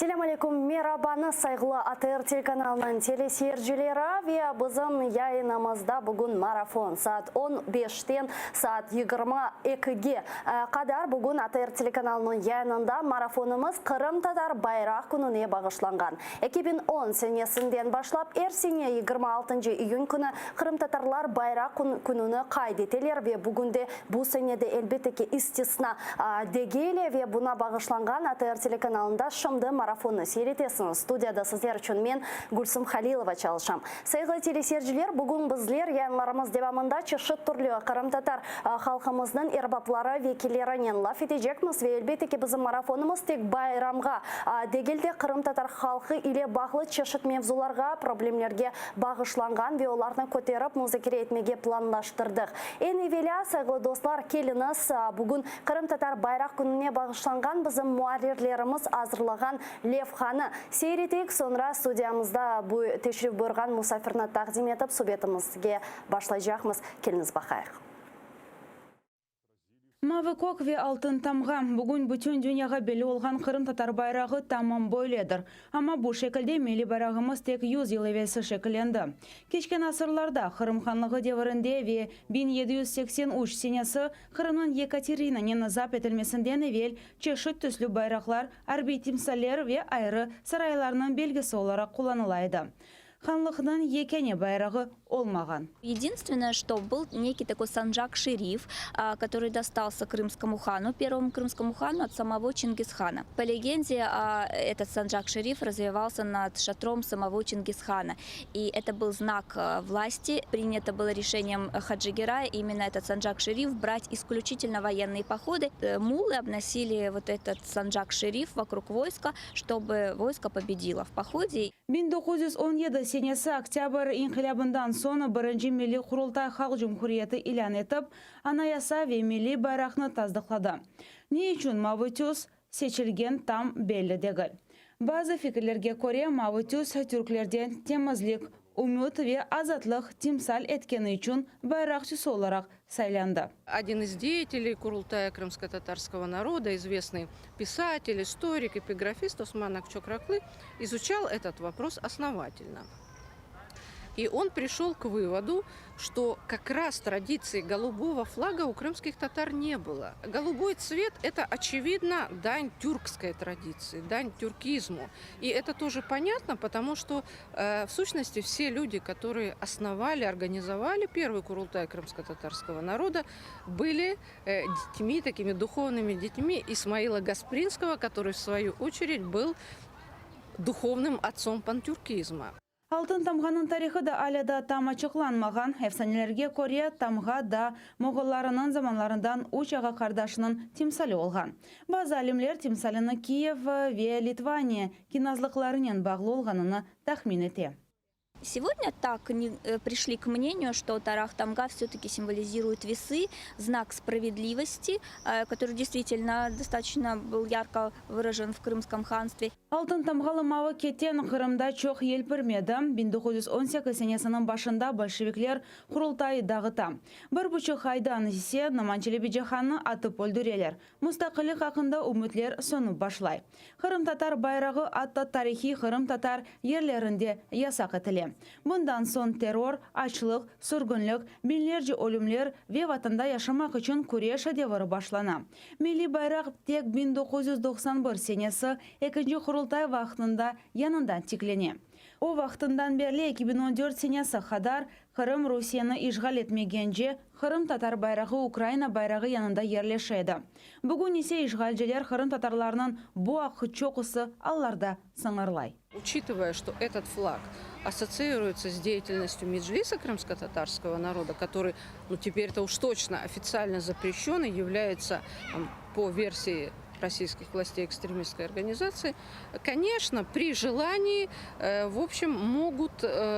Selâm aleyküm, merabanı sayğılı ATR telekanalınıñ teleseyircileri ve bizim yayınımızda bugün marafon saat on beşten saat 22-ge qadar bugün ATR telekanalınıñ yayınında marafonımız Qırımtatar bayraq kününe bağışlanğan. 2010 senesinden başlap er sene 26 iyün künü qırımtatarlar bayraq kününi qayd eteler ve bugün de bu sene de elbette ki istisna degil ve buña bağışlanğan ATR telekanalında şimdi marafonnı seyir etesiñiz. Studiyada sizler içün men, Gülsüm Halilova çalışam. Sayğılı teleseyirciler, bugün bizler yayınlarımız devamında çeşit türlü qırımtatar halqımıznıñ erbapları, vekillerinen laf etecekmiz ve elbette ki bizim marafonımız tek bayramğa degil de qırımtatar halqı ile bağlı çeşit mevzularğa, problemlerge bağışlanğan ve olarnı köterip muzakere etmege planlaştırdıq. Eñ evelâ, sayğılı dostlar, keliñiz, bugün Qırımtatar bayraq kününe bağışlanğan bizim muarrirlerimiz azırlağan levhanı seyir eteyik, soñra studiyamızda bu teşrif buyurğan musafirni taqdim etip, subetimizge başlaycaqmız. Keliñiz baqayıq. Mavı kök ve altın tamğa, bugün bütün dünyağa belli olğan qırımtatar bayrağı tamam böyledir. Amma bu şekilde milliy bayrağımız tek 100 yıl evelsi şekillendi. Keçken asırlarda, Qırım hanlığı devirinde ve 1783 senesi Qırımnıñ Yekaterinanen zap etilmesinden evel çeşit tüslü bayraqlar arbiy timsaller ve ayrı saraylarnıñ belgisi olaraq qullanıla edi. Hanlıqnıñ yekâne bayrağı olmağan. Единственное, что был некий такой санджак-шериф, который достался крымскому хану, первому крымскому хану от самого Чингисхана. По легенде, этот санджак-шериф развевался над шатром самого Чингисхана. И это был знак власти. Принято было решением Хаджи Герая именно этот санджак-шериф брать исключительно военные походы. Мулы обносили вот этот санджак-шериф вокруг войска, чтобы войско победило в походе. 1917 senesi Oktâbr inqilâbından soñ birinci Milliy Qurultay Halq Cumhuriyeti ilân etip, Anayasa ve milliy bayraqnı tasdıqladı. Ne içün mavı tüs seçilgen tam belli degil. Bazı fikirlerge köre, mavı tüs türklerden temizlik, ümüt ve azatlıq timsal etkeni içün bayraq tüsü olaraq saylandı. Один из деятелей Курултая крымско-татарского народа, известный писатель, историк, эпиграфист Осман Акчокраклы, изучал этот вопрос основательно. И он пришел к выводу, что как раз традиции голубого флага у крымских татар не было. Голубой цвет – это, очевидно, дань тюркской традиции, дань тюркизму. И это тоже понятно, потому что, в сущности, все люди, которые основали, организовали первый Курултай крымско-татарского народа, были детьми, такими духовными детьми Исмаила Гаспринского, который, в свою очередь, был духовным отцом пантюркизма. Altın tamğanıñ tarihı da alâ daa tam açıqlanmağan. Efsanelerge köre, tamğa daa moğollarınıñ zamanlarından üç ağa-qardaşınıñ timsali olğan. Bazı alimler timsalini Kiyev ve Litvaniya kinazlıqlarınen bağlı olğanını tahmin ete. Сегодня так не пришли к мнению, что Тарах Тамга все-таки символизирует весы, знак справедливости, который действительно достаточно был ярко выражен в Крымском ханстве. Altın tamğalı mavı keten Qırımda çoq yelpirmedi. 1918 senesiniñ başında bolşevikler Qurultayı dağıta. Bir buçuq aydan ise Noman Çelebicihannı atıp öldüreler. Mustaqillik aqqında ümütler sönüp başlay. Qırımtatar bayrağı atta tarihiy qırımtatar yerlerinde yasaq etile. Bundan soñ terror, açlıq, sürgünlik, biñlerce ölümler ve Vatanda yaşamaq içün küreş deviri başlana. Milliy bayraq tek 1991 senesi ekinci Qurultay vaqtında yañıdan tiklene. O vaqtından berli 2014 senesi qadar Qırım Rusiyeni işğal etmegence qırımtatar bayrağı Ukraina bayrağı yanında yerleşe edi. Bugün ise işğalciler qırımtatarlarnıñ bu aqqı çoqusı allarda sıñırlay. Учитывая, что этот флаг ассоциируется с деятельностью Меджлиса крымско-татарского народа, который, ну, теперь-то уж точно официально запрещен и является, там, по версии российских властей экстремистской организации, конечно, при желании, в общем, могут,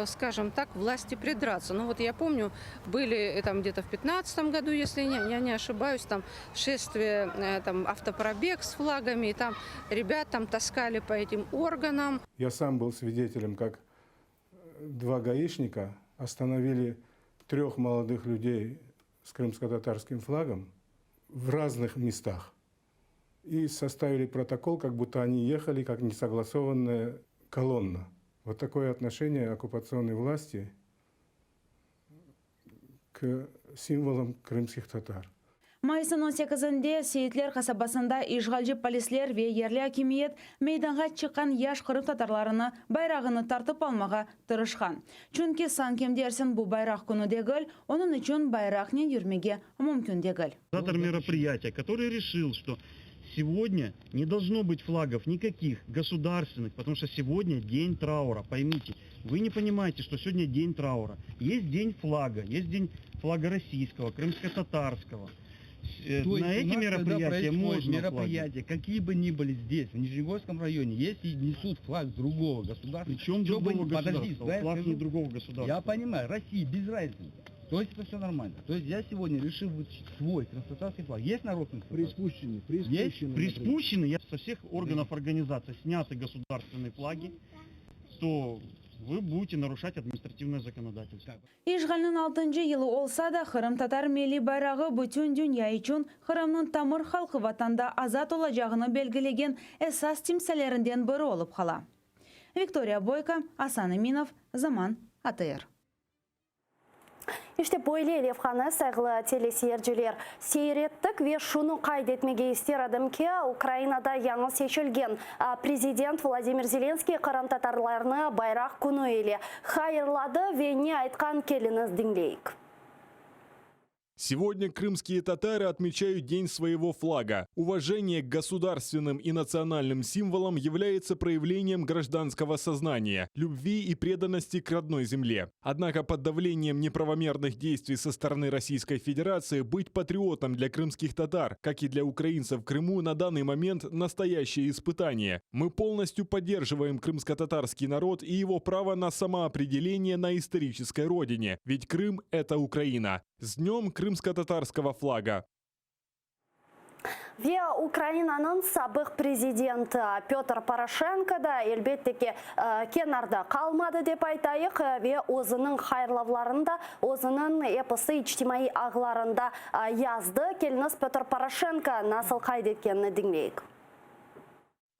скажем так, власти придраться. Ну вот я помню, были там где-то в 15 году, если я не ошибаюсь, там шествие, там автопробег с флагами, и там ребят там таскали по этим органам. Я сам был свидетелем, как два гаишника остановили трех молодых людей с крымско-татарским флагом в разных местах. И составили протокол, как будто они ехали как несогласованная колонна. Вот такое отношение оккупационной власти к символам крымских татар. Mayısnıñ 18-inde Seyitler qasabasında işğalci polisler ve yerli akimiyet meydanğa çıqqan yaş qırımtatarlarını bayrağını tartıp almağa tırışqan. Çünki sanki dersiñ bu bayraq künü degil, onıñ içün bayraqnen yürmege mümkün degil. Организатор мероприятия, который решил, что сегодня не должно быть флагов никаких государственных, потому что сегодня день траура, поймите. Вы не понимаете, что сегодня день траура. Есть день флага, есть день флага российского, крымско-татарского. То На есть эти у нас, когда мероприятия происходит можно флаги. мероприятия, какие бы ни были здесь, в Нижнегорском районе, если несут флаг другого государства, Причем чё бы другого ни- подожди, государства? дай я Флаг не скажу. другого государства. Я понимаю, России без разницы. То есть это все нормально. То есть я сегодня решил вытащить свой крымско-татарский флаг. Есть народ Приспущены, Есть? приспущены. Приспущены, я со всех органов организации сняты государственные флаги, то вы будете нарушать административное законодательство. İşğalniñ altıncı yılı olsa da, qırımtatar milliy bayrağı bütün dünya içün Qırımnıñ tamır halqı vatanda azat olacağını belgilegen esas timsallerinden biri olıp qala. Viktoriya Boyko, Asan Eminov, Zaman, ATR. İşte böyle levhanı sayğılı teleseyirciler seyrettik ve şunı qayd etmege ister edim ki, Ukrainada yañı seçilgen prezident Vladimir Zelenskiy qırımtatarlarnı bayraq künü ile hayırladı ve ne aytqan keliñiz diñleyik. Сегодня крымские татары отмечают День своего флага. Уважение к государственным и национальным символам является проявлением гражданского сознания, любви и преданности к родной земле. Однако под давлением неправомерных действий со стороны Российской Федерации быть патриотом для крымских татар, как и для украинцев в Крыму, на данный момент настоящее испытание. Мы полностью поддерживаем крымско-татарский народ и его право на самоопределение на исторической родине, ведь Крым – это Украина. С днем крымско-татарского флага! Ve Ukrainanıñ sabıq prezidenti Petr Poroşenko da elbette ki kenarda qalmadı dep aytayıq ve özüniñ hayırlavlarını da özüniñ episi içtimaiy ağlarında yazdı. Keliñiz Petr Poroşenko nasıl qayd etkenini diñleyik.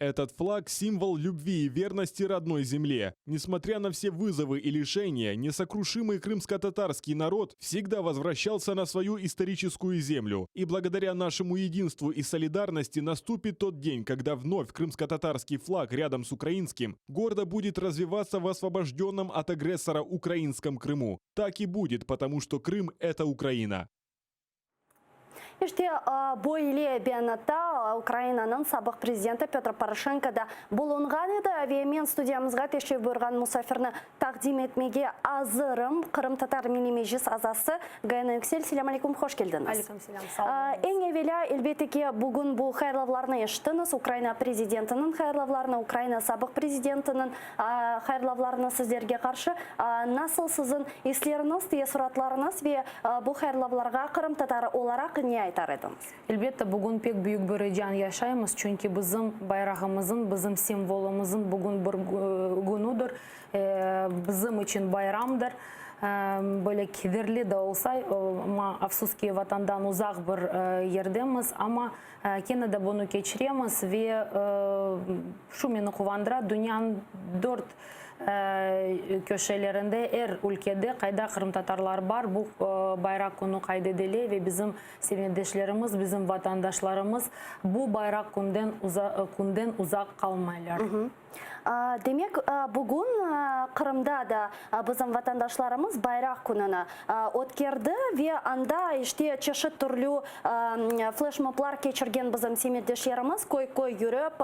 Этот флаг – символ любви и верности родной земле. Несмотря на все вызовы и лишения, несокрушимый крымско-татарский народ всегда возвращался на свою историческую землю. И благодаря нашему единству и солидарности наступит тот день, когда вновь крымско-татарский флаг рядом с украинским гордо будет развеваться в освобожденном от агрессора украинском Крыму. Так и будет, потому что Крым – это Украина. İşte böyle beyanatta Ukrainanıñ sabıq prezidenti Petr Poroşenko da bulunğan edi ve men studiyamızğa teşrif buyurğan musafirni taqdim etmege azırım. Qırımtatar Milliy Meclis azası Gayana Yüksel. Selâm aleyküm, hoş keldiñiz. Aleyküm selâm, sağ oluñ. Eñ evelâ, elbette ki, bugün bu hayırlavlarnı eşittiñiz, Ukraina prezidentiniñ hayırlavlarını, Ukraina sabıq prezidentiniñ hayırlavlarını sizlerge qarşı. Nasıl siziñ isleriñiz, teessuratlarıñız ve bu hayırlavlarğa qırımtatarı olaraq ne aytar ediñiz? Elbette, bugün pek büyük bir ecan yaşaymız, çünki bizim bayrağımızın, bizim simvolımızın bugün bir künüdir, bizim içün bayramdır. Böyle kederli de olsa, amma afsus ki, Vatandan uzaq bir yerdemiz, amma kene de bunı keçiremiz ve şu meni quvandıra, dünyanıñ dört köşelerinde, er ülkede, qayda qırımtatarlar bar, bu bayraq künü qayd edile ve bizim semetdeşlerimiz, bizim vatandaşlarımız bu bayraq künden künden uzaq qalmaylar. Demek, bugün Qırımda da bizim vatandaşlarımız bayraq kününi ötkerdi ve anda işte çeşit türlü fleşmoblar keçirgen bizim semetdeşlerimiz köy-köy yürip,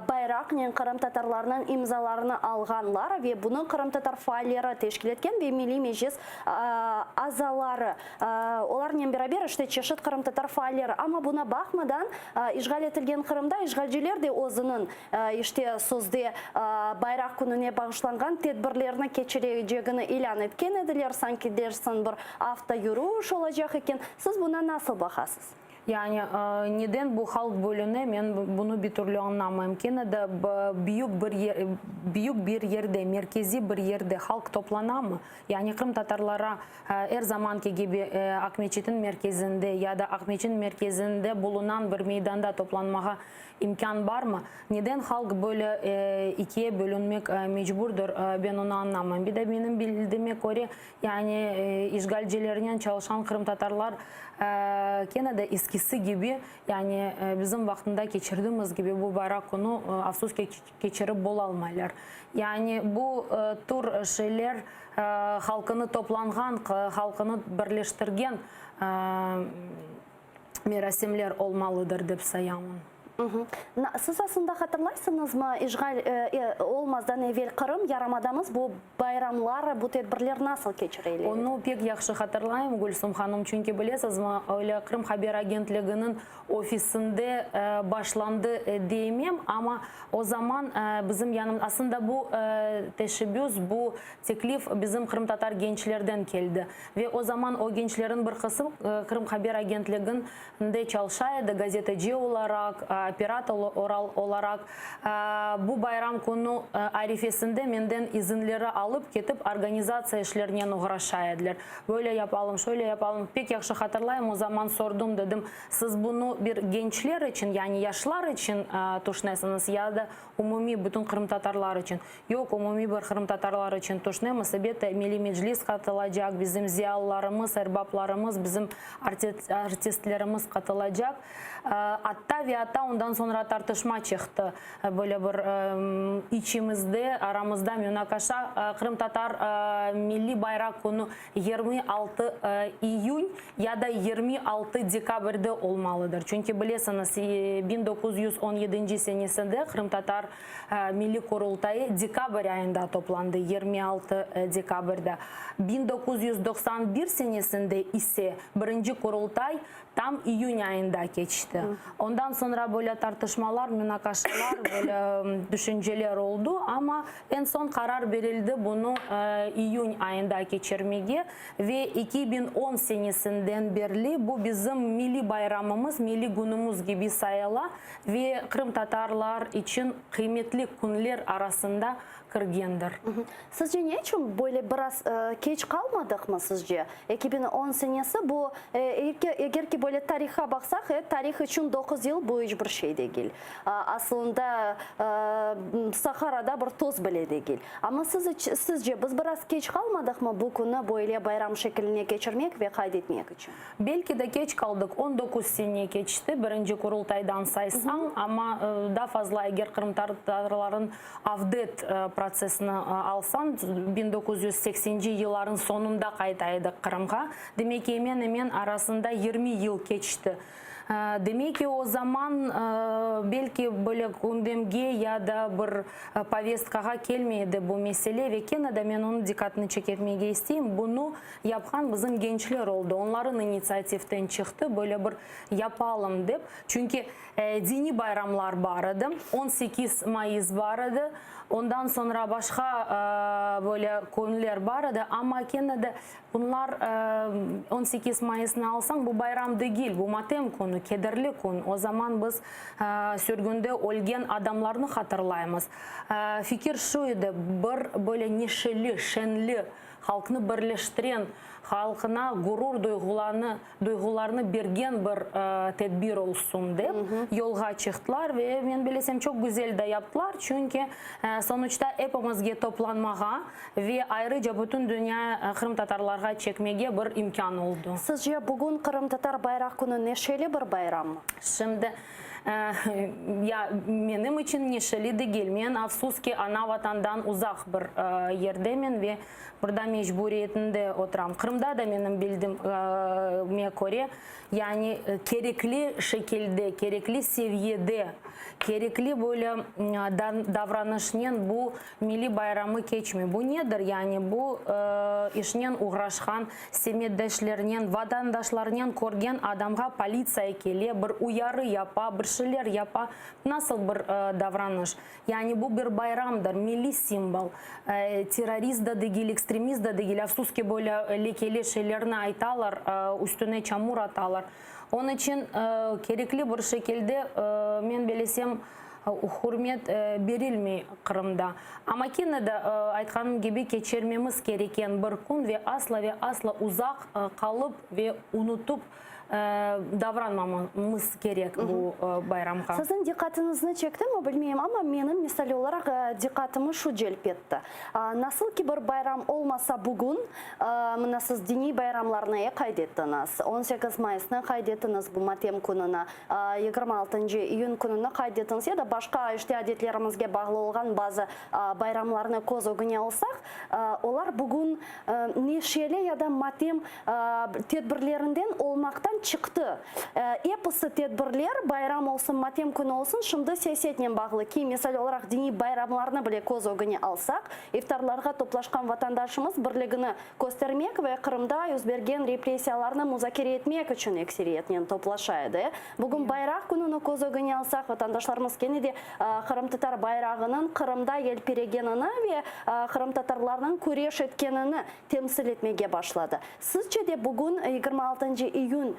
bayraqnen qırımtatarlarnıñ imzalarını alğanlar ve bunı qırımtatar faalleri teşkil etken ve Milliy Meclis azaları. Olarnen beraber işte çeşit qırımtatar faalleri. Amma buna baqmadan, işğal etilgen Qırımda işğalciler de özüniñ işte sözde Bayraq kününe bağışlanğan tedbirlerni keçirecegini ilân etken ediler, sanki dersiñ bir avto yürüş olacaq eken. Siz buna nasıl baqasız? Yani neden bu halq bölüne, men bunı bir türlü añlamayım. Kene de büyük bir büyük bir yerde, merkeziy bir yerde halq toplanamı? Yani qırımtatarlara er zamanki kibi Aqmeçitniñ merkezinde ya da Aqmeçitniñ merkezinde bulunan bir meydanda toplanmağa imkân barmı? Neden halq böyle ikiye bölünmek mecburdır, ben onı añlamayım. Bir de menim bildigime köre, Yani işğalcilernen çalışqan qırımtatarlar kene de eskisi kibi, yani bizim vaqtında keçirdiğimiz kibi bu bayraq künü afsus ki keçirip bolalmaylar. Yani bu tür şeyler halqını toplanğan, halqını birleştirgen merasimler olmalıdır dep sayamın. Siz aslında hatırlaysıñızmı, işğal olmazdan evel Qırım yarımadamız bu bayramlar, bu tedbirler nasıl keçirile edi? Onı pek yahşı hatırlayım, Gülsum hanım, çünki bilesizmi, öyle Qırım haber agentliginiñ ofisinde başlandı deymem, amma o zaman bizim yanım, aslında bu teşebbüs, bu teklif bizim qırımtatar gençlerden keldi ve o zaman o gençlerin bir qısım Qırım haber agentligin nde çalışa edi, gazeteci olaraq, operator olaraq. Bu bayram künü arifesinde menden izinleri alıp ketip, organizatsiya işlerinen oğraşa ediler. Böyle yapalım, şöyle yapalım. Pek yahşı hatırlayım, o zaman sordum, dedim, siz bunı bir gençler içün, yani yaşlar içün tüşünesiñiz ya da umumiy bütün qırımtatarlar içün? Yoq, umumiy bir qırımtatarlar içün tüşünemiz. Elbette, Milliy Meclis qatılacaq, bizim ziyalılarımız, erbaplarımız, bizim artistlerimiz qatılacaq. Atta ve atta ondan soñra tartışma çıqtı. Böyle bir içimizde, aramızda munaqaşa, qırımtatar milliy bayraq künü 26 iyün ya da 26 dekabrde olmalıdır. Çünki bilesiñiz, 1917 senesinde qırımtatar Milliy Qurultayı dekabr ayında toplandı, 26 dekabrde. 1991 senesinde ise birinci Qurultay tam iyün ayında keçti. Ondan soñra böyle tartışmalar, munaqaşalar, böyle tüşünceler oldı, amma eñ soñ qarar berildi bunı iyün ayında keçirmege ve 2010 senesinden berli bu bizim milliy bayramımız, milliy künümiz kibi sayıla. Ve qırımtatarlar içün qıymetli künler arasında kirgendir. Sizce ne içün böyle biraz keç qalmadıqmı sizce? 2010 senesi bu, eger ki böyle tarihqa baqsaq, e, tarih içün doquz yıl bu iç bir şey degil. Aslında Saharada bir toz bile degil. Amma sizce biz biraz keç qalmadıqmı bu künni böyle bayram şekiline keçirmek ve qayd etmek içün? Belki de keç qaldıq, 19 sene keçti, birinci Qurultaydan saysañ, amma daa fazla, eger qırımtatarların avdet protsessini alsañ, 1980-ci yılların soñunda qayta edik Qırımğa, demek ki, emen-emen arasında 20 yıl keçti. Demek ki, o zaman, belki, böyle gündemge ya da bir povestkağa kelmey edi bu mesele ve kene de men onıñ diqqatını çeketmege isteyim, bunı Yapqan bizim gençler oldı, onların initsiativten çıqtı, böyle bir yapalım dep. Çünki diniy bayramlar bar edi, 18 mayıs bar edi, ondan soñra başqa böyle künler bar edi, amma kene de bunlar 18 mayısnı alsañ, bu bayram degil, bu matem künü, kederli kün, o zaman biz sürgünde ölgen adamlarnı hatırlaymız. Fikir şu edi, bir böyle neşeli, şenli Halqnı birleştiren, halqına gurur duyğularnı duyğularnı bergen bir tedbir olsun dep yolğa çıqtılar ve men bilesem çoq güzel de yaptılar, çünki sonuçta epimizge toplanmağa ve ayrıca bütün dünya qırımtatarlarğa çekmege bir imkân oldu. Sizce bugün Qırımtatar bayraq künü neşeli bir bayrammı? Şimdi Ya, menim içün neşeli degil. Men, afsus ki, ana-Vatandan uzaq bir yerdemen ve burada mecburiyetinde oturam. Qırımda da menim bildigime köre, yani kerekli şekilde, kerekli seviyede, kerekli böyle davranışnen bu milliy bayramı keçmey. Bu nedir? Yani bu işnen oğraşqan semetdeşlernen, vatandaşlarnen körgen adamğa politsiya kele, bir uyarı yapa, bir şeyler yapa. Nasıl bir davranış? Yani bu bir bayramdır, milliy simvol. Terrorist da degil, ekstremist da degil. Afsus ki, böyle lekeli şeylerni aytalar, üstüne çamur atalar. Onıñ içün kerekli bir şekilde, men belesem, hürmet berilmey Qırımda. Amma kene de, aytqanım kibi, keçirmemiz kereken bir kün ve asla ve asla uzaq qalıp ve unutıp davranmamamız kerek bu bayramğa. Siziñ diqqatıñıznı çektimi, bilmeyim, amma menim, misal olaraq, diqqatımı şu celp etti. Nasıl ki bir bayram olmasa bugün, mına siz diniy bayramlarnı qayd ettiñiz, 18 mayısnı qayd ettiñiz bu matem kününi, 26 iyün kününi qayd ettiñiz ya da başqa işte adetlerimizge bağlı olğan bazı bayramlarnı köz ögüne alsaq, olar bugün neşeli ya da matem tedbirlerinden olmaqtan çıqtı. Episi tedbirler, bayram olsun, matem künü olsun, şimdi siyasetnen bağlı ki, misal olaraq, diniy bayramlarnı bile köz ögüne alsaq, iftarlarğa toplaşqan vatandaşımız birligini köstermek ve Qırımda yüz bergen repressiyalarnı muzakere etmek içün ekseriyetnen toplaşa edi. Bugün Bayraq kününi köz ögüne alsaq, vatandaşlarımız kene de qırımtatar bayrağınıñ Qırımda yelpiregenini ve qırımtatarlarnıñ küreş etkenini temsil etmege başladı. Sizce de bugün 26 iyün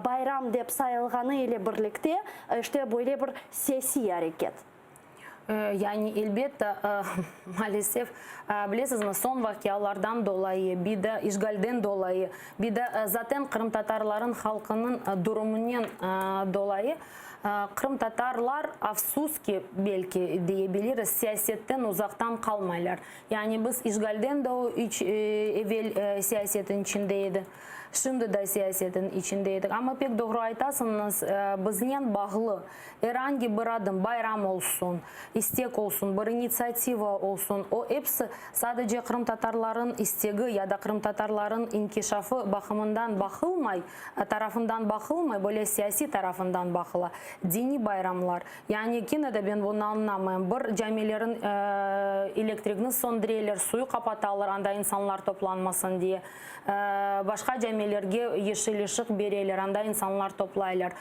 bayram dep sayılğanı ile birlikte işte böyle bir siyasiy areket? Yani, elbette, maalesef, bilesizmi, soñ vaqialardan dolayı, bir de işğalden dolayı, bir de zaten qırımtatarların halqınıñ durumınen dolayı qırımtatarlar, afsus ki, belki deyebiliriz, siyasetten uzaqtan qalmaylar. Yani biz işğalden de iç evel siyasetin içinde edi, şimdi de siyasetin içinde edik. Amma pek doğru aytasıñız, biznen bağlı er angi bir adım, bayram olsun, istek olsun, bir initsiativa olsun, o episi sadece qırımtatarların istegi ya da qırımtatarların inkişafı baqımından baqılmay, tarafından baqılmay, böyle siyasiy tarafından baqıla. Diniy bayramlar, Yani kene de ben bunı añlamayım. Bir camilerin elektrigini söndüreler, suyu qapatalar, anda insanlar toplanmasın diye. Başqa camilerge yeşil ışıq bereler, anda insanlar toplaylar.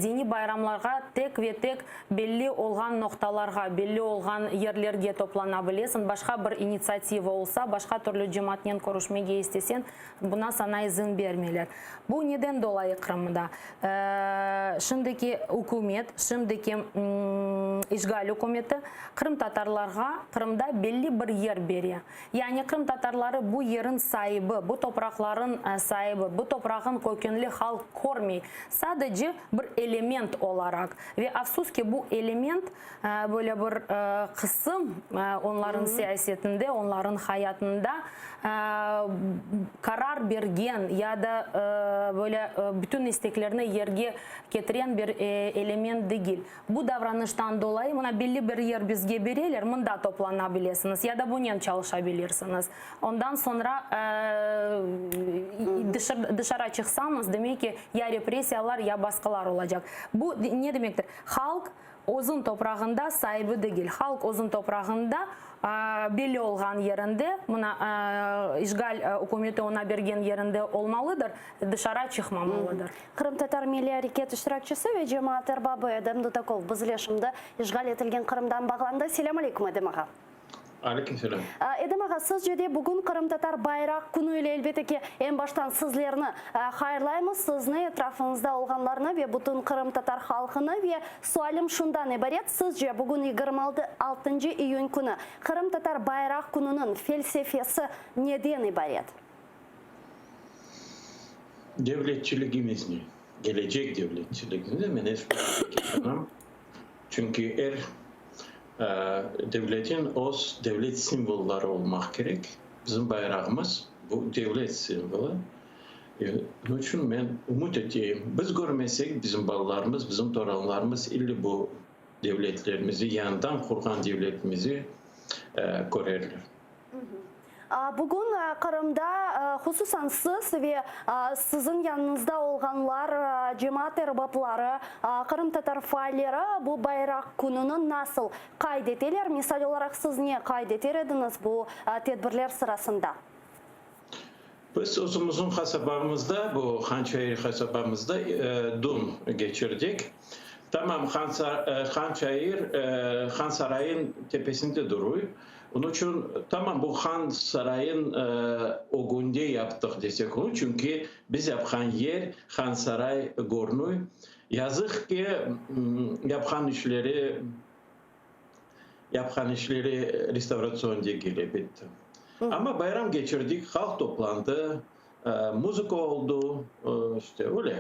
Diniy bayramlarğa tek ve tek belli olğan noqtalarğa, belli olğan yerlerge toplana bilesiñ. Başqa bir initsiativa olsa, başqa türlü cemaatnen körüşmege isteseñ, Buna saña izin bermeyler. Bu neden dolayı Qırımda? Şimdiki ükümet, şimdiki işğal ükümeti qırımtatarlarğa Qırımda belli bir yer bere. Yani qırımtatarları bu yerin saibi, bu topraqların saibi, bu toprağın kökenli halq körmey. Sadece bir element olaraq. Ve afsus ki, bu element böyle bir qısım onların siyasetinde, onların hayatında qarar bergen ya da böyle bütün isteklerni yerge ketiren bir element degil. Bu davranıştan dolayı mına belli bir yer bizge bereler, mında toplana bilesiñiz ya da bunen çalışa bilirsiñiz. Ondan soñra dışarı çıqsañız, demek ki, ya repressiyalar, ya basqılar olacaq. Bu ne demektir? Halq Özün toprağında saibi degil. Halq özün toprağında belli olğan yerinde, mına, işğal ükümeti oña bergen yerinde olmalıdır, dışara çıqmamalıdır. Qırımtatar milliy areket iştirakçisi ve cemaat erbabı Edem Dudakov bizle şimdi işğal etilgen Qırımdan bağlandı. Selâm aleyküm, Edem ağa. Aleyküm selâm. Edem ağa, sizce de bugün Qırımtatar bayraq künü ile elbette ki, eñ baştan sizlerni hayırlaymız, sizni, etrafıñızda olğanlarnı ve bütün qırımtatar halqını. Ve sualim şundan ibaret, sizce bugün 26 iyün künü Qırımtatar bayraq kününiñ felsefesi neden ibaret? Devletçiligimizni, kelecek devletçiligimizni men esnaf. Çünki er devletin öz devlet simvolları olmaq kerek. Bizim bayrağımız, bu devlet simvolı. Onıñ içün men ümüt eteyim, biz körmesek, bizim balalarımız, bizim toranlarımız illi bu devletlerimizi, yañıdan qurğan devletimizi körerler. Bugün Qırımda hususan siz ve siziñ yanıñızda olğanlar, cemaat erbapları, qırımtatar faalleri bu bayraq kününi nasıl qayd eteler? Misal olaraq, siz ne qayd eter ediñiz bu tedbirler sırasında? Biz özümizniñ qasabamızda, bu Hançayır qasabamızda dun keçirdik. Tamam Hançayır Han sarayın tepesinde duruy. Onıñ içün tamam bu Han sarayın ögünde yaptıq desek olur, çünki biz yapqan yer Han saray görünüy. Yazıq ki, yapqan işleri yapqan işleri restavratsion degil, elbette. Amma bayram keçirdik, halq toplandı, muzıka oldu, işte öyle.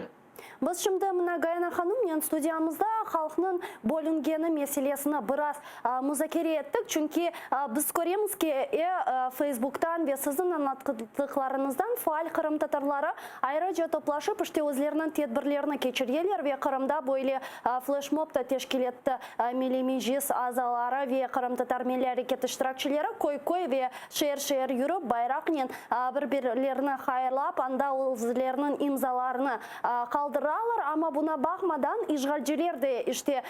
Biz şimdi mına Gayana hanımnen studiyamızda halqnıñ bölüngeni meselesini biraz muzakere ettik, çünki biz köremiz ki, e Feysbuktan ve siziñ añlattıqlarıñızdan faal qırımtatarları ayrıca toplaşıp, işte özleriniñ tedbirlerini keçireler ve Qırımda böyle fleşmob da teşkil etti Milliy Meclis azaları ve qırımtatar milliy areket iştirakçileri köy-köy ve şeer-şeer yürip, bayraqnen bir-birlerini hayırlap, anda özleriniñ imzalarını qaldıralar. Amma buna baqmadan, işğalciler de, işte,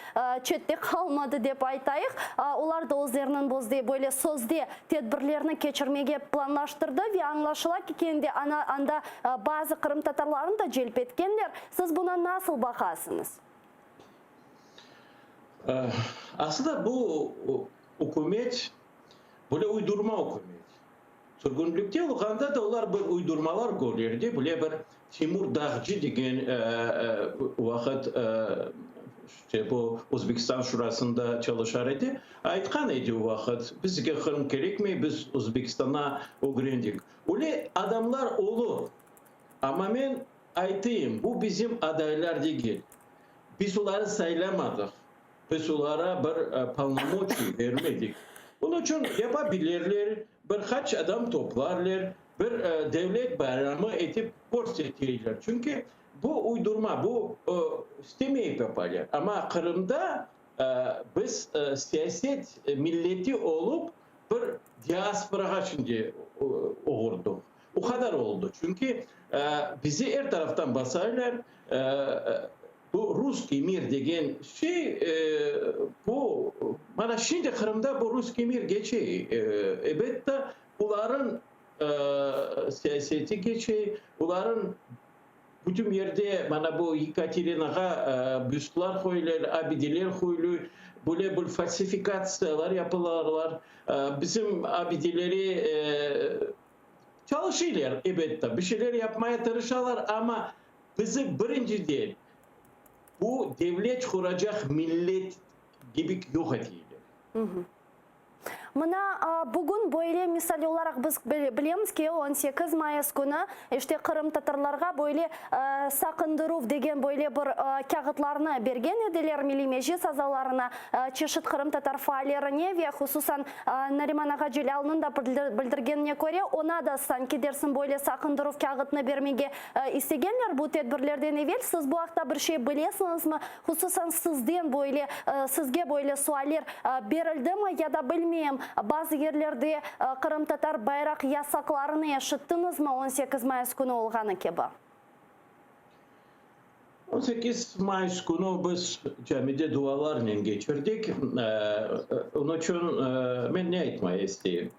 çette qalmadı, dep aytayıq, olar da özleriniñ bozde, böyle sözde tedbirlerni keçirmege planlaştırdı ve añlaşıla ki, kendi anda bazı qırımtatarlarnı da celp etkenler. Siz buna nasıl baqasıñız? Aslında bu ükümet, böyle uydurma ükümet. Sürgünlikte olğanda da olar bir uydurmalar körerdi, böyle bir Timur Dağcı degen vaqıt işte bu Özbekistan Şurasında çalışar edi, aytqan edi o vaqıt, bizge Qırım kerekmey, biz Özbekistanğa ögrendik. Öyle adamlar olur, amma men aytayım, bu bizim adaylar degil. Biz olarnı saylamadıq, biz olara bir polnomoçiy bermedik. Onıñ içün yapa bilirler, bir qaç adam toplarlar, bir devlet bayramı etip körsetirler. Çünki bu uydurma, bu istemeyip yapalar. Amma Qırımda biz siyaset milleti olıp bir diasporağa şimdi oğurdıq. O qadar oldı. Çünki bizi er taraftan basaylar. Bu russkiy mir degen şey, bu, mana şimdi Qırımda bu russkiy mir keçe. Elbette, olarıñ siyaseti keçe, olarıñ bütün yerde mana bu Yekaterinağa büstlar qoyular, abideler qoyuluy, böyle bir falsifikatsiyalar yapılarlar. Bizim abideleri Çalışıylar, ebette, bir şeyler yapmaya tırışalar, amma bizi birinciden bu devlet quracaq millet kibi yoq eteyler. Mına, bugün böyle misal olaraq biz bilemiz ki, 18 mayıs künü, işte, qırımtatarlarğa böyle saqındıruv degen böyle bir kâğıtlarnı bergen ediler Milliy Meclis azalarına, çeşit qırımtatar faallerine ve hususan Nariman ağa Celâlnıñ da bildirgenine köre, oña da sanki dersiñ böyle saqındıruv kâğıtını bermege istegenler bu tedbirlerden evel. Siz bu aqta bir şey bilesiñizmi? Hususan sizden böyle, sizge böyle sualler berildimi ya da bilmeyim, bazı yerlerde qırımtatar bayraq yasaqlarını eşittiñizmi 18 mayıs künü olğanı kibi? 18 mayıs künü biz camide dualarnen keçirdik. Onıñ içün men ne aytmaya isteyim?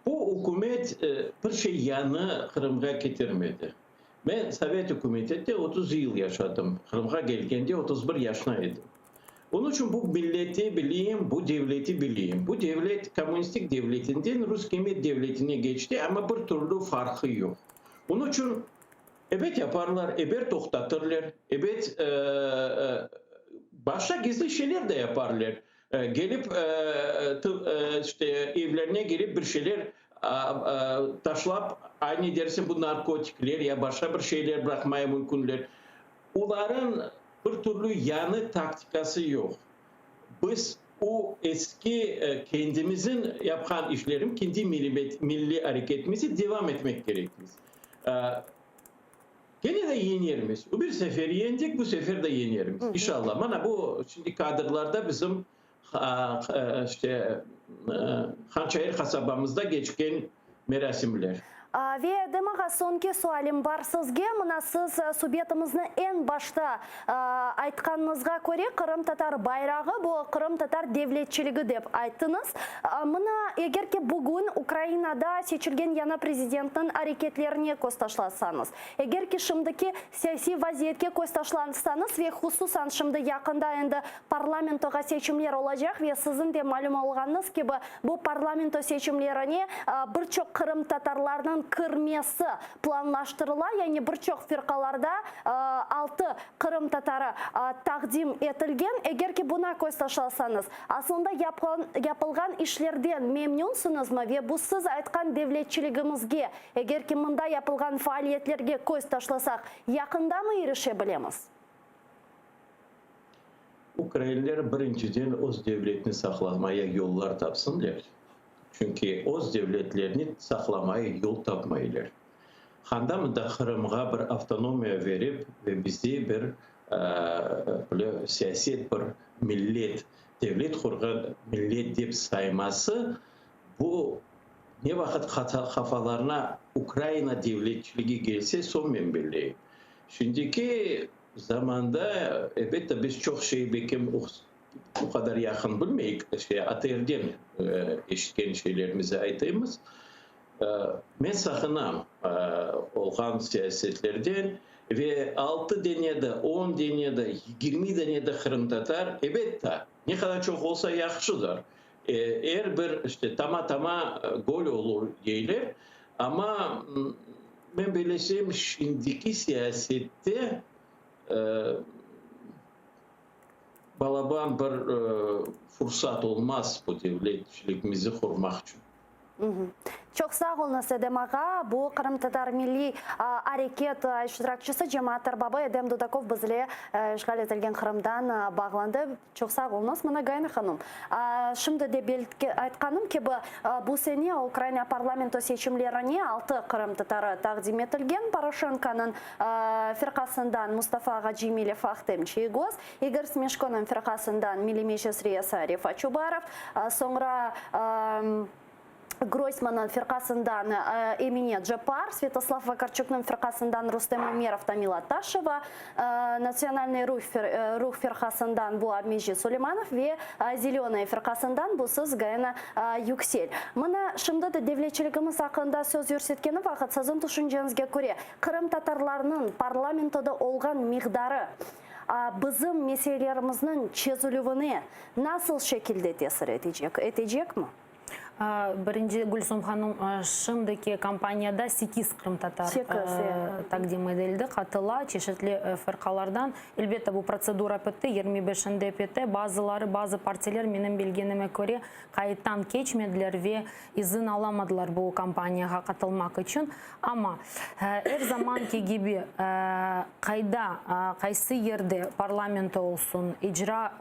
Bu ükümet bir şey yañı Qırımğa ketirmedi. Men Sovet ükümetinde 30 yıl yaşadım. Qırımğa kelgende 31 yaşına edim. Onıñ içün bu milleti bileyim, bu devleti bileyim. Bu devlet kommunistik devletinden Rus Kemet devletine keçti, amma bir türlü farqı yoq. Onıñ içün Ebet yaparlar, eber toqtatırlar, ebet başqa gizli şeyler de yaparlar. Kelip, işte, evlerine kelip bir şeyler taşlap, aynı dersiñ bu narkotikler ya başqa bir şeyler bıraqmaya mümkünler. Olarıñ bir türlü yañı taktikası yoq. Biz o eski kendimizin yapqan işlerim, kendi milliy areketimizi devam etmek kerekmiz. Kene de yeñermiz. O bir sefer yeñdik, bu sefer de yeñermiz. İnşallah. Mana bu şimdi kadrlarda bizim işte Hançayır qasabamızda keçken merasimler. Ve Edem ağa, ağa, soñki sualim bar sizge. Mına siz subetimizni eñ başta aytqanıñızğa köre, qırımtatar bayrağı bu qırımtatar devletçiligi dep ayttıñız. Mına eger ki bugün Ukrainada seçilgen yañı prezidentniñ areketlerine köz taşlasañız, eger ki şimdiki siyasiy vaziyetke köz taşlasañız ve hususan şimdi yaqında endi parlamentoğa seçimler olacaq ve siziñ de malüm olğanıñız kibi bu parlamento seçimlerine bir çoq qırımtatarlarnıñ kirmesi planlaştırıla, yani bir çoq firqalarda altı qırımtatarı taqdim etilgen. Eger ki buna köz taşlasañız, aslında yapılğan işlerden memnünsiñizmi ve bu siz aytqan devletçiligimizge, eger ki mında yapılğan faaliyetlerge köz taşlasaq, yaqındamı irişe bilemiz? Ukrainler birinciden öz devletini saqlamaya yollar tapsınlar. Çünki öz devletlerini saqlamaya yol tapmaylar. Handa mında Qırımğa bir avtonomiya verip ve bizi bir böyle siyaset bir millet, devlet qurğan millet dep sayması, bu ne vaqıt qafalarına Ukraina devletçiligi kelse, soñ men belleyim. Şimdiki zamanda, elbette, biz çoq şey belkim o qadar yaqın bilmeyik, şey, ATRden eşitken şeylerimizi aytaymız. Men saqınam olğan siyasetlerden ve altı dene de, on dene de, 20 dene de qırımtatar, elbette, ne qadar çoq olsa yahşıdır. Er bir, işte, tama-tama göl olur deyler, amma men bellesem, şimdiki siyasette balaban bir fursat olmaz bu devletçiligimizi qurmaq içün. Çoq sağ oluñız, Edem ağa. Bu Qırımtatar milliy areket iştirakçisi, cemaat erbabı Edem Dudakov bizle işğal etilgen Qırımdan bağlandı. Çoq sağ oluñız. Mına, Gayana hanım, şimdi de aytqanım kibi, bu sene Ukraina parlamento seçimlerine altı qırımtatarı taqdim etilgen, Poroşenkonıñ firqasından Mustafa ağa Cemilev, Ahtem Çiygoz, İgor Smeşkonıñ firqasından Milliy Meclis reisi Refat Çubarov, soñra Groysmannıñ firqasından Emine Ceppar, Svâtoslav Vakarçuknıñ firqasından Rustem Umerov, Tamila Taşeva, Natsionalnıy Ruh firqasından bu Abmecit Suleymanov ve Zelönıye firqasından bu siz, Gayana Yüksel. Mına, şimdi de devletçiligimiz aqqında söz yürsetkeni vaqıt, siziñ tüşünceñizge köre, qırımtatarlarnıñ parlamentoda olğan miqdarı bizim meselelerimizniñ çezilüvine nasıl şekilde tesir etecek, etecekmi? Birinci, Gülsum hanım, şimdiki kampaniyada sekiz qırımtatar taqdim etildi, qatıla çeşitli fırqalardan. Elbette, bu protsedura bitti, 25-inde bitti. Bazıları, bazı partiler, menim bilgenime köre, qayıttan keçmediler ve izin alamadılar bu kampaniyağa qatılmaq içün. Amma, er zamanki kibi, qayda, qaysı yerde parlamento olsun, icra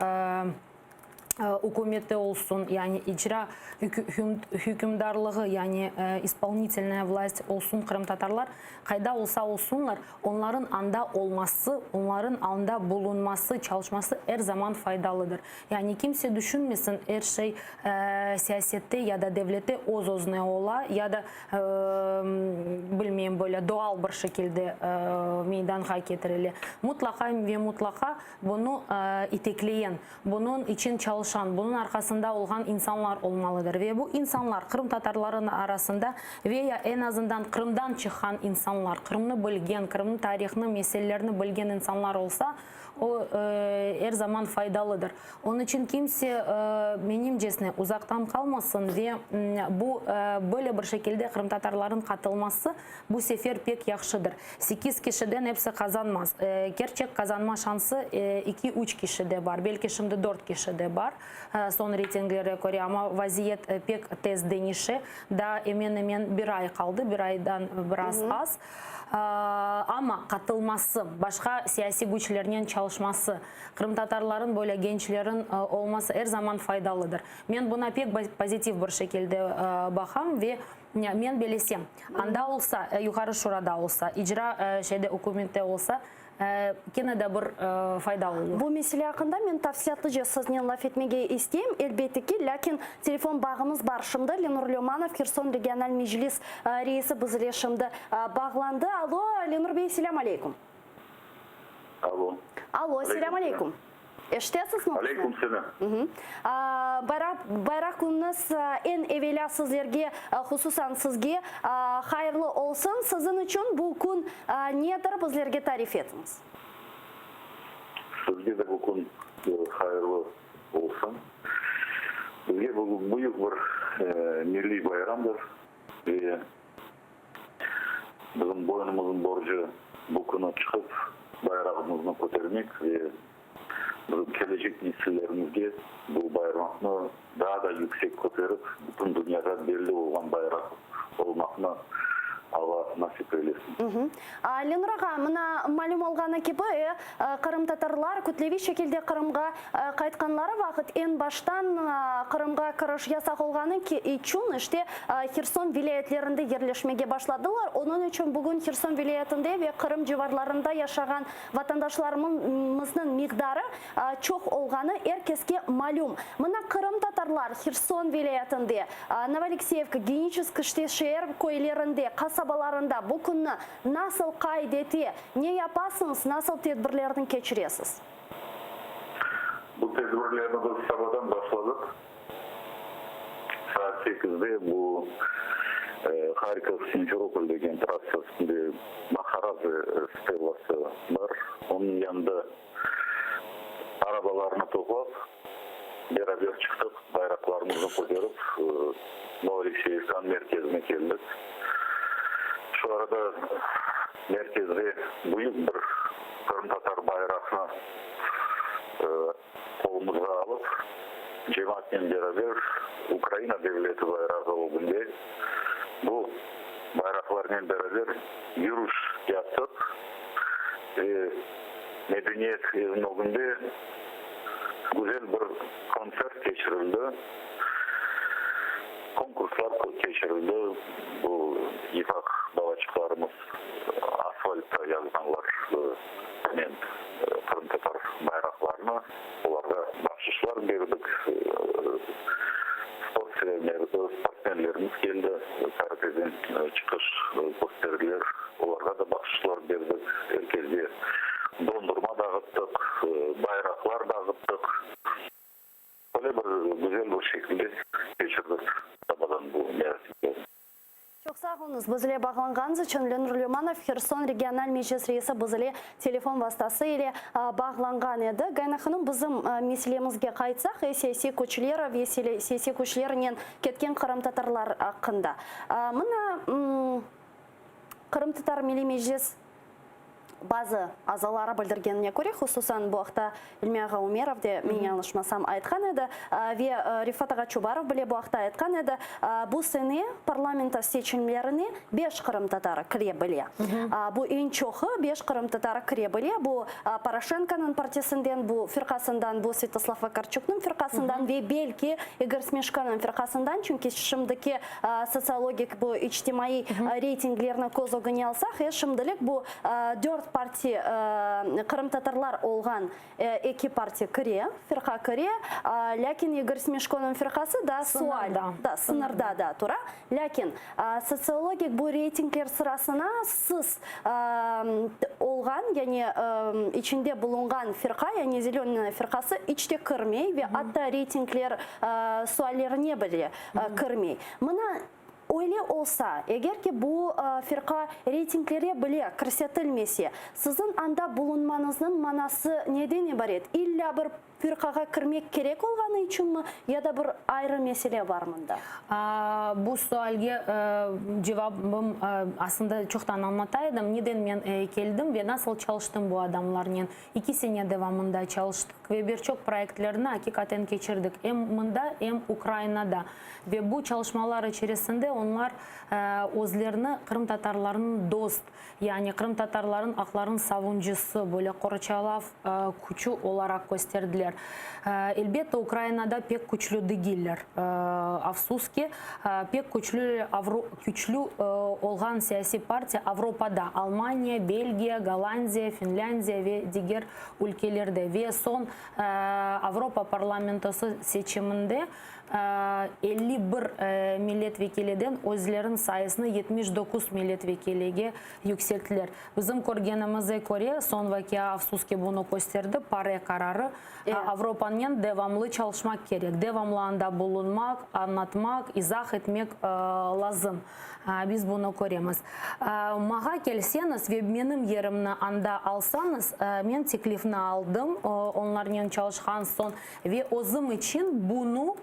ükümeti olsun, yani icra hükümdarlığı, yani ispolnitelnaya vlast olsun, qırımtatarlar qayda olsa olsunlar, onların anda olması, onların anda bulunması, çalışması er zaman faydalıdır. Yani kimse düşünmesin, er şey siyasette ya da devlette öz-özüne ola, ya da, bilmeyim, böyle doğal bir şekilde meydanğa ketirile. Mutlaqa ve mutlaqa Bunı itekleyen, bunıñ içün çalışan, bunıñ arqasında olğan insanlar olmalıdır. Ve bu insanlar qırımtatarlarınıñ arasında ve ya eñ azından Qırımdan çıqqan insanlar, Qırımnı bilgen, Qırımnıñ tarihını, meselelerini bilgen insanlar olsa, o, er zaman faydalıdır. Onıñ içün kimse, menimcesine, uzaqtan qalmasın ve bu böyle bir şekilde qırımtatarlarnıñ qatılması Bu sefer pek yahşıdır. Sekiz kişiden episi qazanmaz. Kerçek qazanma şansı eki, üç kişide bar, belki şimdi dört kişide bar, soñ reytinglere köre, amma vaziyet pek tez deñişe. Daa emen-emen bir ay qaldı, bir aydan biraz az. Amma qatılması, başqa siyasiy küçlernen çalışması, qırımtatarların böyle gençlerin olması er zaman faydalıdır. Men buna pek pozitiv bir şekilde baqam ve Men bilesem, anda olsa, Yuqarı Şurada olsa, icra şeyde, ükümette olsa, Kene de bir fayda olur. Bu mesele aqqında men tafsilâtlıca siznen laf etmege isteyim, elbette ki, lâkin telefon bağımız bar şimdi. Lenur Lömanov, Herson regional meclis reisi biz ile şimdi bağlandı. Alo, Lenur bey, selâm aleykum. Alo. Alo, selâm aleykum. Eşitesizmi bizni? Aleyküm selâm. Bayraq, bayraq künüñiz eñ evelâ sizlerge, hususan sizge hayırlı olsun. Siziñ içün bu kün nedir, bizlerge tarif etiñiz. Sizge de bu kün hayırlı olsun. Bizge bu büyük bir milliy bayramdır ve bizim boynumıznıñ borcu bu künü çıqıp bayrağımıznı kötermek ve Bizim kelecek nesillerimizge bu bayraqnı daa da yüksek köterip, bütün dünyağa belli olğan bayraq olmaqnı Alla nasip eylesin. Lenur ağa, mına, malüm olğanı kibi, qırımtatarlar kütleviy şekilde Qırımğa qaytqanları vaqıt eñ baştan Qırımğa kiriş yasaq olğanı içün, işte, Herson vilâyetlerinde yerleşmege başladılar. Onıñ içün bugün Herson vilâyetinde ve Qırım civarlarında yaşağan Vatandaşlarımıznıñ miqdarı çoq olğanı er keske malüm. Mına qırımtatarlar Herson vilâyetinde, Novoalekseyevka, Geniçesk işte şeer köylerinde, qasabalarında bu künni nasıl qayd ete, ne yapasıñız, nasıl tedbirlerni keçiresiz? Bu tedbirlerni biz sabadan başladıq. Saat sekizde bu Harkov, Simferopol degen trassa üstünde Maharazı stellası bar. Onıñ yanında arabalarnı toplap, beraber çıqtıq, bayraqlarımıznı köterip, Novoalekseyevkanıñ merkezine keldik. Şu arada merkezde büyük bir qırımtatar bayraqnı qolumızğa alıp, cemaatnen beraber Ukraina devleti bayrağı ögünde bu bayraqlarnen beraber yürüş yaptıq ve Medeniyet eviniñ ögünde güzel bir kontsert keçirildi, konkurslar keçirildi, bu yıfaq balaçıqlarımız asfaltta yazğanlar. Men qırımtatar bayraqlarını olarğa bahşışlar berdik. Sportsmenlerimiz keldi, karateden çıqış kösterdiler, olarğa da bahşışlar berdik. Er kesge dondurma dağıttıq, bayraqlar dağıttıq. Böyle bir güzel bir şekilde keçirdik sabadan bu merasimlerni. Çoq sağ oluñız, biz ile bağlanğanıñız içün. Lenur Lümanov, Herson regional meclis reisi biz ile telefon vastası ile bağlanğan edi. Gayana hanım, bizim meselemizge qaytsaq, e, siyasiy küçler ve siyasiy küçlernen ketken qırımtatarlar aqqında. Mına, Qırımtatar Milliy Meclis Bazı azaları bildirgenine köre, hususan bu aqta İlmi ağa Umerov de, men yañlışmasam, aytqan edi, ve Refat ağa Çubarov bile bu aqta aytqan edi, bu sene parlamento seçimlerine beş qırımtatarı kire bile. Bu eñ çoqu beş qırımtatarı kire bile, bu Poroşenkonıñ partisinden, bu firqasından, bu Svâtoslav Vakarçuknıñ firqasından ve belki İgor Smeşkonıñ firqasından, çünki şimdiki Sotsiologik bu içtimaiy reytinglerni köz ögüne alsaq, e, şimdilik bu dört parti qırımtatarlar olğan eki parti kire, firqa kire, lâkin İgor Smeşkonıñ firqası daa sual, da sıñırda da tura. Lâkin sotsiologik bu reytingler sırasına siz olğan, yani içinde bulunğan firqa, yani Zelönaya firqası iç te kirmey ve atta reytingler suallerine bile kirmey. Mına, öyle olsa, eger ki bu firqa reytinglere bile kirsetilmese, siziñ anda bulunmañıznıñ manası neden ibaret? İllâ bir firqağa kirmek kerek olğanı içünmi ya da bir ayrı mesele bar mında? Bu sualge cevabım aslında çoqtan añlata edim. Neden men keldim ve nasıl çalıştım bu adamlarnen? İki sene devamında çalıştıq ve bir çoq proyektlerni aqiqaten keçirdik, em mında, em Ukrainada. Ve bu çalışmalar içerisinde onlar özlerini qırımtatarlarnıñ dost, yani qırımtatarlarnıñ aqlarınıñ savuncısı, böyle qorçalav küçü olaraq kösterdiler. Elbette, Ukraina. Ukrainada pek küçlü degiller. Afsus ki, pek küçlü küçlü olğan siyasiy partiya Avropada, Almaniya, Belgiya, Gollandiya, Finlândiya ve diger ülkelerde ve soñ Avropa parlamentosı seçiminde 51 millet vekiliden özleriniñ sayısını 79 millet vekilige yükselttiler. Bizim körgenimize köre, soñ vaqia, afsus ki, bunı kösterdi, PARE qararı, Avropanen devamlı çalışmaq kerek, devamlı anda bulunmaq, añlatmaq, izah etmek lazım. Biz bunı köremiz. Maña kelseñiz ve menim yerimni anda alsañız, men teklifni aldım, onlarnen çalışqan soñ ve özüm içün bunı,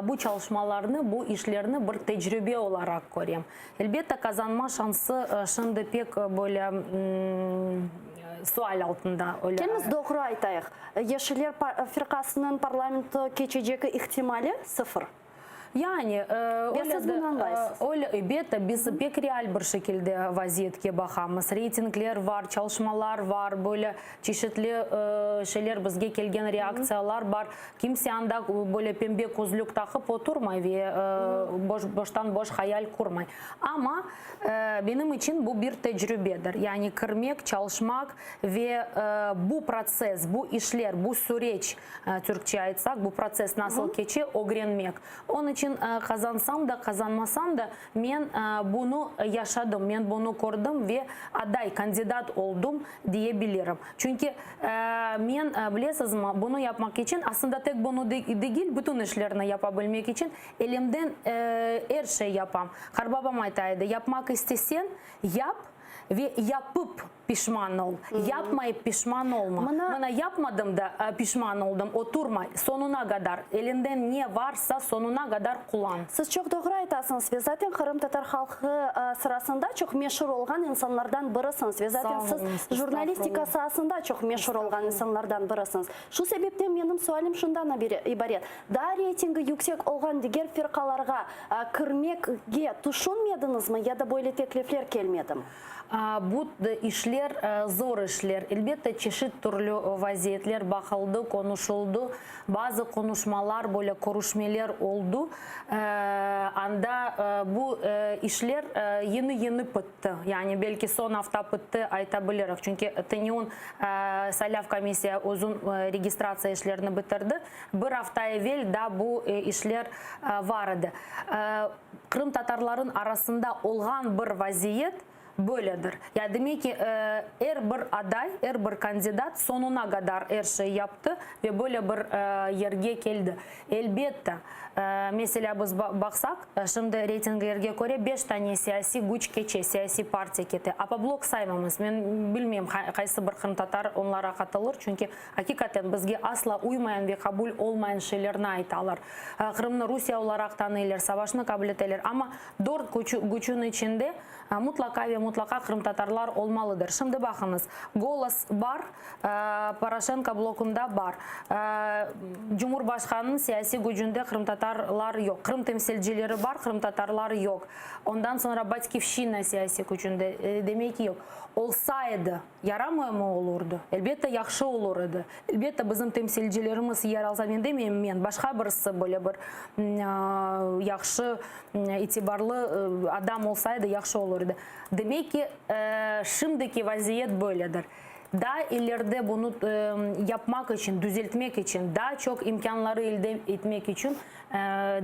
bu çalışmalarnı, bu işlerni bir tecribe olaraq körem. Elbette, qazanma şansı şimdi pek böyle sual altında. Keliñiz doğru aytayıq, Yeşiller firqasınıñ parlamento keçecegi ihtimali sıfır. Yani, Ve siz bunı añlaysız. Öyle, elbette, biz pek real bir şekilde vaziyetke baqamız. Reytingler bar, çalışmalar bar, böyle çeşitli şeyler, bizge kelgen reaktsiyalar bar. Kimse anda böyle pembe közlük taqıp oturmay ve boştan-boş hayal qurmay. Amma benim içün bu bir tecrübedir. Yani kirmek, çalışmaq ve bu protsess, bu işler, bu süreç, Türkçe aytsaq, bu protsess nasıl keçe, ögrenmek. Onıñ içün qazansam da, qazanmasam da, men bunı yaşadım, men bunı kördim ve aday, kandidat oldım, deye bilirim. Çünki men, bilesizmi, bunı yapmaq içün, aslında tek bunı degil, bütün işlerni yapa bilmek içün elimden er şey yapam. Qarbabam ayta edi, yapmaq isteseñ, yap ve yapıp Pişman ol. Yapmayıp pişman olma. Mına yapmadım da pişman oldım, oturma, soñuna qadar, elinden ne varsa soñuna qadar qullan. Siz çoq doğru aytasıñız ve zaten qırımtatar halqı sırasında çoq meşur olğan insanlardan birisiñiz ve zaten siz jurnalistika saasında çoq meşur olğan insanlardan birisiñiz. Şu sebepten menim sualim şundan ibaret, daa reytingi yüksek olğan diger firqalarğa kirmekge tüşünmediñizmi ya da böyle teklifler kelmedimi? Bu işler zor işler. Elbette, çeşit türlü vaziyetler baqıldı, qonuşuldı. Bazı qonuşmalar, böyle körüşmeler oldı. Anda bu işler yeni-yeni pitti. Yani, belki soñ afta pitti, ayta bilirik. Çünki TNİON saylav komissiya özün registratsiya işlerini bitirdi. Bir afta evel da bu işler var edi. Qırımtatarların arasında olğan bir vaziyet böyledir. Ya demek ki, er bir aday, er bir kandidat soñuna qadar er şey yaptı ve böyle bir yerge keldi. Elbette, meselâ, biz baqsaq, şimdi reytinglerge köre beş tane siyasiy güç keçe, siyasiy partiya kete. Opoblok saymamız, men bilmeyim, qaysı bir qırımtatar onlara qatılır, çünki aqiqaten bizge asla uymayan ve qabul olmayan şeylerni aytalar. Qırımnı Rusiye olaraq tanıylar, savaşnı qabul eteler, amma dört küçün içinde mutlaqa ve mutlaqa qırımtatarlar olmalıdır. Şimdi baqıñız, Golos bar, Poroşenko blokunda bar, Cumhurbaşqanınıñ siyasiy gücünde qırımtatarlar yoq, Qırım temsilcileri bar, qırımtatarlar yoq, ondan soñra Batkivşçina siyasiy küçünde, demek ki, yoq. Olsa edi. Yaramaymı olurdı? Elbette, yahşı olur edi. Elbette, bizim temsilcilerimiz yer alsa, men demeyim men, başqa birisi böyle bir yahşı, itibarlı adam olsa edi, yahşı olur edi. Demek ki, şimdiki vaziyet böyledir. Daa ileride bunı yapmaq içün, düzeltmek içün, daa çoq imkânları elde etmek içün,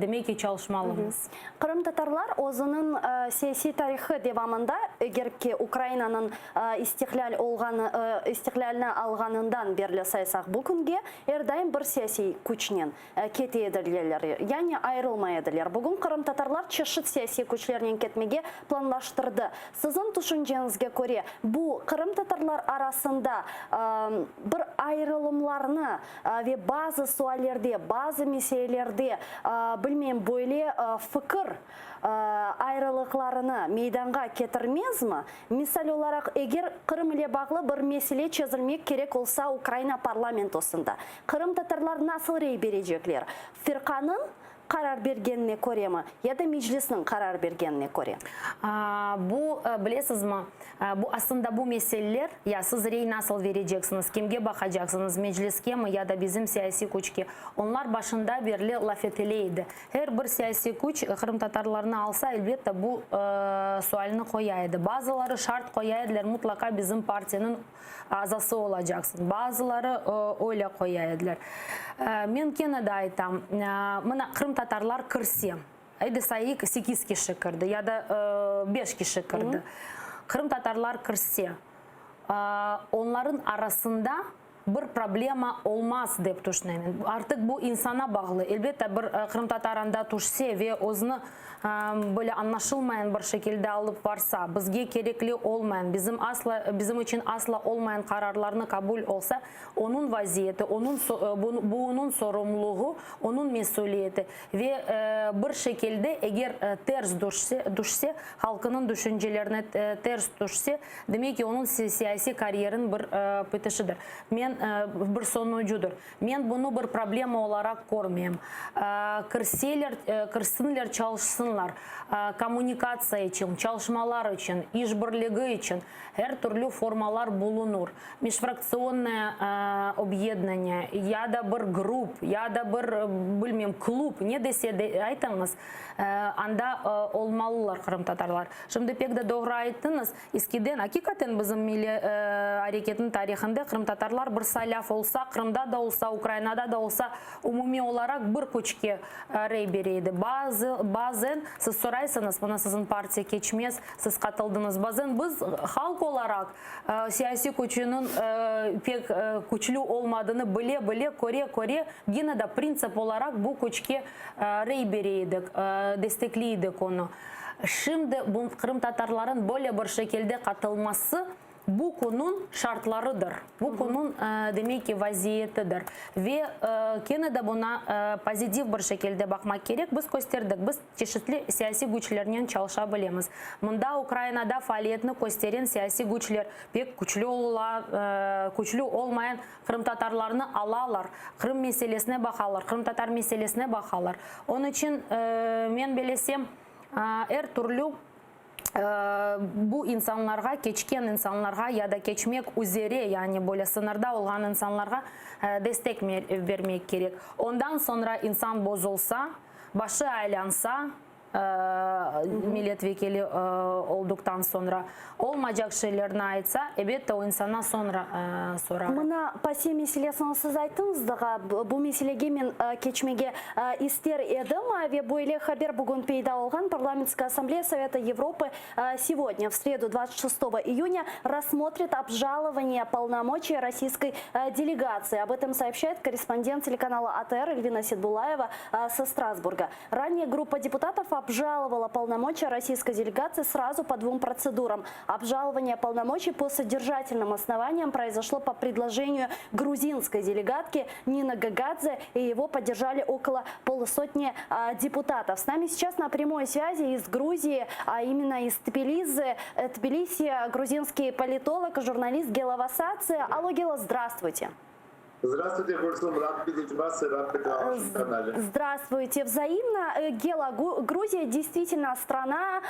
Demek ki, çalışmalımız. Qırımtatarlar özüniñ siyasiy tarihı devamında, eger ki Ukrainanıñ istiqlâl olğanı, istiqlâlni alğanından berli saysaq bu künge, er daim bir siyasiy küçnen kete edileler, yani ayırılmay ediler. Bugün qırımtatarlar çeşit siyasiy küçlernen ketmege planlaştırdı. Siziñ tüşünceñizge köre, bu qırımtatarlar arasında bir ayırılımlarnı Ve bazı suallerde, bazı meselelerde, bilmeyim, böyle fikir ayrılıqlarını meydanğa ketirmezmi? Misal olaraq, eger Qırım ile bağlı bir mesele çezilmek kerek olsa Ukraina parlamentosında, qırımtatarlar nasıl rey berecekler? Firqanıñ. qarar bergenine köremi ya da Meclisniñ qarar bergenine köre? Bu, bilesizmi, bu aslında bu meseleler, ya siz rey nasıl vereceksiñiz, kimge baqacaqsıñız, Mecliskemi ya da bizim siyasiy küçke, onlar başında berli laf etile edi. Er bir siyasiy küç qırımtatarlarnı alsa, elbette, bu sualni qoya edi. Bazıları şart qoya ediler, mutlaqa bizim partiyanıñ azası olacaqsıñ. Bazıları öyle qoya ediler. Men kene de aytam, mına, qırımtatarlar kirse, aydı sayıq, sekiz kişi kirdi ya da beş kişi kirdi. Qırımtatarlar kirse, onların arasında bir problema olmaz dep tüşünemen. Artıq bu insana bağlı. Elbette, bir qırımtatar anda tüşse ve özüni böyle añlaşılmayan bir şekilde alıp barsa, bizge kerekli olmayan, bizim asla, bizim içün asla olmayan qararlarnı qabul olsa, onıñ vaziyeti, onıñ, bu onıñ sorumluğı, onıñ mesüliyeti. Ve bir şekilde eger ters tüşse, halqınıñ tüşüncelerine ters tüşse, Demek ki, onıñ siyasiy karyerin bir pitişidir. Men, bir sonucudır. Men bunı bir problema olaraq körmeyim. Kirseler, kirsinler, çalışsınlar. Kommunikatsiya içün, çalışmalar içün, işbirligi içün er türlü formalar bulunur. Межфракционное объединение, ya da bir grup, ya da bir, bilmeyim, klub, ne dese de aytıñız, anda olmalılar qırımtatarlar. Şimdi pek de doğru ayttıñız, eskiden, aqiqaten bizim milliy areketniñ tarihinde qırımtatarlar bir saylav olsa, Qırımda da olsa, Ukrainada da olsa, umumiy olaraq bir küçke rey bere edi. Bazı, bazen, siz soraysıñız, mına siziñ partiya keçmez, siz qatıldıñız, bazen biz halq olaraq siyasiy küçüniñ pek küçlü olmadığını bile-bile, köre-köre, gene de printsip olaraq bu küçke rey bere edik, destekliy edik onı. Şimdi bu qırımtatarların böyle bir şekilde qatılması bu künniñ şartlarıdır, bu künniñ, demek ki, vaziyetidir. Ve kene de buna pozitiv bir şekilde baqmaq kerek, biz kösterdik, biz çeşitli siyasiy küçlernen çalışa bilemiz. Mında Ukrainada faaliyetini kösteren siyasiy küçler pek küçlü ola, küçlü olmayan qırımtatarlarnı alalar, Qırım meselesine baqalar, qırımtatar meselesine baqalar. Onıñ içün men belesem, er türlü bu insanlarğa, keçken insanlarğa ya da keçmek üzere, yani böyle sıñırda olğan insanlarğa destek bermek kerek. Ondan soñra insan bozulsa, başı aylansa, milletvekili olduqtan soñra olmaycaq şeylerni aytsa, ebette, o insana soñra sorarım. Mına, PASE meselesini siz ayttıñız daa, bu meselege men keçmege ister edim. Ve böyle haber bugün peyda olğan, Parlamentskaya Assambleya Совета Европы сегодня, в среду, 26 июня, рассмотрит обжалование полномочий российской делегации. Об этом сообщает корреспондент телеканала АТР Эльвина Ситбулаева со Страсбурга. Ранее группа депутатов обжаловала полномочия российской делегации сразу по двум процедурам. Обжалование полномочий по содержательным основаниям произошло по предложению грузинской делегатки Нины Гагадзе, и его поддержали около полусотни депутатов. С нами сейчас на прямой связи из Грузии, а именно из Тбилиси, Тбилиси грузинский политолог и журналист Гела Васадзе. Алло, Гела, здравствуйте. Здравствуйте, Гульсум, рад видеть вас и рад быть на вашем канале. Здравствуйте, взаимно. Гела, Грузия действительно страна,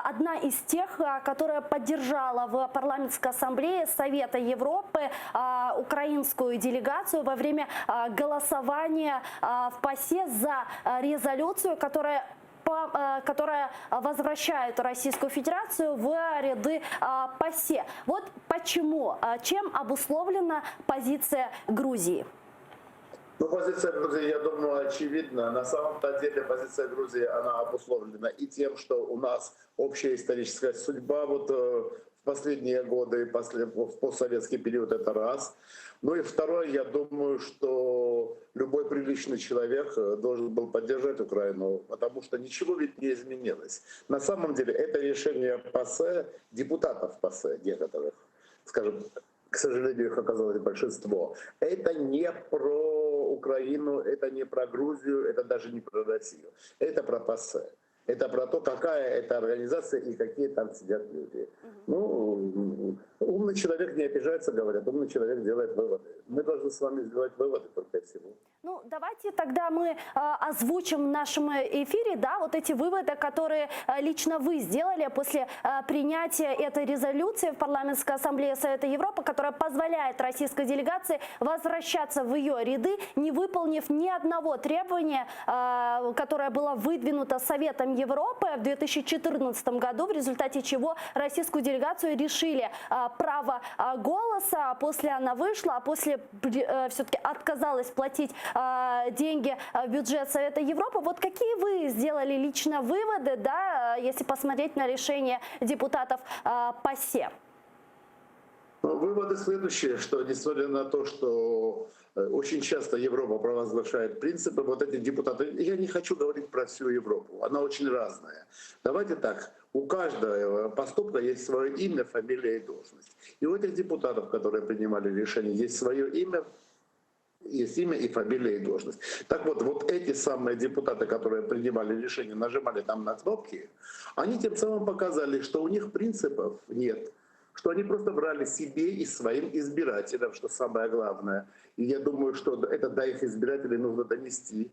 одна из тех, которая поддержала в Парламентской ассамблее Совета Европы украинскую делегацию во время голосования в ПАСЕ за резолюцию, которая возвращает Российскую Федерацию в ряды ПАСЕ. Вот почему, чем обусловлена позиция Грузии? Ну, позиция Грузии, я думаю, очевидна. На самом-то деле позиция Грузии, она обусловлена и тем, что у нас общая историческая судьба вот в последние годы, в постсоветский период, это раз. Ну и второе, я думаю, что любой приличный человек должен был поддержать Украину, потому что ничего ведь не изменилось. На самом деле это решение ПАСЕ, депутатов ПАСЕ некоторых, скажем, к сожалению, их оказалось большинство. Это не про Украину, это не про Грузию, это даже не про Россию. Это про ПАСЕ. Это про то, какая это организация и какие там сидят люди. Ну, умный человек не обижается, говорят, умный человек делает выводы. Мы должны с вами сделать выводы только всего. Ну, давайте тогда мы озвучим в нашем эфире, да, вот эти выводы, которые лично вы сделали после принятия этой резолюции в Парламентской ассамблее Совета Европы, которая позволяет российской делегации возвращаться в ее ряды, не выполнив ни одного требования, которое было выдвинуто Советом Европы в 2014 году, в результате чего российскую делегацию решили права голоса, а после она вышла, а после все-таки отказалась платить деньги в бюджет Совета Европы. Вот какие вы сделали лично выводы, да, если посмотреть на решение депутатов ПАСЕ? Ну, выводы следующие, что несмотря на то, что очень часто Европа провозглашает принципы, вот эти депутаты, я не хочу говорить про всю Европу, она очень разная. Давайте так, у каждого поступка есть свое имя, фамилия и должность. И у этих депутатов, которые принимали решение, есть свое имя, есть имя и фамилия и должность. Так вот, вот эти самые депутаты, которые принимали решение, нажимали там на кнопки, они тем самым показали, что у них принципов нет, что они просто брали себе и своим избирателям, что самое главное. И я думаю, что это до их избирателей нужно донести,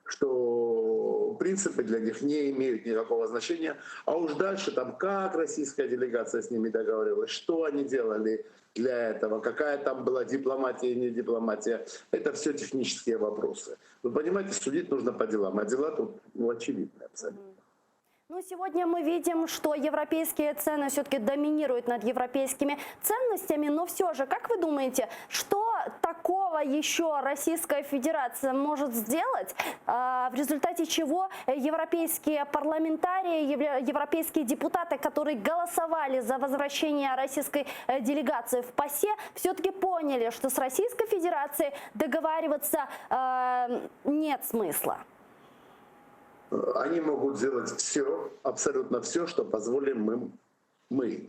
что принципы для них не имеют никакого значения. А уж дальше там, как российская делегация с ними договаривалась, что они делали для этого, какая там была дипломатия и не дипломатия, это все технические вопросы. Вы понимаете, судить нужно по делам, а дела тут очевидны абсолютно. Ну, сегодня мы видим, что европейские цены все-таки доминируют над европейскими ценностями, но все же, как вы думаете, что такого еще Российская Федерация может сделать, в результате чего европейские парламентарии, европейские депутаты, которые голосовали за возвращение российской делегации в ПАСЕ, все-таки поняли, что с Российской Федерацией договариваться нет смысла? Они могут сделать все, абсолютно все, что позволим им мы.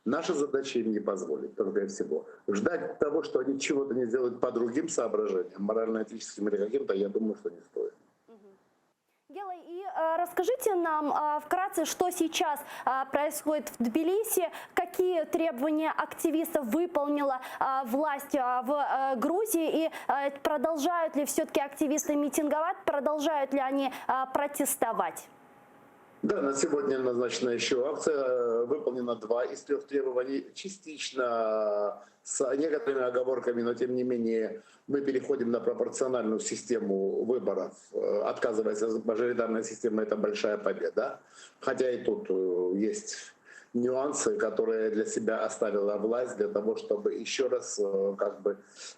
Наша задача им не позволить, только и всего. Ждать того, что они чего-то не сделают по другим соображениям, морально-этическим или каким-то, я думаю, что не стоит. Гела, и расскажите нам вкратце, что сейчас происходит в Тбилиси, какие требования активистов выполнила власть в Грузии, и продолжают ли все-таки активисты митинговать, продолжают ли они протестовать? Да, на сегодня назначена еще акция. Выполнено 2 из 3 требований. Частично с некоторыми оговорками, но тем не менее мы переходим на пропорциональную систему выборов. Отказываясь от мажоритарной системы, это большая победа. Хотя и тут есть нюансы, которые для себя оставила власть, для того, чтобы еще раз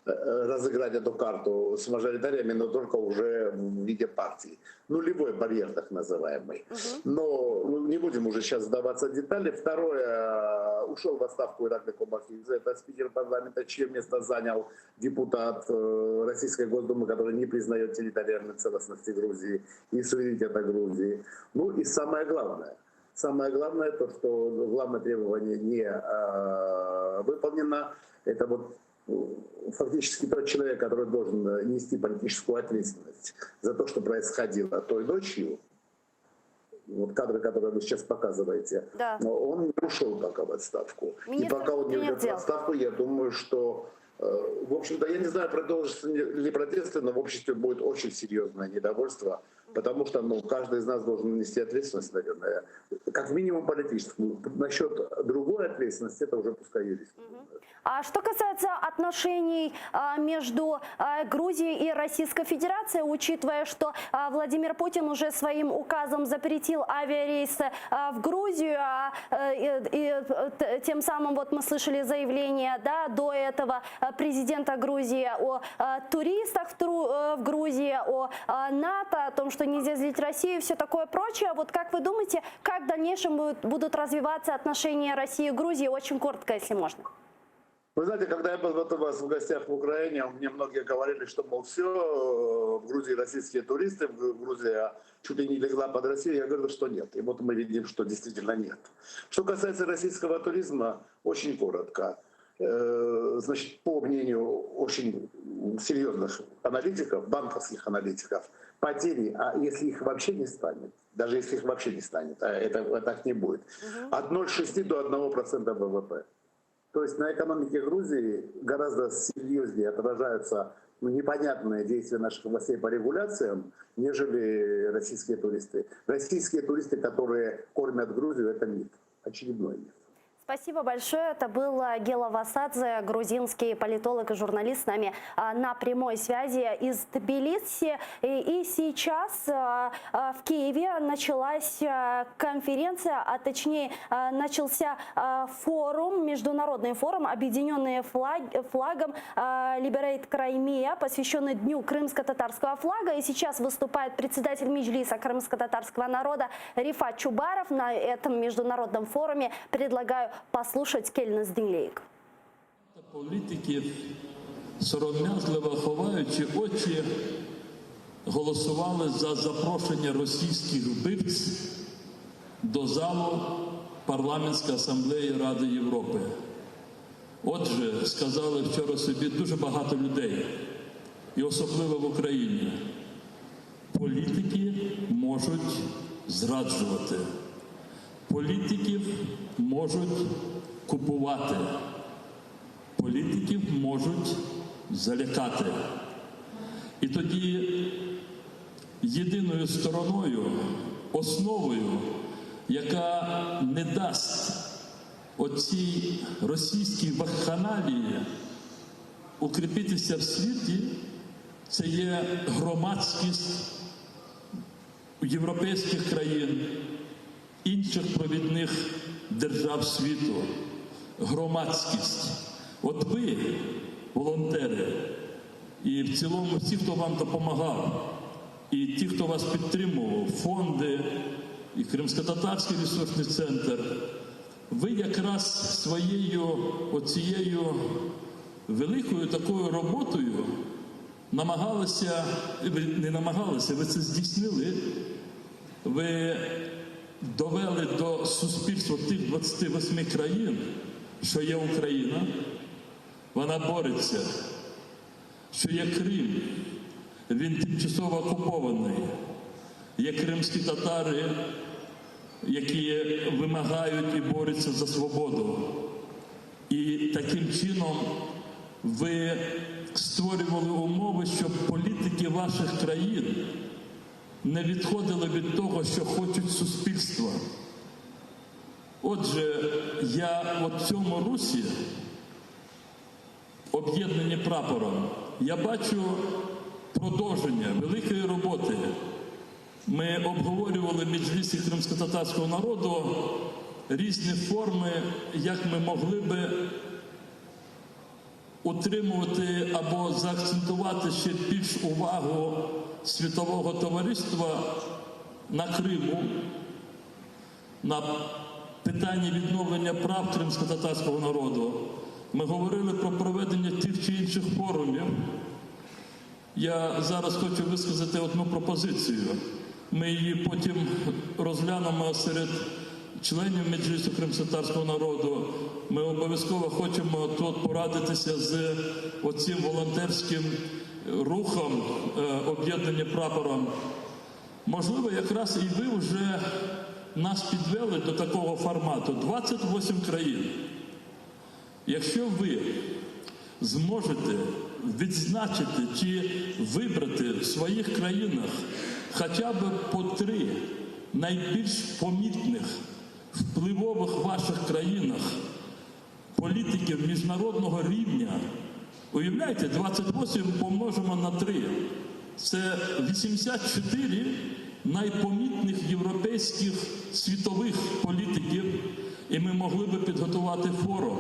разыграть эту карту с мажоритариями, но только уже в виде партии. Нулевой барьер, так называемый. Но не будем уже сейчас вдаваться в детали. Второе, ушел в отставку Ираклий Кобахидзе, это спикер парламента, чье место занял депутат Российской Госдумы, который не признает территориальной целостности Грузии и суверенитета Грузии. И самое главное. Самое главное, то, что главное требование не выполнено, это фактически тот человек, который должен нести политическую ответственность за то, что происходило той ночью, кадры, которые вы сейчас показываете, но он не ушел пока в отставку. И Министр пока он не внутренних уйдет в дел. отставку, я думаю, что я не знаю, продолжатся ли протесты, но в обществе будет очень серьезное недовольство, потому что каждый из нас должен нести ответственность, наверное, как минимум политическую. Насчет другой ответственности, это уже пускай юристы. А что касается отношений между Грузией и Российской Федерацией, учитывая, что Владимир Путин уже своим указом запретил авиарейсы в Грузию, и тем самым мы слышали заявление, да, до этого президента Грузии о туристах в Грузии, о НАТО, о том, что нельзя злить Россию и все такое прочее. Как вы думаете, как в дальнейшем будут развиваться отношения России и Грузии? Очень коротко, если можно. Вы знаете, когда я был у вас в гостях в Украине, мне многие говорили, что, мол, все, в Грузии российские туристы, Грузия чуть ли не легла под Россию. Я говорю, что нет. И мы видим, что действительно нет. Что касается российского туризма, очень коротко. По мнению очень серьезных аналитиков, банковских аналитиков, потери, а если их вообще не станет, даже если их вообще не станет, а это так не будет, от 0,6 до 1% ВВП. То есть на экономике Грузии гораздо серьезнее отражаются ну, непонятные действия наших властей по регуляциям, нежели российские туристы. Российские туристы, которые кормят Грузию, это миф, очередной миф. Спасибо большое. Это был э, Гела Васадзе, грузинский политолог и журналист с нами а, на прямой связи из Тбилиси. И сейчас а, а, в Киеве началась конференция, а точнее начался форум, международный форум, объединенный флаг, флагом Liberate Crimea, посвященный Дню крымско-татарского флага. И сейчас выступает председатель Меджлиса крымско-татарского народа Рифат Чубаров на этом международном форуме. Предлагаю послушать Keliñiz diñleyik. Політиків, сором'язливо ховаючи очі, голосували за запрошення російських вбивць до залу Парламентської асамблеї Ради Європи. Отже, сказали вчора собі дуже багато людей, і особливо в Україні, політики можуть зраджувати. Політиків можуть купувати, політиків можуть залякати. І тоді єдиною стороною, основою, яка не дасть оцій російській вакханалії укріпитися в світі, це є громадськість європейських країн, інших провідних держав світу, громадськість. От ви, волонтери, і в цілому всі, хто вам допомагав, і ті, хто вас підтримував, фонди, і Кримсько-татарський ресурсний центр, ви якраз своєю оцією великою такою роботою намагалися, ви не намагалися, ви це здійснили, ви довели до суспільства тих 28 країн, що є Україна, вона бореться, що є Крим, він тимчасово окупований, є кримські татари, які вимагають і борються за свободу. І таким чином ви створювали умови, щоб політики ваших країн не відходили від того, що хочуть суспільства. Отже, я в цьому русі, об'єднані прапором, я бачу продовження великої роботи. Ми обговорювали в Меджлісі кримськотатарського народу різні форми, як ми могли би утримувати або заакцентувати ще більш увагу світового товариства на Криму, на питанні відновлення прав кримськотатарського народу. Ми говорили про проведення тих чи інших форумів. Я зараз хочу висказати одну пропозицію. Ми її потім розглянемо серед членів Меджлісу кримськотатарського народу. Ми обов'язково хочемо тут порадитися з оцим волонтерським рухом е, об'єднання прапором. Можливо, якраз і ви вже нас підвели до такого формату 28 країн. Якщо ви зможете відзначити чи вибрати в своїх країнах хоча б по три найбільш помітних, впливових ваших країнах політиків міжнародного рівня, уявляєте, 28 помножимо на 3. Це 84 найпомітних європейських світових політиків, і ми могли би підготувати форум.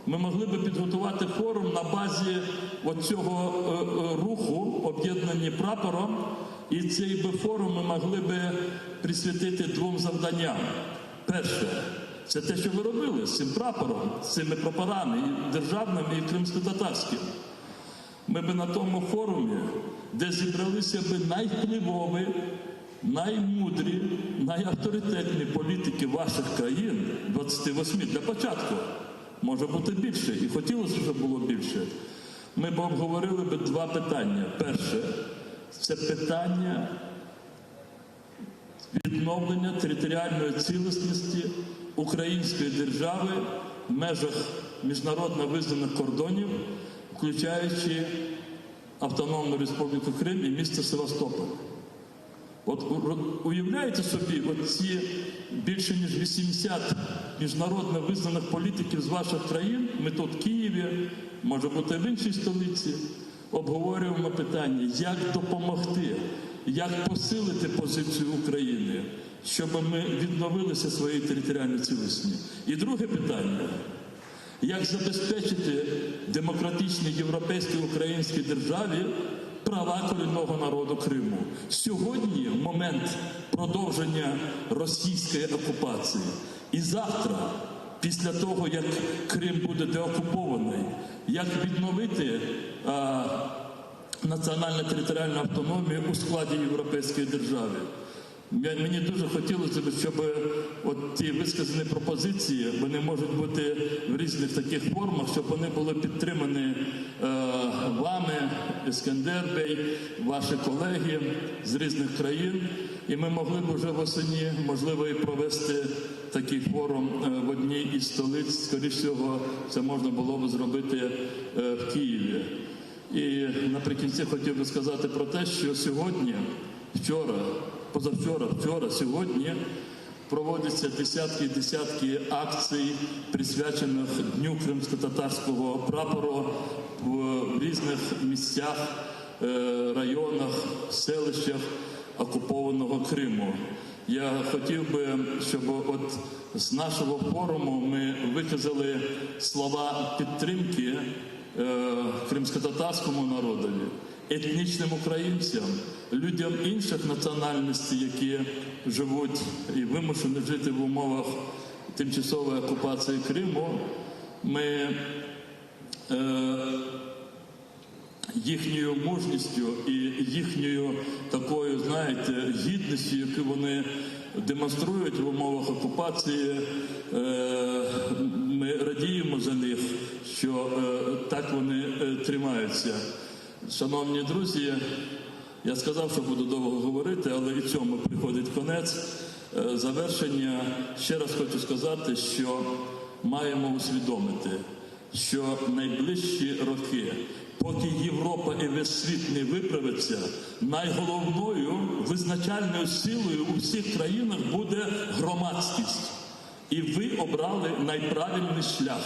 Ми могли би підготувати форум на базі оцього е, е, руху, об'єднані прапором, і цей би форум ми могли би присвятити двом завданням. Перше, це те, що ви робили з цим прапором, з цими прапорами, і державним, і кримськотатарським. Ми би на тому форумі, де зібралися би найвпливові, наймудрі, найавторитетні політики ваших країн, 28 для початку, може бути більше, і хотілося, щоб було більше. Ми б обговорили би два питання. Перше, це питання відновлення територіальної цілісності української держави в межах. міжнародно визнаних кордонів, включаючи Автономну Республіку Крим і місто Севастополь. От уявляєте собі, от ці більше ніж 80 міжнародно визнаних політиків з ваших країн, ми тут в Києві, може бути в іншій столиці, обговорюємо питання, як допомогти, як посилити позицію України, щоб ми відновилися своєї територіальної цілісності. І друге питання. Як забезпечити демократичній європейській українській державі права корінного народу Криму? Сьогодні, в момент продовження російської окупації, і завтра, після того, як Крим буде деокупований, як відновити а, національно-територіальну автономію у складі європейської держави? Мені дуже хотілося б, щоб от ті висказані пропозиції, вони можуть бути в різних таких формах, щоб вони були підтримані е, вами, Іскандер Бей, ваші колеги з різних країн, і ми могли б уже восені, можливо, і провести такий форум е, в одній із столиць. Скоріше всього, це можна було б зробити е, в Києві. І наприкінці хотів би сказати про те, що сьогодні, вчора, позавчора, вчора, сьогодні проводяться десятки і десятки акцій, присвячених Дню кримськотатарського прапору в різних місцях, е, районах, селищах окупованого Криму. Я хотів би, щоб от з нашого форуму ми виказали слова підтримки е, кримськотатарському народові, етнічним українцям, людям інших національностей, які живуть і вимушені жити в умовах тимчасової окупації Криму. Ми е, їхньою мужністю і їхньою такою, знаєте, гідністю, яку вони демонструють в умовах окупації, е, ми радіємо за них, що е, так вони е, тримаються. Шановні друзі, я сказав, що буду довго говорити, але і цьому приходить конець. Е, Завершення ще раз хочу сказати, що маємо усвідомити, що найближчі роки, поки Європа і весь світ не виправиться, найголовною визначальною силою у всіх країнах буде громадськість. І ви обрали найправильний шлях.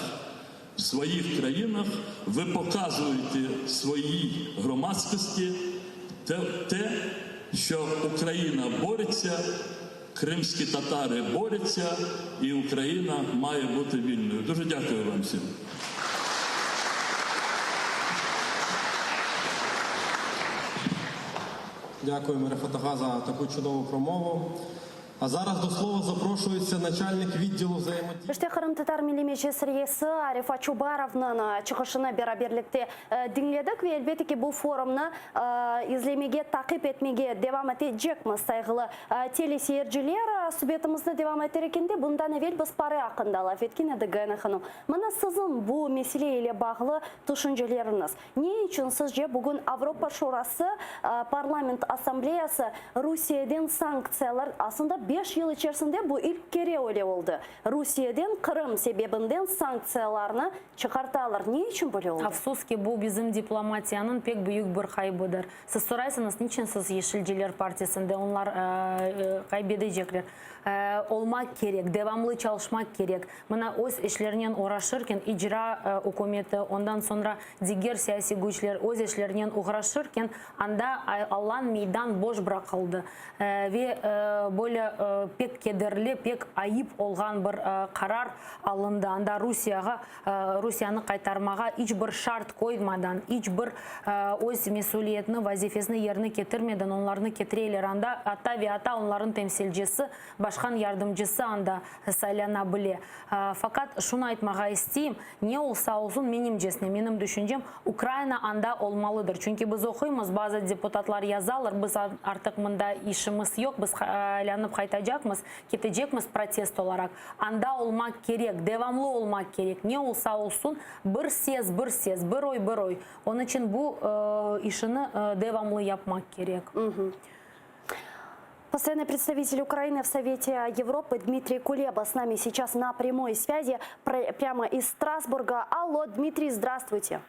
В своїх країнах ви показуєте своїй громадськості те, те, що Україна бореться, кримські татари борються, і Україна має бути вільною. Дуже дякую вам всім. Дякуємо, Рефат-ага, за таку чудову промову. А зараз до слова запрошується начальник відділу взаємодії. İşte Qırımtatar Milliy Meclis reisi Refat Çubarovnıñ çıqışını beraberlikte diñledik ve elbette ki bu forumnı izlemege, taqip etmege devam etecekmiz, sayğılı teleseyirciler. Subetimizni devam eter ekende, bundan evel biz para aqqında laf etken edik, Gayana hanım. Mına siziñ bu mesele ile bağlı tüşünceleriñiz. Ne içün sizce bugün Avropa Şurası Parlament Assambleyası Rusiyeden sanktsiyalar, aslında beş yıl içerisinde bu ilk kere öyle oldı, Rusiyeden Qırım sebebinden sanktsiyalarnı çıqartalar. Ne içün böyle oldı? Afsus ki, bu bizim diplomatiyanıñ pek büyük bir qaybıdır. Siz soraysıñız, niçin siz Yeşilciler partisinde, onlar qaybedecekler. Olmaq kerek, devamlı çalışmaq kerek. Mına öz işlerinen oğraşırken, icra ükümeti, ondan soñra diger siyasiy küçler öz işlerinen oğraşırken, anda alan, meydan boş bıraqıldı. Ve böyle pek kederli, pek ayıp olğan bir qarar alındı. Anda Rusiyağa, Rusiyanı qaytarmağa iç bir şart qoymadan, iç bir öz mesüliyetini, vazifesini yerine ketirmeden onlarnı ketireler anda, atta ve atta onların temsilcisi, başqan yardımcısı anda saylana bile. Faqat şunı aytmağa isteyim, ne olsa olsun, menimcesine, menim düşüncem, Ukraina anda olmalıdır. Çünki biz oquymız, bazı deputatlar yazalar, biz artıq mında işimiz yoq, biz aylanıp qaytacaqmız, ketecekmiz protest olaraq. Anda olmaq kerek, devamlı olmaq kerek, ne olsa olsun, bir ses, bir ses, bir oy, bir oy. Onıñ içün bu işini devamlı yapmaq kerek. Постоянный представитель Украины в Совете Европы Дмитрий Кулеба с нами сейчас на прямой связи прямо из Страсбурга. Алло, Дмитрий, здравствуйте.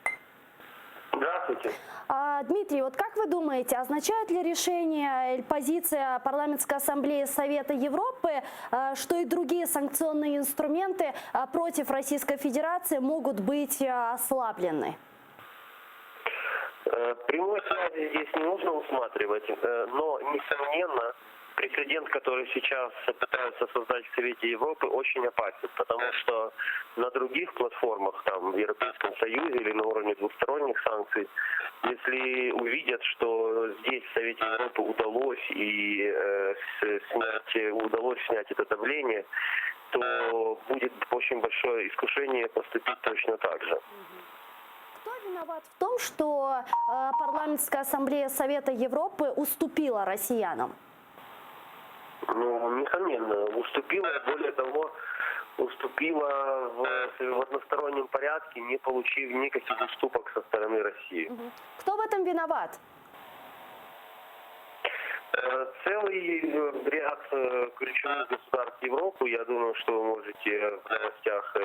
Здравствуйте. А, Дмитрий, вот как вы думаете, означает ли решение или позиция Парламентской ассамблеи Совета Европы, а, что и другие санкционные инструменты а, против Российской Федерации могут быть ослаблены? Э, прямой связи здесь не нужно усматривать, э, но, несомненно, прецедент, который сейчас пытаются создать в Совете Европы, очень опасен, потому что на других платформах, там, в Европейском Союзе или на уровне двусторонних санкций, если увидят, что здесь в Совете Европы удалось и э, снять, удалось снять это давление, то будет очень большое искушение поступить точно так же. Кто виноват в том, что э, Парламентская ассамблея Совета Европы уступила россиянам? Ну, несомненно, уступила, более того, уступила в, в одностороннем порядке, не получив никаких уступок со стороны России. Кто в этом виноват? Э, целый э, ряд э, ключевых государств Европы, я думаю, что вы можете в новостях,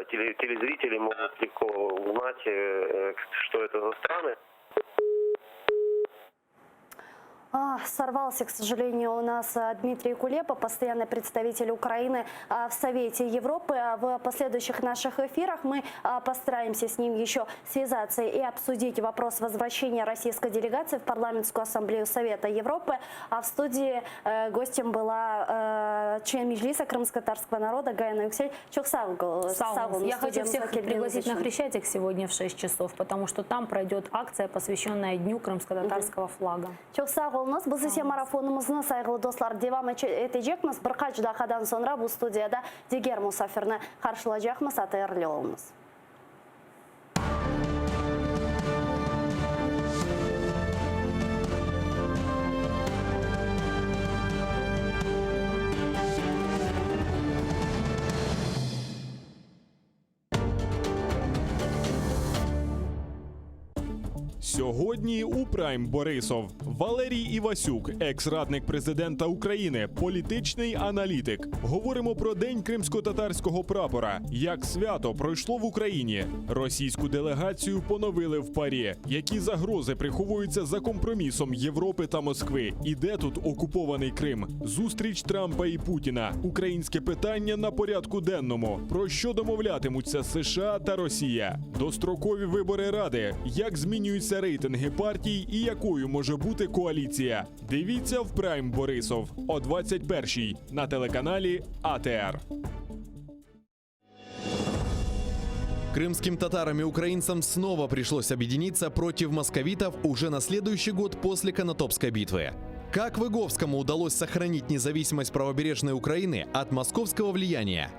телезрители могут легко узнать, что это за страны. А, сорвался, к сожалению, у нас а, Дмитрий Кулеба, постоянный представитель Украины а, в Совете Европы. В последующих наших эфирах мы постараемся с ним еще связаться и обсудить вопрос возвращения российской делегации в Парламентскую ассамблею Совета Европы. А в студии э, гостем была э, член Меджлиса крымско-татарского народа Гаяна Юксель. Çoq sağ Я хочу всех пригласить на Хрещатик сегодня в 6 часов, потому что там пройдет акция, посвященная Дню крымско-татарского флага. Çoq sağ oluñız. Biz ise marafonımıznı, sayğılı dostlar, devam etecekmiz. Bir qaç daqqadan soñra bu studiyada diger musafirni qarşılaycaqmız. ATRli oluñız. Сьогодні у Прайм Борисов Валерій Івасюк, екс-радник президента України, політичний аналітик. Говоримо про день кримсько-татарського прапора, як свято пройшло в Україні. Російську делегацію поновили в ПАРЄ. Які загрози приховуються за компромісом Європи та Москви? І де тут окупований Крим? Зустріч Трампа і Путіна. Українське питання на порядку денному. Про що домовлятимуться США та Росія? Дострокові вибори Ради. Як змінюються рейтинги партій і якою може бути коаліція? Дивіться в Прайм Борисов о 21-й на телеканалі АТР. Крымским татарам и украинцам снова пришлось объединиться против московитов уже на следующий год после Конотопской битвы. Как Выговскому удалось сохранить независимость правобережной Украины от московского влияния?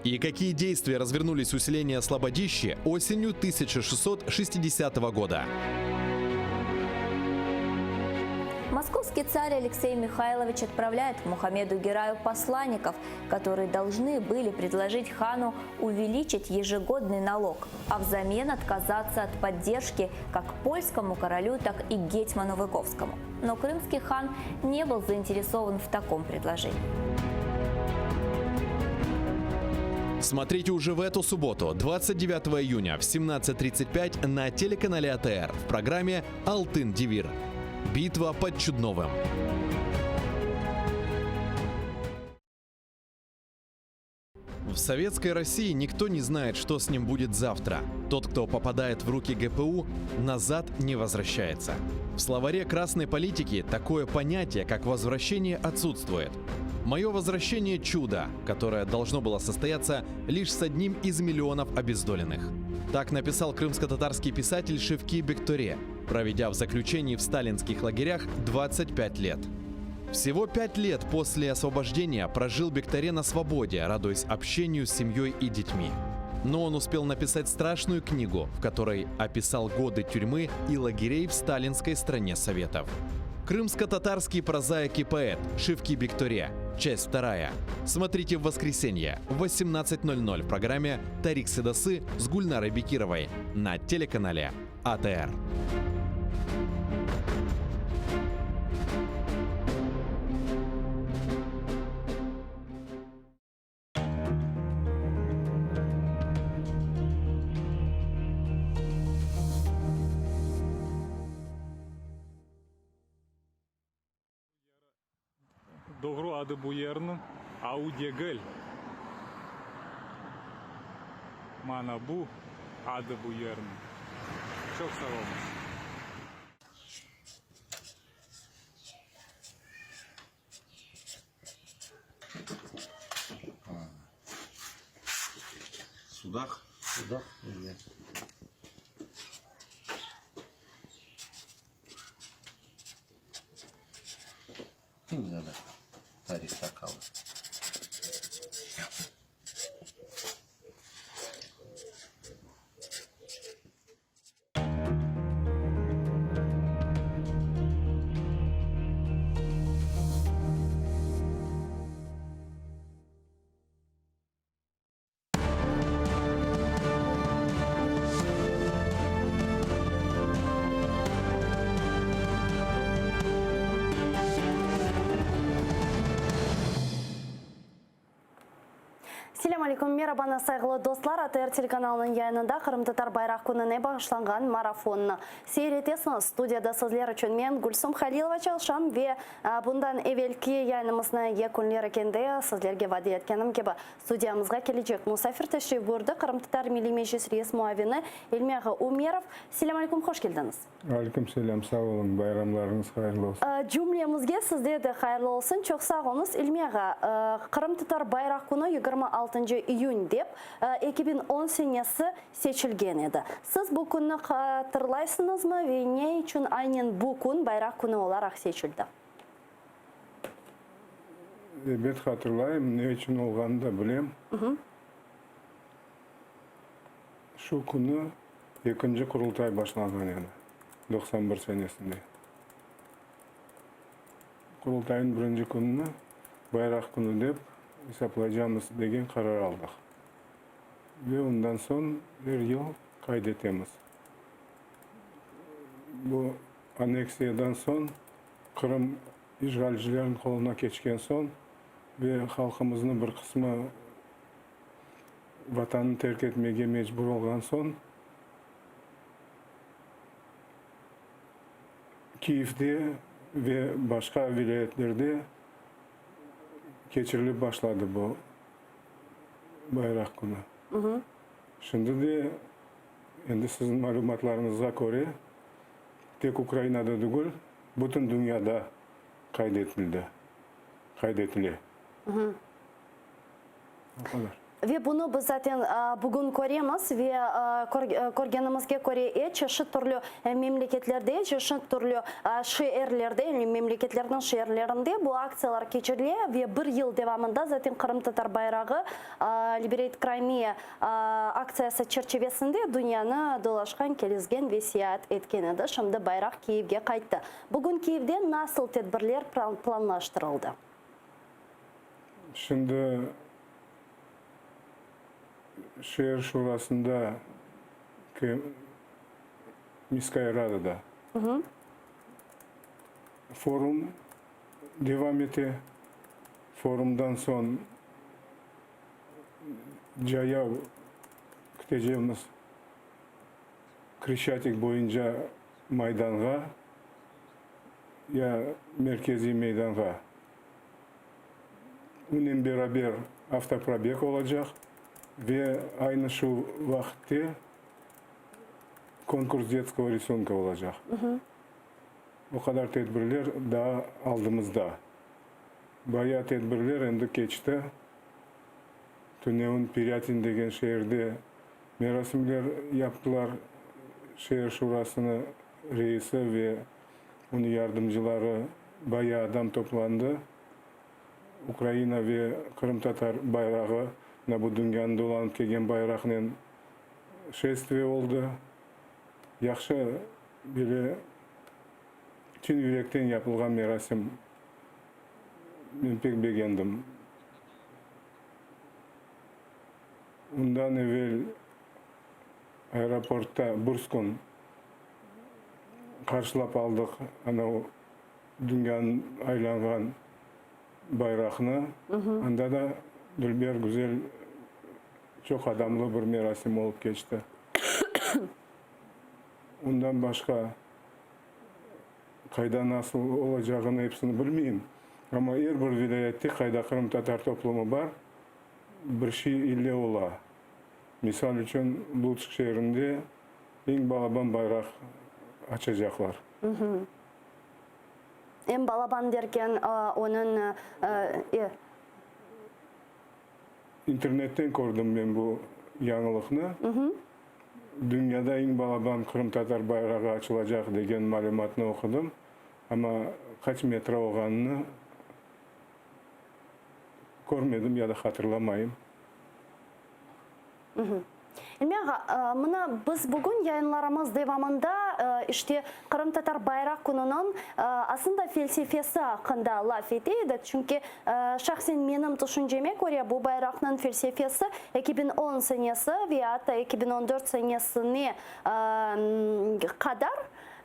И какие действия развернулись у селения Слободище осенью 1660 года? Московский царь Алексей Михайлович отправляет к Мухаммеду Гераю посланников, которые должны были предложить хану увеличить ежегодный налог, а взамен отказаться от поддержки как польскому королю, так и гетьману Выговскому. Но крымский хан не был заинтересован в таком предложении. Смотрите уже в эту субботу, 29 июня в 17.35 на телеканале АТР в программе «Алтын Девир». Битва под Чудновым. В советской России никто не знает, что с ним будет завтра. Тот, кто попадает в руки ГПУ, назад не возвращается. В словаре красной политики такое понятие, как возвращение, отсутствует. Мое возвращение – чудо, которое должно было состояться лишь с одним из миллионов обездоленных. Так написал крымско-татарский писатель Шевки Бекторе, проведя в заключении в сталинских лагерях 25 лет. Всего пять лет после освобождения прожил Бекторе на свободе, радуясь общению с семьей и детьми. Но он успел написать страшную книгу, в которой описал годы тюрьмы и лагерей в сталинской стране Советов. Крымско-татарский прозаик и поэт Шевки Бекторе. Часть вторая. Смотрите в воскресенье в 18.00 в программе «Тарих Седасы» с Гульнарой Бекировой на телеканале АТР. adı bu yerniñ, au degil. Mana bu adı bu yerniñ. Çoq sağ oluñız. Sudaq. Sudaq, evet. Şimdi de tarihta qalır. Selâm aleyküm, merabañız, sayğılı dostlar! ATR telekanalınıñ yayınında Qırımtatar bayraq kününe bağışlanğan marafonnı seyir etesiñiz. Studiyada sizler içün men, Gülsum Halilova çalışam ve bundan evelki yayınımıznı yekünler ekende sizlerge vade etkenim kibi, studiyamızğa kelecek musafir teşrif buyurdı, Qırımtatar Milliy Meclis reis muavini İlmi ağa Ümerov. Selâm aleyküm, hoş keldiñiz! Aleyküm selâm, sağ oluñ, bayramlarıñız hayırlı olsun. Cümlemizge sizde de hayırlı olsun, çoq sağ oluñız. İlmi ağa, Qırımtatar bayraq künü 26 iyün dep 2010 senesi seçilgen edi. Siz bu künni hatırlaysıñızmı ve ne içün aynen bu kün bayraq künü olaraq seçildi? Ebet hatırlayım, ne içün olğanını da bilem. Şu künü ekinci Qurultay başlanğan edi, 91 senesinde. Qurultaynıñ birinci kününi Bayraq künü dep esaplaycamız degen qarar aldıq. Ve ondan soñ er yıl qayd etemiz. Bu anneksiyadan soñ, Qırım işğalcilerniñ qoluna keçken soñ ve halqımıznıñ bir qısmı Vatanını terk etmege mecbur olğan soñ, Kiyevde ve başqa vilâyetlerde keçirilip başladı bu Bayraq künü. Şimdi de, endi siziñ malümatlarıñızğa köre, tek Ukrainada degil, bütün dünyada qayd etildi, qayd etile. O qadar. Ve bunı biz zaten bugün köremiz ve körgenimizge köre e çeşit türlü memleketlerde, çeşit türlü şeerlerde, yani memleketlerniñ şeerlerinde bu aktsiyalar keçirile ve bir yıl devamında zaten Qırımtatar bayrağı Liberate Crimea aktsiyası çerçivesinde dünyanı dolaşqan, kelizgen ve seyaat etken edi. Şimdi bayraq Kiyevge qayttı. Bugün Kiyevde nasıl tedbirler planlaştırıldı? Şimdi şeer şurasında, Miskaya Radada, forum devam ete. Forumdan soñ cayav ketecemiz Kreşçatik boyunca Maydanğa ya merkeziy meydanğa. Onen beraber avtoprobeg olacaq ve aynı şu vaqıtte konkurs detskogo risunka olacaq. O qadar tedbirler daa aldımızda. Bayağı tedbirler endi keçti. Tünevin Pirâtin degen şeerde merasimler yaptılar, şeer şurasını reisi ve onıñ yardımcıları, bayağı adam toplandı. Ukraina ve qırımtatar bayrağı, mına bu dünyanı dolanıp kelgen bayraqnen şestviye oldı. Yahşı, böyle çin yürekten yapılğan merasim, men pek begendim. Ondan evel aeroportta Burskon qarşılap aldıq ana o dünyanı aylanğan bayraqnı. Anda da dülber, güzel, çoq adamlı bir merasim olıp keçti. Ondan başqa qayda nasıl olacağını episini bilmeyim. Amma er bir vilâyette qayda qırımtatar toplumı bar, bir şey ille ola. Misal içün, Lutsk şeerinde eñ balaban bayraq açacaqlar. Eñ balaban derken, onıñ, e. İnternetten kördim men bu yañılıqnı. Dünyada eñ balaban qırımtatar bayrağı açılacaq degen malümatnı oqudım, amma qaç metre olğanını körmedim ya da hatırlamayım. İlmi ağa, mına biz bugün yayınlarımız devamında işte Qırımtatar bayraq kününiñ aslında felsefesi aqqında laf ete edik, çünki şahsen menim tüşünceme köre bu bayraqnıñ felsefesi 2010 senesi ve atta 2014 senesine qadar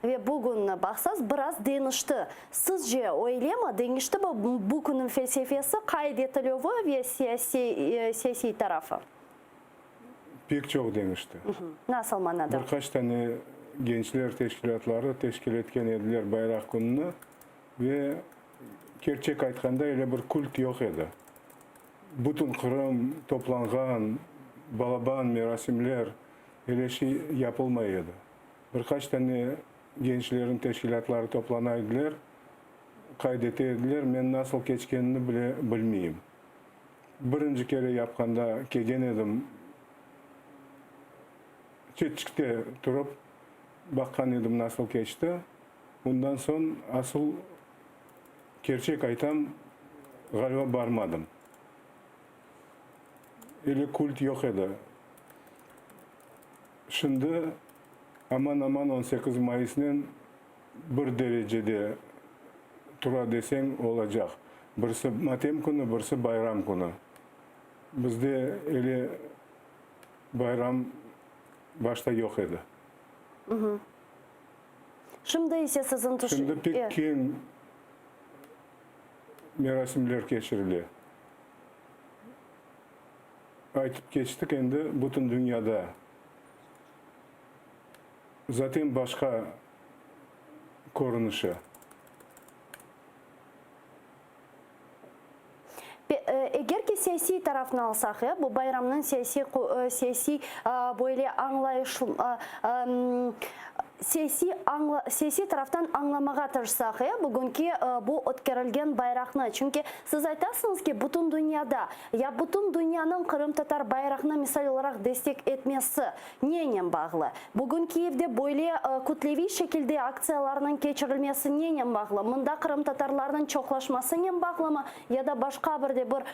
ve bugün baqsaz biraz deñişti. Sizce öylemi, deñiştimi bu künniñ felsefesi, qayd etilüvi ve siyasiy tarafı? Pek çoq deñişti. Nasıl manada? Bir qaç tane gençler teşkilâtları teşkil etken ediler Bayraq kününi ve kerçek aytqanda öyle bir kult yoq edi. Bütün Qırım toplanğan, balaban merasimler, öyle şey yapılmay edi. Bir qaç tane gençlerin teşkilâtları toplana ediler, qayd ete ediler, men nasıl keçkenini bile bilmeyim. Birinci kere yapqanda kelgen edim, çetçikte turıp baqqan edim nasıl keçti. Ondan soñ asıl kerçek aytam, ğaliba barmadım. Ele kult yoq edi. Şimdi aman-aman 18 mayısnen bir derecede tura deseñ olacaq. Birisi matem künü, birisi bayram künü. Bizde ele bayram başta yoq edi. Şimdi ise siziñ tüşün. Şimdi pek keñ merasimler keçirile. Aytıp keçtik endi, bütün dünyada. Zaten başqa körünişi. Eger ki siyasiy tarafnı alsaq, e, bu bayramnıñ siyasiy, siyasiy böyle añlayış, siyasiy añla, siyasiy taraftan añlamağa tırışsaq, e, bugünki bu ötkerilgen bayraqnı, çünki siz aytasıñız ki, bütün dünyada, ya bütün dünyanıñ qırımtatar bayraqnı misal olaraq destek etmesi Nenen bağlı? Bugün Kiyevde böyle kütleviy şekilde aktsiyalarnıñ keçirilmesi nenen bağlı? Mında qırımtatarlarnıñ çoqlaşmasınen bağlımı ya da başqa bir de bir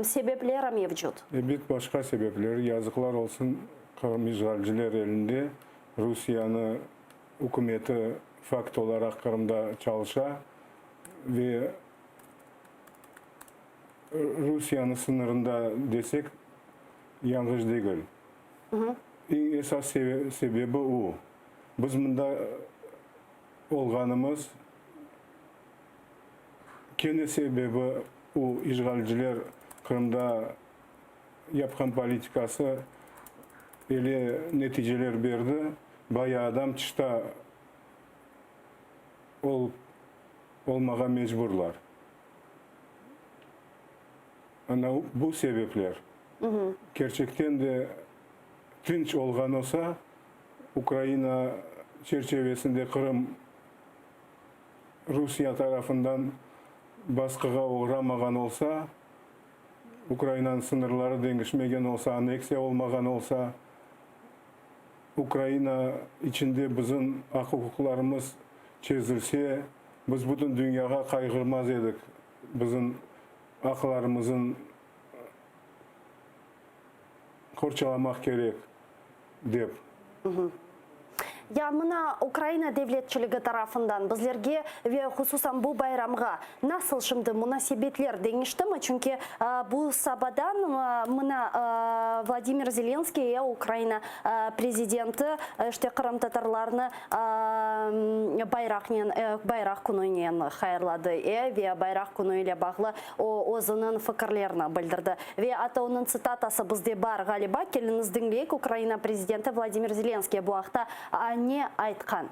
sebepleri mevcut? Ebet, başqa sebepleri. Yazıqlar olsun, Qırım işğalciler elinde, Rusiyanı ükümeti fakt olaraq Qırımda çalışa ve Rusiyanı sıñırında desek, yañğış degil. Eñ esas sebebi o. Biz mında olğanımız kene sebebi o, işğalciler Qırımda yapqan politikası ele neticeler berdi, bayağı adam tışta olmağa mecburlar. Ana bu sebepler. Kerçekten de tınç olğan olsa, Ukraina çerçevesinde Qırım Rusiye tarafından basqığa oğramağan olsa, Ukrainanıñ sıñırları deñişmegen olsa, anneksiya olmağan olsa, Ukraina içinde bizim aq-uquqlarımız çezilse, biz bütün dünyağa qayğırmaz edik, bizim aqlarımızın qorçalamaq kerek, dep. Ya mına Ukraina devletçiligi tarafından bizlerge ve hususan bu bayramğa nasıl şimdi munasebetler deñiştimi? Çünki bu sabadan mına Vladimir Zelenskiy, Ukraina prezidenti, işte qırımtatarlarnı bayraqnen, bayraq kününen hayırladı ve bayraq künü ile bağlı O, özüniñ fikirlerini bildirdi. Ve atta onıñ tsitatası bizde bar, ğaliba, keliñiz diñleyik, Ukraina prezidenti Vladimir Zelenskiy bu aqta ne aytqan.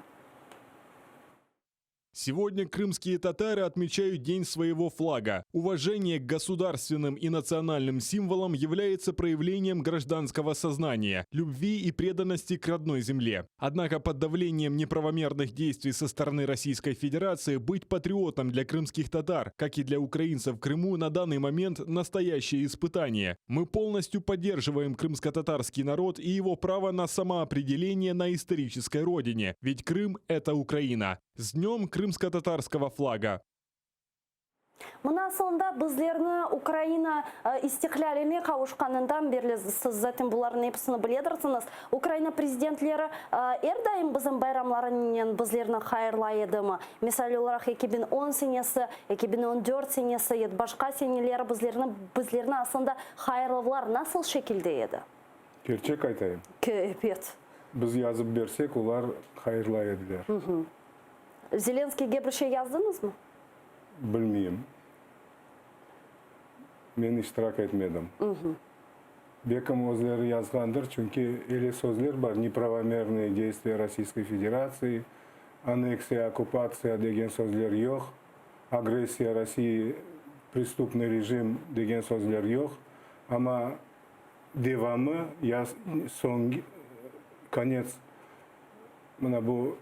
Сегодня крымские татары отмечают День своего флага. Уважение к государственным и национальным символам является проявлением гражданского сознания, любви и преданности к родной земле. Однако под давлением неправомерных действий со стороны Российской Федерации быть патриотом для крымских татар, как и для украинцев в Крыму, на данный момент настоящее испытание. Мы полностью поддерживаем крымско-татарский народ и его право на самоопределение на исторической родине. Ведь Крым – это Украина. С днем крымско-татарского флага! Mına asılında bizlerni Ukraina istiqlâline qavuşqanından berli, siz zaten bularnıñ episini biledirsiñiz, Ukraina prezidentleri er daim bizim bayramlarınen bizlerni hayırlay edimi? Misal olaraq, 2010 senesi, 2014 senesi ya da başqa seneleri bizlerni bizlerni aslında hayırlavlar nasıl şekilde edi? Kerçek aytayım. Ebet. Biz yazıp bersek, olar hayırlay ediler. Zelenskiyge bir şey yazdıñızmı? Bilmeyim. Men iştirak etmedim. Belkim özleri yazğandır, çünki ele sözler bar, nepravomernıye действия Российской Федерации, anneksiya, okkupatsiya degen sözler yoq, agressiya России, prestupnıy rejim degen sözler yoq, amma devamı, yaz, soñki, konets, mına bu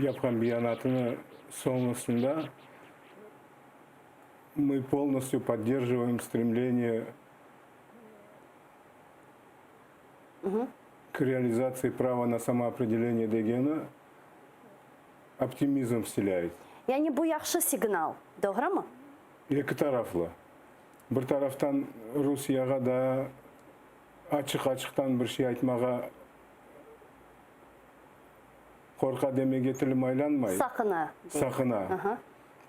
yapqan beyanatını soñusında мы полностью поддерживаем стремление к реализации права на самоопределение degeni optimizm vселяет. Yani bu yahşı signal, doğrumı? Eki taraflı. Bir taraftan Rusiyağa da açıq-açıqtan bir şey aytmağa qorqa demege tilim aylanmay. Saqına. Saqına.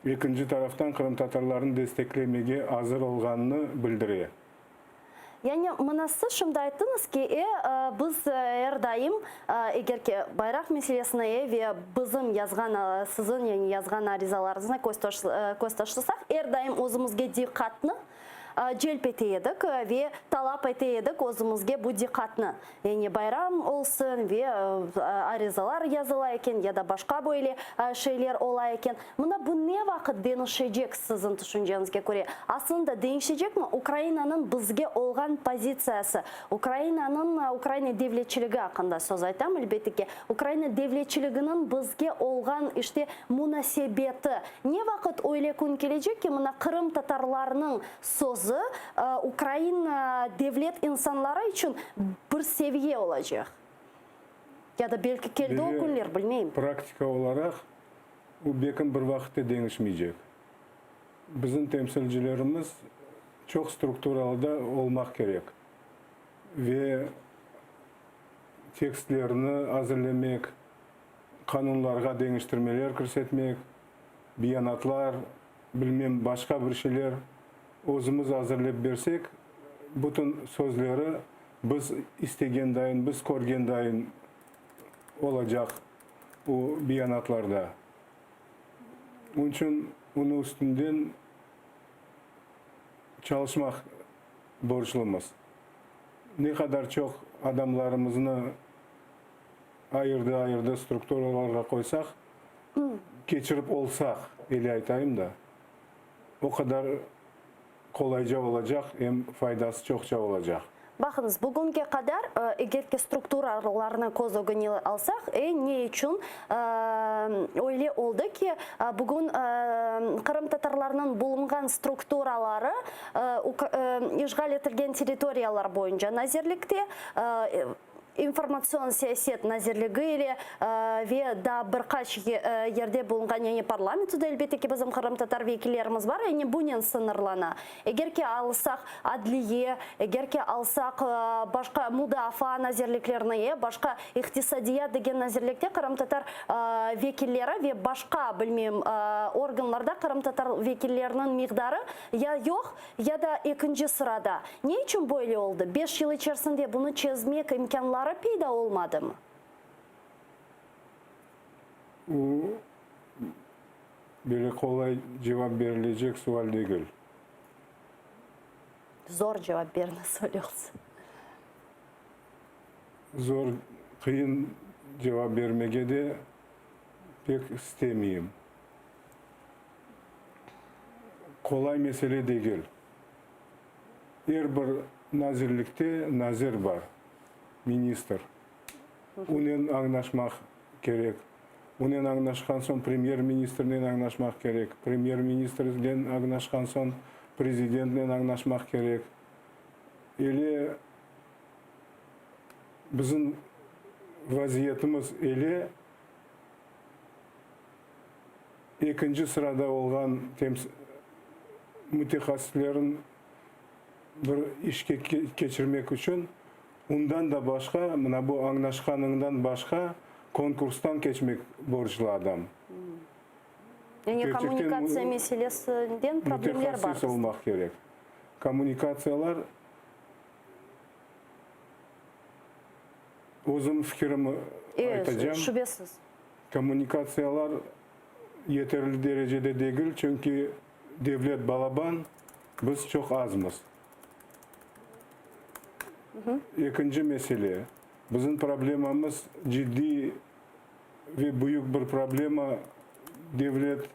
Ekinci taraftan qırımtatarlarnı desteklemege azır olğanını bildire. Yani mına siz şimdi ayttıñız ki, e, biz er daim, eger ki bayraq meselesini, e, ve bizim yazğan, siziñ yani yazğan arizalarıñıznı köz taşlasaq, er daim özümizge diqqatnı celp ete edik ve talap ete edik özümizge bu diqqatnı. Yani bayram olsun ve arizalar yazıla eken ya da başqa böyle şeyler ola eken. Mına bu ne vaqıt deñişecek siziñ tüşünceñizge köre? Aslında deñişecekmi Ukrainanıñ bizge olğan pozitsiyası? Ukrainanıñ, Ukraina devletçiligi aqqında söz aytam, elbette ki, Ukraina devletçiliginiñ bizge olğan, işte, munasebeti. Ne vaqıt öyle kün kelecek ki, mına qırımtatarlarnıñ sözü ukrain devlet insanları içün bir seviye olacaq? Ya da belki keldi o künler, bilmeyim. Praktika olaraq, bu bekim bir vaqıtte deñişmeycek. Bizim temsilcilerimiz çoq strukturalıda olmaq kerek ve tekstlerni azırlemek, qanunlarğa deñiştirmeler kirsetmek, beyanatlar, bilmem, başqa bir şeyler özümiz azırlep bersek, bütün sözleri biz istegen dayın, biz körgen dayın olacaq o beyanatlarda. Onıñ içün onıñ üstünden çalışmaq borclumız. Ne qadar çoq adamlarımıznı ayırdı-ayırdı strukturalarğa qoysaq, keçirip olsaq, ele aytayım da, o qadar qolayca olacaq, em faydası çoqça olacaq. Baqıñız, bugünge qadar, eger ki strukturalarnı köz ögüne alsaq, e, ne içün öyle oldı ki, bugün qırımtatarlarnıñ bulunğan strukturaları işğal etilgen territoriyalar boyunca nazirlikte, İnformatsion siyaset nazirligi ile ve daa bir qaç yerde bulunğan, yani parlamentoda elbette ki bizim qırımtatar vekillerimiz bar, yani bunen sıñırlana. Eger ki alsaq adliye, eger ki alsaq başqa mudafaa nazirliklerini, başqa iqtisadiyat degen nazirlikte qırımtatar vekilleri ve başqa, bilmeyim, organlarda qırımtatar vekilleriniñ miqdarı ya yoq, Ya da ekinci sırada, ne içün böyle oldı, beş yıl içersinde bunı çezmek imkânları peyda olmadımı? Bu, böyle qolay cevap berilecek sual degil. Zor cevap beriñiz, öyle olsa. Zor, qıyın cevap bermege de pek istemeyim. Qolay mesele degil. Er bir nazirlikte nazir bar, ministr. Onen añlaşmaq kerek. Onen añlaşqan soñ premyer-ministrnen añlaşmaq kerek. Premyer-ministrnen añlaşqan soñ prezidentnen añlaşmaq kerek. Ele bizim vaziyetimiz ele ekinci sırada olğan mütehassıslerin bir işke keçirmek içün undan da başqa, mına bu añlaşqanıñdan başqa konkurstan keçmek borclu adam. Yani kommunikatsiya meselesinden problemler bar. Mütehassıs olmaq kerek. Kommunikatsiyalar, özüm fikirimi aytacam. Şübesiz. Kommunikatsiyalar yeterli derecede degil, çünki devlet balaban, biz çoq azmız. Ekinci mesele, bizim problemamız ciddiy ve büyük bir problema devlet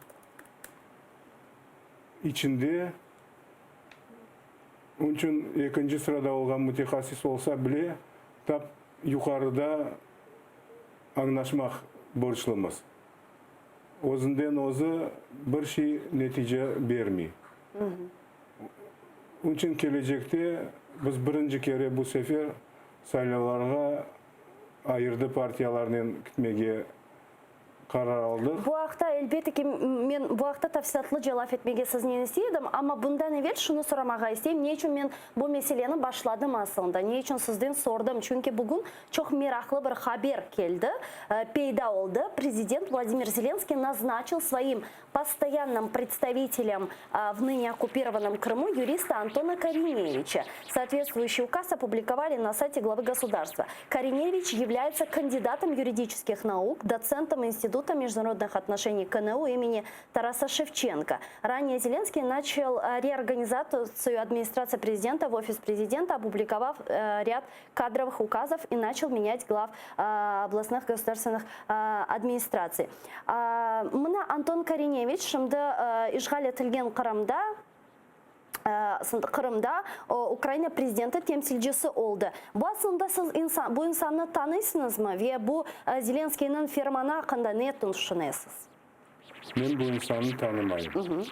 içinde, onıñ içün ekinci sırada olğan mütehassıs olsa bile, tap yuqarıda añlaşmaq borclumız. Özünden özü bir şey netice bermey. Onıñ içün kelecekte biz birinci kere bu sefer saylavlarğa ayırdı partiyalarnen kitmege qarar aldıq. Bu aqta, elbette ki, men bu aqta tafsilâtlıca laf etmege siznen istey edim, amma bundan evel şunı soramağa isteyim, ne içün men bu meseleni başladım aslında, ne içün sizden sordım, çünki bugün çoq meraqlı bir haber keldi, peyda oldı, prezident Vladimir Zelenskiy naznaçil svoim postoyanным predstavitelem v ныне okupirovannom Krımu yurista Antona Korineviça. Sootvetstvuющий указ opublikovali na sayte главы государства. Korineviç yavlâyetsâ kandidatом yuridiçeskih nauk, dotsentом Института международных отношений КНУ имени Тараса Шевченко. Ранее Зеленский начал реорганизацию администрации президента в офис президента, опубликовав ряд кадровых указов и начал менять глав областных государственных администраций. Mına Anton Korineviç şimdi işğal etilgen Qırımda Qırımda Ukraina prezidenti temsilcisi oldı. Bu aslında siz bu insannı tanıysıñızmı ve bu Zelenskıynıñ fermanı aqqında ne tüşünesiz? Men bu insannı tanımayım.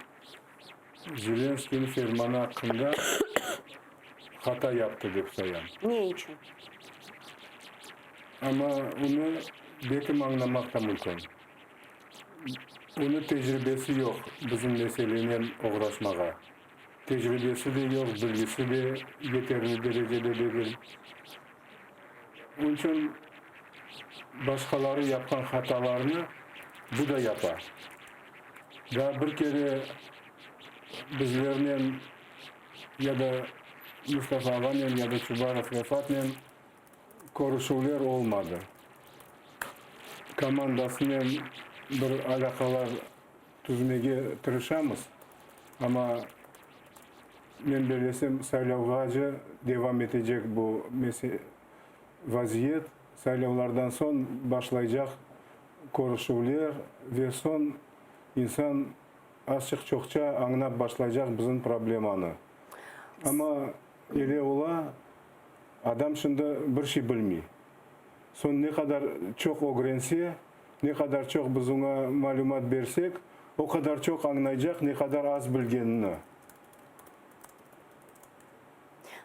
Zelenskıynıñ fermanı aqqında hata yaptı dep sayam. Ne içün? Amma onı bekim añlamaq da mümkün. Onıñ tecribesi yoq bizim meselenen oğraşmağa. Tecribesi de yoq, bilgisi de yeterli derecede degil. Onıñ içün başqaları yapqan hatalarnı bu da yapa. Daa bir kere bizlernen ya da Mustafa ağanen, ya da Çubarov Refatnen körüşüvler olmadı. Komandasınen bir alâqalar tüzmege tırışamız, amma men bellesem, saylavğace devam etecek bu vaziyet, saylavlardan soñ başlaycaq körüşüvler ve soñ insan azçıq-çoqça añlap başlaycaq bizim problemanı. Amma ele ola, adam şimdi bir şey bilmey. Soñ ne qadar çoq ögrense, Ne qadar çoq biz oña malümat bersek, o qadar çoq añlaycaq ne qadar az bilgenini.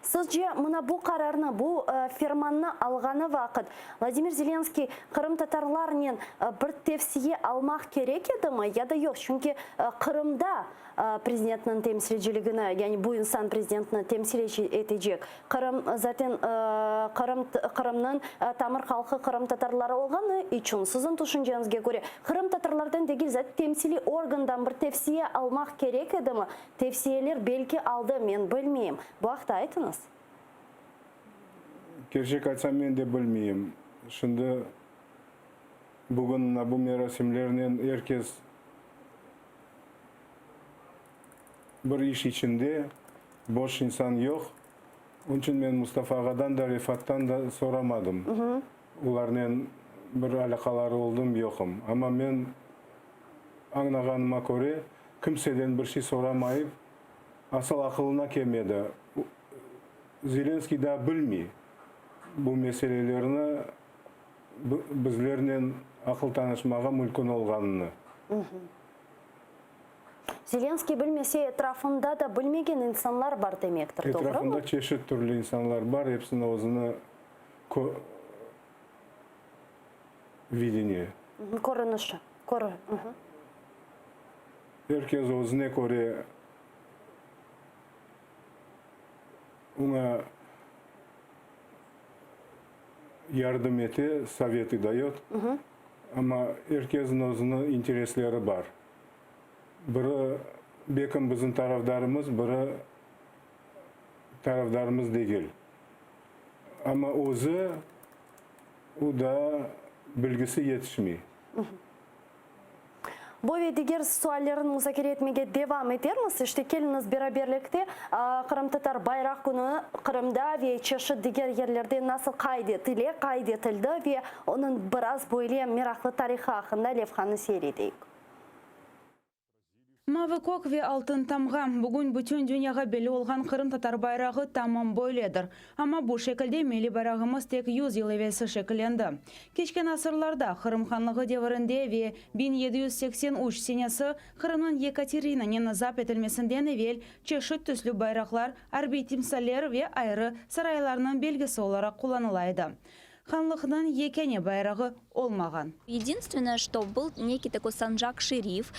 Sizce, mına bu qararnı, bu fermannı alğanı vaqıt Vladimir Zelenskiy qırımtatarlarnen bir tevsiye almaq kerek edimi ya da yoq? Çünki Qırımda prezidentniñ temsilciligini, yani bu insan prezidentni temsil etecek. Qırım, zaten, Qırım, Qırımnıñ tamır halqı qırımtatarları olğanı içün, siziñ tüşünceñizge köre, qırımtatarlardan degil, zaten temsiliy organdan bir tevsiye almaq kerek edimi? Tevsiyeler belki aldı, men bilmeyim. Bu aqta aytıñız. Kerçek aytsam, men de bilmeyim. Şimdi, bugün mına bu merasimlernen er kes Bir iş içinde boş insan yoq. Onıñ içün men Mustafa ağadan da, Refattan da soramadım. Olarnen bir alâqaları oldum, yoqım. Amma men añlağanıma köre, kimseden bir şey soramayıp. Asıl aqılına kelmedi. Zelenskiy daa bilmey bu meselelerni bizlernen aqıl tanışmağa mülkün olğanını. Zelenskiy bilmese, etrafında da bilmegen insanlar bar demektir, doğrumı? Etrafında çeşit türlü insanlar bar, episiniñ özüni videniye. Körünişi. Er kes özüne köre oña yardım ete, sovetı dayot, amma er kesniñ özüniñ interesleri bar. Biri bekim bizim tarafdarımız, biri tarafdarımız degil. Amma özü, o daa bilgisi yetişmey. Bu ve diger suallerni muzakere etmege devam etermiz. İşte, keliñiz beraberlikte Qırımtatar bayraq künü Qırımda ve çeşit diger yerlerde nasıl qayd etile, qayd etildi ve onıñ biraz böyle meraqlı tarihı aqqında levhanı seyir eteyik. Mavı kök ve altın tamğa, bugün bütün dünyağa belli olğan qırımtatar bayrağı tamam böyledir. Amma bu şekilde milliy bayrağımız tek yüz yıl evelsi şekillendi. Keçken asırlarda, Qırım hanlığı devirinde ve 1783 senesi Qırımnıñ Yekaterinanen zapt etilmesinden evel çeşit tüslü bayraqlar arbiy timsaller ve ayrı saraylarnıñ belgisi olaraq qullanıla edi. Hanlıqnıñ yekâne bayrağı olmağan. Единственное, что был некий такой санжак-шериф,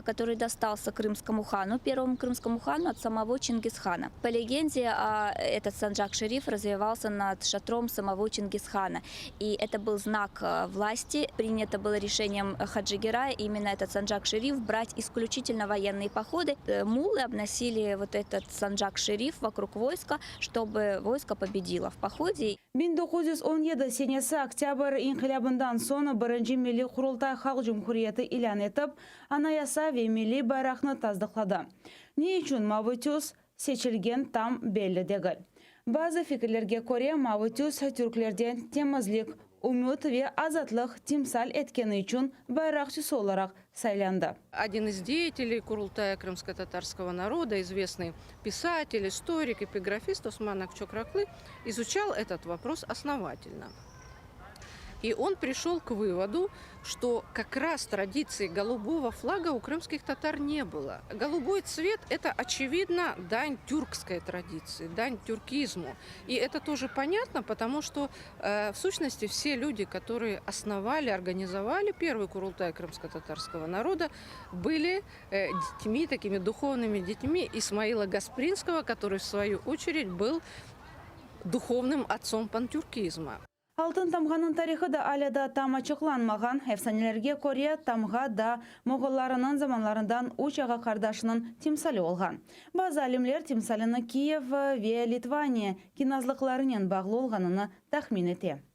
который достался крымскому хану, первому крымскому хану от самого Чингисхана. По легенде, этот санжак-шериф развевался над шатром самого Чингисхана. И это был знак власти. Принято было решением Хаджи Герая именно этот санжак-шериф брать исключительно военные походы. Э, мулы обносили вот этот санжак-шериф вокруг войска, чтобы войско победило в походе. 1917 senesi Oktâbr inqilâbından soñ birinci Milliy Qurultay Halq Cumhuriyeti ilân etip, Anayasa ve milliy bayraqnı tasdıqladı. Ne içün mavı tüs seçilgen tam belli degil. Bazı fikirlerge köre, mavı tüs türklerden temizlik, ümüt ve azatlıq timsal etkeni içün bayraq tüsü olaraq saylandı. Один из деятелей Курултая крымско-татарского народа, известный писатель, историк, эпиграфист Осман Акчокраклы, изучал этот вопрос основательно. И он пришел к выводу, что как раз традиции голубого флага у крымских татар не было. Голубой цвет – это, очевидно, дань тюркской традиции, дань тюркизму. И это тоже понятно, потому что, э, в сущности, все люди, которые основали, организовали первый Курултай крымско-татарского народа, были э, детьми, такими духовными детьми Исмаила Гаспринского, который, в свою очередь, был духовным отцом пантюркизма. Altın tamğanıñ tarihı da alâ daa tam açıqlanmağan. Efsanelerge köre, tamğa daa moğollarınıñ zamanlarından üç ağa-qardaşınıñ timsali olğan. Bazı alimler timsalini Kiyev ve Litvaniya kinazlıqlarınen bağlı olğanını tahmin ete.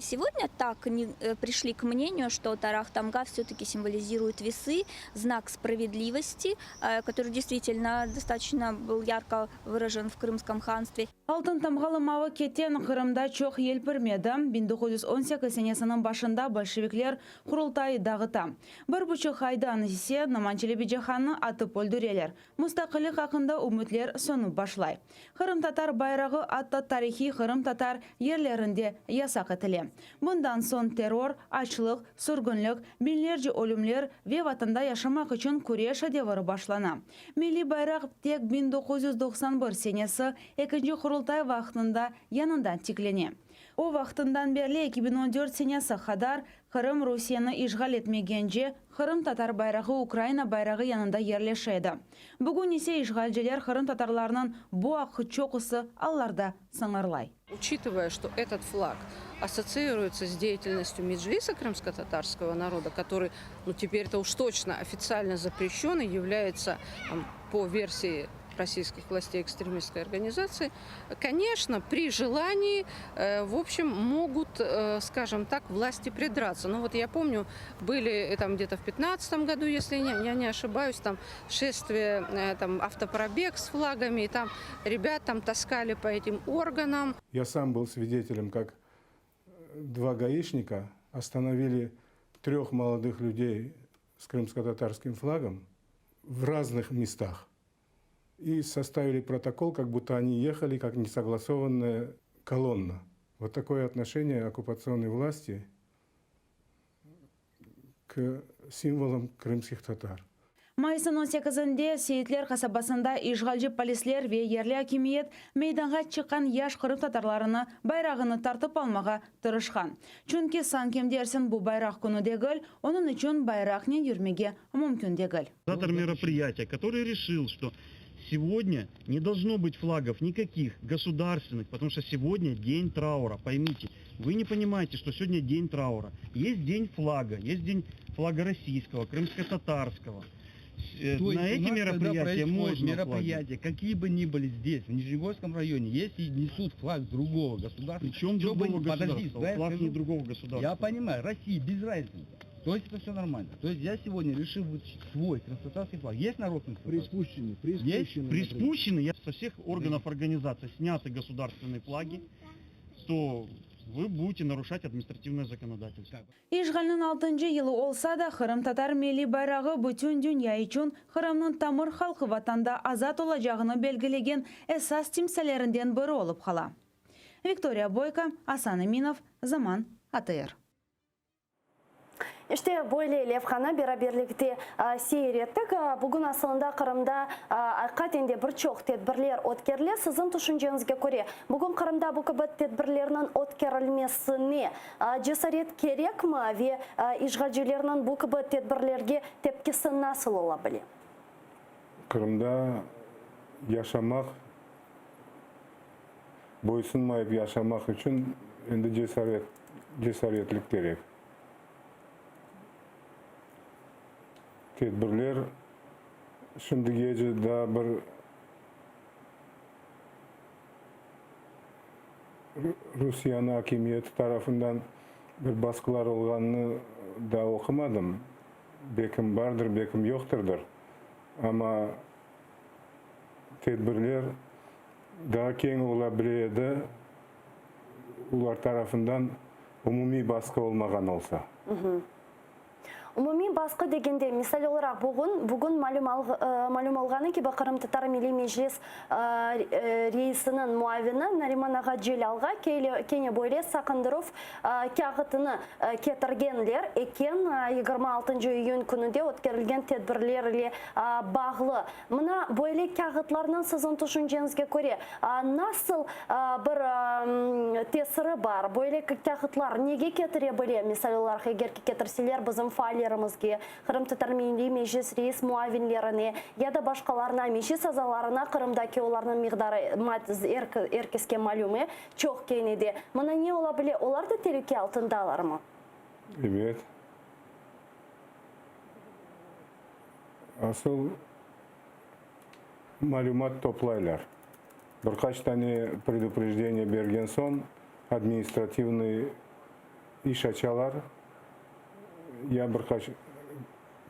Сегодня так не э, пришли к мнению, что Тарах Тамга все-таки символизирует весы, знак справедливости, э, который действительно достаточно был ярко выражен в Крымском ханстве. Altın tamğalı mavı keten Qırımda çoq yelpirmedi. 1918 senesiniñ başında bolşevikler Qurultay dağıta. Bir buçuq aydan ise Noman Çelebicihannı atıp öldüreler. Mustaqillik aqqında ümütler sönüp başlay. Qırımtatar bayrağı atta tarihiy qırımtatar yerlerinde yasaq etile. Bundan soñ terror, açlıq, sürgünlik, biñlerce ölümler ve Vatanda yaşamaq içün küreş deviri başlana. Milliy bayraq tek 1991 senesi Ekinci Qurultay vaqtında yañıdan tiklene. O vaqtından berli 2014 senesi qadar Qırım Rusiyeni işğal etmegence qırımtatar bayrağı Ukraina bayrağı yanında yerleşe edi. Bugün ise işğalciler qırımtatarlarnıñ bu aqqı çoqusı allarda sıñırlay. Учитывая, что этот флаг ассоциируется с деятельностью Меджлиса крымско-татарского народа, который, ну, теперь-то уж точно официально запрещен и является, там, по версии российских властей экстремистской организации, конечно, при желании, э, в общем, могут, э, скажем так, власти придраться. Ну вот я помню, были э, там где-то в 15 году, если не, я не ошибаюсь, там шествие, там автопробег с флагами, и там ребят там таскали по этим органам. Я сам был свидетелем, как два гаишника остановили трех молодых людей с крымско-татарским флагом в разных местах. И составили протокол, как будто они ехали как несогласованная колонна. Вот такое отношение оккупационной власти к символам крымских татар. Mayısnıñ on sekizinde Seyitler qasabasında işğalci polisler ve yerli akimiyet meydanğa çıqqan yaş qırımtatarlarını bayrağını tartıp almağa tırışqan. Çünki sanki dersiñ bu bayraq künü degil, onıñ içün bayraqnen yürmege mümkün degil. Организатор мероприятия, который решил, что сегодня не должно быть флагов никаких государственных, потому что сегодня день траура, поймите. Вы не понимаете, что сегодня день траура. Есть день флага, есть день флага российского, крымско-татарского. То На есть эти у нас, когда мероприятия происходят можно флаги. мероприятия, какие бы ни были здесь, в Нижнегорском районе, если несут флаг другого государства, Причем чё бы другого ни- подожди, государства? дай я Флаг не скажу. другого государства. Я понимаю, России без разницы. То есть это все нормально. То есть я сегодня решил вытащить свой крымско-татарский флаг. Есть народ Приспущенный, Есть? Приспущенный, я со всех органов организации сняты государственные флаги, то вы будете нарушать административное законодательство. İşğalniñ altıncı yılı olsa da qırımtatar milliy bayrağı bütün dünya içün Qırımnıñ tamır halqı vatanda azat olacağını belgilegen esas timsallerinden biri olıp qala. Viktoriya Boyko, Asan Eminov, Zaman, ATR. İşte böyle levhanı beraberlikte seyir ettik. Bugün aslında Qırımda aqiqaten de bir çoq tedbirler ötkerile. Siziñ tüşünceñizge köre, bugün Qırımda bu kibi tedbirlerniñ ötkerilmesine cesaret kerekmi ve işğalcilerniñ bu kibi tedbirlerge tepkisi nasıl ola bile? Qırımda yaşamaq, boysunmayıp yaşamaq içün endi cesaret, cesaretlik kerek. Tedbirler şimdigece daa bir Rusiyeniñ akimiyeti tarafından bir basqılar olğanını daa oqumadım. Belkim bardır, belkim yoqtırdır. Amma tedbirler daa keñ ola bile edi, olar tarafından umumiy basqı olmağan olsa. Umumiy basqı degende, misal olaraq, bugün, bugün malüm malüm olğanı kibi, Qırımtatar Milliy Meclis reisiniñ muavini Nariman ağa Celâlğa kene böyle saqındıruv kâğıtını ketirgenler eken, 26 iyün kününde ötkerilgen tedbirler ile bağlı. Mına böyle kâğıtlarnıñ siziñ tüşünceñizge köre nasıl bir tesiri bar? Böyle kâğıtlar nege ketire bile? Misal olaraq, eger ki ketirseler bizim faallerimizge, Qırımtatar Milliy Meclis reis muavinlerine ya da başqalarına, meclis azalarına, Qırımdaki olarnıñ miqdarı er keske malüm, çoq kene de. Mına ne ola bile? Olar da telüke altındalarmı? Ebet. Asıl malümat toplaylar. Bir qaç tane preduprejdeniye bergen soñ administrativnıy iş açalar, ya bir qaç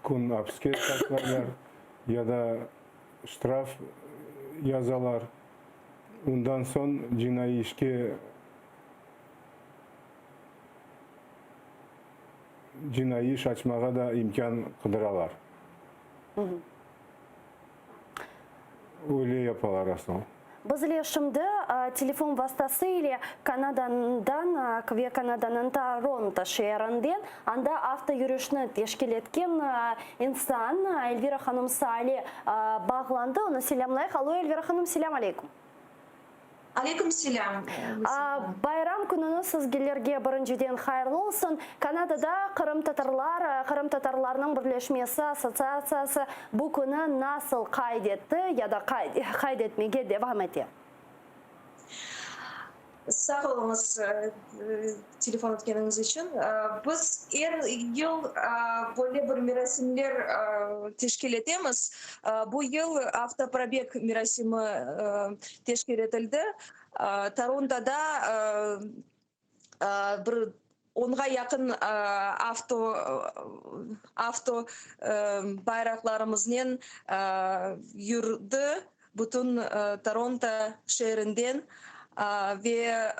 kün apiske taşlaylar, ya da ştraf yazalar. Ondan soñ cinaiy işke cinaiy iş açmağa da imkân qıdıralar. Öyle yapalar asıl. Bizler şimdi telefon vastası ile Kanadadan ve Kanadanıñ Toronto şeerinden anda avto yürüşni teşkil etken insan Elvira hanım Saale bağlandı. Onı selâmlayıq. Alo, Elvira hanım, selâm aleyküm. Aleyküm selâm. Bayram kününi sizgelerge birinciden hayırlı olsun. Kanadada qırımtatarlar, qırımtatarlarnıñ birleşmesi assotsiatsiyası bu künü nasıl qayd etti ya da qayd etmege devam ete? Sağ oluñız telefon etkeniñiz içün. Biz er yıl böyle bir merasimler teşkil etemiz. Bu yıl avtoprobeg merasimi teşkil etildi. Torontoda bir onğa yaqın avto avto bayraqlarımıznen yürdi bütün Toronto şeerinden ve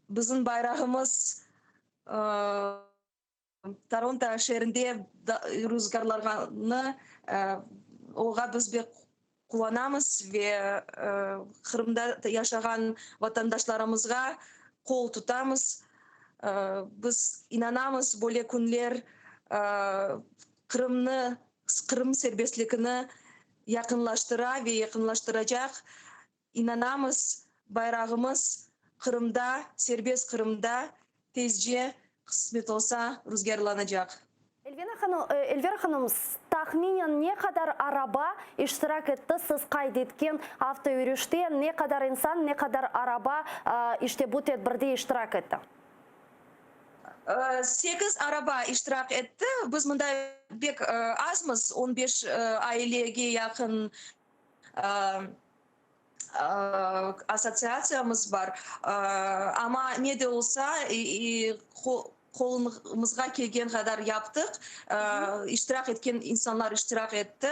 bizim bayrağımız Toronto şeerinde ruzgârlanğanı oğa biz bek. Quvanamız ve Qırımda yaşağan vatandaşlarımızğa qol tutamız. Biz inanamız, böyle künler Qırımnı, Qırım serbestligini yaqınlaştıra ve yaqınlaştıracaq. İnanamız, bayrağımız Qırımda, serbest Qırımda tezce, qısmet olsa, ruzgârlanacaq. Elvina hanım, Elvira hanım, tahminen ne qadar araba iştirak etti siz qayd etken avtoyürüşte, ne qadar insan, ne qadar araba işte bu tedbirde iştirak etti? Sekiz araba iştirak etti. Biz mında pek azmız, on beş ailege yaqın Assotsiatsiyamız bar, amma ne de olsa, qolumızğa kelgen qadar yaptıq, iştirak etken insanlar iştirak etti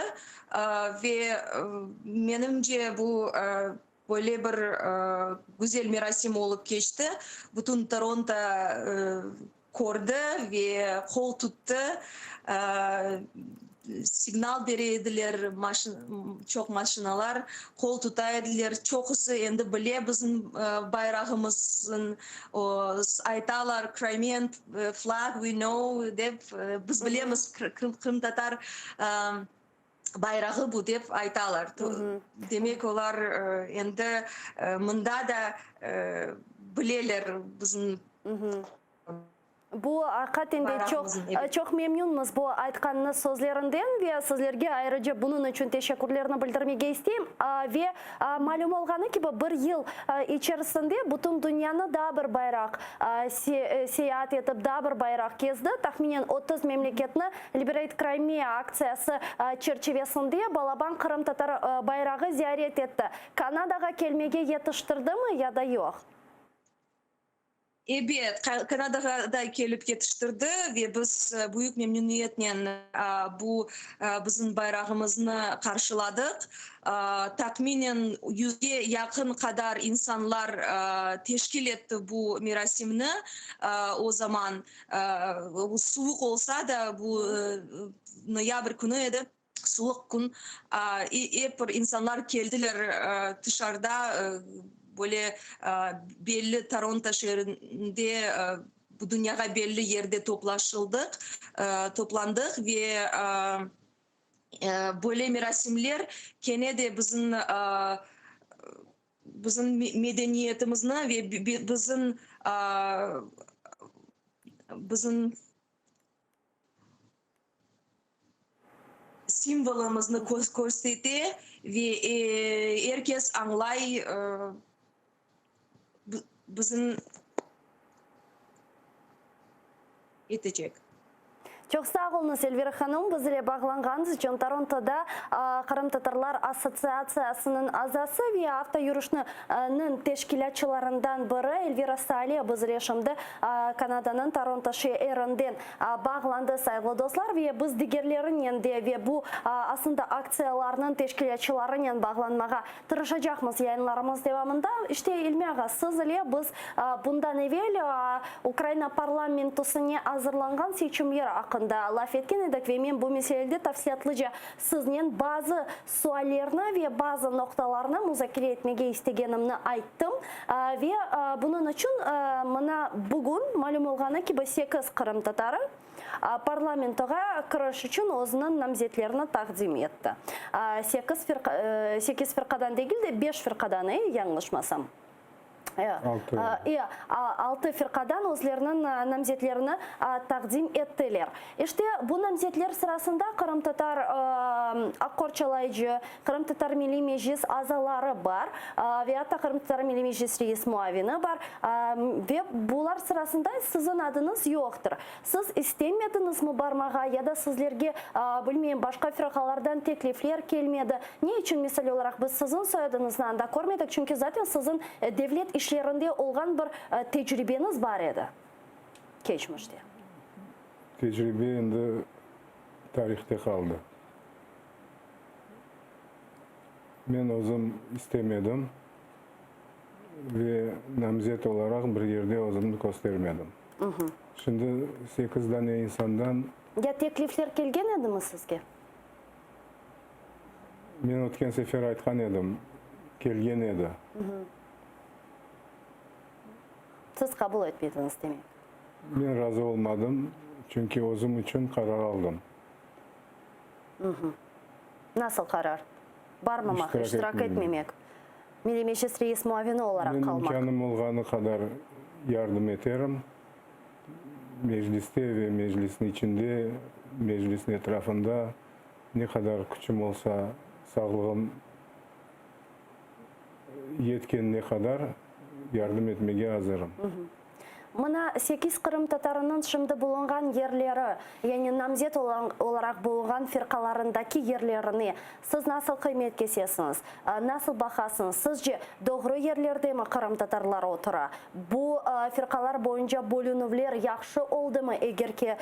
ve menimce bu böyle bir güzel merasim olıp keçti. Bütün Toronto kördi ve qol tuttı, signal bere ediler, çoq maşinalar qol tuta ediler, çoqusı endi bile bizim bayrağımıznı, aytalar, Crimean flag we know dep, biz bilemiz, qırımtatar bayrağı bu dep aytalar. Demek, olar endi mında da bileler bizim Bu aqiqaten de çoq, çoq memnünmiz bu aytqanıñız sözlerinden ve sizlerge ayrıca bunıñ içün teşekkürlerni bildirmege isteyim. Ve malüm olğanı kibi, bir yıl içerisinde bütün dünyanı daa bir bayraq seyaat etip, daa bir bayraq kezdi. Tahminen 30 memleketni Liberate Crimea aktsiyası çerçivesinde balaban qırımtatar bayrağı ziyaret etti. Kanadağa kelmege yetiştirdimi ya da yoq? Ebet, Kanadağa da kelip yetiştirdi ve biz büyük memnüniyetnen bu bizim bayrağımıznı qarşıladıq. Tahminen yüzge yaqın qadar insanlar teşkil etti bu merasimni o zaman. Suvuq olsa da, bu noyabr künü edi, suvuq kün, ep bir insanlar keldiler tışarıda, böyle belli Toronto şeerinde, bu dünyağa belli yerde toplaşıldıq, toplandıq ve böyle merasimler kene de bizim bizim medeniyetimizni ve bizim bizim simvolımıznı körsete ve er kes añlay bizim etecek. Çoq sağ oluñız, Elvira hanım, biz ile bağlanğanıñız içün. Torontoda Qırımtatarlar assotsiatsiyasınıñ azası ve avtoyürüşniñ teşkilâtçılarından biri Elvira Saliya biz ile şimdi Kanadanıñ Toronto şeerinden bağlandı, sayğılı dostlar. Ve biz digerlerinen de ve bu aslında aktsiyalarnıñ teşkilâtçılarınen bağlanmağa Tırışacaqmız yayınlarımız devamında. İşte, İlmi ağa, siz ile biz bundan evel Ukraina parlamentosıne azırlanğan seçimler aqqında laf etken edik ve men bu meselede tafsilâtlıca siznen bazı suallerni ve bazı noqtalarnı muzakere etmege istegenimni ayttım. Ve bunıñ içün mına bugün, malüm olğanı kibi, sekiz qırımtatarı, Parlamentoğa kiriş içün özüniñ namzetlerini taqdim etti. Sekiz firqa, sekiz firqadan degil de, beş firqadan, e, yañlışmasam. Altı. E, altı firqadan özleriniñ namzetlerini taqdim ettiler. İşte, bu namzetler sırasında qırımtatar aqqorçalayıcı, Qırımtatar Milliy Meclis azaları bar ve atta Qırımtatar Milliy Meclis reis muavini bar ve bular sırasında siziñ adıñız yoqtır. Siz istemediñizmi barmağa ya da sizlerge, bilmeyim, başqa firqalardan teklifler kelmedi? Ne içün, misal olaraq, biz siziñ soyadıñıznı anda körmedik, çünki zaten siziñ devlet işlerinde olğan bir tecribeñiz bar edi keçmişte. Tecribe endi tarihte qaldı. Men özüm istemedim ve namzet olaraq bir yerde özümni köstermedim. Şimdi sekiz dane insandan. Ya teklifler kelgen edimi sizge? Men ötken sefer aytqan edim, kelgen edi. Siz qabul etmediñiz, demek? Men razı olmadım, çünki özüm içün qarar aldım. Nasıl qarar? Barmamaq, iştirak etmemek, Milliy Meclis reis muavini olaraq Men qalmaq. imkânım olğanı qadar yardım eterim. Mecliste ve Meclisniñ içinde, Meclisniñ etrafında ne qadar küçüm olsa, sağlığım yetkenine qadar yardım etmege azırım. Mına sekiz qırımtatarınıñ şimdi bulunğan yerleri, yani namzet olaraq bulunğan firqalarındaki yerlerine siz nasıl qıymet kesesiñiz, nasıl baqasıñız? Sizce, doğru yerlerdemi qırımtatarlar otura? Bu firqalar boyunca bölünüvler yahşı oldımı? Eger ki,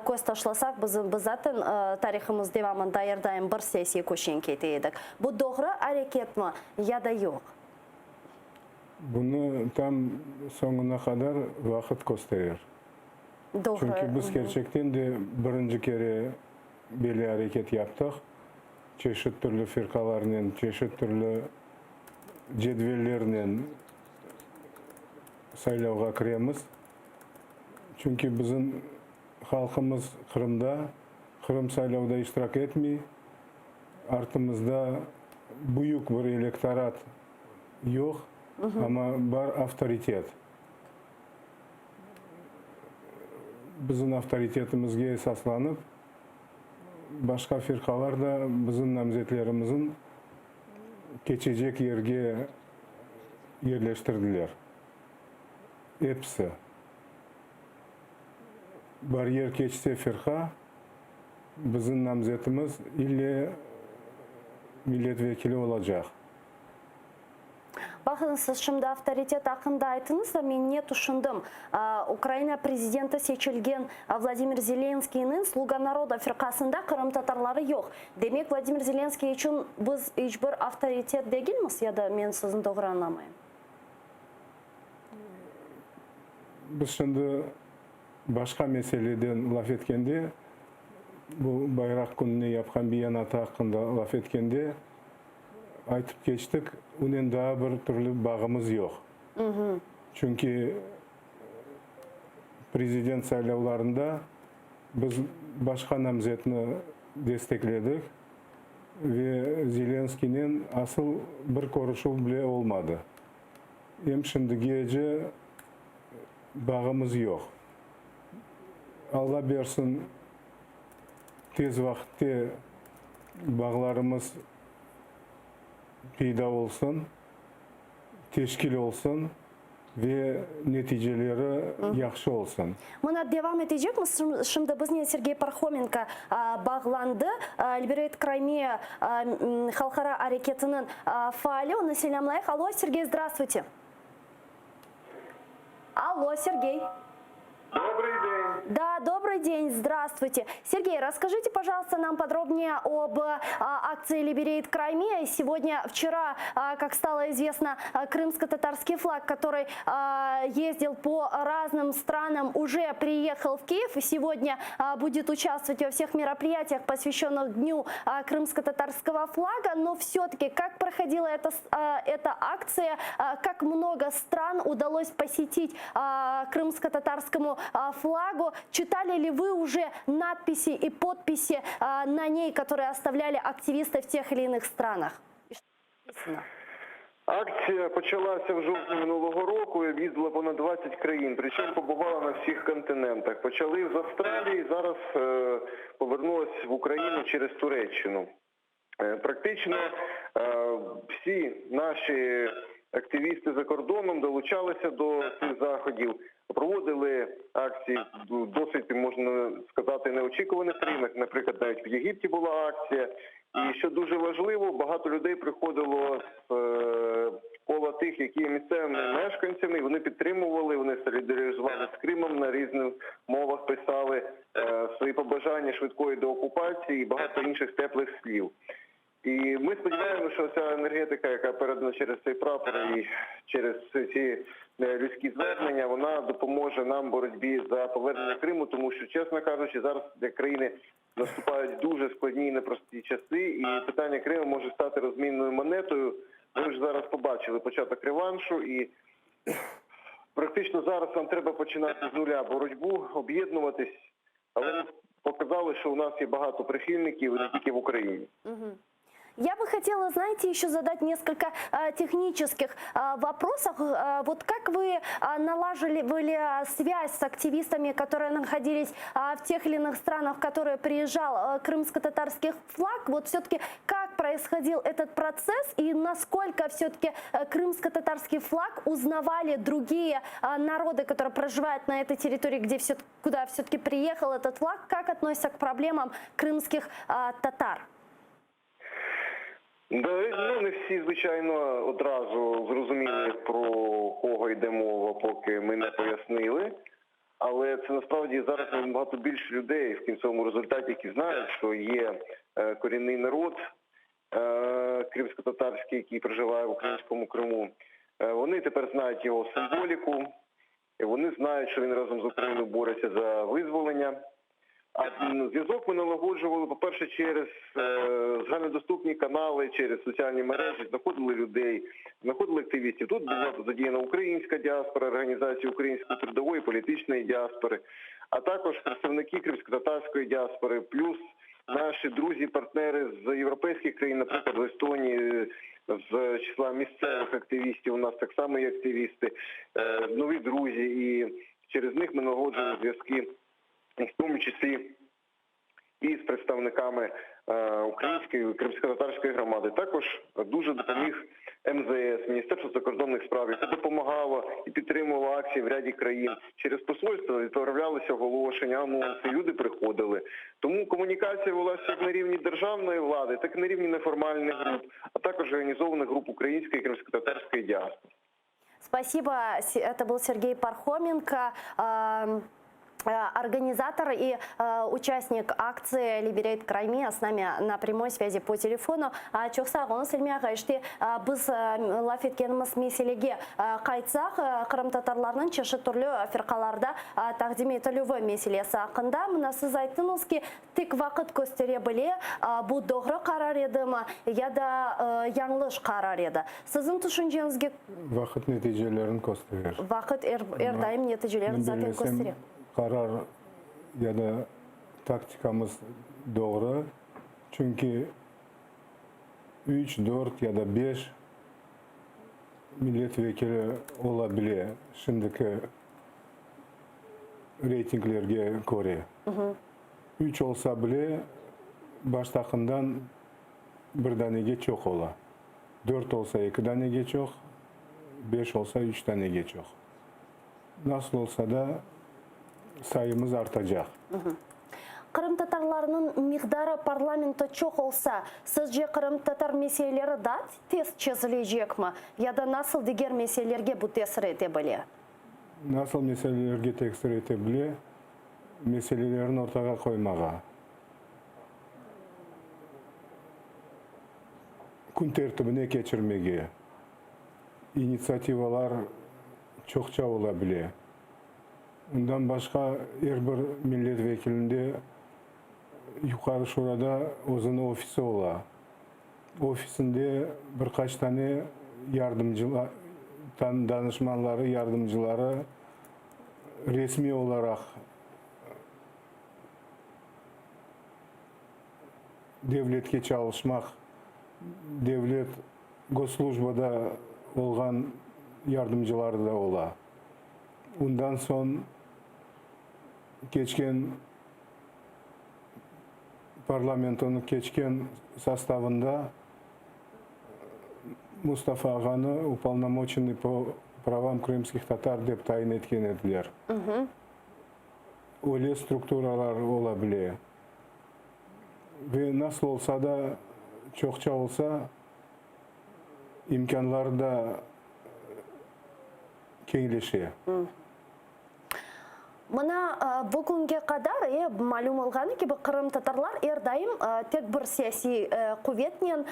köz taşlasaq, bizim, biz zaten tarihımız devamında er daim bir siyasiy köşen kete edik. Bu doğru areketmi ya da yoq? Bunı tam soñuna qadar vaqıt kösterir. Doğru. Çünki biz kerçekten de birinci kere böyle areket yaptıq, çeşit türlü firqalarnen, çeşit türlü cedvellernen saylavğa kiremiz. Çünki bizim halqımız Qırımda, Qırım saylavda iştirak etmey, artımızda büyük bir elektorat yoq, amma bar avtoritet. Bizim avtoritetimizge esaslanıp, başqa firqalar da bizim namzetlerimizin keçecek yerge yerleştirdiler. Episi. Baryer keçse firqa, bizim namzetimiz ille millet vekili olacaq. Baqıñız, siz şimdi avtoritet aqqında aytıñız da, men ne tüşündim, Ukraina prezidenti seçilgen Vladimir Zelenskiyniñ Sluga naroda firqasında qırımtatarları yoq. Demek, Vladimir Zelenskiy içün biz iç bir avtoritet degilmiz, ya da men sizni doğru añlamayım? Biz şimdi başqa meseleden laf etkende, bu Bayraq kününe yapqan beyanatı aqqında laf etkende, aytıp keçtik, onen daa bir türlü bağımız yoq. Çünki prezident saylavlarında biz başqa namzetni destekledik ve Zelenskiynen asıl bir körüşüv bile olmadı. Em şimdigece bağımız yoq. Alla bersin, tez vaqıtte bağlarımız peyda olsun, teşkil olsun ve neticeleri yahşı olsun. Mına devam etecekmiz. Şimdi biznen Sergey Parhomenko bağlandı, Liberate Crimea halqara areketiniñ faali. Onı selâmlayıq. Allo, Sergey, zdravstvuyte. Allo, Sergey. Добрый день. Да, добрый день, здравствуйте. Сергей, расскажите, пожалуйста, нам подробнее об а, акции Liberate Crimea. Сегодня, вчера, а, как стало известно, а, крымско-татарский флаг, который ездил по разным странам, уже приехал в Киев. И сегодня будет участвовать во всех мероприятиях, посвященных Дню крымско-татарского флага. Но все-таки, как проходила эта, эта акция, как много стран удалось посетить крымско-татарскому флагу? Читали ли вы уже надписи и подписи на ней, которые оставляли активисты в тех или иных странах? Акція почалася в жовтні минулого року і об'їздила понад 20 країн, причому побувала на всіх континентах. Почали з Австралії, зараз е, повернулась в Україну через Туреччину. Е, практично е, всі наші активісти за кордоном долучалися до цих заходів, проводили акції в досить, можна сказати, неочікуваних країнах. Наприклад, навіть в Єгипті була акція. І що дуже важливо, багато людей приходило з е, кола тих, які є місцевими мешканцями, і вони підтримували, вони солідаризували з Кримом на різних мовах, писали е, свої побажання швидкої деокупації і багато інших теплих слів. І ми сподіваємося, що ця енергетика, яка передана через цей прапор і через ці е, людські звернення, вона допоможе нам в боротьбі за повернення Криму, тому що, чесно кажучи, зараз для країни. Наступають дуже складні і непрості часи, і питання Криму може стати розмінною монетою. Ми ж зараз побачили початок реваншу, і практично зараз нам треба починати з нуля боротьбу, об'єднуватись. Але ми показали, що у нас є багато прихильників і не тільки в Україні. Я бы хотела, знаете, еще задать несколько а, технических а, вопросов. А, вот как вы а, налаживали а, связь с активистами, которые находились а, в тех или иных странах, в которые приезжал а, крымско-татарский флаг? Вот все-таки как происходил этот процесс и насколько все-таки крымско-татарский флаг узнавали другие а, народы, которые проживают на этой территории, где все, куда все-таки приехал этот флаг, как относятся к проблемам крымских а, татар? Да, ну не всі, звичайно, одразу зрозуміли, про кого йде мова, поки ми не пояснили. Але це насправді зараз набагато більше людей в кінцевому результаті, які знають, що є е, корінний народ е, кримсько-татарський, який проживає в українському Криму. Е, Вони тепер знають його символіку, і вони знають, що він разом з Україною бореться за визволення. А м, зв'язок ми налагоджували, по-перше, через е, загальнодоступні канали, через соціальні мережі, знаходили людей, знаходили активістів. Тут була задіяна українська діаспора, організації української трудової, політичної діаспори, а також представники кримсько-татарської діаспори, плюс наші друзі, партнери з європейських країн, наприклад, в Естонії, з числа місцевих активістів, у нас так само є активісти, е, нові друзі, і через них ми налагоджували зв'язки в тому числі і з представниками е, української і кримсько-татарської громади. Також дуже допоміг МЗС, Міністерство закордонних справ, яке допомагало і підтримувало акції в ряді країн. Через посольство відправлялися оголошення, анонси, люди приходили. Тому комунікація велася як на рівні державної влади, так і на рівні неформальних груп, а також організованих груп української і кримсько-татарської діаспори. Спасибо. С- Это был Сергей Пархоменко. эм, э, Организатор и э, участник акции Liberate Crimea с нами на прямой связи по телефону. А, Çoq sağ oluñız, İlmi ağa, işte e, biz e, laf etkenimiz meselege e, qaytsaq, e, qırımtatarlarnıñ çeşit türlü firqalarda e, taqdim etilüvi meselesi aqqında. Mına siz ayttıñız ki, tek vaqıt köstere bile, e, bu doğru qarar edimi ya da e, yañlış qarar edi. Siziñ tüşünceñizge Vaqıt neticelerini kösterir. vaqıt er, er daim neticelerini Men zaten bellesem, köstere. qarar ya da taktikamız doğru. Çünki 3, 4 ya da 5 millet vekili ola bile şimdiki reytinglerge köre. 3 olsa bile baştaqından bir danege çoq ola. 4 olsa 2 danege çoq, 5 olsa 3 danege çoq. Nasıl olsa da sayımız artacaq. Qırımtatarlarnıñ miqdarı parlamentte çoq olsa, sizce qırımtatar meseleleri daa tez çezilecekmi? Ya da nasıl diger meselelerge bu tesir ete bile? Nasıl meselelerge tesir ete bile? Meselelerini ortağa qoymağa. Kün tertibine keçirmege. İnitsiativalar çoqça ola bile. Ondan başqa er bir millet vekilinde Yuqarı Şurada özüniñ ofisi ola. Ofisinde bir qaç tane yardımcılar, danışmanları, yardımcıları resmiy olaraq devletke çalışmaq, devlet gosslujbada olğan yardımcıları da ola. Ondan soñ keçken parlamentonıñ keçken sostavında Mustafa ağanı upolnomoçennıy po pravam krımskih tatar dep tayin etken ediler. Öyle strukturalar ola bile. Ve nasıl olsa da, çoqça olsa, imkânları da keñleşe. Mına bu künge qadar, e, malüm olğanı kibi, qırımtatarlar er daim tek bir siyasiy quvetnen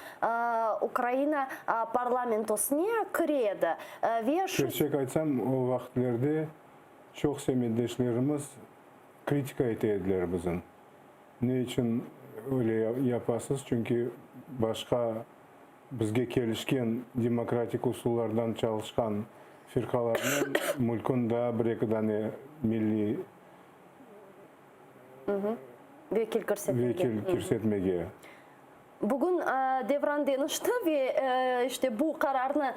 Ukraina parlamentosına kire edi. Ve şu. Kerçek aytsam, o vaqıtlerde çoq semetdeşlerimiz kritika ete ediler bizim. Ne içün öyle yapasız? Çünki başqa bizge kelişken demokratik usullardan çalışqan firqalarnen mülkün daa bir-eki dane milliy Vekil kirsetmege. Vekil kirsetmege. Bugün devran deñişti ve işte bu qararnı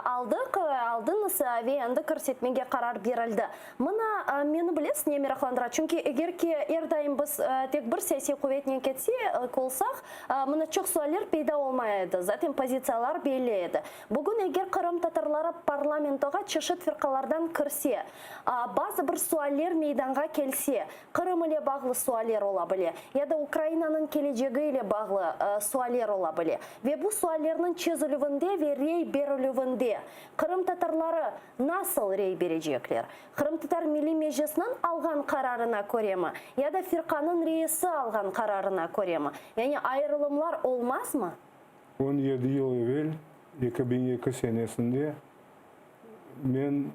aldıq, aldıñız ve endi kirsetmege qarar berildi. Mına, meni bilesiz ne meraqlandıra? Çünki eger ki er daim biz tek bir siyasiy quvetnen ketsek olsaq, mına çoq sualler peyda olmay edi, zaten pozitsiyalar belli edi. Bugün eger qırımtatarları parlamentoğa çeşit firqalardan kirse, bazı bir sualler meydanğa kelse, Qırım ile bağlı sualler ola bile, ya da Ukrainanıñ kelecegi ile bağlı sualler ola bile. Ve bu suallerniñ çezilüvinde ve rey berilüvinde qırımtatarları nasıl rey berecekler? Qırımtatar Milliy Meclisniñ alğan qararına köremi, ya da firqanıñ reisi alğan qararına köremi? Yani ayırılımlar olmazmı? 17 yıl evel, 2002 senesinde, Men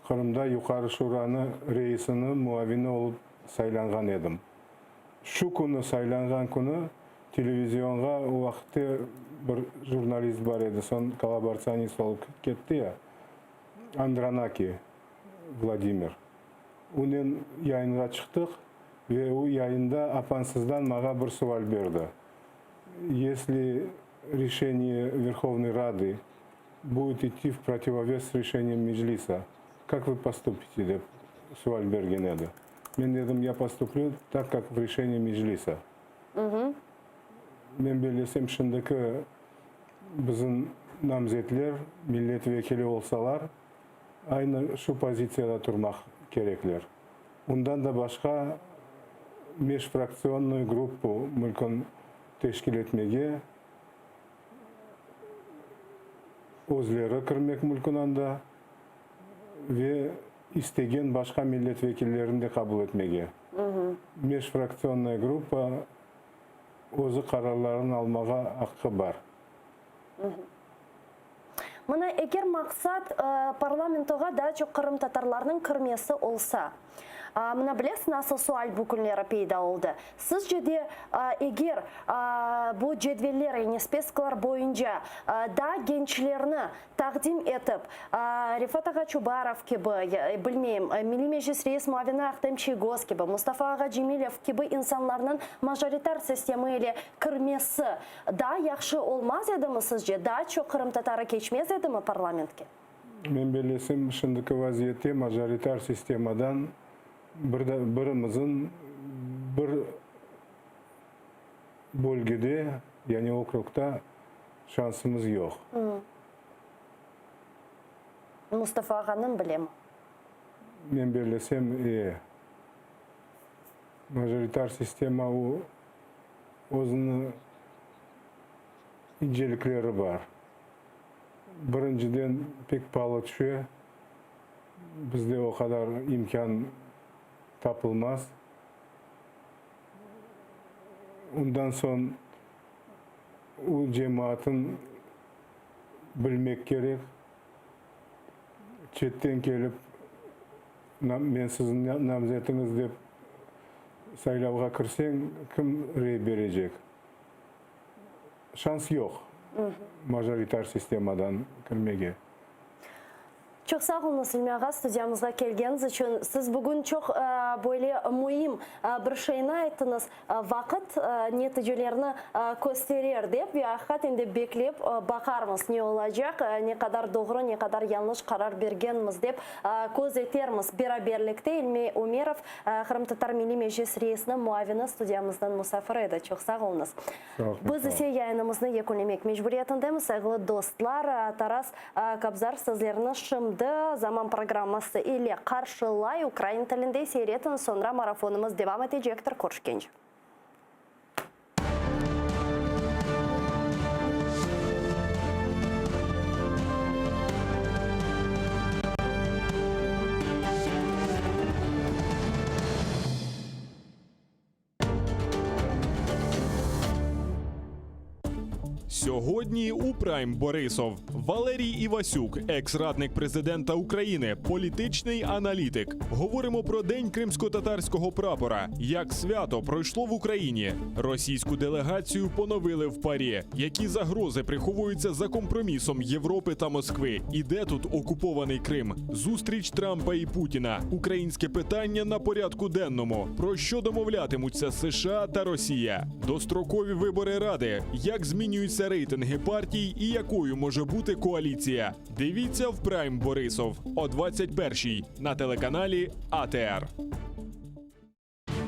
Qırımda Yuqarı Şuranı reisini muavini olıp saylanğan edim. Şu künü, saylanğan künü, televizionğa o vaqıtte bir jurnalist bar edi, soñ kollaboratsionist olıp ketti ya, Andronaki Vladimir. Onen yayınğa çıqtıq ve o yayında apansızdan maña bir sual berdi, Yesli reşeniye Verhovnıy Rady Будет idti v protivoves s reşeniyem Meclisa, kak vı postupite, dep sual bergen edi. Men dedim, ya postuplyu tak, kak v reşeniyi Meclisa. Men bellesem, şimdiki bizim namzetler millet vekili olsalar, aynı şu pozitsiyada turmaq kerekler. Ondan da başqa meşfraktsionnıy gruppu mülkün teşkil etmege, Özleri kirmek mülkün anda ve istegen başqa millet vekillerini de qabul etmege. Meşfraktsionnaya gruppa özü qararlarını almağa aqqı bar. Mına eger maqsat parlamentoğa daa çoq qırımtatarlarnıñ kirmesi olsa, mına bilesiz nasıl sual bu künleri peyda oldı? Sizce de eger bu cedveller, yani speskalar boyunca daa gençlerni taqdim etip, Refat ağa Çubarov kibi, bilmeyim, Milliy Meclis reis muavini Ahtem Çiygoz kibi, Mustafa ağa Cemilev kibi insanlarnıñ majoritar sistemi ile kirmesi Daa yahşı olmaz edimi sizce, daa çoq qırımtatarı keçmez edimi parlamentke? Men bellesem, şimdiki vaziyette majoritar sistemadan bir de birimizin bir bölgede, yani okrugda şansımız yoq. Mustafa ağanıñ bilemi? Men bellesem, e. Majoritar sistema o özüniñ incelikleri bar. Birinciden, pek palı tüşe, bizde o qadar imkân tapılmaz. Ondan soñ o cemaatın bilmek kerek, çetten kelip, Men siziñ namzetiñiz dep saylavğa kirseñ, kim rey berecek? Şans yoq majoritar sistemadan kirmege. Çoq sağ oluñız, İlmi ağa, studiyamızğa kelgeniñiz içün. Siz bugün çoq böyle müim bir şeyni ayttıñız, Vaqıt neticelerini kösterer dep ve aqiqaten de beklep baqarmız, ne olacaq, ne qadar doğru, ne qadar yañlış qarar bergenmiz dep köz etermiz beraberlikte. İlmi Ümerov, Qırımtatar Milliy Meclis reisiniñ muavini studiyamıznıñ musafiri edi. Çoq sağ oluñız. Biz ise yayınımıznı yekünlemek mecburiyetindemiz, sayğılı dostlar. Taras Kobzar sizlerni şimdi Zaman programması ile qarşılay. Ukrain tilinde seyir etiñiz, soñra marafonımız devam etecektir. Körüşkence. Сьогодні у Прайм Борисов Валерій Івасюк, екс-радник президента України, політичний аналітик. Говоримо про день кримськотатарського прапора, як свято пройшло в Україні. Російську делегацію поновили в ПАРЄ. Які загрози приховуються за компромісом Європи та Москви? І де тут окупований Крим? Зустріч Трампа і Путіна. Українське питання на порядку денному. Про що домовлятимуться США та Росія? Дострокові вибори Ради. Як змінюються рейтинги партій і якою може бути коаліція? Дивіться в Прайм Борисов о 21-й на телеканалі АТР.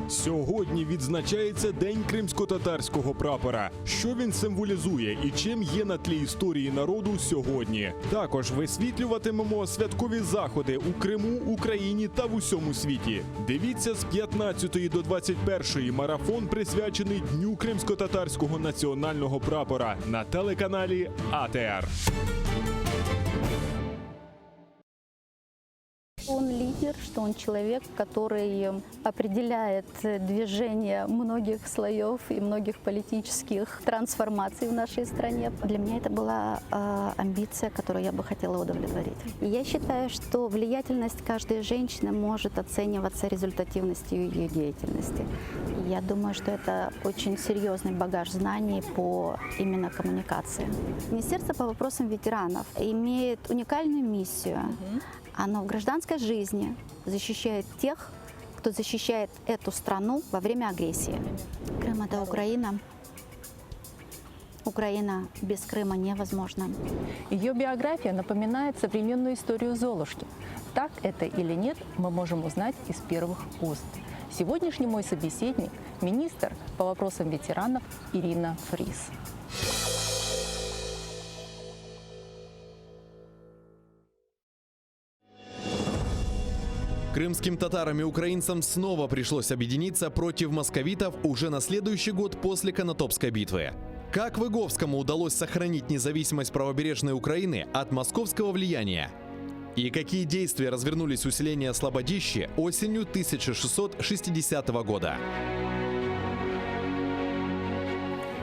Сьогодні відзначається День кримськотатарського прапора. Що він символізує і чим є на тлі історії народу сьогодні? Також висвітлюватимемо святкові заходи у Криму, Україні та в усьому світі. Дивіться з 15 до 21 марафон присвячений Дню кримськотатарського національного прапора на телеканалі АТР. Он лидер, что он человек, который определяет движение многих слоев и многих политических трансформаций в нашей стране. Для меня это была э, амбиция, которую я бы хотела удовлетворить. И я считаю, что влиятельность каждой женщины может оцениваться результативностью ее деятельности. И Я думаю, что это очень серьезный багаж знаний по именно коммуникации. Министерство по вопросам ветеранов имеет уникальную миссию. Оно в гражданской жизни защищает тех, кто защищает эту страну во время агрессии. Крым – это Украина. Украина без Крыма невозможна. Ее биография напоминает современную историю Золушки. Так это или нет, мы можем узнать из первых уст. Сегодняшний мой собеседник – министр по вопросам ветеранов Ирина Фриз. Крымским татарам и украинцам снова пришлось объединиться против московитов уже на следующий год после Конотопской битвы. Как Выговскому удалось сохранить независимость правобережной Украины от московского влияния? И какие действия развернулись у селения Слободище осенью 1660 года?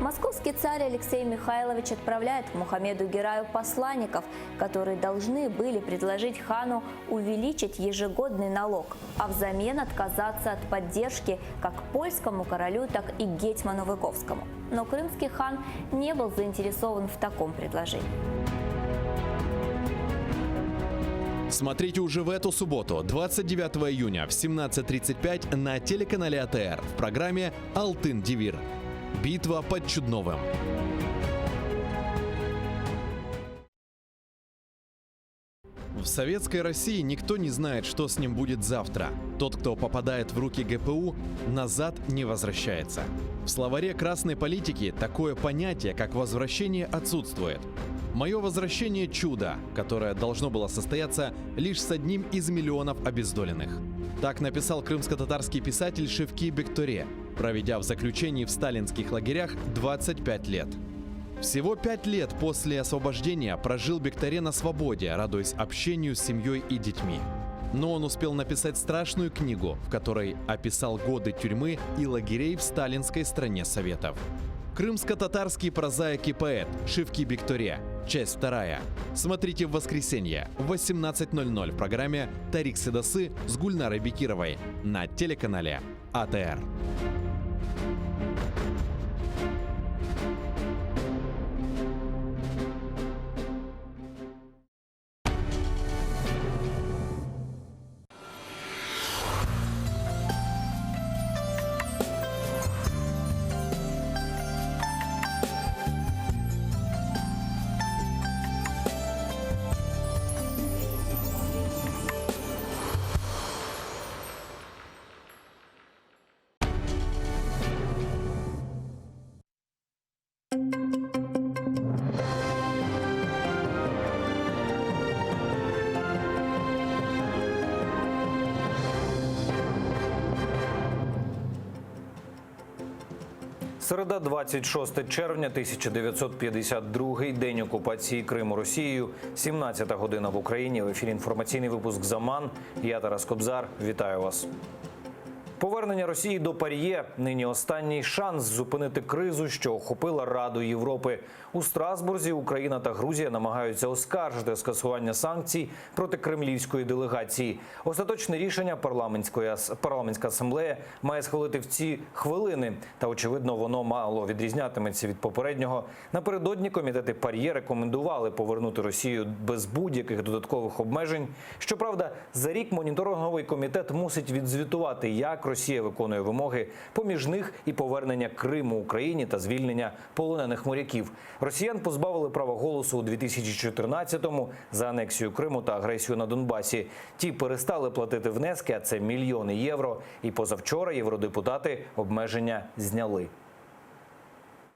Московский царь Алексей Михайлович отправляет к Мухаммеду Гераю посланников, которые должны были предложить хану увеличить ежегодный налог, а взамен отказаться от поддержки как польскому королю, так и гетьману Выговскому. Но крымский хан не был заинтересован в таком предложении. Смотрите уже в эту субботу, 29 июня в 17.35 на телеканале АТР в программе «Алтын Девир». Битва под Чудновым. В советской России никто не знает, что с ним будет завтра. Тот, кто попадает в руки ГПУ, назад не возвращается. В словаре красной политики такое понятие, как возвращение, отсутствует. Мое возвращение – чудо, которое должно было состояться лишь с одним из миллионов обездоленных. Так написал крымско-татарский писатель Шевки Бекторе, проведя в заключении в сталинских лагерях 25 лет. Всего пять лет после освобождения прожил Бекторе на свободе, радуясь общению с семьей и детьми. Но он успел написать страшную книгу, в которой описал годы тюрьмы и лагерей в сталинской стране Советов. Крымско-татарский прозаик и поэт Шевки Бекторе. Часть вторая. Смотрите в воскресенье в 18.00 в программе «Тарик Седасы» с Гульнарой Бекировой на телеканале АТР. Середа, 26 червня 1952, день окупації Криму Росією, 17 година в Україні. В ефірі інформаційний випуск «Заман». Я Тарас Кобзар. Вітаю вас. Повернення Росії до ПАРЄ – нині останній шанс зупинити кризу, що охопила Раду Європи. У Страсбурзі Україна та Грузія намагаються оскаржити скасування санкцій проти кремлівської делегації. Остаточне рішення парламентської ас- парламентська асамблея має схвалити в ці хвилини. Та очевидно, воно мало відрізнятиметься від попереднього. Напередодні комітети ПАРЄ рекомендували повернути Росію без будь-яких додаткових обмежень. Щоправда, за рік моніторинговий комітет мусить відзвітувати, як Росія виконує вимоги, поміж них і повернення Криму Україні та звільнення полонених моряків. Росіян позбавили права голосу у 2014-му за анексію Криму та агресію на Донбасі. Ті перестали платити внески, а це мільйони євро. І позавчора євродепутати обмеження зняли.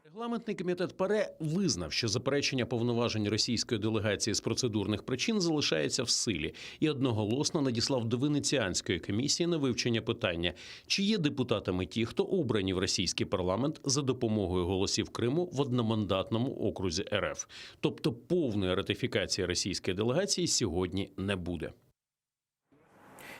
Регламентний комітет ПАРЕ визнав, що заперечення повноважень російської делегації з процедурних причин залишається в силі і одноголосно надіслав до Венеціанської комісії на вивчення питання, чи є депутатами ті, хто обрані в російський парламент за допомогою голосів Криму в одномандатному окрузі РФ. Тобто повної ратифікації російської делегації сьогодні не буде.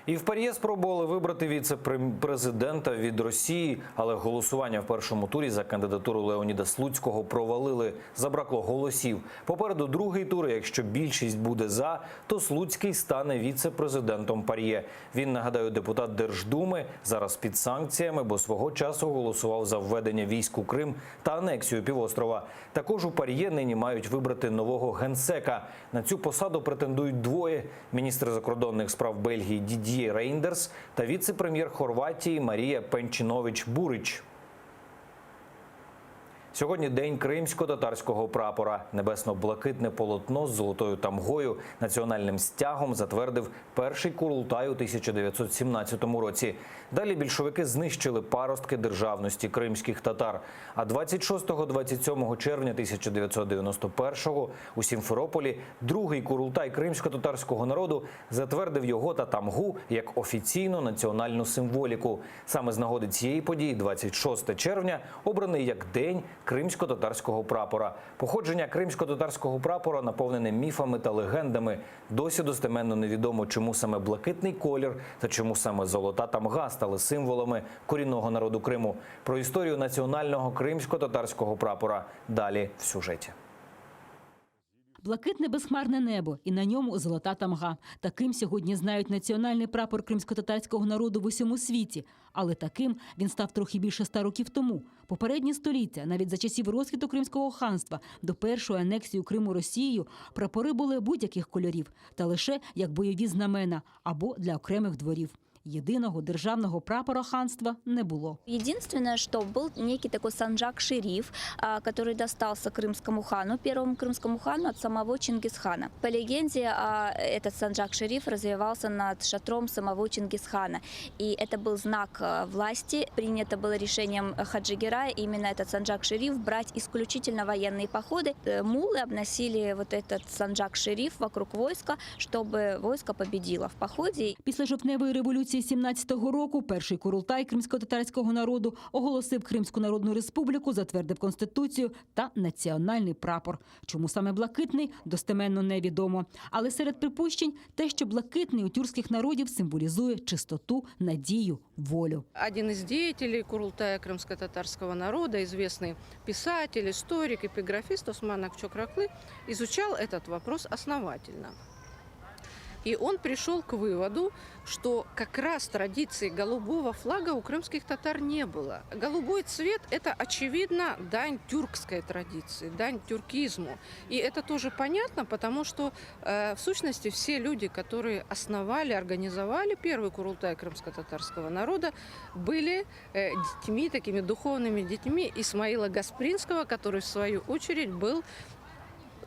І в ПАРЄ спробували вибрати віце-президента від Росії, але голосування в першому турі за кандидатуру Леоніда Слуцького провалили. Забракло голосів. Попереду другий тур. і Якщо більшість буде за, то Слуцький стане віце-президентом ПАРЄ. Він, нагадаю, депутат Держдуми, зараз під санкціями, бо свого часу голосував за введення військ у Крим та анексію півострова. Також у ПАРЄ нині мають вибрати нового генсека. На цю посаду претендують двоє: міністр закордонних справ Бельгії Дід'є Рейндерс та віце-прем'єр Хорватії Марія Пенчинович Бурич. Сьогодні день кримсько-татарського прапора. Небесно-блакитне полотно з золотою тамгою національним стягом затвердив перший курултай у 1917 році. Далі більшовики знищили паростки державності кримських татар. А 26-27 червня 1991-го у Сімферополі другий курултай кримсько-татарського народу затвердив його та тамгу як офіційну національну символіку. Саме з нагоди цієї події, 26 червня, обраний як день кримсько-татарського прапора. Походження кримсько-татарського прапора наповнене міфами та легендами. Досі достеменно невідомо, чому саме блакитний колір та чому саме золота тамга стали символами корінного народу Криму. Про історію національного кримсько-татарського прапора далі в сюжеті. Блакитне безхмарне небо і на ньому золота тамга. Таким сьогодні знають національний прапор кримськотатарського народу в усьому світі. Але таким він став трохи більше ста років тому. Попередні століття, навіть за часів розквіту Кримського ханства, до першої анексії Криму Росією, прапори були будь-яких кольорів, та лише як бойові знамена або для окремих дворів. Єдиного державного прапора ханства не було. Единственное, что был некий такой санджак-шериф, а, который достался крымскому хану, первому крымскому хану от самого Чингисхана. По легенде, а, этот санджак-шериф развевался над шатром самого Чингисхана. И это был знак а, власти. Принято было решением Хаджи Герая именно этот санджак-шериф брать исключительно военные походы. Э, Мулы обносили вот этот санджак-шериф вокруг войска, чтобы войско победило в походе. Після жовтневої революції 17-го року перший курултай кримськотатарського народу оголосив Кримську Народну Республіку, затвердив конституцію та національний прапор. Чому саме блакитний, достеменно невідомо. Але серед припущень те, що блакитний у тюркських народів символізує чистоту, надію, волю. Один из деятелей Курултая крымско-татарского народа, известный писатель, историк, эпиграфист Осман Акчокраклы, изучал этот вопрос основательно. И он пришел к выводу, что как раз традиции голубого флага у крымских татар не было. Голубой цвет – это, очевидно, дань тюркской традиции, дань тюркизму. И это тоже понятно, потому что, э, в сущности, все люди, которые основали, организовали первый курултай крымско-татарского народа, были э, детьми, такими духовными детьми Исмаила Гаспринского, который, в свою очередь, был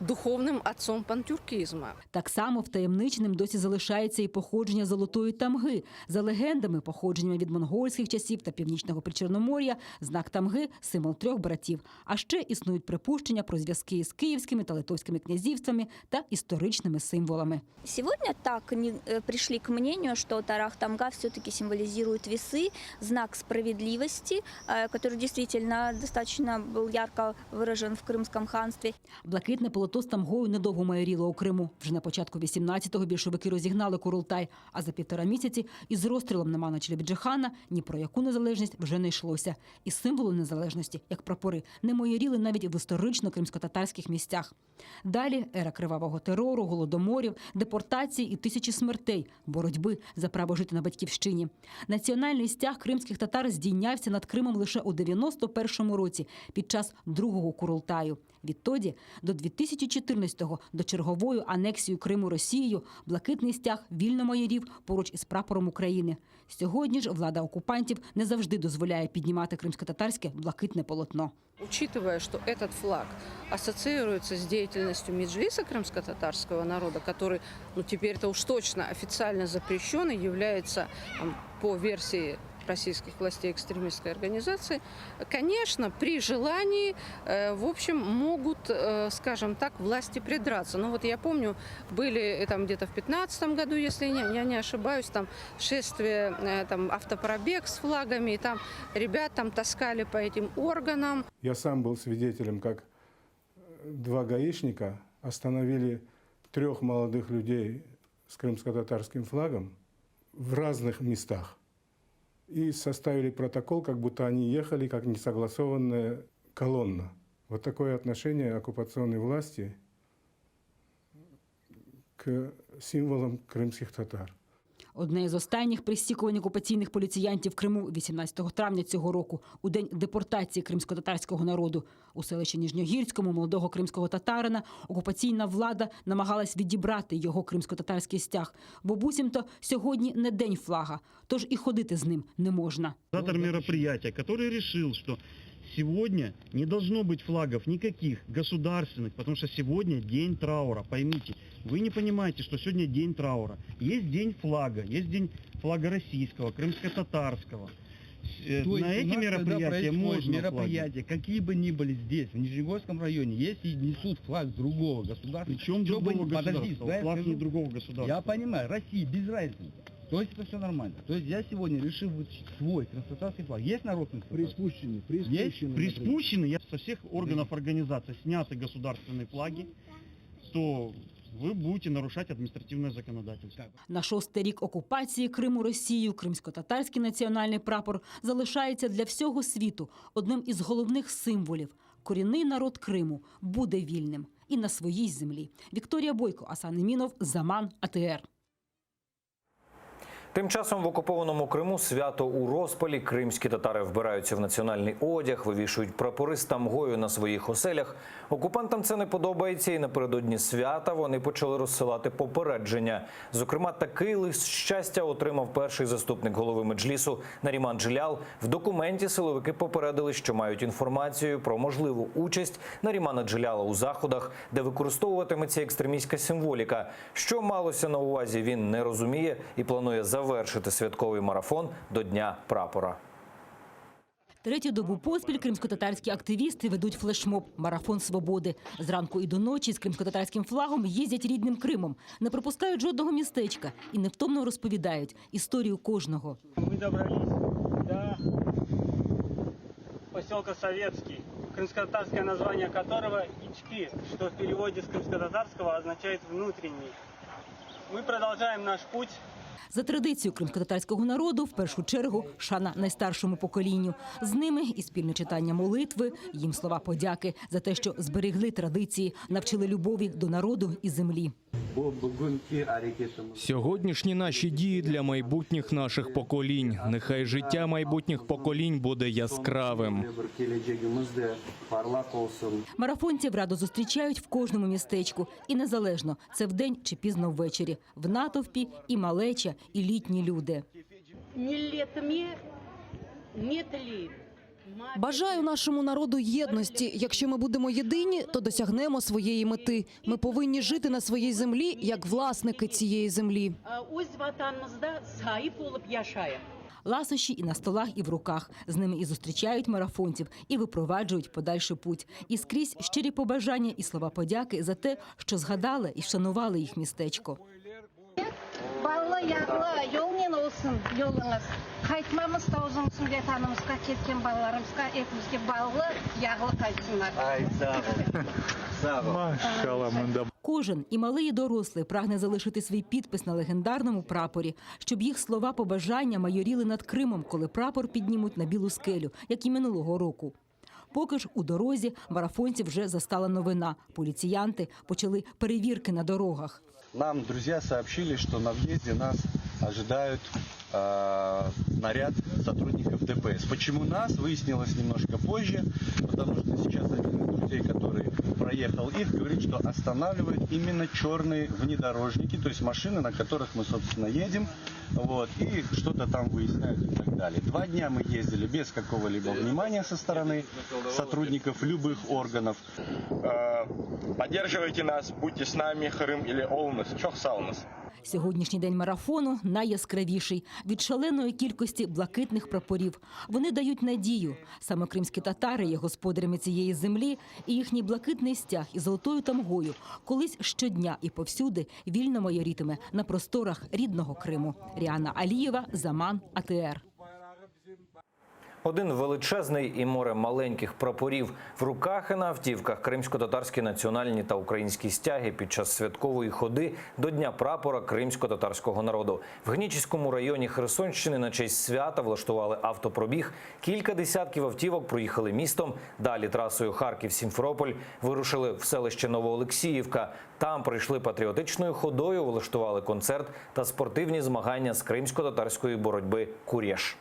духовным отцом пантюркизма. Так само втаємниченим досі залишається і походження золотої тамги. За легендами, походженнями від монгольських часів та північного Причорномор'я, знак тамги символ трьох братів. А ще існують припущення про зв'язки з київськими та литовськими князівствами та історичними символами. Сегодня так не- э, пришли к мнению, что Тарах Тамга все-таки символизирует весы, знак справедливости, э, который действительно достаточно был ярко выражен в Крымском ханстве. Блакитне полотно. Полото з тамгою недовго майоріло у Криму. Вже на початку 18-го більшовики розігнали Курултай, а за півтора місяці із розстрілом Номана Челебіджихана ні про яку незалежність вже не йшлося. І символи незалежності, як прапори, не майоріли навіть в історично кримськотатарських місцях. Далі ера кривавого терору, голодоморів, депортації і тисячі смертей, боротьби за право жити на батьківщині. Національний стяг кримських татар здійнявся над Кримом лише у 91-му році під час другого Курултаю. Відтоді до 2014-го, до чергової анексії Криму Росією, блакитний стяг вільно майорів поруч із прапором України. Сьогодні ж влада окупантів не завжди дозволяє піднімати кримськотатарське блакитне полотно. Учитывая, что этот флаг ассоциируется с деятельностью Меджлиса крымско-татарского народа, который, ну, теперь-то уж точно официально запрещен и является, там, по версии российских властей экстремистской организации, конечно, при желании, э, в общем, могут, э, скажем так, власти придраться. Ну вот я помню, были э, там где-то в 15 году, если не, я не ошибаюсь, там шествие, там автопробег с флагами, и там ребят там таскали по этим органам. Я сам был свидетелем, как два гаишника остановили трех молодых людей с крымско-татарским флагом в разных местах и составили протокол, как будто они ехали как несогласованная колонна. Вот такое отношение оккупационной власти к символам крымских татар. Одне з останніх присікувань окупаційних поліціянтів в Криму 18 травня цього року, у день депортації кримськотатарського народу. У селищі Ніжньогірському молодого кримського татарина окупаційна влада намагалась відібрати його кримськотатарський стяг. Бо буцімто сьогодні не день флага, тож і ходити з ним не можна. Организатор мероприятия, который решил, что сегодня не должно быть флагов никаких государственных, потому что сегодня день траура, поймите. Вы не понимаете, что сегодня день траура. Есть день флага, есть день флага российского, крымско-татарского. Э, То На есть у эти нас, когда мероприятия происходят можно флаги. мероприятия, какие бы ни были здесь, в Нижнегорском районе, если несут флаг другого государства... Причем чё бы другого ни- Подожди, государства? дай я Флаг не скажу. другого государства. Я понимаю, России без разницы. То есть это все нормально. То есть я сегодня решил вытащить свой крымско-татарский флаг. Есть народ Приспущенный, приспущенный. Приспущены, я со всех органов организации сняты государственные флаги, то вы будете нарушать административное законодательство. На шостий рік окупації Криму Росією кримськотатарський національний прапор залишається для всього світу одним із головних символів. Корінний народ Криму буде вільним і на своїй землі. Вікторія Бойко, Асан Емінов, Заман, АТР. Тим часом в окупованому Криму свято у розпалі. Кримські татари вбираються в національний одяг, вивішують прапори з тамгою на своїх оселях. Окупантам це не подобається, і напередодні свята вони почали розсилати попередження. Зокрема, такий лист щастя отримав перший заступник голови меджлісу Наріман Джелял. В документі силовики попередили, що мають інформацію про можливу участь Нарімана Джеляла у заходах, де використовуватиметься екстремістська символіка. Що малося на увазі, він не розуміє і планує завершити святковий марафон до Дня прапора. Третю добу поспіль кримськотатарські активісти ведуть флешмоб «Марафон свободи». Зранку і до ночі з кримськотатарським флагом їздять рідним Кримом, не пропускають жодного містечка і невтомно розповідають історію кожного. Мы добрались до поселка Советский, крымско-татарское название которого Ички, что в переводе с крымско-татарского означает «внутренний». Мы продолжаем наш путь. За традицією кримськотатарського народу, в першу чергу, шана найстаршому поколінню. З ними і спільне читання молитви, їм слова подяки за те, що зберегли традиції, навчили любові до народу і землі. Сьогоднішні наші дії для майбутніх наших поколінь. Нехай життя майбутніх поколінь буде яскравим. Марафонців радо зустрічають в кожному містечку. І незалежно, це вдень чи пізно ввечері. В натовпі і малеча, і літні люди. Milletime ne tileyim. Бажаю нашому народу єдності. Якщо ми будемо єдині, то досягнемо своєї мети. Ми повинні жити на своїй землі як власники цієї землі. Öz vatanımızda saip olıp yaşayıq. Ласощі і на столах, і в руках. З ними і зустрічають марафонців, і випроваджують подальший путь. І скрізь щирі побажання і слова подяки за те, що згадали і вшанували їх містечко. Ballı yağlı yolnen olsun yoluñız. Qaytmamız da uzun olsun vatanımızğa ketken balalarımızğa epimizge ballı yağlı qaytsınlar. Ay sağ ol. Maşallah, mında. Кожен, і малий, і дорослий, прагне залишити свій підпис на легендарному прапорі, щоб їх слова побажання майоріли над Кримом, коли прапор піднімуть на білу скелю, як і минулого року. Поки ж у дорозі марафонців вже застала новина. Поліціянти почали перевірки на дорогах. Нам друзья сообщили, что на въезде нас ожидают э, наряд сотрудников ДПС. Почему нас, выяснилось немножко позже, потому что сейчас один из друзей, который проехал их, говорит, что останавливают именно черные внедорожники, то есть машины, на которых мы, собственно, едем, вот, и что-то там выясняют и так далее. Два дня мы ездили без какого-либо внимания со стороны сотрудников любых органов. Поддерживайте нас, будьте с нами, Qırım ile oluñız. Çoq sağ oluñız. Сьогоднішній день марафону найяскравіший від шаленої кількості блакитних прапорів. Вони дають надію. Саме кримські татари є господарями цієї землі, і їхній блакитний стяг із золотою тамгою колись щодня і повсюди вільно майорітиме на просторах рідного Криму. Ріана Алієва, Заман, АТР. Один величезний і море маленьких прапорів в руках і на автівках кримсько-татарські національні та українські стяги під час святкової ходи до Дня прапора кримсько-татарського народу. В Генічеському районі Херсонщини на честь свята влаштували автопробіг. Кілька десятків автівок проїхали містом. Далі трасою Харків-Сімферополь вирушили в селище Новоолексіївка. Там пройшли патріотичною ходою, влаштували концерт та спортивні змагання з кримсько-татарської боротьби «Курєш».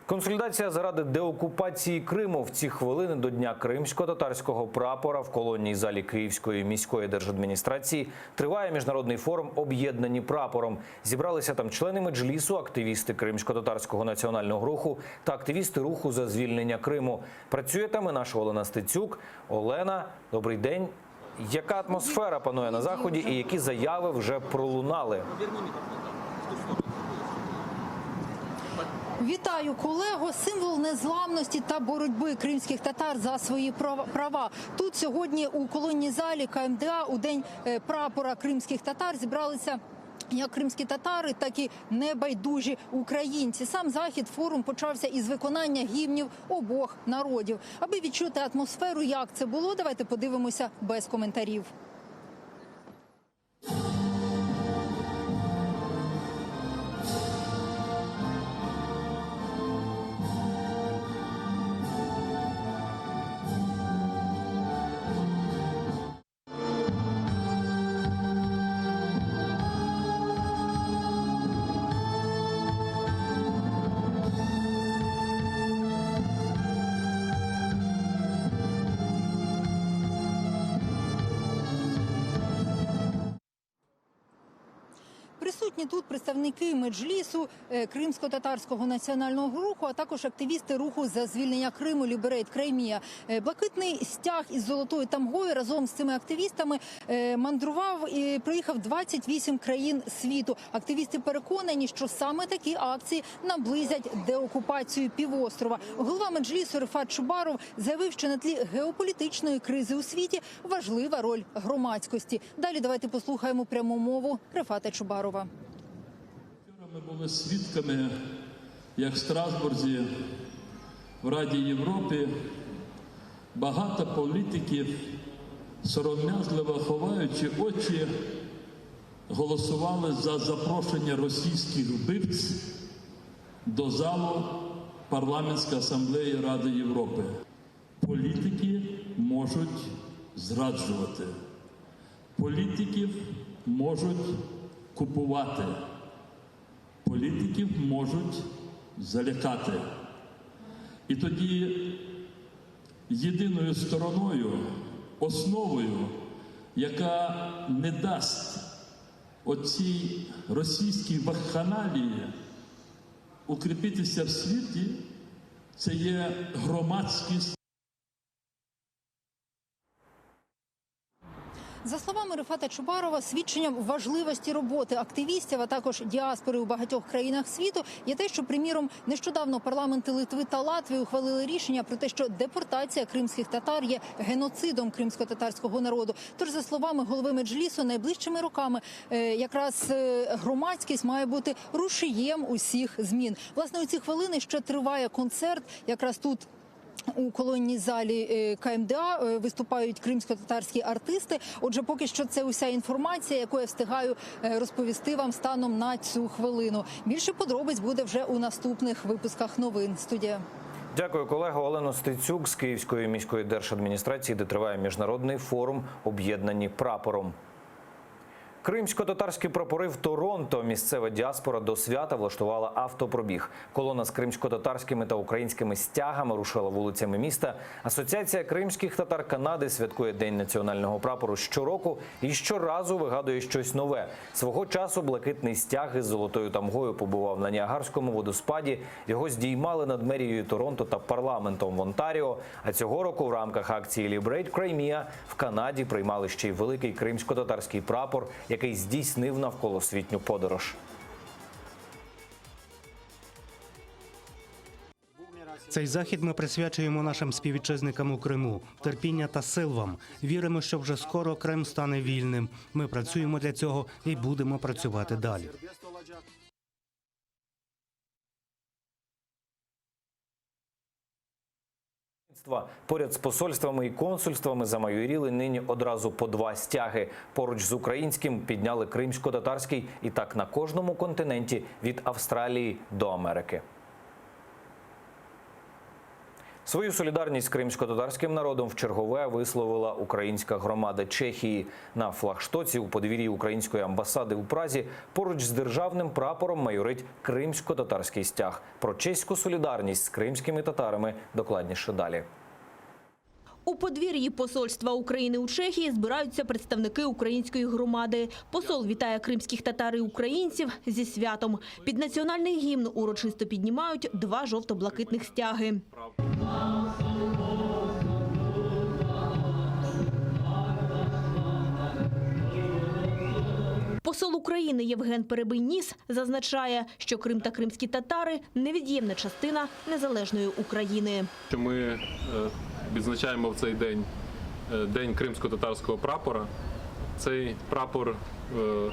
Консолідація заради деокупації Криму в ці хвилини до Дня кримсько-татарського прапора в колонній залі Київської міської держадміністрації триває міжнародний форум «Об'єднані прапором». Зібралися там члени Меджлісу, активісти кримсько-татарського національного руху та активісти руху за звільнення Криму. Працює там і наша Олена Стецюк. Олена, добрий день. Яка атмосфера панує на заході і які заяви вже пролунали? Вітаю, колего. Символ незламності та боротьби кримських татар за свої права- права. Тут сьогодні у колонній залі КМДА у день е, прапора кримських татар зібралися. Як кримські татари, так і небайдужі українці. Сам захід форум почався із виконання гімнів обох народів. Аби відчути атмосферу, як це було, давайте подивимося без коментарів. Присутні тут представники меджлісу, е, кримсько-татарського національного руху, а також активісти руху за звільнення Криму Liberate Crimea. Е, Блакитний стяг із золотою тамгою разом з цими активістами е, мандрував і проїхав 28 країн світу. Активісти переконані, що саме такі акції наблизять деокупацію півострова. Голова меджлісу Рефат Чубаров заявив, що на тлі геополітичної кризи у світі важлива роль громадськості. Далі давайте послухаємо пряму мову Рефата Чубарова. Ми були свідками, як в Страсбурзі, в Раді Європи, багато політиків, сором'язливо ховаючи очі, голосували за запрошення російських вбивць до залу Парламентської асамблеї Ради Європи. Політики можуть зраджувати, політиків можуть купувати. Політиків можуть залякати. І тоді єдиною стороною, основою, яка не дасть оцій російській вакханалії укріпитися в світі, це є громадськість. За словами Рефата Чубарова, свідченням важливості роботи активістів, а також діаспори у багатьох країнах світу, є те, що, приміром, нещодавно парламенти Литви та Латвії ухвалили рішення про те, що депортація кримських татар є геноцидом кримсько-татарського народу. Тож, за словами голови меджлісу, найближчими роками е, якраз е, громадськість має бути рушієм усіх змін. Власне, у ці хвилини ще триває концерт, якраз тут. У колонній залі е, КМДА е, виступають кримсько-татарські артисти. Отже, поки що це уся інформація, яку я встигаю е, розповісти вам станом на цю хвилину. Більше подробиць буде вже у наступних випусках новин. Студія. Дякую, колего Олено Стецюк з Київської міської держадміністрації, де триває міжнародний форум Об'єднані прапором. Кримсько-татарські прапори в Торонто. Місцева діаспора до свята влаштувала автопробіг. Колона з кримсько-татарськими та українськими стягами рушила вулицями міста. Асоціація кримських татар Канади святкує День національного прапору щороку і щоразу вигадує щось нове. Свого часу блакитний стяг із золотою тамгою побував на Ніагарському водоспаді. Його здіймали над мерією Торонто та парламентом в Онтаріо. А цього року в рамках акції «Liberate Crimea» в Канаді приймали ще й великий кримсько-татарський прапор, який здійснив навколосвітню подорож. Цей захід ми присвячуємо нашим співвітчизникам у Криму. Терпіння та сил вам. Віримо, що вже скоро Крим стане вільним. Ми працюємо для цього і будемо працювати далі. Поряд з посольствами і консульствами замайоріли нині одразу по два стяги. Поруч з українським підняли кримсько-татарський і так на кожному континенті від Австралії до Америки. Свою солідарність з кримсько-татарським народом вчергове висловила українська громада Чехії. На флагштоці у подвір'ї української амбасади у Празі поруч з державним прапором майорить кримсько-татарський стяг. Про чеську солідарність з кримськими татарами докладніше далі. У подвір'ї посольства України у Чехії збираються представники української громади. Посол вітає кримських татар і українців зі святом. Під національний гімн урочисто піднімають два жовто-блакитних стяги. Посол України Євген Перебийніс зазначає, що Крим та кримські татари – невід'ємна частина незалежної України. Що ми е, відзначаємо в цей день е, День кримсько-татарського прапора. Цей прапор, е,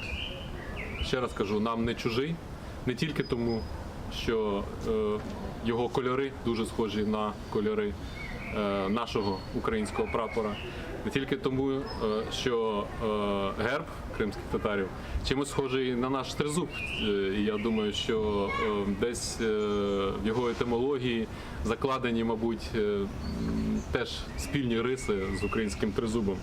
ще раз кажу, нам не чужий, не тільки тому, що е, його кольори дуже схожі на кольори е, нашого українського прапора, не тільки тому, е, що е, герб кримських татарів чимось схожий на наш тризуб. Е, І я думаю, що е, десь е, в його етимології закладені, мабуть, е, м, теж спільні риси з українським тризубом.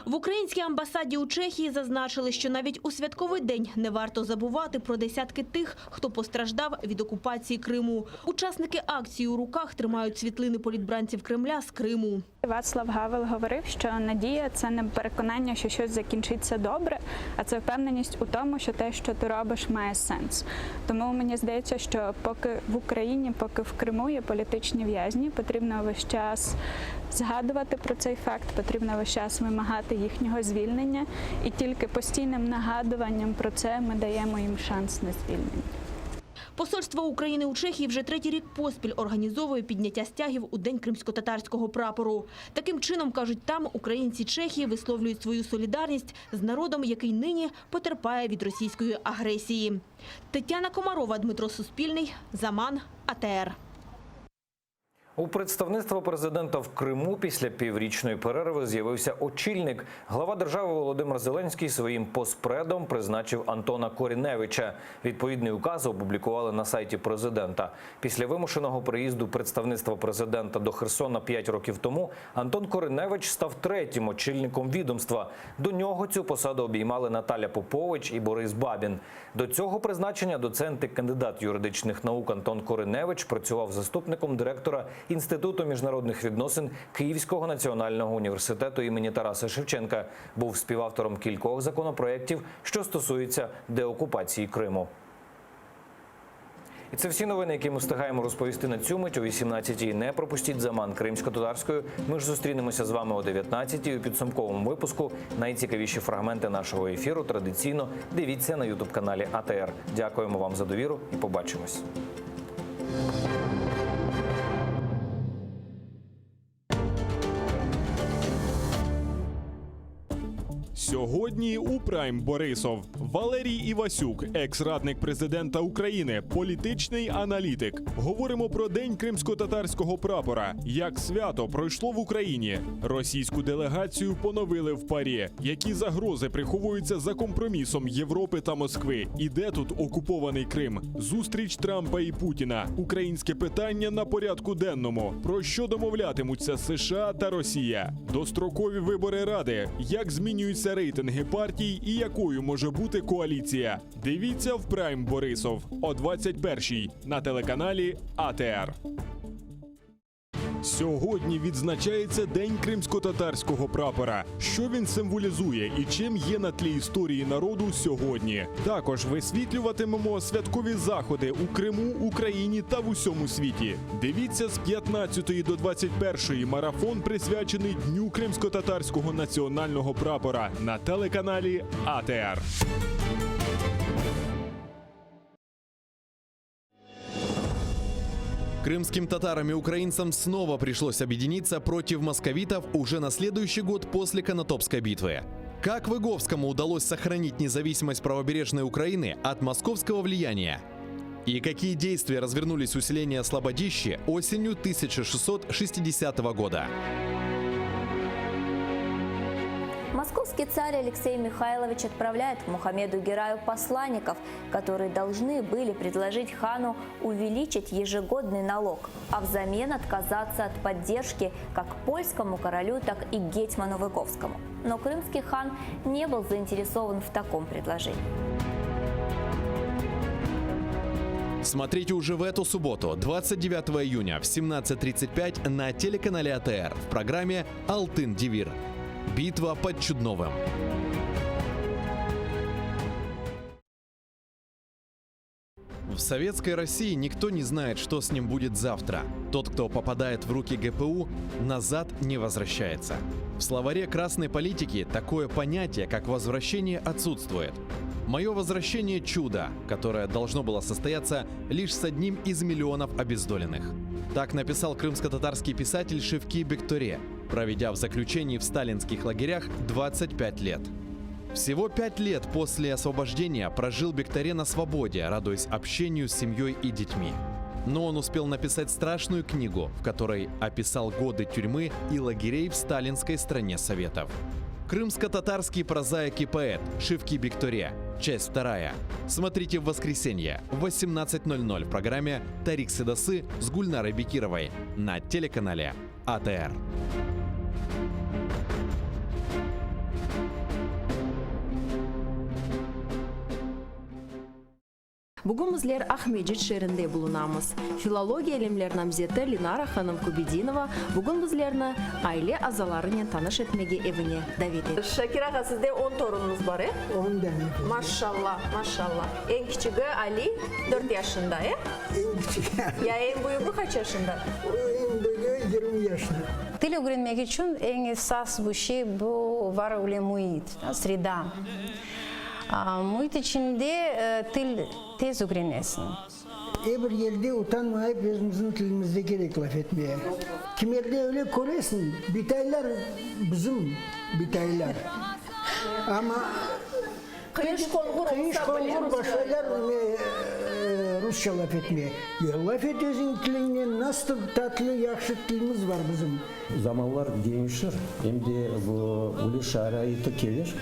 В українській амбасаді у Чехії зазначили, що навіть у святковий день не варто забувати про десятки тих, хто постраждав від окупації Криму. Учасники акції у руках тримають світлини політбранців Кремля з Криму. Вацлав Гавел говорив, що надія це не переконання, що щось закінчиться добре, а це впевненість у тому, що те, що ти робиш, має сенс. Тому мені здається, що поки в Україні, поки в Криму є політичні в'язні, потрібно весь час згадувати про цей факт, потрібно весь час вимагати їхнього звільнення, і тільки постійним нагадуванням про це ми даємо їм шанс на звільнення. Посольство України у Чехії вже третій рік поспіль організовує підняття стягів у День кримськотатарського прапору. Таким чином, кажуть там, українці Чехії висловлюють свою солідарність з народом, який нині потерпає від російської агресії. Тетяна Комарова, Дмитро Суспільний, Заман, АТР. У представництво президента в Криму після піврічної перерви з'явився очільник. Глава держави Володимир Зеленський своїм постпредом призначив Антона Коріневича. Відповідний указ опублікували на сайті президента. Після вимушеного приїзду представництва президента до Херсона 5 років тому Антон Кориневич став третім очільником відомства. До нього цю посаду обіймали Наталя Попович і Борис Бабін. До цього призначення доцент і кандидат юридичних наук Антон Кориневич працював заступником директора Інституту міжнародних відносин Київського національного університету імені Тараса Шевченка. Був співавтором кількох законопроєктів, що стосуються деокупації Криму. І це всі новини, які ми встигаємо розповісти на цю мить о 18-й. Не пропустіть заман кримсько-татарською. Ми ж зустрінемося з вами о 19-й у підсумковому випуску. Найцікавіші фрагменти нашого ефіру традиційно дивіться на ютуб-каналі АТР. Дякуємо вам за довіру і побачимось. Сьогодні у Прайм Борисов Валерій Івасюк, екс-радник президента України, політичний аналітик. Говоримо про День кримськотатарського прапора, як свято пройшло в Україні. Російську делегацію поновили в ПАРЄ. Які загрози приховуються за компромісом Європи та Москви? І де тут окупований Крим? Зустріч Трампа і Путіна. Українське питання на порядку денному. Про що домовлятимуться США та Росія? Дострокові вибори Ради. Як змінюються рейтинги партій і якою може бути коаліція? Дивіться в Прайм Борисов о 21-й на телеканалі АТР. Сьогодні відзначається День кримськотатарського прапора. Що він символізує і чим є на тлі історії народу сьогодні? Також висвітлюватимемо святкові заходи у Криму, Україні та в усьому світі. Дивіться з 15 до 21 марафон присвячений Дню кримськотатарського національного прапора на телеканалі АТР. Крымским татарам и украинцам снова пришлось объединиться против московитов уже на следующий год после Конотопской битвы. Как Выговскому удалось сохранить независимость правобережной Украины от московского влияния? И какие действия развернулись у селения Слободище осенью 1660 года? Московский царь Алексей Михайлович отправляет к Мухаммеду Гераю посланников, которые должны были предложить хану увеличить ежегодный налог, а взамен отказаться от поддержки как польскому королю, так и гетьману Выговскому. Но крымский хан не был заинтересован в таком предложении. Смотрите уже в эту субботу, 29 июня в 17.35 на телеканале АТР в программе «Алтын Девир». Битва под Чудновым. В советской России никто не знает, что с ним будет завтра. Тот, кто попадает в руки ГПУ, назад не возвращается. В словаре красной политики такое понятие, как возвращение, отсутствует. Мое возвращение – чудо, которое должно было состояться лишь с одним из миллионов обездоленных. Так написал крымско-татарский писатель Шевки Бекторе, проведя в заключении в сталинских лагерях 25 лет. Всего пять лет после освобождения прожил Бекторе на свободе, радуясь общению с семьей и детьми. Но он успел написать страшную книгу, в которой описал годы тюрьмы и лагерей в сталинской стране Советов. Крымско-татарский прозаик и поэт Шевки Бекторе. Часть вторая. Смотрите в воскресенье в 18.00 в программе «Тарих Седасы» с Гульнарой Бекировой на телеканале АТР. Bugün bizler Aqmescit şeerinde bulunamız. Filologiya ilimler namzeti Lenara hanım Kubedinova bugün bizlerni aile azalarınen tanış etmege evine davet etti. Şakir ağa, sizde on torunıñız bar, e? On dane. Maşşalla, maşşalla. Eñ kiçigi Ali, dört yaşında, e? Eñ kiçigi Ali. Ya eñ büyügi qaç yaşında? Eñ büyügi 20 yaşında. Til ögrenmek içün eñ esas bu şey, bu var öyle müit, sreda. Müit içinde til tez ögrenesiñ. Er bir yerde utanmayıp özümizniñ tilimizde kerek laf etmeye. Kimerde öyle köresiñ, bitaylar bizim bitaylar. Amma Qıyış qonğur başlaylar rusça laf etmeye. Ya laf et özüñ tiliñnen, nasıl tatlı, yahşı tilimiz bar bizim. Zamanlar deñişir, em de bu öyle şaraiti kelir,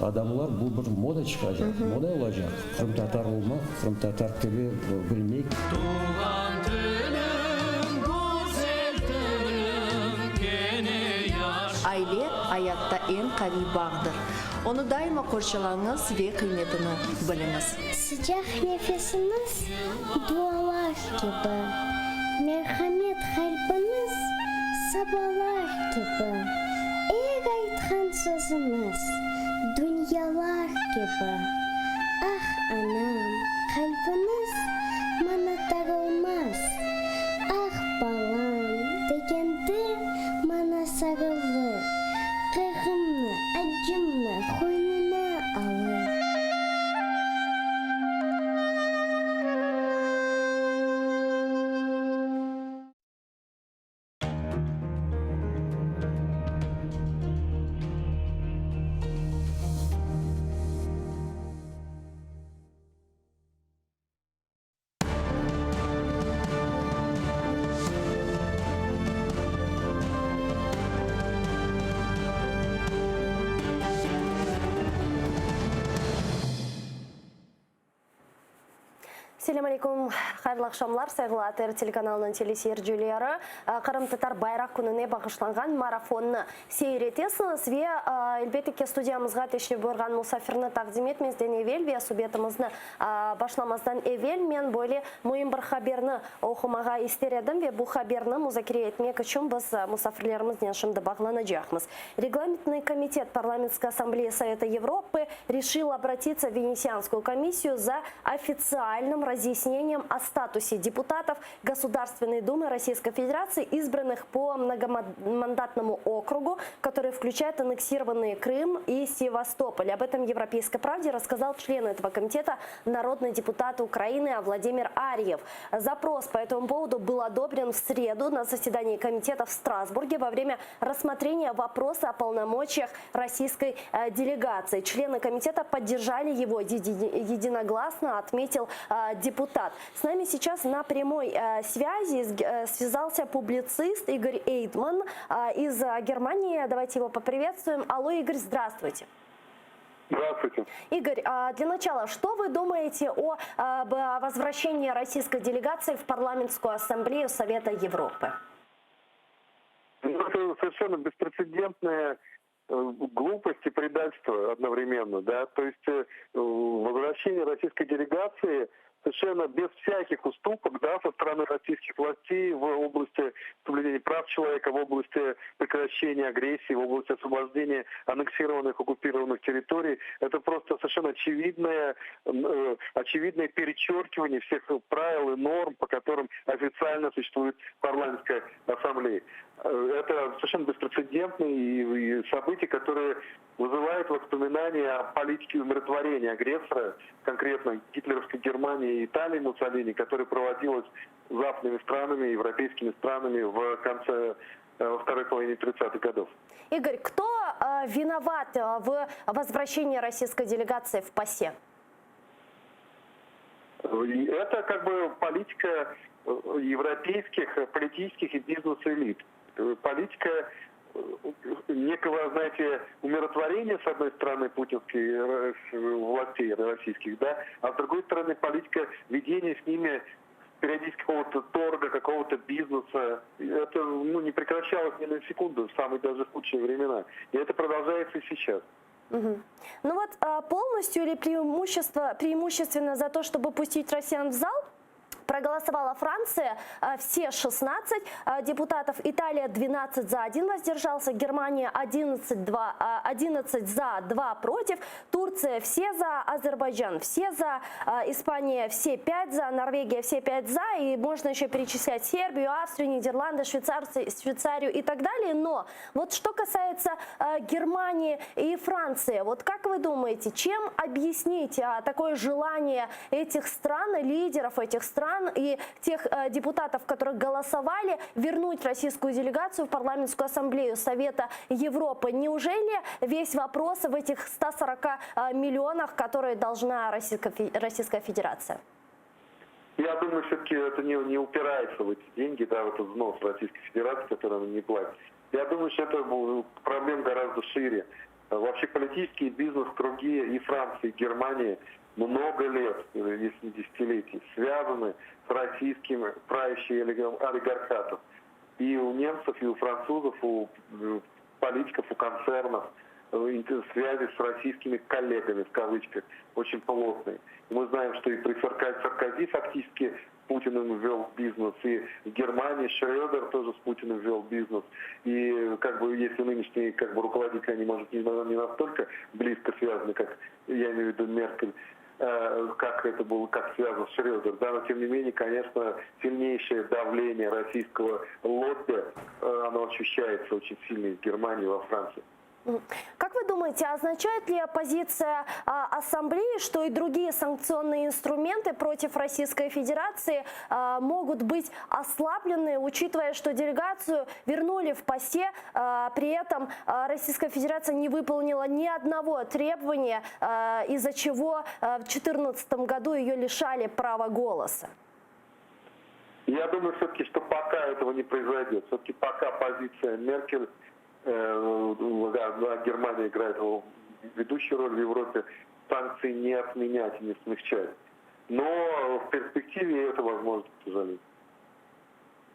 adamlar bu bir moda çıqacaq, moda olacaq, qırımtatar olmaq, qırımtatar tili bilmek. Tuvğan tilim, güzel tilim, kene yaş. Aile, ayatta eñ qaviy bağdır. Onı daima qorçalañız ve qıymetini biliñiz. Sıcaq nefesiñiz dualar kibi, Merhamet qalbiñiz sabalar kibi, Er aytqan sözüñiz dünyalar kibi. Ah, anam, qalbiñiz maña tarılmaz, Ah, balam, degende maña sarılır. Qayğımnı, accımnı qoynuna alır. Selâm aleyküm, hayırlı aqşamlar, sayğılı ATR telekanalınıñ teleseyircileri. Qırımtatar bayraq kününe bağışlanğan marafonnı seyir etesiñiz ve, elbette ki, studiyamızğa teşrif buyurğan musafirni taqdim etmezden evel ve subetimizni başlamazdan evel men böyle müim bir haberni oqumağa ister edim ve bu haberni muzakere etmek içün biz musafirlerimiznen şimdi bağlanacaqmız. Reglamentnıy komitet Parlamentskoy Assambleyi Soveta Yevropı reşil obratitsya v Venesianskuyu komissiyu za ofitsialnım razъyasneniyem o statuse deputatov Gosudarstvennoy Dumı Rossiyskoy Federatsii, izbrannıh po mnogomandatnomu okrugu, kotorıy vklüçayet anneksirovannıye Krım i Sevastopol. Ob etom Evropeyskoy pravde rasskazal çlen etogo komiteta narodnıy deputat Ukrainı Vladimir Aryev. Zapros po etomu povodu byl odobren v sredu na zasedanii komiteta v Strasburge vo vremya rassmotreniya voprosa o polnomoçiyah rossiyskoy delegatsii. Çlenı komiteta poddержали его единогласно, otmetil deputat. S nami seyças na pryamoy svâzi svязался publitsist İgor Eydman iz Germanii. Davayte ego poprivetstvuem. Allo, İgor, zdravstvuyte. Здравствуйте. Игорь, для начала, что вы думаете о возвращении российской делегации в Парламентскую ассамблею Совета Европы? Ну, это совершенно беспрецедентная э, глупость и предательство одновременно, да, то есть э, возвращение российской делегации совершенно без всяких уступок, да, со стороны российских властей в области соблюдения прав человека, в области прекращения агрессии, в области освобождения аннексированных, оккупированных территорий. Это просто совершенно очевидное, э, очевидное перечеркивание всех правил и норм, по которым официально существует парламентская ассамблея. Э, это совершенно беспрецедентные события, которые вызывают воспоминания о политике умиротворения агрессора, конкретно гитлеровской Германии и Италии Муссолини, которая проводилась западными странами, европейскими странами в конце э, во второй половине 30-х годов. Игорь, кто э, виноват в возвращении российской делегации в ПАСЕ? Это как бы политика европейских политических и бизнес-элит. Политика некого, знаете, умиротворения, с одной стороны, путинских э, властей российских, да, а с другой стороны, политика ведения с ними периодически какого-то торга, какого-то бизнеса. Это ну, не прекращалось ни на секунду в самые даже худшие времена. И это продолжается и сейчас. Угу. Ну вот а, полностью или преимущество, преимущественно за то, чтобы пустить россиян в зал, Проголосовала Франция, а, все 16 а, депутатов, Италия 12 за, 1 воздержался, Германия 11, 2, 11 за, 2 против, Турция все за, Азербайджан все за, а, Испания все 5 за, Норвегия все 5 за, и можно еще перечислять Сербию, Австрию, Нидерланды, Швейцарцы, Швейцарию и так далее. Но вот что касается Германии и Франции, вот как вы думаете, чем объяснить такое желание этих стран, лидеров этих стран и тех э, депутатов, которые голосовали, вернуть российскую делегацию в парламентскую ассамблею Совета Европы? Неужели весь вопрос в этих 140 э, миллионах, которые должна Российская, Российская Федерация? Я думаю, все-таки это не, не упирается в эти деньги, да, в этот взнос Российской Федерации, который она не платит. Я думаю, что это проблем гораздо шире. Вообще политические бизнес-круги и Франции, и Германии много лет, если не десятилетий, связаны с российским правящим олигархатом. И у немцев, и у французов, у политиков, у концернов э, связи с российскими коллегами, в кавычках, очень плотные. Мы знаем, что и при Саркози фактически Путиным вел бизнес, и в Германии Шредер тоже с Путиным вел бизнес. И как бы если нынешние как бы, руководители, они, может, не, не настолько близко связаны, как я имею в виду Меркель, э, как это было, как связан с Шредер, да, но тем не менее, конечно, сильнейшее давление российского лобби, э, оно ощущается очень сильно и в Германии, и во Франции. Как вы думаете, означает ли позиция а, Ассамблеи, что и другие санкционные инструменты против Российской Федерации а, могут быть ослаблены, учитывая, что делегацию вернули в ПАСЕ, а, при этом а, Российская Федерация не выполнила ни одного требования, а, из-за чего а, в 2014 году ее лишали права голоса? Я думаю все-таки, что пока этого не произойдет. Все-таки пока позиция Меркель Э, да, Германия играет ведущую роль в Европе, санкции не отменять и не смягчать. Но в перспективе это возможно, к сожалению.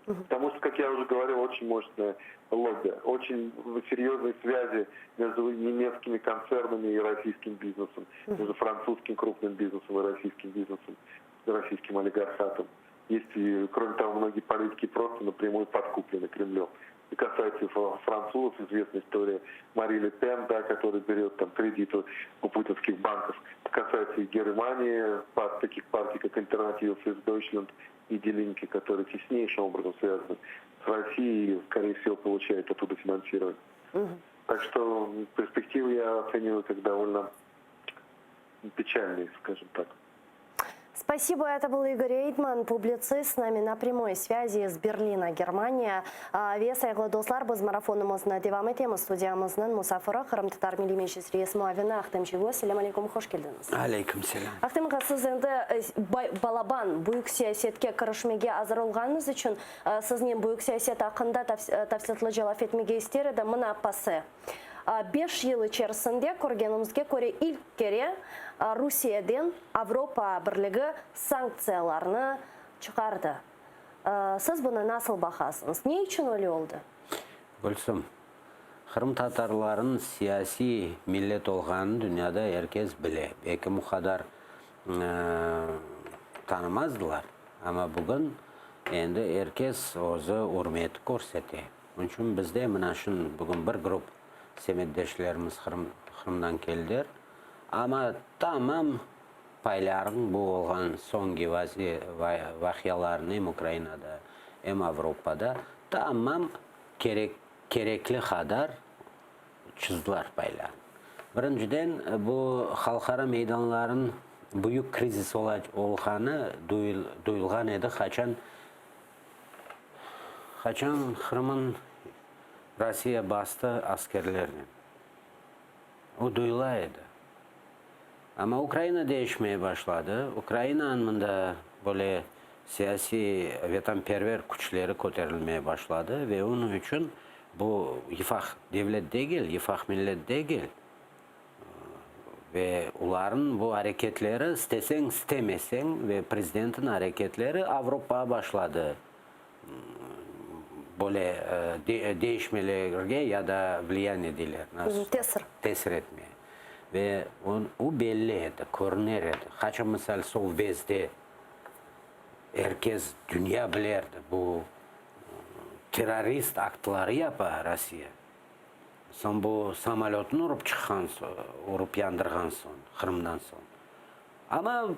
Потому что, как я уже говорил, очень мощное лобби, очень серьезные связи между немецкими концернами и российским бизнесом, между французским крупным бизнесом и российским бизнесом, российским олигархатом. Есть, и, кроме того, многие политики просто напрямую подкуплены Кремлем. И касается и французов, известная история Мари Ле Пен, да, которая берет там кредиты у путинских банков. Это касается и Германии, таких партий, как Альтернатива für Deutschland и Die Linke, которые теснейшим образом связаны с Россией и, скорее всего, получают оттуда финансирование. Так что перспективы я оцениваю как довольно печальные, скажем так. Спасибо. Это был Игорь Эйдман, публицист с нами на прямой связи из Берлина, Германия. Ve sayğılı dostlar, biz marafonımıznı devam etemiz. Studiyamıznıñ musafiri Qırımtatar Milliy Meclis reis muavini Ahtem Çiygoz. Selâm aleyküm, hoş keldiñiz. Aleyküm selâm. Ahtem ağa, siz endi balaban büyük siyasetke kirişmege azır olğanıñız içün siznen büyük siyaset aqqında tafsilâtlıca laf etmege ister edim. Mına PASE. Beş yıl içerisinde, körgenimizge köre, ilk kere Rusiyeden Avropa Birligi sanktsiyalarnı çıqardı. Siz bunı nasıl baqasıñız? Ne içün öyle oldı? Gülsüm, qırımtatarlarnıñ siyasiy millet olğanını dünyada er kes bile. Belki bu qadar tanımazdılar, amma bugün endi er kes özü ürmet körsete. Onıñ içün bizde mına şun bugün bir grup semetdeşlerimiz Qırım, Qırımdan keldiler. Amma tamam paylarıñ bu olğan soñki vaqialarnı em Ukrainada, em Avropada tamam kerek, kerekli qadar çızdılar paylarını. Birinciden, bu halqara meydanların büyük krizis olğanı duyulğan edi, qaçan Qaçan Qırımın Rossiya bastı askerlernen. O duyula edi. Amma Ukraina deñişmeye başladı. Ukrainanıñ mında böyle siyasiy vetanperver küçleri köterilmeye başladı ve onıñ içün bu yıfaq devlet degil, yıfaq millet degil. Ve olarnıñ bu areketleri, isteseñ, istemeseñ, ve prezidentniñ areketleri Avropağa başladı böyle deñişmelerge ya da vliyaniye deyler, nasıl? Tesir. Tesir etmeye. Ve o belli edi, körüner edi. Qaçan, misal, Sovbezde er kes, dünya bilerdi, bu terrorist aktları yapa Rossiya. Soñ bu samolötnı urıp çıqqan, urıp yandırğan soñ, Qırımdan soñ. Amma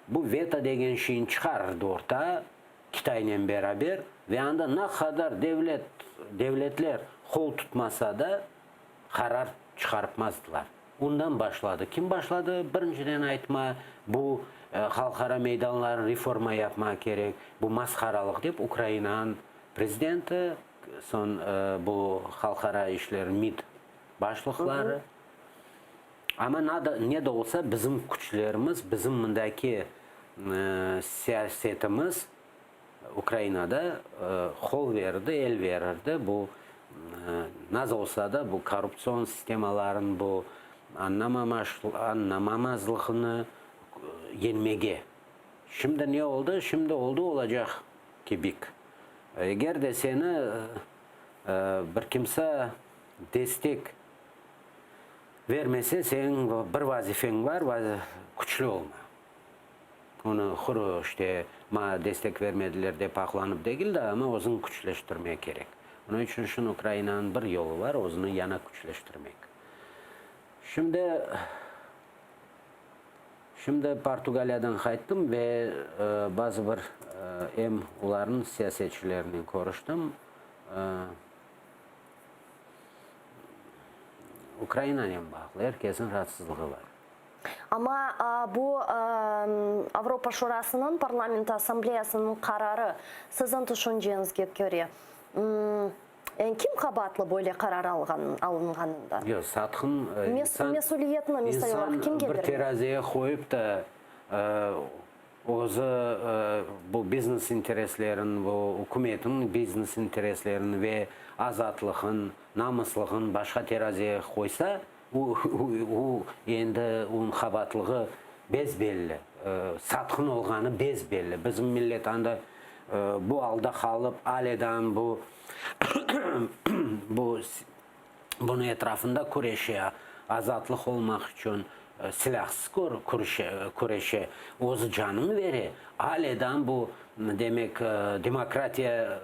bu veto degen şeyni çıqarırdı orta, Kitaynen beraber ve anda ne qadar devlet, devletler qol tutmasa da, qarar çıqarıpmazdılar. Ondan başladı. Kim başladı? Birinciden aytma, bu halqara meydanlarnı reforma yapma kerek, bu masqaralıq dep Ukrainanıñ prezidenti, Soñ bu halqara işler MİD başlıqları. Amma ne de olsa bizim küçlerimiz, bizim mındaki siyasetimiz Ukrainada qol berdi, el berirdi. Bu nasıl olsa da bu korruptsion sistemaların bu añlamamazlığını yeñmege. Şimdi ne oldı? Şimdi oldı olacaq kibik. Eger de seni bir kimse destek vermese, seniñ bir vazifeñ bar, küçlü olma. Onı quru, işte, maña destek vermediler dep aqlanıp degil de, amma özüñ küçleştirmek kerek. Onıñ içün şunı Ukrainanıñ bir yolu bar, özüni yana küçleştirmek. Şimdi. Şimdi Portugaliyadan qayttım ve bazı bir em olarnıñ siyasetçilerinen körüştim. Ukrainanen bağlı er kesniñ raatsızlığı bar. Amma bu Avropa Şurasınıñ Parlament Assambleyasınıñ qararı, siziñ tüşünceñizge köre, Kim qabaatlı böyle qarar alınğanında? Yoq, satqın insan, Mesüliyetni, misal olaraq, insan kimge bir bermeli? terazeye qoyıp da, özü bu biznes intereslerin, bu ükümetniñ biznes intereslerin ve azatlığın, namıslığın başqa terazeye qoysa, o, o endi onıñ qabaatlığı bes-belli. satqın olğanı bes-belli. Bizim millet anda bu alda qalıp, alâ bu bu bunıñ etrafında küreşe, azatlıq olmaq içün silâhsız küreşe, özü canını bere, alâ bu, demek, demokratiya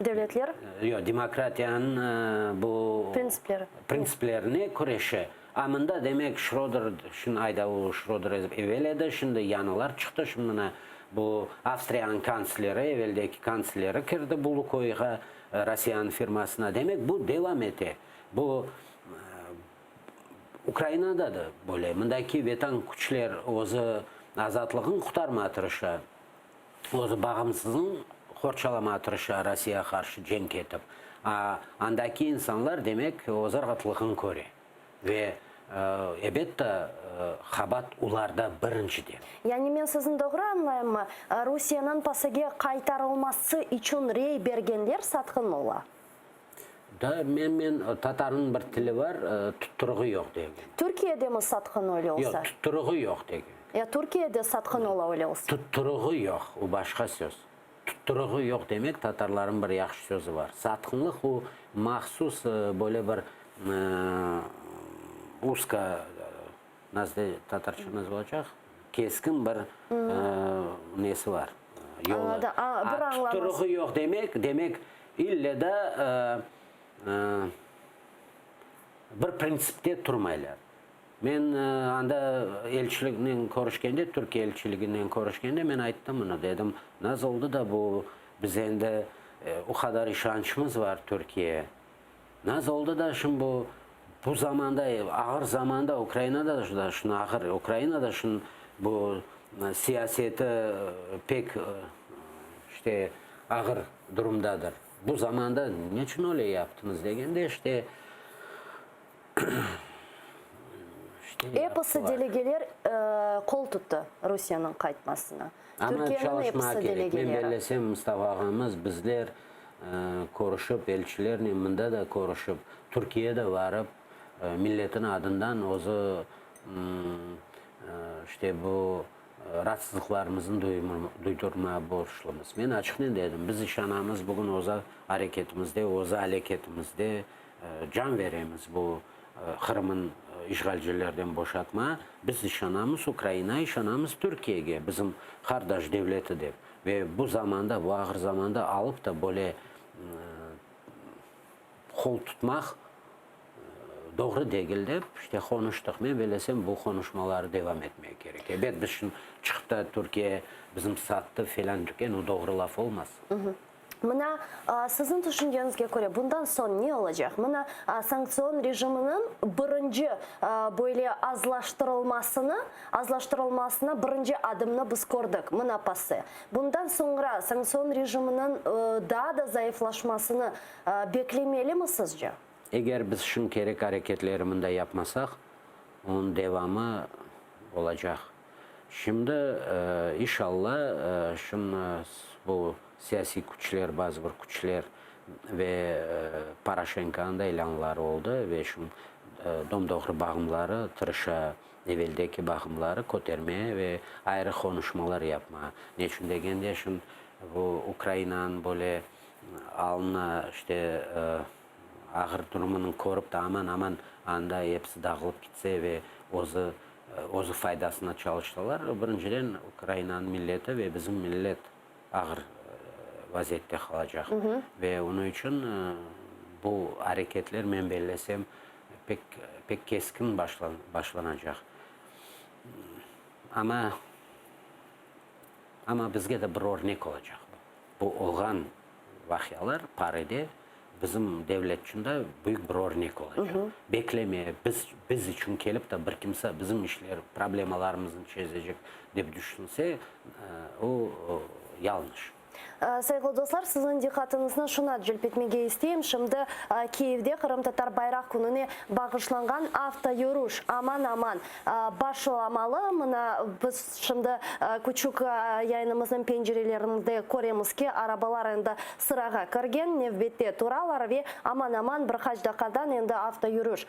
Devletler? Yoq, demokratiyanıñ bu Printsipleri. printsiplerine küreşe. A mında, demek, Şroder, şimdi ayda o Şroder evel edi, şimdi yañılar çıqtı, şimdi mına bu Avstriyanıñ kantsleri, eveldeki kantsleri kirdi bu Lukoyğa, Rossiyanıñ firmasına. Demek, bu devam ete. Bu Ukrainada da böyle. Mındaki vetan küçler özü azatlığın qurtarmağa tırışa. Özü bağımsızlığın qorçalamağa tırışa, Rossiyağa qarşı cenk etip. A andaki insanlar, demek, öz rahatlığın köre. Ve, ebet de, qabaat olarda birinciden. Yani men sizni doğru añlayımmı, Rusiyeniñ PASEge qaytarılması içün rey bergenler satqın ola? Da, men, men, tatarnıñ bir tili bar, tutturığı yoq degen. Türkiye de mi satqın öyle olsa? Yoq, tutturığı yoq degen. Ya Türkiye de satqın ola öyle olsa? Tutturığı yoq, o başqa söz. Tutturığı yoq demek, tatarlarnıñ bir yahşı sözü bar. Satqınlıq o mahsus böyle bir uzko, nasıl tatarça nasıl olacaq, keskin bir nesi bar, yolu. Añladım. A, bir añlaması. Tutturığı yoq demek, demek, ille da bir printsipte turmaylar. Men anda elçiliknen körüşkende, Türkiye elçiliginen körüşkende men ayttım bunı, dedim, nasıl oldı da bu, biz endi o qadar işançımız bar Türkiye, nasıl oldı da şimdi bu, bu zamanda, ağır zamanda Ukrainada da şunı ağır, Ukrainada şunı bu siyaseti pek işte ağır durumdadır. Bu zamanda neçün öyle yaptıñız degende, işte, Episi delegeler qol tuttı Rusiyeniñ qaytmasına. Amma Türkiyeniñ çalışmaq episi kerek. Men delegeleri. bellesem, Mustafa ağamız, bizler körüşip, elçilernen mında da körüşip, Türkiye de varıp, milletin adından özü işte bu raatsızlıqlarımıznı duydurmağa borclumız. Men açıqnen dedim, biz işanamız, bugün öz areketimizde, öz aleketimizde Can beremiz bu Qırımın işğalcilerden boşatma. Biz işanamız Ukraina, işanamız Türkiyege, bizim qardaş devleti dep. Ve bu zamanda, bu ağır zamanda alıp da böyle qol tutmaq doğru degil dep, işte qonuştıq. Men belesem, bu qonuşmaları devam etmek kerek. Ebet, biz şimdi çıqıp da Türkiye bizim sattı felân tüken, o doğru laf olmaz. Mına, siziñ tüşüngeniñizge köre, bundan soñ ne olacaq? Mına, sanktsion rejiminiñ birinci böyle azlaştırılmasını, azlaştırılmasına birinci adımnı biz kördik, mına PASE. Bundan soñra sanktsion rejiminiñ daa da zayıflaşmasını beklemelimi sizce? Eger biz şıñ kerek areketleri mında yapmasaq, onıñ devamı olacaq. Şimdi, inşalla, şunı bu siyasiy küçler, bazı bir küçler ve Poroşenkonıñ da ilânları oldı ve şu dom-doğru bağımları tırışa, eveldeki bağımları kötermeye ve ayrı qonuşmalar yapmağa. Neçün degende, şun bu Ukrainanıñ böyle alını, işte, ağır durumını körip de aman-aman anda episi dağılıp kitse ve özü özü faydasına çalışsalar, birinciden Ukrainanıñ milleti ve bizim millet ağır vaziyette qalacaq. Ve onıñ içün bu areketler, men bellesem, pek pek keskin başlanacaq. Amma amma bizge de bir örnek olacaq bu. Bu olğan vaqialar PAREde bizim devlet içün de büyük bir örnek olacaq. Bekleme, biz biz içün kelip de bir kimse bizim işler, problemalarımıznı çezecek dep düşünse, o yañlış. Sayğılı dostlar, siziñ diqqatıñıznı şuna celp etmege isteyim, şimdi Kiyevde Qırımtatar bayraq kününe bağışlanğan avtoyürüş aman-aman başlamalı. Mına, biz şimdi küçük yayınımıznıñ pencerelerinde köremiz ki, arabalar endi sırağa kirgen, nevbette turalar ve aman-aman bir qaç daqqadan endi avtoyürüş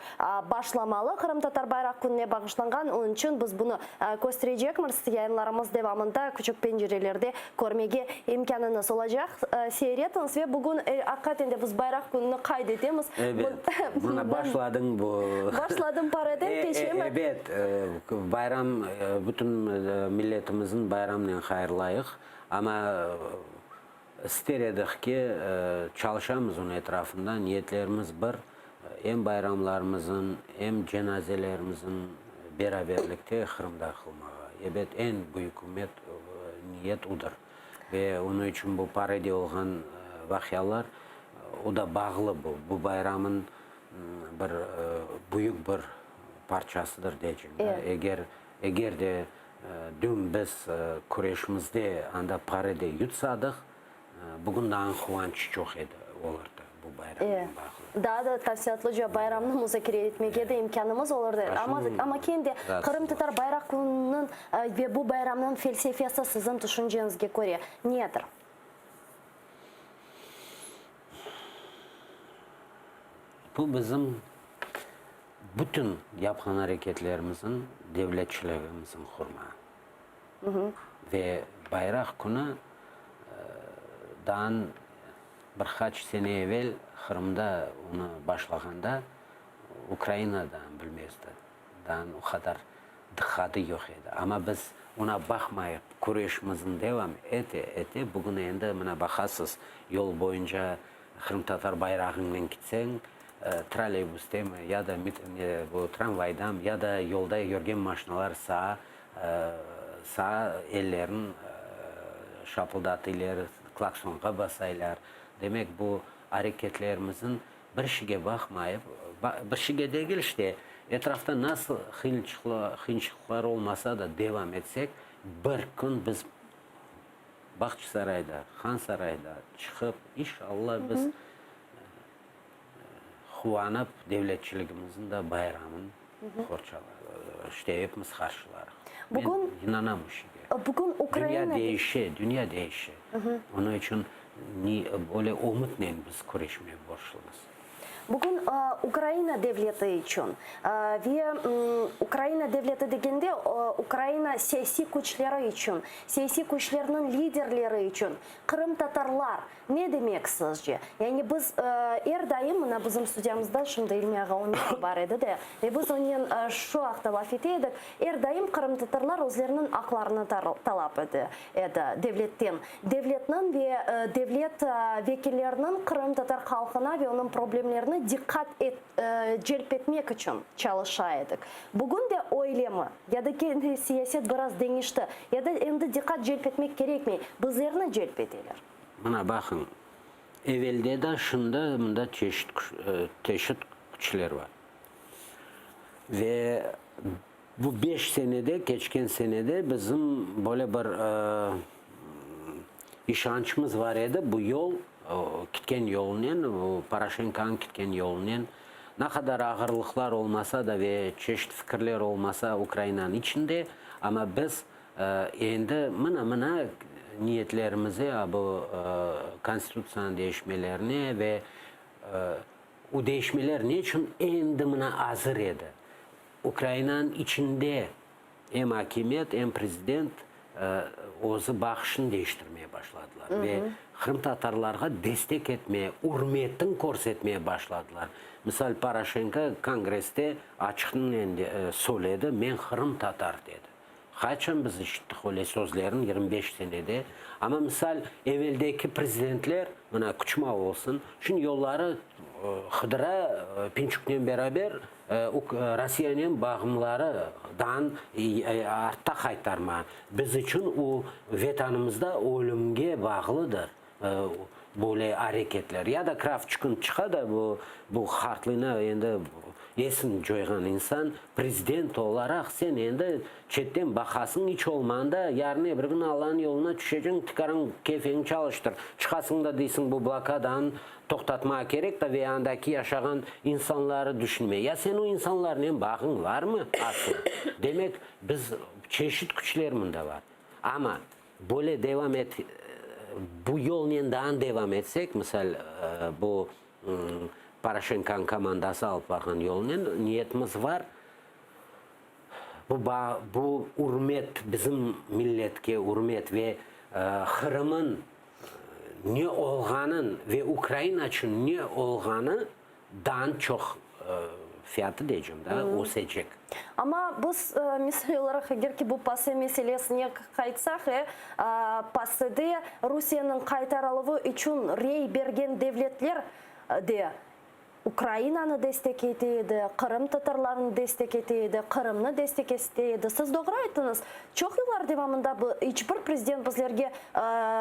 başlamalı Qırımtatar bayraq kününe bağışlanğan. Onıñ içün biz bunı kösterecekmiz, yayınlarımız devamında küçük pencerelerde körmege imkânıñız olacaq. Seyir etiñiz ve bugün, aqiqaten de, biz bayraq kününi qayd etemiz. Ebet, mına başladıñ bu. Başladım paraden, keçemi? Ebet, bayram, bütün milletimizniñ bayramınen hayırlayıq, amma ister edik ki, çalışamız onıñ etrafında, niyetlerimiz bir, em bayramlarımızın, em cenazelerimizin beraberlikte Qırımda qılmağa. Ebet, eñ büyük ümüt, niyet odır. Ve onıñ içün bu Parede olğan vaqialar, o da bağlı bu, bu bayramın bir büyük bir parçasıdır deycem. Eger, eger de dün biz küreşimizde anda Parede yutsadıq, Bugün daa quvanç çoq edi, olurdı bu bayramnen bağlı. Daa da tafsilâtlıca bayramnı muzakere etmege de imkânımız olurdı. Amma, amma kene de Qırımtatar bayraq kününiñ ve bu bayramnıñ felsefesi siziñ tüşünceñizge köre nedir? Bu bizim bütün yapqan areketlerimizniñ, devletçiligimizniñ hurma. Ve Bayraq künü daan bir qaç sene evel Qırımda onı başlağanda Ukraina daan bilmezdi, daan o qadar diqqatı yoq edi. Amma biz ona baqmayıp küreşimizni devam ete ete bugün endi mına baqasız yol boyunca qırımtatar bayrağıñnen kitseñ, trolleybustemi ya da bu tramvaydam ya da yolda yürgen maşinalar saa Saa ellerin şapıldatıylar, klaksonğa basaylar. Demek, bu areketlerimizin bir şige baqmayıp, bir şige degil işte, etrafta nasıl qıyınçılıqlar olmasa da devam etsek, bir kün biz Bağçasarayda, Hansarayda çıqıp, inşallah biz Quvanıp, devletçiligimizniñ da bayramın qorçalar, işte epimiz qarşılarıq. Bugün, Men inanam bu şeyge. Bugün Ukraina. Dünya değişe, dünya değişe. Onıñ içün böyle ümütnen biz küreşmeye borçlumız. Bugün Ukraina devleti içün ve Ukraina devleti degende Ukraina siyasiy küçleri içün, siyasiy küçlerniñ liderleri içün qırımtatarlar Ne demek sizce? Yani biz er daim, mına bizim studiyamızda şimdi İlmi ağa Ömerov bar edi de, ve biz onen şu aqta laf ete edik, er daim qırımtatarlar özleriniñ aqlarını talap ete edi devletten. Devletniñ ve devlet vekilleriniñ qırımtatar halqına ve onıñ problemlerine diqqat celp etmek içün çalışa edik. Bugün de öylemi? Ya da kene siyaset biraz deñişti? Ya da endi diqqat celp etmek kerekmey, bizlerni celp eteler? Mına baqıñ, evelde de, şimdi mında çeşit teşit küçler bar. Ve bu beş senede, keçken senede bizim böyle bir işançımız bar edi, bu yol, kitken yolunen, bu Poroşenkonıñ kitken yolunen, ne qadar ağırlıqlar olmasa da ve çeşit fikirler olmasa Ukrainanıñ içinde, amma biz Endi mına-mına niyetlerimize, bu Konstitutsiyanıñ deñişmelerine ve o deñişmeler ne içün endi mına azır edi? Ukrainanıñ içinde em akimiyet, em prezident özü baqışını deñiştirmeye başladılar ve qırımtatarlarğa destek etmeye, ürmetin körsetmeye başladılar. Misal, Poroşenko Kongresste açıqnen söyledi, men qırımtatar, dedi. Qaçan biz işittik öyle sözlerni, 25 senede. Amma, misal, eveldeki prezidentler, mına, Kuçma olsun, şimdi yolları qıdıra, Pinçüknen beraber Rossiyanen bağımları dan artta qaytarma. Biz içün o, Vetanımızda ölümge bağlıdır böyle areketler. Ya da Kravçukın çıqa da bu, bu hartlığına endi. Esini coyğan insan, prezident olaraq sen endi çetten baqasıñ, iç olmağanda yarın ebir kün Allanıñ yoluna tüşeceñ, tikaran kefeñi çalıştır. Çıqasıñ da deysiñ bu blokadanı toqtatmağa kerek da ve andaki yaşağan insanları düşünme. Ya sen o insanlarnen bağıñ varmı asıl? Demek, biz çeşit küçler mında bar. Amma böyle devam et, bu yolnen daa devam etsek, misal, bu Poroşenkonıñ komandası alıp barğan yolnen niyetimiz bar, bu bağ, bu ürmet, bizim milletke ürmet ve Qırımıñ ne olğanın ve Ukraina içün ne olğanı daa çoq fiyatı deycem da, ösecek. Amma biz, misal olaraq, eger ki bu PASE meselesine qaytsaq, e, PASEde Rusiyeniñ qaytarıluvı içün rey bergen devletler de Ukrainanı destek ete edi, Qırım tatarlarını destek ete edi, Qırımnı destek ete edi. Siz doğru ayttıñız, çoq yıllar devamında iç bir prezident bizlerge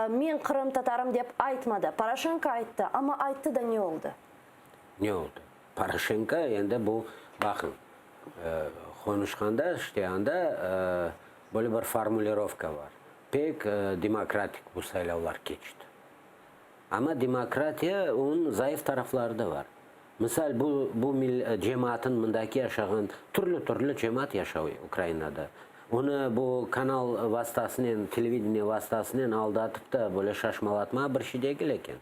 men qırım tatarım dep aytmadı. Poroşenko ayttı, amma ayttı da ne oldı? Ne oldı? Poroşenko endi bu, baqıñ, qonuşqanda, işte anda böyle bir formulirovka bar, pek demokratik bu saylavlar keçti. Amma demokratiya, onıñ zayıf tarafları da bar. Misal, bu, bu cemaatın mındaki yaşağan, türlü-türlü cemaat yaşay Ukrainada. Onı bu kanal vastasınen, televideniye vastasınen aldatıp da böyle şaşmalatmağa bir şey degil eken.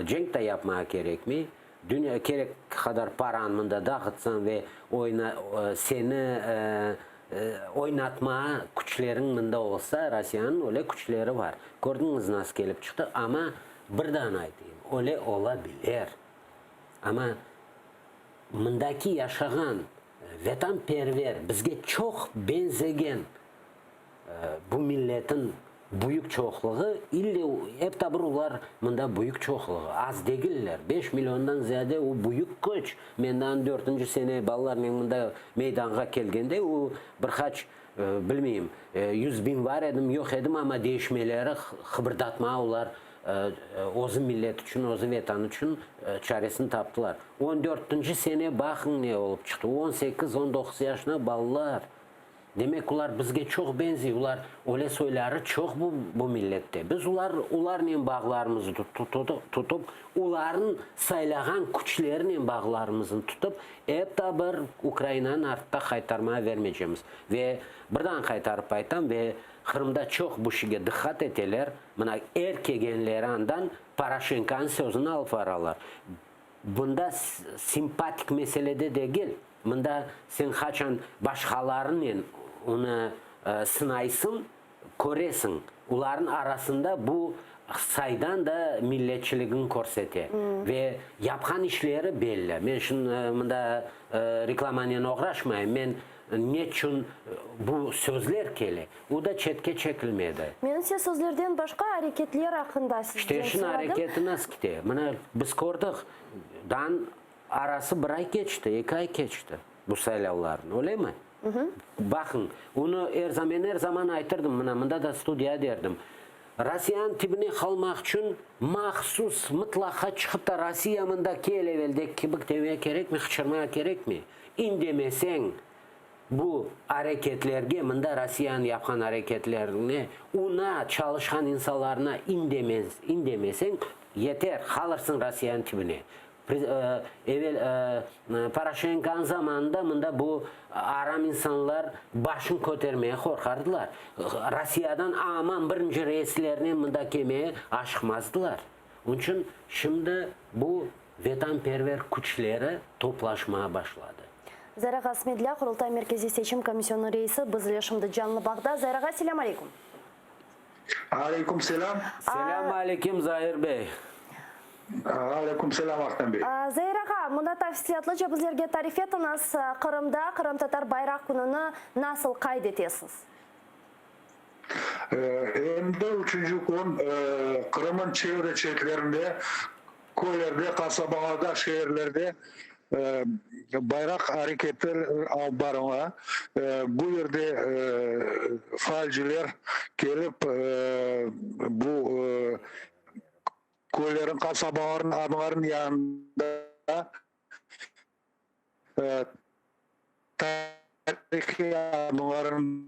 Cenk da yapmağa kerekmey. Dünya kerek qadar paranı mında dağıtsañ ve oyna, seni oynatmağa küçleriñ mında olsa, Rossiyanıñ öyle küçleri bar. Kördiñiz nasıl kelip çıqtı, amma bir daa aytayım, öyle ola biler. Amma mındaki yaşağan vetanperver, bizge çoq beñzegen Bu milletin büyük çoqluğı, ille ep ta bir olar mında büyük çoqluğı, az degiller, beş milliondan ziyade o büyük küç. Men daa dörtünci sene balalarnen mında meydanğa kelgende o bir qaç, bilmeyim, 100.000 bar edim, yoq edim, amma değişmeleri qıbırdatmağa olar özü millet içün, özü Vetan içün çaresini taptılar. On dörtünci sene baqıñ ne olıp çıqtı, on sekiz, on doquz yaşına balalar. Demek, olar bizge çoq benziy, olar öyle soyları çoq bu, bu millette. Biz olar, olarnen bağlarımızı tutıp, olarnıñ saylağan küçlerinen bağlarımıznı tutıp, ep ta bir Ukrainanı artta qaytarmağa vermeycemiz. Ve birden qaytarıp aytam, ve Qırımda çoq bu şige diqqat eteler, mına er kelgenleri andan Poroşenkonıñ sözüni alıp varalar. Bunda simpatik meselede degil, mında sen qaçan başqalarınen onı sınaysıñ, köresiñ, olarnıñ arasında bu saydan da milletçiligini körsete ve yapqan işleri belli. Men şimdi mında reklamanen oğraşmayım, men neçün bu sözler kele, o da çetke çekilmedi. Men ise sözlerden başqa areketler aqqında sizden İşte şimdi soradım. areketi nasıl kete? Mına biz kördik, dan arası bir ay keçti, eki ay keçti bu saylavlarnıñ, öylemi? Baqıñ, onı er zaman, men er zaman aytırdım, mına mında da studiya derdim, Rossiyanıñ tibine qalmaq içün mahsus mıtlaqa çıqıp da Rossiya mında kel eveldeki kibi demege kerekmi, qıçırmağa kerekmi? İndemeseñ, Bu areketlerge, mında Rossiyanıñ yapqan areketlerine, una çalışqan insanlarına indemez, indemeseñ, yeter, qalırsıñ Rossiyanıñ tibine. Evel Poroşenkonıñ zamanında mında bu aram insanlar başın kötermege qorqardılar. Rossiyadan aman birinci reyslernen mında kelmege aşıqmazdılar. Onıñ içün şimdi bu vetanperver küçleri toplaşmağa başladı. Zair ağa Smedlâ, Qurultay Merkeziy Seçim Komisyonınıñ reisi, biz ile şimdi canlı bağda. Zair ağa, selâm aleyküm. Aleyküm selâm. Selâm aleyküm, Zair bey. Aleyküm selâm, Ahtem bey. Zair ağa, mında tafsilâtlıca bizlerge tarif etiñiz, Qırımda Qırımtatar bayraq kününi nasıl qayd etesiz? Endi üçünci kün Qırım'ın çevre-çetlerinde, köylerde, qasabalarda, şeerlerde bayraq areketi alıp barıla. Bu yerde faalciler kelip bu köylerin, qasabaların adların yanında. Tarihiy adlarını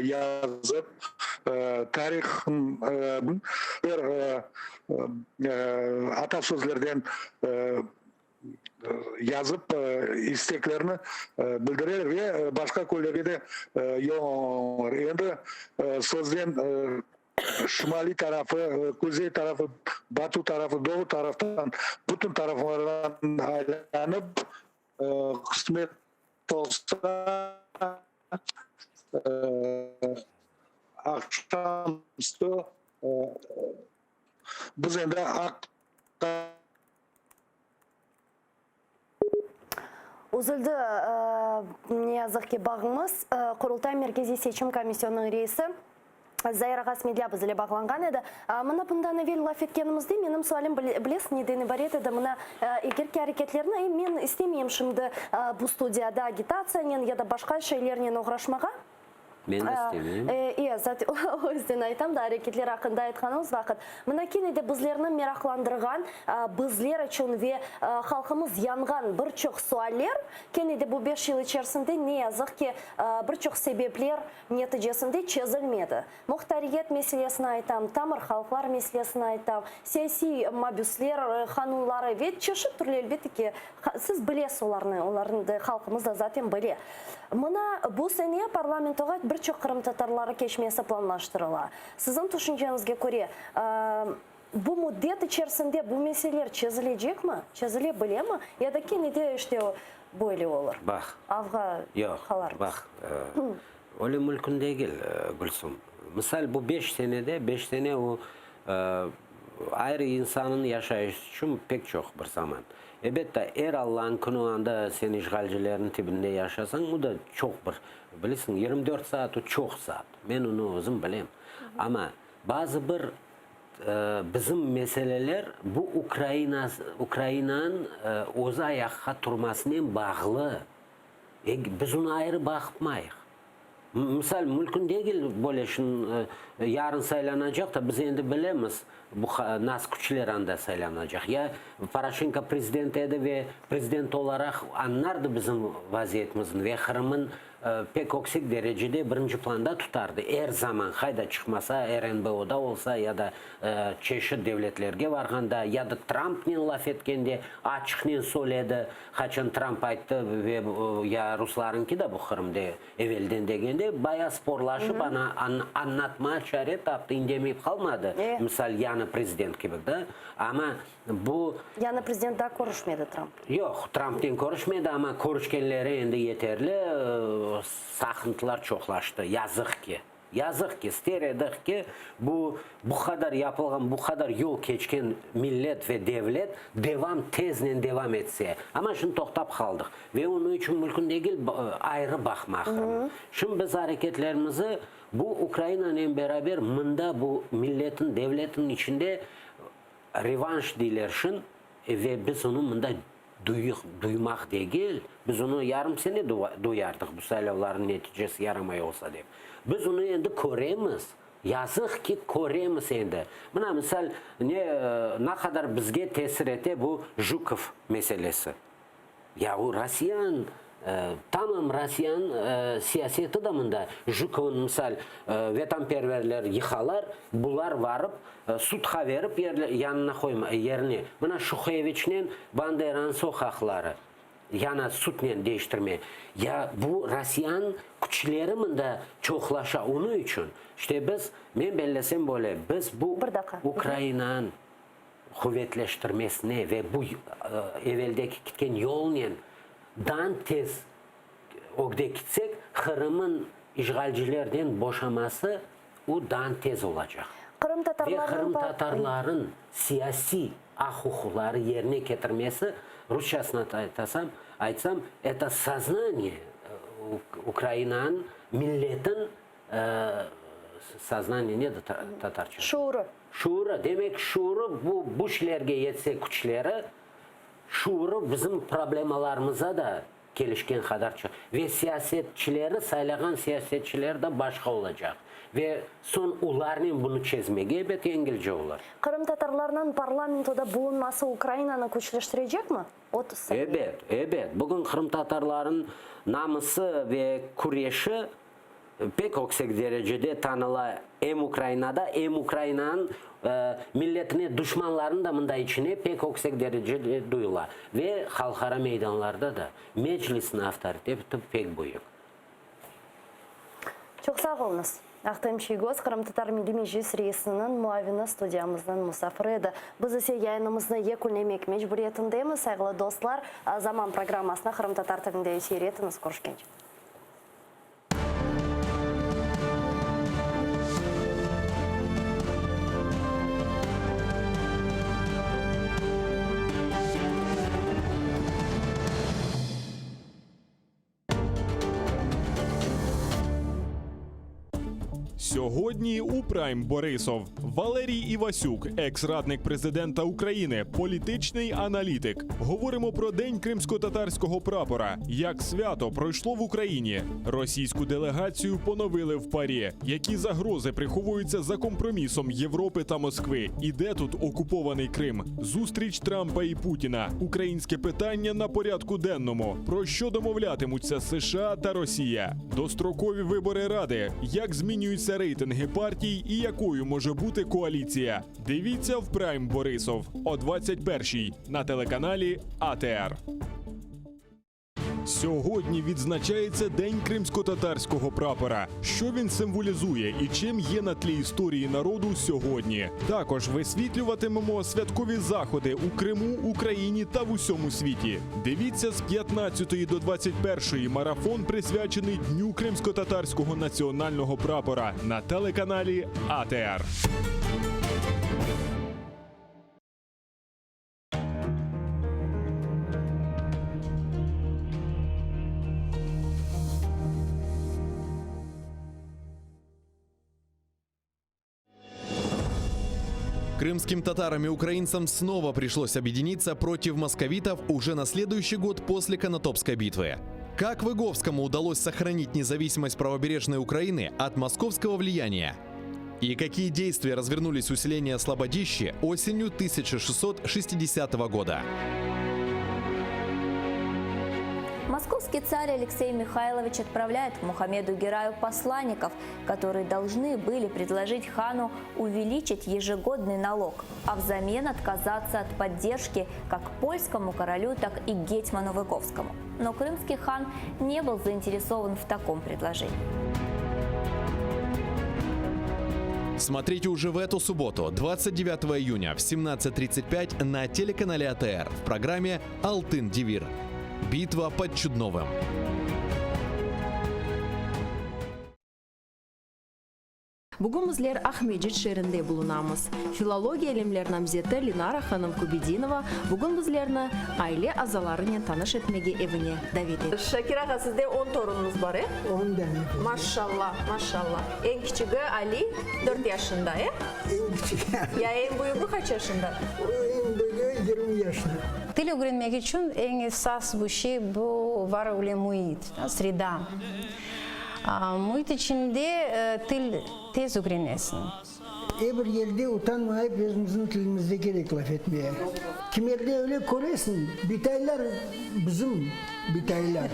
yazıp, tarih bir atasözlerden yazıp isteklerini bildireler ve başqa köylerge de yollanırlar. Endi sözden şimaliy tarafı, kuzey tarafı, batu tarafı, doğu taraftan, bütün taraflardan aylanıp, qısmet olsa, aqşam üstü biz endi Aq. Üzüldi, ne yazıq ki, bağımız. Qurultay Merkeziy seçim komisyonınıñ reisi Zair ağa Smedlâ biz ile bağlanğan edi. Mına bundan evel laf etkenimizde menim sualim, bilesiz, neden ibaret edi? Mına egerki areketlerni, men istemeyim şimdi bu studiyada agitatsiyanen ya da başqa şeylernen oğraşmağa. Men de istemeyim. E, zaten o yüzden aytam da, areketler aqqında aytqanımız vaqıt. Mına kene de bizlerni meraqlandırğan, bizler içün ve halqımız yanğan bir çoq sualler, kene de bu beş yıl içerisinde, ne yazıq ki, bir çoq sebepler neticesinde çezilmedi. Muhtariyet meselesini aytam, tamır halqlar meselesini aytam, siyasiy mabüsler qanunları ve çeşit türlü, elbette ki, siz bilesiz olarnı, olarnı da halqımız da zaten bile. Mına bu sene parlamentoğa bir çoq qırımtatarları keçmesi planlaştırıla. Siziñ tüşünceñizge köre, bu müddet içerisinde bu meseleler çezilecekmi, çezile bilemi ya da kene de işte böyle olur, Baq, avğa yoq, qalarmız? baq, öyle mümkün degil, Gülsüm. Misal, bu beş senede, beş sene o, ayrı insanıñ yaşayışı içün pek çoq bir zaman. Ebette, er Allanıñ künü anda sen işğalcilerniñ tibinde yaşasañ, o da çoq bir, bilesiñ, 24 saat o çoq saat. Men onı özüm bilem. Amma bazı bir bizim meseleler bu Ukraina, Ukrainanıñ özü ayaqqa turmasınen bağlı. Biz onı ayrı baqmayıq. Misal, mümkün degil böyle şun yarın saylanacaq da, biz endi bilemiz, bu nas küçler anda saylanacaq. Ya Poroşenko prezident edi ve prezident olaraq añlardı bizim vaziyetimizni ve Qırımın pek öksek derecede birinci planda tutardı er zaman, qayda çıqmasa, RNBOda olsa ya da çeşit devletlerge varğanda, ya da Trampnen laf etkende açıqnen söyledi, Qaçan Tramp ayttı ve ya ruslarıñki da bu Qırım de evelden degende, baya sporlaşıp ana añlatmağa çare taptı, indemeyip qalmadı, misal yañı prezident kibi da, amma bu. Yañı prezident daa körüşmedi Tramp. Yoq, Trampnen körüşmedi, amma körüşkenleri endi yeterli, saqıntılar çoqlaştı, yazıq ki. Yazıq ki, ister edik ki, bu bu qadar yapılğan, bu qadar yol keçken millet ve devlet devam teznen devam etse. Amma şimdi toqtap qaldıq. Ve onıñ içün mümkün degil ayrı baqmaq. Şimdi biz areketlerimizi bu Ukrainanen beraber mında bu milletin, devletin içinde revanş deyler şın ve biz onı mında Duyuq, duymaq degil, biz onı yarım sene duyardıq, bu saylavlarnıñ neticesi yaramay olsa dep. Biz onı endi köremiz, yazıq ki, köremiz endi. Mına, misal, ne, na qadar bizge tesir ete bu Jukov meselesi. Ya o Rossiyanıñ, tamam Rossiyanıñ siyaseti de mında. Jukovnı, misal, vetanperverler yıqalar, bular varıp, Sudqa verip yanına qoyma, yerine. Mına Şuheviçnen Banderanıñ soqaqları yana sudnen deñiştirme. Ya bu Rossiyanıñ küçleri mında çoqlaşa, onıñ içün. İşte biz, men bellesem böyle, biz bu Ukrainanıñ quvetleştirmesine ve bu eveldeki ketken yolnen dan tez ögde ketsek, Qırımıñ işğalcilerden boşaması O daa tez olacaq. Ve qırımtatarların siyasiy aq-uquqları yerine ketirmesi, rusçasını aytasam, aytsam, eto soznaniye Ukrainanıñ milletin soznaniye nedir tatarca? Şuurı. Şuurı. Demek, şuurı bu bu işlerge yetse küçleri, şuurı bizim problemalarımıza da. Kelişken qadar çoq. Ve siyasetçileri, saylağan siyasetçileri de başqa olacaq. Ve soñ olarnen bunı çezmege ebet yengilce olur. Qırımtatarlarnıñ parlamentoda bulunması Ukrainanı küçleştirecekmi? 30 saniye. Ebet, ebet. Bugün qırımtatarlarnıñ namısı ve küreşi pek öksek derecede tanıla em Ukrainada, em Ukrainanıñ milletine duşmanlarnıñ da mında içine pek öksek derecede duyula. Ve halqara meydanlarda da Meclisniñ avtoriteti pek büyük. Çoq sağ oluñız. Ahtem Çiygoz, Qırımtatar Milliy Meclis reisiniñ muavini studiyamıznıñ musafiri edi. Biz ise yayınımıznı yekünlemek mecburiyetindemiz. Sayğılı dostlar, Zaman programmasını qırımtatar tilinde seyir etiñiz. Körüşkence. Сьогодні у Прайм Борисов Валерій Івасюк, екс-радник президента України, політичний аналітик. Говоримо про День кримськотатарського прапора, як свято пройшло в Україні. Російську делегацію поновили в ПАРЄ. Які загрози приховуються за компромісом Європи та Москви? І де тут окупований Крим? Зустріч Трампа і Путіна. Українське питання на порядку денному. Про що домовлятимуться США та Росія? Дострокові вибори Ради. Як змінюються рейтинги партій і якою може бути коаліція? Дивіться в Прайм Борисов о 21-й на телеканалі АТР. Сьогодні відзначається День кримськотатарського прапора. Що він символізує і чим є на тлі історії народу сьогодні? Також висвітлюватимемо святкові заходи у Криму, Україні та в усьому світі. Дивіться з 15 до 21 марафон, присвячений Дню кримськотатарського національного прапора на телеканалі АТР. Крымским татарам и украинцам снова пришлось объединиться против московитов уже на следующий год после Конотопской битвы. Как Выговскому удалось сохранить независимость правобережной Украины от московского влияния? И какие действия развернулись у селения Слободище осенью 1660 года? Московский царь Алексей Михайлович отправляет к Мухаммеду Гераю посланников, которые должны были предложить хану увеличить ежегодный налог, а взамен отказаться от поддержки как польскому королю, так и гетьману Выговскому. Но крымский хан не был заинтересован в таком предложении. Смотрите уже в эту субботу, 29 июня в 17.35 на телеканале АТР в программе «Алтын Дивир». Битва под Чудновым. Bugün bizler Aqmescit şeerinde bulunamız. Filologiya ilimler namzeti Lenara hanım Kübedinova bugün bizlerni aile azalarınen tanış etmege evine davet etti. Şakir ağa, sizde on torunıñız bar, e? On dane. Maşşalla, maşşalla. Eñ kiçigi Ali, dört yaşında, e? Eñ kiçigi Ali. Ya eñ büyügi qaç yaşında? Eñ büyügi 20 yaşında. Til ögrenmek içün eñ esas bu şey, bu var öyle müit, sreda. Müit içinde til tez ögrenesiñ. Er bir yerde utanmayıp özümizniñ tilimizde kerek laf etmeye. Kimerde öyle köresiñ, bitaylar bizim bitaylar.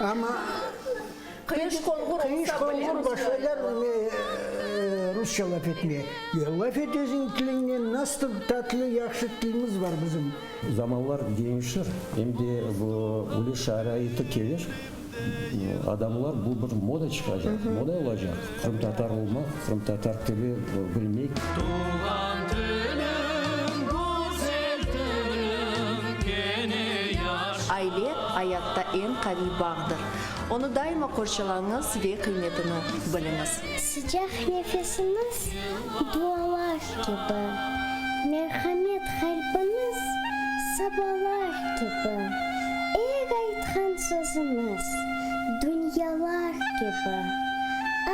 Amma qıyış-qonğur başlaylar rusça laf etmeye. Ya laf et özüñ tiliñnen, nasıl tatlı, yahşı tilimiz bar bizim. Zamanlar deñişir, em de bu öyle şaraiti kelir, adamlar bu bir moda çıqacaq, moda olacaq, qırımtatar olmaq, qırımtatar tili bilmek. Tuvğan tilim, güzel tilim, kene yaş. Aile, ayatta eñ qaviy bağdır. Onı daima qorçalañız ve qıymetini biliñiz. Sıcaq nefesiñiz dualar kibi, Merhamet qalbiñiz sabalar kibi, Er aytqan sözüñiz dünyalar kibi.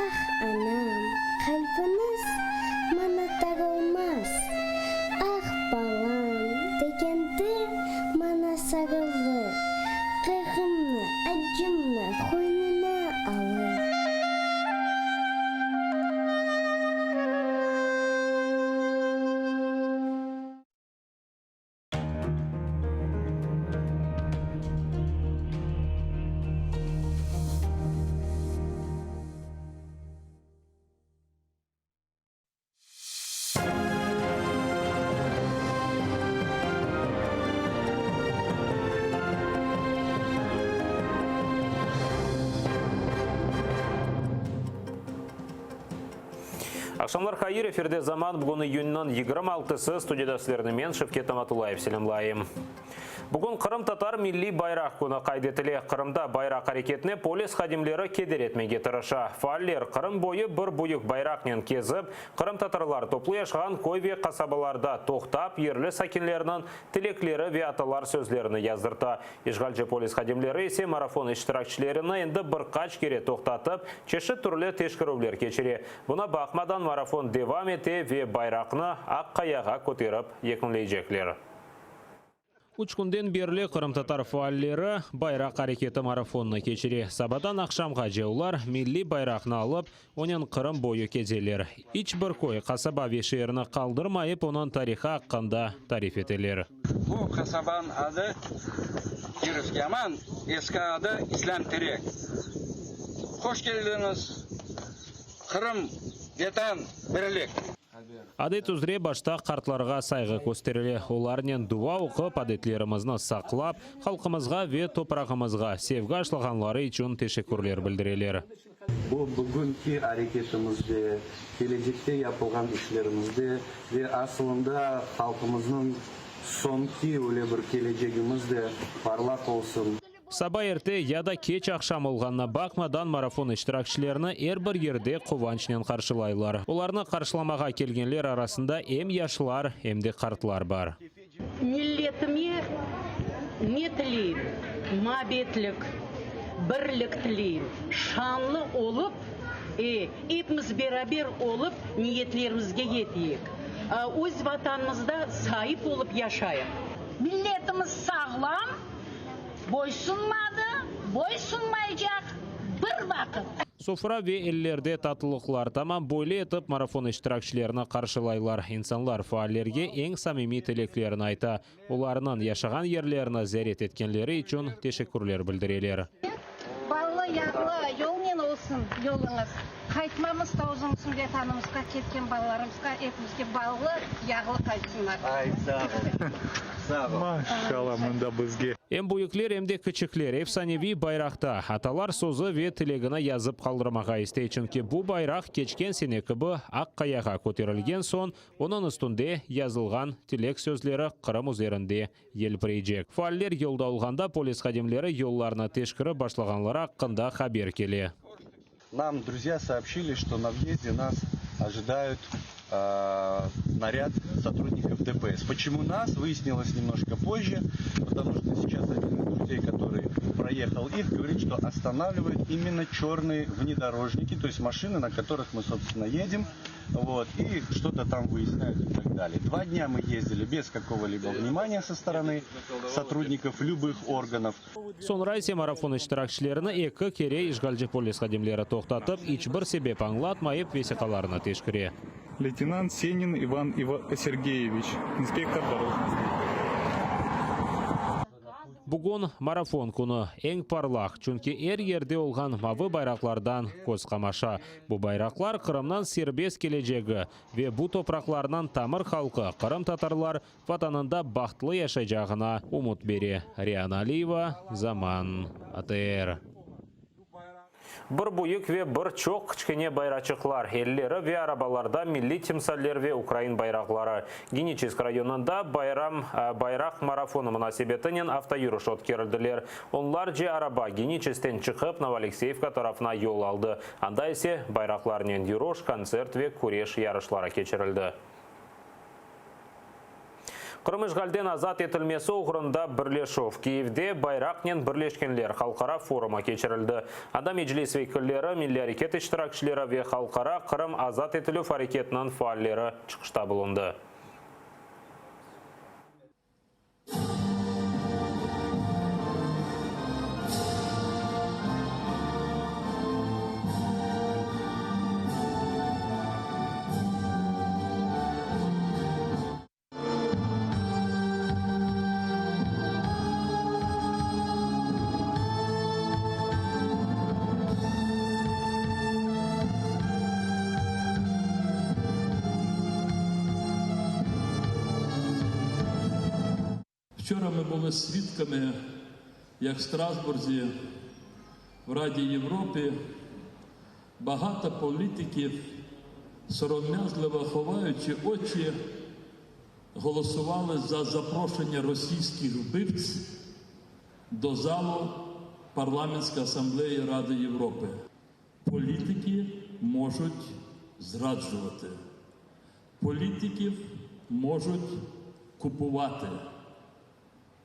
Ah, anam, qalbiñiz maña tar olmaz, Ah, balam, degende maña sarılır, Qırım. Aqşamlar hayır, efirde Zaman, bugün iyünniñ 26-sı, studiyada sizlerni men, Şevket Namatullayev, selâmlayım. Bugün Qırımtatar milliy bayraq künü qayd etile. Qırımda bayraq areketine polis hadimleri keder etmege tırışa. Faaller Qırım boyu bir büyük bayraqnen kezip, qırımtatarlar toplu yaşağan köy ve qasabalarda toqtap, yerli sakinlerniñ tilekleri ve atalar sözlerini yazdırta. İşğalci polis hadimleri ise marafon iştirakçilerini endi bir qaç kere toqtatıp, çeşit türlü teşkerüvler keçire. Buna baqmadan, marafon devam ete ve bayraqnı Aq Qayağa köterip yekünleycekler. Üç künden berli qırımtatar faalleri Bayraq areketi marafonını keçire. Sabadan aqşamğace olar milliy bayraqnı alıp, onen Qırım boyu kezeler. İç bir köy, qasaba ve şeerni qaldırmayıp, onıñ tarihı aqqında tarif eteler. Bu qasabanıñ adı Kirovskiy, aman eski adı İslâm Terek. Hoş keldiñiz, Qırım, Vetan, birlik! Adet üzre başta qartlarğa sayğı kösterile, olarnen dua oqup, adetlerimizni saqlap, halqımızğa ve toprağımızğa sevgi aşlağanları içün teşekkürler bildireler. Bu bugünki areketimizde, kelecekte yapılğan işlerimizde ve asılında halqımıznıñ soñki öyle bir kelecegimiz de parlaq olsun. Saba erte ya da keç aqşam olğanına baqmadan, marafon iştirakçilerini er bir yerde quvançnen qarşılaylar. Olarnı qarşılamağa kelgenler arasında em yaşlar, em de qartlar bar. Milletime ne tileyim? Mabetlik, birlik tileyim. Şanlı olıp, e, epimiz beraber olıp niyetlerimizge yeteyik. Öz Vatanımızda saip olıp yaşayıq. Milletimiz sağlam, boysunmadı, boysunmaycaq bir vaqıt. Sofra ve ellerde tatlılıqlar, tamam böyle etip marafon iştirakçilerini qarşılaylar. İnsanlar faallerge eñ samimiy tileklerini ayta, olarnıñ yaşağan yerlerini ziyaret etkenleri içün teşekkürler bildireler. Ballı, yağlı yolnen olsun yoluñız. Qaytmamız da uzun olsun Vetanımızğa, ketken balalarımızğa, epimizge ballı, yağlı qaytsınlar. Ay, sağ ol, sağ ol. Maşallah, mında bizge. Em büyükler, em de kiçikler efsaneviy bayraqta atalar sözü ve tilegini yazıp qaldırmağa istey, çünki bu bayraq keçken sene kibi Aq Qayağa köterilgen soñ, onıñ üstünde yazılğan tilek sözleri Qırım üzerinde yelpireycek. Faaller yolda olğanda polis hadimleri yollarnı teşkirip başlağanları aqqında haber kele. Nam druzya soobşili, çto na v'yezde nas ojidayut narâd sotrudnikov DPS. Poçemu nas, vıyasnilos nemnojko pozje, potomu çto seyças odin iz druzey, kotoryy proehal ih, govorit, çto ostanavlivayut imenno çornıye vnedorojniki, to est maşiny, na kotorıh mı, sobstvenno, edem, vot, i çto-to tam vıyasnyayut i tak dalее. Dva dnâ mı ezdili bez kakogo-libo vnimaniya so storony sotrudnikov lübıh organov. Soñra ise marafon iştirakçilerini eki kere işğalci polis hadimleri toqtatıp, iç bir sebep añlatmayıp, vesiqalarını teşkire. Leytenant Senin İvan Sergeyeviç, inspektor dorojnoy slujbı. Bugün marafon künü, eñ parlaq, çünki er yerde olğan mavı bayraqlardan köz qamaşa. Bu bayraqlar Qırımnıñ serbest kelecegi ve bu topraqlarnıñ tamır halqı, qırımtatarlar, Vatanında bahtlı yaşaycağına ümüt bere. Riana Aliyeva, Zaman, ATR. Bir büyük ve bir çoq kiçkene bayraçıqlar, elleri ve arabalarda milliy timsaller ve ukrain bayraqları. Geniçesk rayonında bayram bayraq marafonı munasebetinen avtoyürüş ötkerildiler. Onlarce araba Geniçeskten çıqıp Novoalekseyevka tarafına yol aldı, anda ise bayraqlarnen yürüş, kontsert ve küreş yarışları keçirildi. Qırım işğalden azat etilmesi oğrunda birleşüv, Kiyevde Bayraqnen birleşkenler halqara forumı keçirildi. Anda Meclis vekilleri, milliy areket iştirakçileri ve halqara Qırım azat etilüv areketiniñ faalleri çıqışta bulundı. Vçora mı bulı svidkami, yak v Strasburzi, v Radi Yevropi, bağato politikiv. Сором'язливо ховаючи очі, голосували за запрошення російських вбивць до залу Парламентської асамблеї Ради Європи. Політики можуть зраджувати, політиків можуть купувати,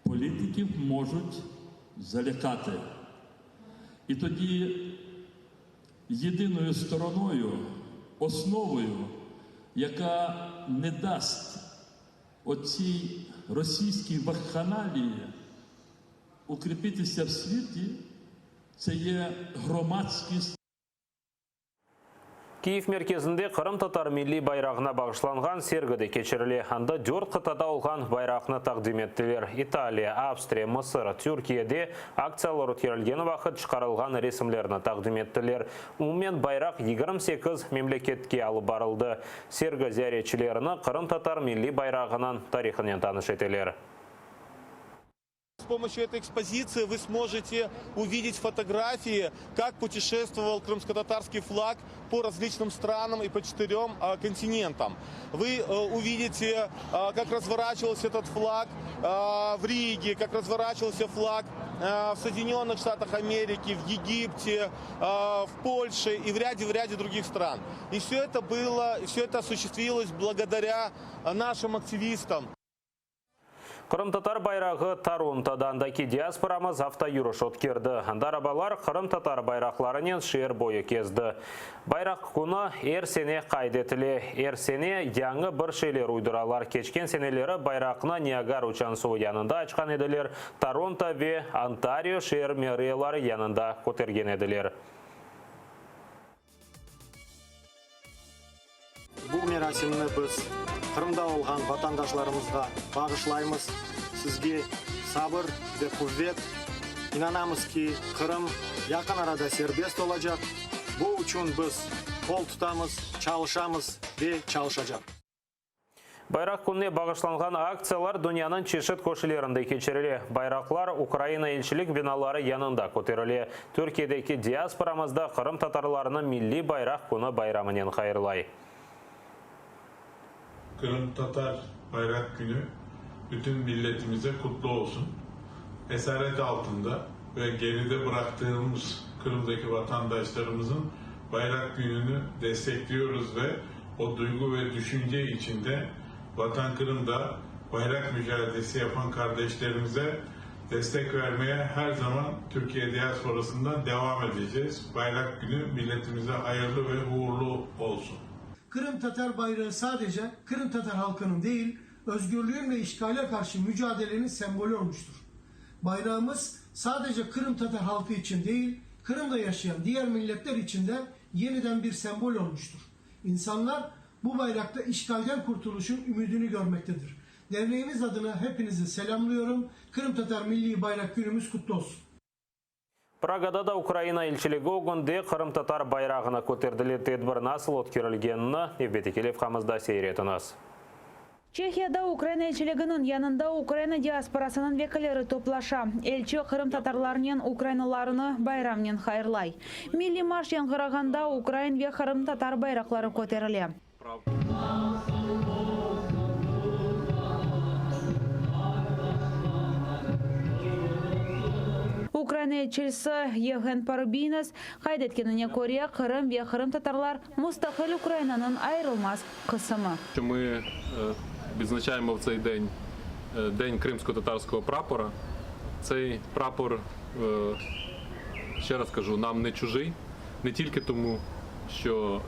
політиків можуть залякати. І тоді єдиною стороною, основою, яка не дасть оцій російській вакханалії укріпитися в світі, це є громадськість. Kiyev merkezinde qırımtatar milliy bayrağına bağışlanğan sergi de keçirile. Anda dört qıtada olğan bayraqnı taqdim ettiler. İtaliya, Avstriya, Mısır, Türkiyede aktsiyalar ötkerilgeni vaqıt çıqarılğan resimlerni taqdim ettiler. Umumen bayraq 28 memleketke alıp barıldı. Sergi ziyaretçilerini qırımtatar milliy bayrağınıñ tarihınen tanış eteler. С помощью этой экспозиции вы сможете увидеть фотографии, как путешествовал крымско-татарский флаг по различным странам и по четырем континентам. Вы э, увидите, как разворачивался этот флаг в Риге, как разворачивался флаг в Соединенных Штатах Америки, в Египте, в Польше и в ряде, в ряде других стран. И все это было, все это осуществилось благодаря нашим активистам. Qırımtatar bayrağı Torontoda andaki diasporamız avtoyürüş ötkerdi. Anda arabalar qırımtatar bayraqlarınen şeer boyu kezdi. Bayraq künü er sene qayd etile. Er sene yañı bir şeyler uyduralar. Keçken seneleri bayraqnı Niagara uçansuvı yanında açqan ediler, Toronto ve Ontario şeer meriyaları yanında kötergen ediler. Bu merasimni biz Qırımda olğan vatandaşlarımızğa bağışlaymız. Sizge sabır ve quvet. İnanamız ki, Qırım yaqın arada serbest olacaq. Bu içün biz qol tutamız, çalışamız ve çalışacaq. Bayraq kününe bağışlanğan aktsiyalar dünyanıñ çeşit köşelerinde keçirile. Bayraqlar Ukraina elçilik binaları yanında köterile. Türkiyedeki diasporamız da qırımtatarlarnı Milliy bayraq künü bayramınen hayırlay. Qırımtatar Bayraq Künü bütün milletimize kutlu olsun. Esaret altında ve geride bıraktığımız Kırım'daki vatandaşlarımızın Bayrak Günü'nü destekliyoruz ve o duygu ve düşünce içinde Vatan Kırım'da bayrak mücadelesi yapan kardeşlerimize destek vermeye her zaman Türkiye diasporasından devam edeceğiz. Bayrak Günü milletimize hayırlı ve uğurlu olsun. Kırım Tatar bayrağı sadece Kırım Tatar halkının değil, özgürlüğün ve işgale karşı mücadelenin sembolü olmuştur. Bayrağımız sadece Kırım Tatar halkı için değil, Kırım'da yaşayan diğer milletler için de yeniden bir sembol olmuştur. İnsanlar bu bayrakta işgalden kurtuluşun ümidini görmektedir. Derneğimiz adına hepinizi selamlıyorum. Kırım Tatar Milli Bayrak Günümüz kutlu olsun. Pragada da Ukraina elçiligi ögünde qırımtatar bayrağını köterdiler. Tedbir nasıl ötkerilgenini nevbetteki levhamızda seyir etiñiz. Çehiyada Ukraina elçiliginiñ yanında Ukraina diasporasınıñ vekilleri toplaşa. Elçi qırımtatarlarnen ukrainalılarnı bayramnen hayırlay. Milliy marş yañğırağanda ukrain ve qırımtatar bayraqları köterile. Ukraina elçisi Yevhen Parubiynas qayd etkenine köre, Qırım ve qırımtatarlar mustaqil Ukrainanıñ ayırılmaz qısımı. Ми відзначаємо в цей день День кримсько-татарського прапора. Цей прапор, ще раз кажу, нам не чужий, не тільки тому, що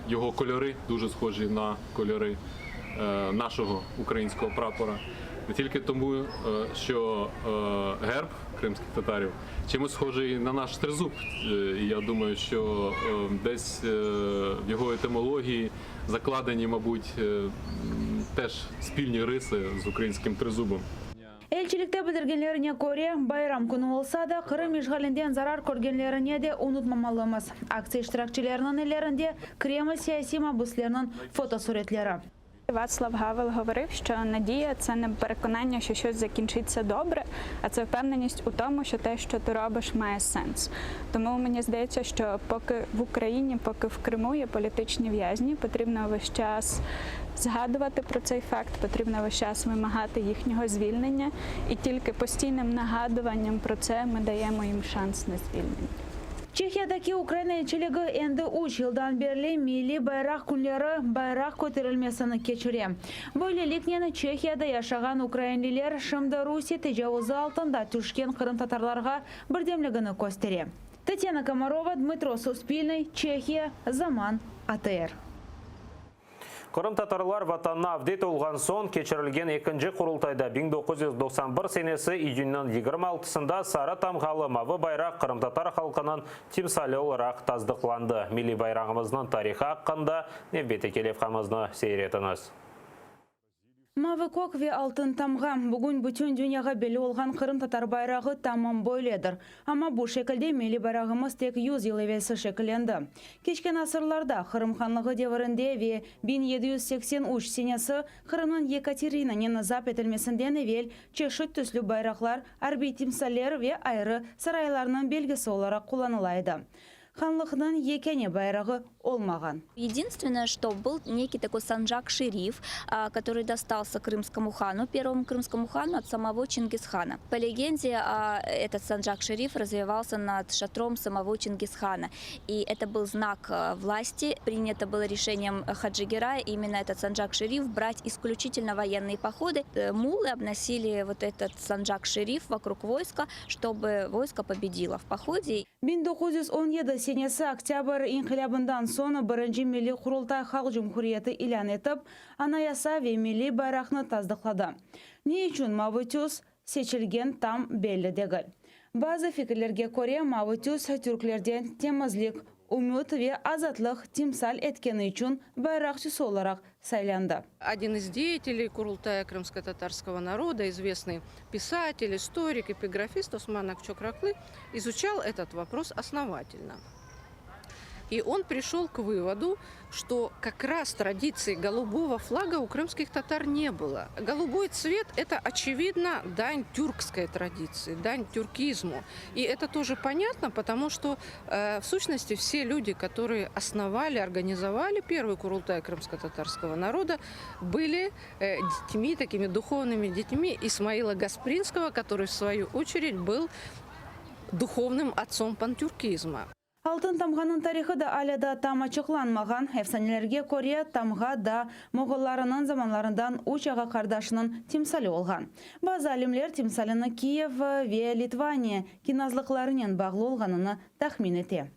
його кольори дуже схожі на кольори нашого українського прапора, не тільки тому, що герб кримських татарів чимось схожий на наш тризуб. І я думаю, що десь в його етимології закладені, мабуть, теж спільні риси з українським тризубом. Elçilikte bildirgenlerine köre, bayram künü olsa da, Qırım işğalinden zarar körgenlerine de unutmamalımız. Aktsiya iştirakçileriniñ ellerinde Kreml siyasiy mabüsleriniñ fotosuretleri. Вацлав Гавел говорив, що надія це не переконання, що щось закінчиться добре, а це впевненість у тому, що те, що ти робиш, має сенс. Тому мені здається, що поки в Україні, поки в Криму є політичні в'язні, потрібно весь час згадувати про цей факт, потрібно весь час вимагати їхнього звільнення, і тільки постійним нагадуванням про це ми даємо їм шанс на звільнення. Çehiyadaki Ukraina elçiligi endi üç yıldan berli milliy bayraq künleri bayraq köterilmesini keçire. Böyleliknen, Çehiyada yaşağan ukrainliler şimdi Rusiye tecavuzı altında tüşken qırımtatarlarğa birdemligini köstere. Tatyana Komarova, Dmıtro Suspilnıy, Çehiya, Zaman, ATR. Qırımtatarlar Vatanına avdet olğan soñ keçirilgen ekinci Qurultayda 1991 senesi iyünniñ 26-sında sarı tamğalı mavı bayraq qırımtatar halqınıñ timsali olaraq tasdıqlandı. Milliy bayrağımıznıñ tarihı aqqında nevbetteki levhamıznı seyir etiñiz. Mavı kök ve altın tamğa, bugün bütün dünyağa belli olğan qırımtatar bayrağı tamam böyledir. Amma bu şekilde milliy bayrağımız tek yüz yıl evelsi şekillendi. Keçken asırlarda, Qırım hanlığı devirinde ve 1783 senesi Qırımnıñ Yekaterinanen zap etilmesinden evel çeşit tüslü bayraqlar arbiy timsaller ve ayrı saraylarnıñ belgisi olaraq qullanıla edi. Hanlıqnıñ yekâne bayrağı olmağan. Единственное, что был некий такой санджак-шериф, который достался крымскому хану, первому крымскому хану от самого Чингисхана. По легенде, этот санджак-шериф развевался над шатром самого Чингисхана. И это был знак власти. Принято было решением Хаджи Герая именно этот санджак-шериф брать исключительно военные походы. Э, мулы обносили вот этот санджак-шериф вокруг войска, чтобы войско победило в походе. 1917 senesi Oktâbr inqilâbından soñ birinci Milliy Qurultay Halq Cumhuriyeti ilân etip, Anayasa ve milliy bayraqnı tasdıqladı. Ne içün mavı tüs seçilgen tam belli degil. Bazı fikirlerge köre, mavı tüs türklerden temizlik, ümüt ve azatlıq timsal etkeni içün bayraq tüsü olaraq saylandı. Один из деятелей Курултая крымско-татарского народа, известный писатель, историк, эпиграфист Осман Акчокраклы, изучал этот вопрос основательно. И он пришел к выводу, что как раз традиции голубого флага у крымских татар не было. Голубой цвет – это, очевидно, дань тюркской традиции, дань тюркизму. И это тоже понятно, потому что, э, в сущности, все люди, которые основали, организовали первый Курултай крымско-татарского народа, были э, детьми, такими духовными детьми Исмаила Гаспринского, который, в свою очередь, был духовным отцом пантюркизма. Altın tamğanıñ tarihı da alâ daa tam açıqlanmağan. Efsanelerge köre, tamğa da moğollarınıñ zamanlarından üç ağa-qardaşınıñ timsali olğan. Bazı alimler timsalini Kiyev ve Litvaniya kinazlıqlarınen bağlı olğanını tahmin ete.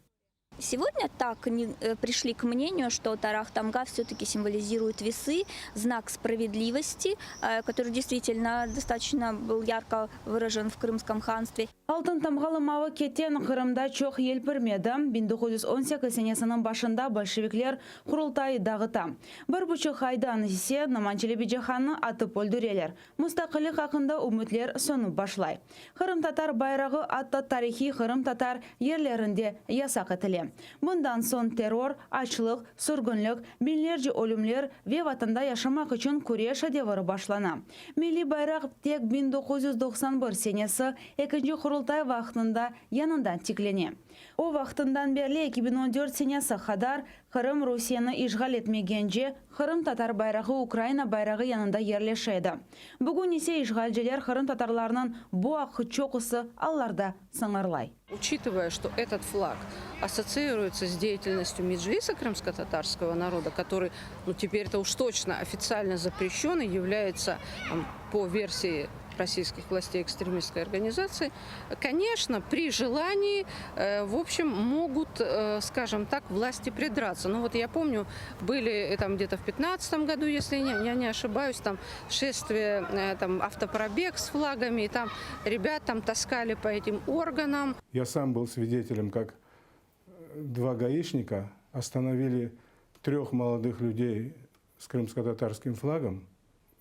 Сегодня так э, пришли к мнению, что Тарах Тамга все-таки символизирует весы, знак справедливости, э, который действительно достаточно был ярко выражен в Крымском ханстве. Altın tamğalı mavı keten Qırımda çoq yelpirmedi. 1918 senesiniñ başında bolşevikler Qurultay dağıta. Bir buçuq aydan ise Noman Çelebicihannı atıp öldüreler. Mustaqillik aqqında ümütler sönüp başlay. Qırımtatar bayrağı atta tarihiy qırımtatar yerlerinde yasaq etile. Bundan soñ terror, açlıq, sürgünlik, biñlerce ölümler ve Vatanda yaşamaq içün küreş deviri başlana. Milliy bayraq tek 1991 senesi ekinci Qurultay vaqtında yañıdan tiklene. O vaqtından berli 2014 senesi qadar Qırım Rusiyeni işğal etmegence qırımtatar bayrağı Ukraina bayrağı yanında yerleşe edi. Bugün ise işğalciler qırımtatarlarnıñ bu aqqı çoqusı allarda sıñırlay. Учитывая, что этот флаг ассоциируется с деятельностью Меджлиса крымско-татарского народа, который, ну, теперь-то уж точно официально запрещен и является, там, по версии российских властей экстремистской организации, конечно, при желании, э, в общем, могут, э, скажем так, власти придраться. Ну вот я помню, были э, там где-то в 15 году, если я не ошибаюсь, там шествие, там автопробег с флагами, и там ребят там таскали по этим органам. Я сам был свидетелем, как два гаишника остановили трех молодых людей с крымско-татарским флагом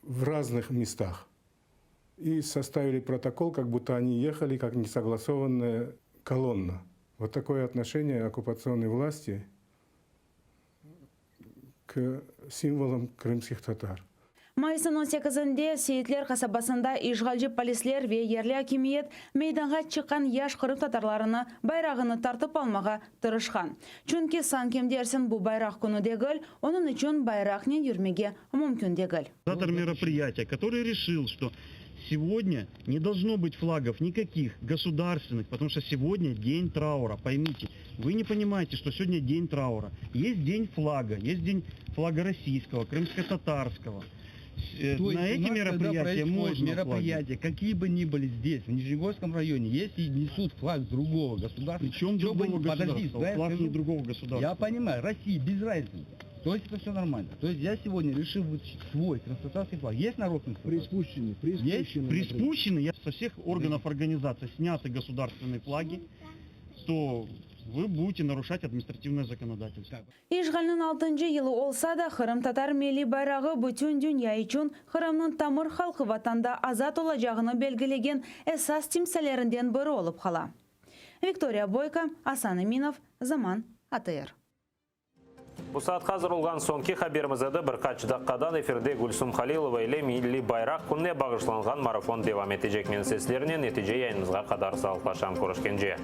в разных местах и составили протокол, как будто они ехали как несогласованная колонна. Вот такое отношение оккупационной власти. К символам крымских татар. Mayısnıñ on sekizinde Seyitler qasabasında işğalci polisler ve yerli akimiyet meydanğa çıqqan yaş qırımtatarlarını bayrağını tartıp almağa tırışqan. Çünki, sanki dersiñ bu bayraq künü degil, onıñ içün bayraqnen yürmege mümkün degil. Организатор мероприятия, который решил, что сегодня не должно быть флагов никаких государственных, потому что сегодня день траура, поймите. Вы не понимаете, что сегодня день траура. Есть день флага, есть день флага российского, крымско-татарского. Э, То на есть эти у нас, когда мероприятия происходит можно мероприятия, какие бы ни были здесь, в Нижнегорском районе, если несут флаг другого государства... Причем чё бы другого ни- Подожди, государства? дай я Флаг не скажу. другого государства. Я понимаю, России без разницы. То есть это все нормально. То есть я сегодня решил вытащить свой крымско-татарский флаг. Есть народ Приспущенный, приспущенный. Приспущены, я со всех органов организации сняты государственные флаги, то вы будете нарушать административное законодательство. İşğalniñ altıncı yılı olsa da, qırımtatar milliy bayrağı bütün dünya içün Qırımnıñ tamır halqı Vatanda azat olacağını belgilegen esas timsallerinden biri olıp qala. Viktoriya Boyko, Asan Eminov, Zaman, ATR. Bu saatqa azır olğan soñki haberimiz edi. Bir qaç daqqadan efirde Gülsum Halilova ile Milliy bayraq kününe bağışlanğan marafon devam etecek. Men seslernen netice yayınımızğa qadar sağlıqlaşam. Körüşkence.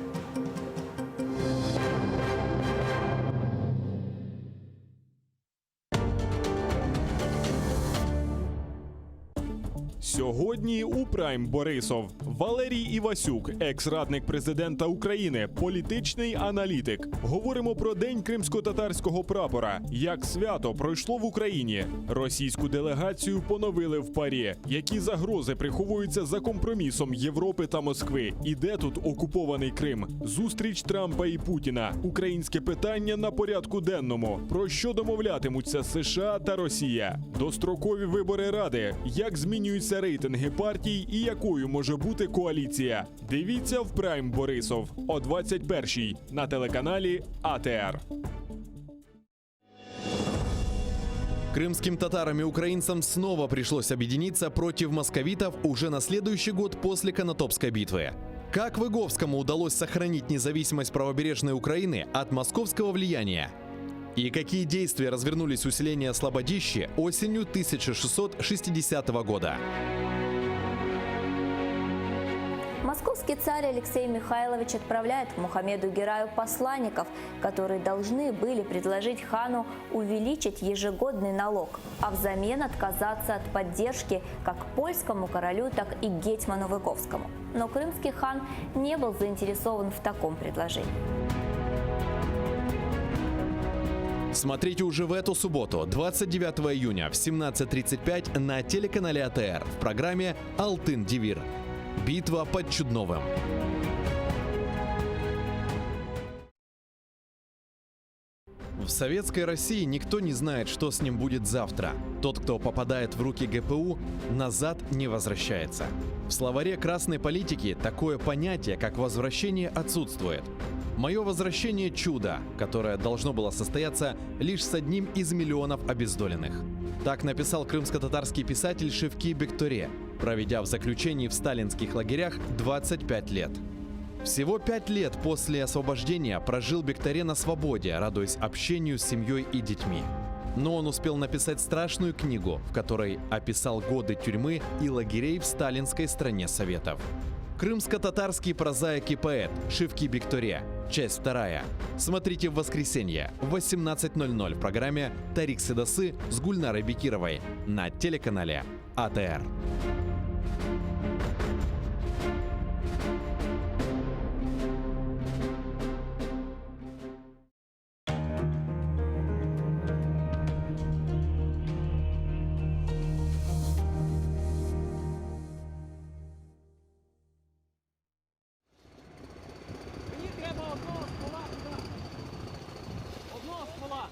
Сьогодні у Прайм Борисов Валерій Івасюк, екс-радник президента України, політичний аналітик. Говоримо про День кримсько-татарського прапора, як свято пройшло в Україні. Російську делегацію поновили в ПАРЄ. Які загрози приховуються за компромісом Європи та Москви? І де тут окупований Крим? Зустріч Трампа і Путіна. Українське питання на порядку денному. Про що домовлятимуться США та Росія? Дострокові вибори Ради. Як змінюються рейтинги партій і якою може бути коаліція? Дивіться в Прайм Борисов о 21-й на телеканалі АТР. Крымским татарам и украинцам снова пришлось объединиться против московитов уже на следующий год после Конотопской битвы. Как Выговскому удалось сохранить независимость правобережной Украины от московского влияния? И какие действия развернулись у селения Слободище осенью 1660 года? Московский царь Алексей Михайлович отправляет к Мухаммеду Гераю посланников, которые должны были предложить хану увеличить ежегодный налог, а взамен отказаться от поддержки как польскому королю, так и гетьману Выговскому. Но крымский хан не был заинтересован в таком предложении. Смотрите уже в эту субботу, 29 июня в 17.35 на телеканале АТР в программе «Алтын Девир». Битва под Чудновым. В советской России никто не знает, что с ним будет завтра. Тот, кто попадает в руки ГПУ, назад не возвращается. В словаре красной политики такое понятие, как возвращение, отсутствует. Мое возвращение – чудо, которое должно было состояться лишь с одним из миллионов обездоленных. Так написал крымско-татарский писатель Шевки Бекторе, проведя в заключении в сталинских лагерях 25 лет. Всего пять лет после освобождения прожил Бекторе на свободе, радуясь общению с семьей и детьми. Но он успел написать страшную книгу, в которой описал годы тюрьмы и лагерей в сталинской стране Советов. Крымско-татарский прозаик и поэт Шевки Бекторе. Часть вторая. Смотрите в воскресенье в 18.00 в программе «Тарих Седасы» с Гульнарой Бекировой на телеканале АТР. Мені треба одного ствола сюди. Одного ствола.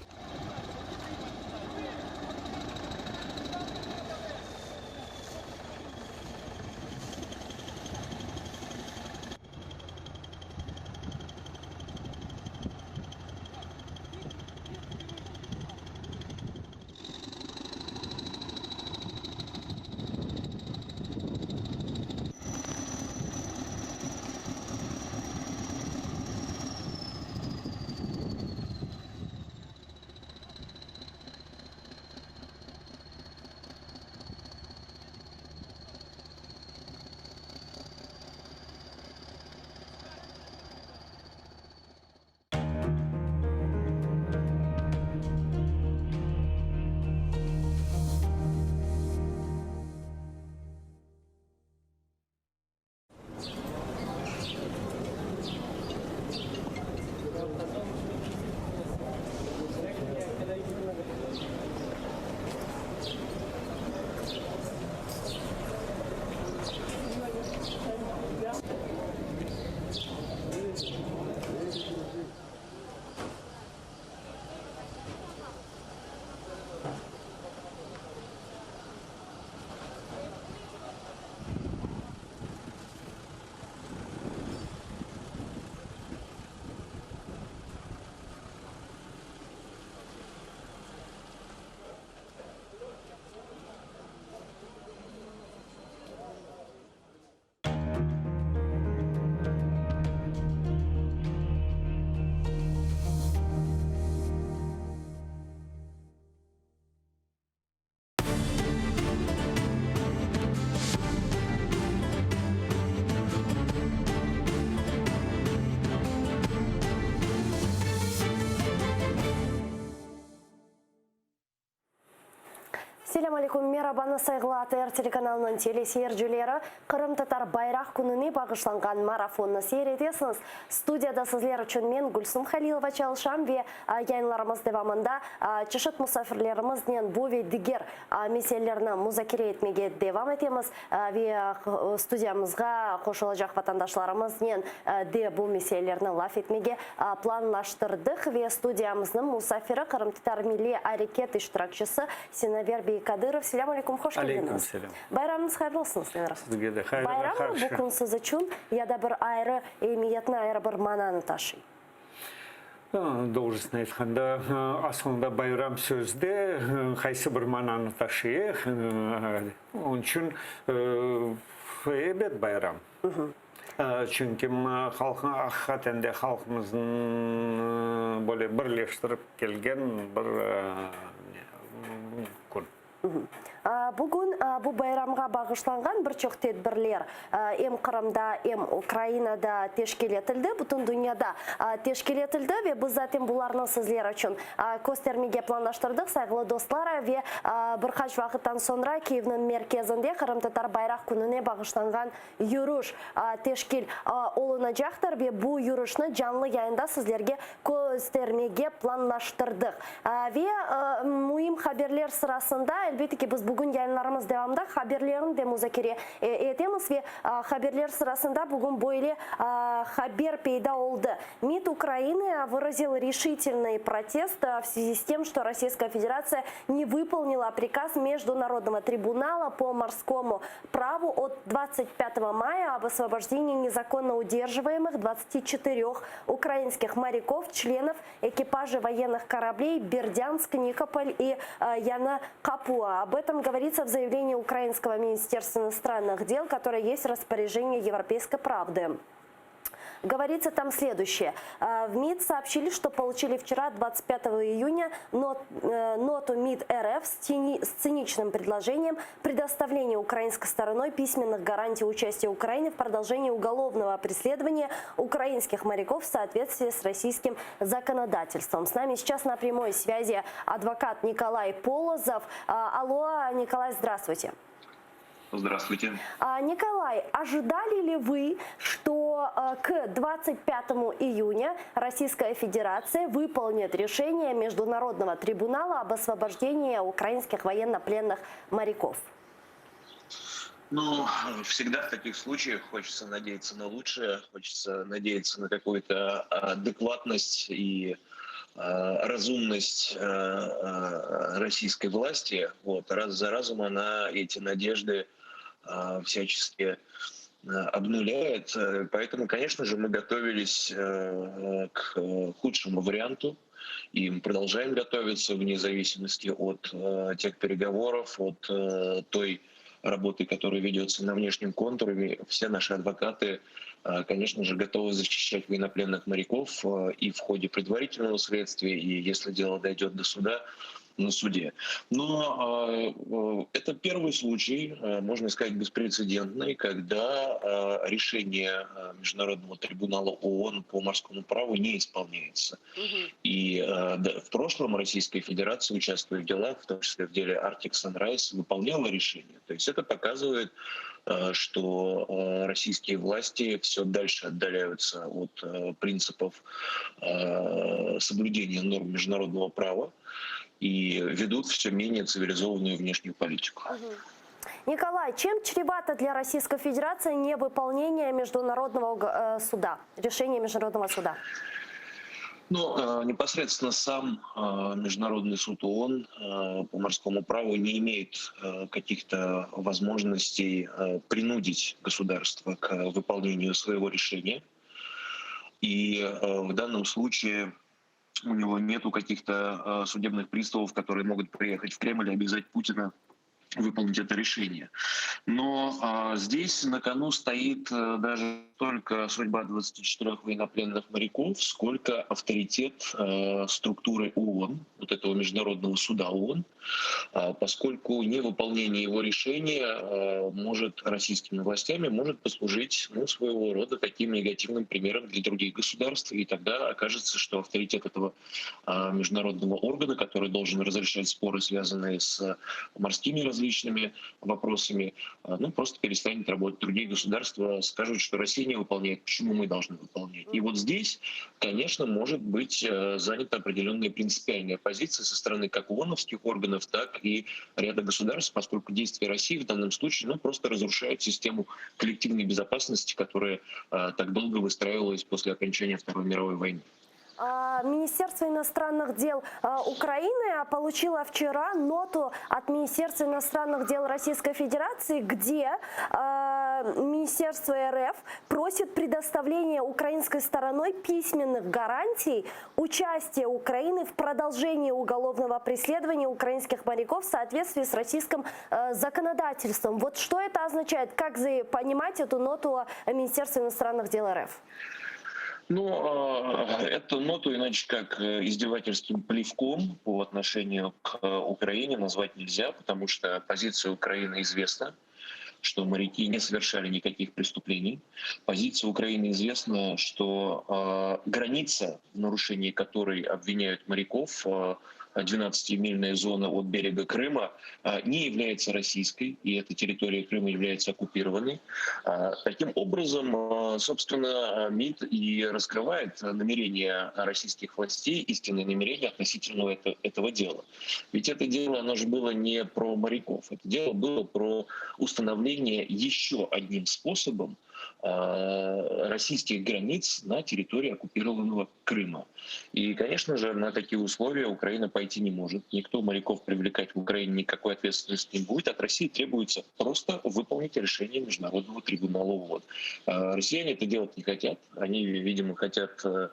Selâm aleyküm, merabanı sayğılı ATR telekanalınıñ teleseyircileri, Qırımtatar bayraq kününe bağışlanğan marafonnı seyir etesiñiz. Studiyada sizler içün men, Gülsum Halilova çalışam ve yayınlarımız devamında çeşit musafirlerimiznen bu ve diger meselelerni muzakere etmege devam etemiz ve studiyamızğa qoşulacaq vatandaşlarımıznen de bu meselelerni laf etmege planlaştırdıq. Ve studiyamıznıñ musafiri, Qırımtatar milliy areket iştirakçisi Sinaver bey Kadırov. Selâm aleyküm, hoş keldiñiz. Aleyküm selâm. Bayramıñız hayırlı olsun, Sinaver. Sizge de hayırlı Bayrammı bu kün siz içün ya da bir ayrı emiyetni, ayrı bir mananı taşıy? Doğrusını aytqanda, aslında bayram sözü de qaysı bir mananı taşıy, onıñ içün ebet bayram. Çünki halqnı, aqiqaten de halqımıznı böyle birleştirip kelgen bir kün. Bugün bu bayramğa bağışlanğan bir çoq tedbirler em Qırımda, em Ukrainada teşkil etildi, bütün dünyada teşkil etildi ve biz zaten bularnı sizler içün köstermege planlaştırdıq, sayğılı dostlar, ve bir qaç vaqıttan soñra Kiyevniñ merkezinde Qırımtatar bayraq kününe bağışlanğan yürüş teşkil olunacaqtır ve bu yürüşni canlı yayında sizlerge köstermege planlaştırdıq. Ve müim haberler sırasında, elbette ki, biz bugün yayınlarımız devamında haberlerni de muzakere etemiz ve haberler sırasında bugün böyle haber peyda oldı, MİD Ukrainı выразил решительный протест в связи с тем, что Российская Федерация не выполнила приказ Международного трибунала по морскому праву от 25 мая об освобождении незаконно удерживаемых 24 украинских моряков, членов экипажей военных кораблей «Бердянск», «Никополь» и э, «Яна Капуа». Об этом говорится в заявлении Украинского министерства иностранных дел, которое есть в распоряжении Европейской правды. Говорится там следующее. Э, в МИД сообщили, что получили вчера, 25 июня, э, ноту МИД РФ с циничным предложением предоставления украинской стороной письменных гарантий участия Украины в продолжении уголовного преследования украинских моряков в соответствии с российским законодательством. С нами сейчас на прямой связи адвокат Николай Полозов. Э, алло, Николай, здравствуйте. Здравствуйте. А, Николай, ожидали ли вы, что э, к 25 июня Российская Федерация выполнит решение Международного трибунала об освобождении украинских военнопленных моряков? Ну, всегда в таких случаях хочется надеяться на лучшее, хочется надеяться на какую-то адекватность и э, разумность э, российской власти. Вот, раз за разом она эти надежды всячески обнуляет. Поэтому, конечно же, мы готовились к худшему варианту. И мы продолжаем готовиться вне зависимости от тех переговоров, от той работы, которая ведется на внешнем контуре. Все наши адвокаты, конечно же, готовы защищать военнопленных моряков и в ходе предварительного следствия, и если дело дойдет до суда, на суде. Но э, это первый случай, можно сказать, беспрецедентный, когда решение Международного трибунала ООН по морскому праву не исполняется. И в прошлом Российская Федерация, участвуя в делах, в том числе в деле Arctic Sunrise, выполняла решение. То есть это показывает, что российские власти все дальше отдаляются от принципов соблюдения норм международного права и ведут все менее цивилизованную внешнюю политику. Николай, чем чревато для Российской Федерации невыполнение Международного суда, решения Международного суда? Ну, непосредственно сам Международный суд ООН по морскому праву не имеет каких-то возможностей принудить государство к выполнению своего решения. И в данном случае у него нету каких-то судебных приставов, которые могут приехать в Кремль и обязать Путина выполнить это решение. Но а, здесь на кону стоит даже столько судьба 24 военнопленных моряков, сколько авторитет э, структуры ООН, вот этого Международного суда ООН, э, поскольку невыполнение его решения э, может российскими властями может послужить ну, своего рода таким негативным примером для других государств, и тогда окажется, что авторитет этого э, международного органа, который должен разрешать споры, связанные с морскими различными вопросами, э, ну, просто перестанет работать. Другие государства скажут, что Россия не выполняет, почему мы должны выполнять. И вот здесь, конечно, может быть э, занята определенная принципиальная позиция со стороны как ООНовских органов, так и ряда государств, поскольку действия России в данном случае ну, просто разрушают систему коллективной безопасности, которая э, так долго выстраивалась после окончания Второй мировой войны. А, Министерство иностранных дел а, Украины получило вчера ноту от Министерства иностранных дел Российской Федерации, где а, Министерство РФ просит предоставления украинской стороной письменных гарантий участия Украины в продолжении уголовного преследования украинских моряков в соответствии с российским законодательством. Вот что это означает? Как понимать эту ноту Министерства иностранных дел РФ? Ну, эту ноту иначе как э, издевательским плевком по отношению к э, Украине назвать нельзя, потому что позиция Украины известна, что моряки не совершали никаких преступлений. Позиция Украины известна, что э, граница, в нарушении которой обвиняют моряков, э, 12-мильная зона от берега Крыма, э, не является российской, и эта территория Крыма является оккупированной. Э, Таким образом, э, собственно, МИД и раскрывает намерения российских властей, истинные намерения относительно это, этого дела. Ведь это дело, оно же было не про моряков, это дело было про установление еще одним способом э, российских границ на территории оккупированного Крыма. И, конечно же, на такие условия Украина пойти не может. Никто моряков привлекать в Украине никакой ответственности не будет. От России требуется просто выполнить решение Международного трибунала ООН. Э, Россияне это делать не хотят. Они, видимо, хотят э,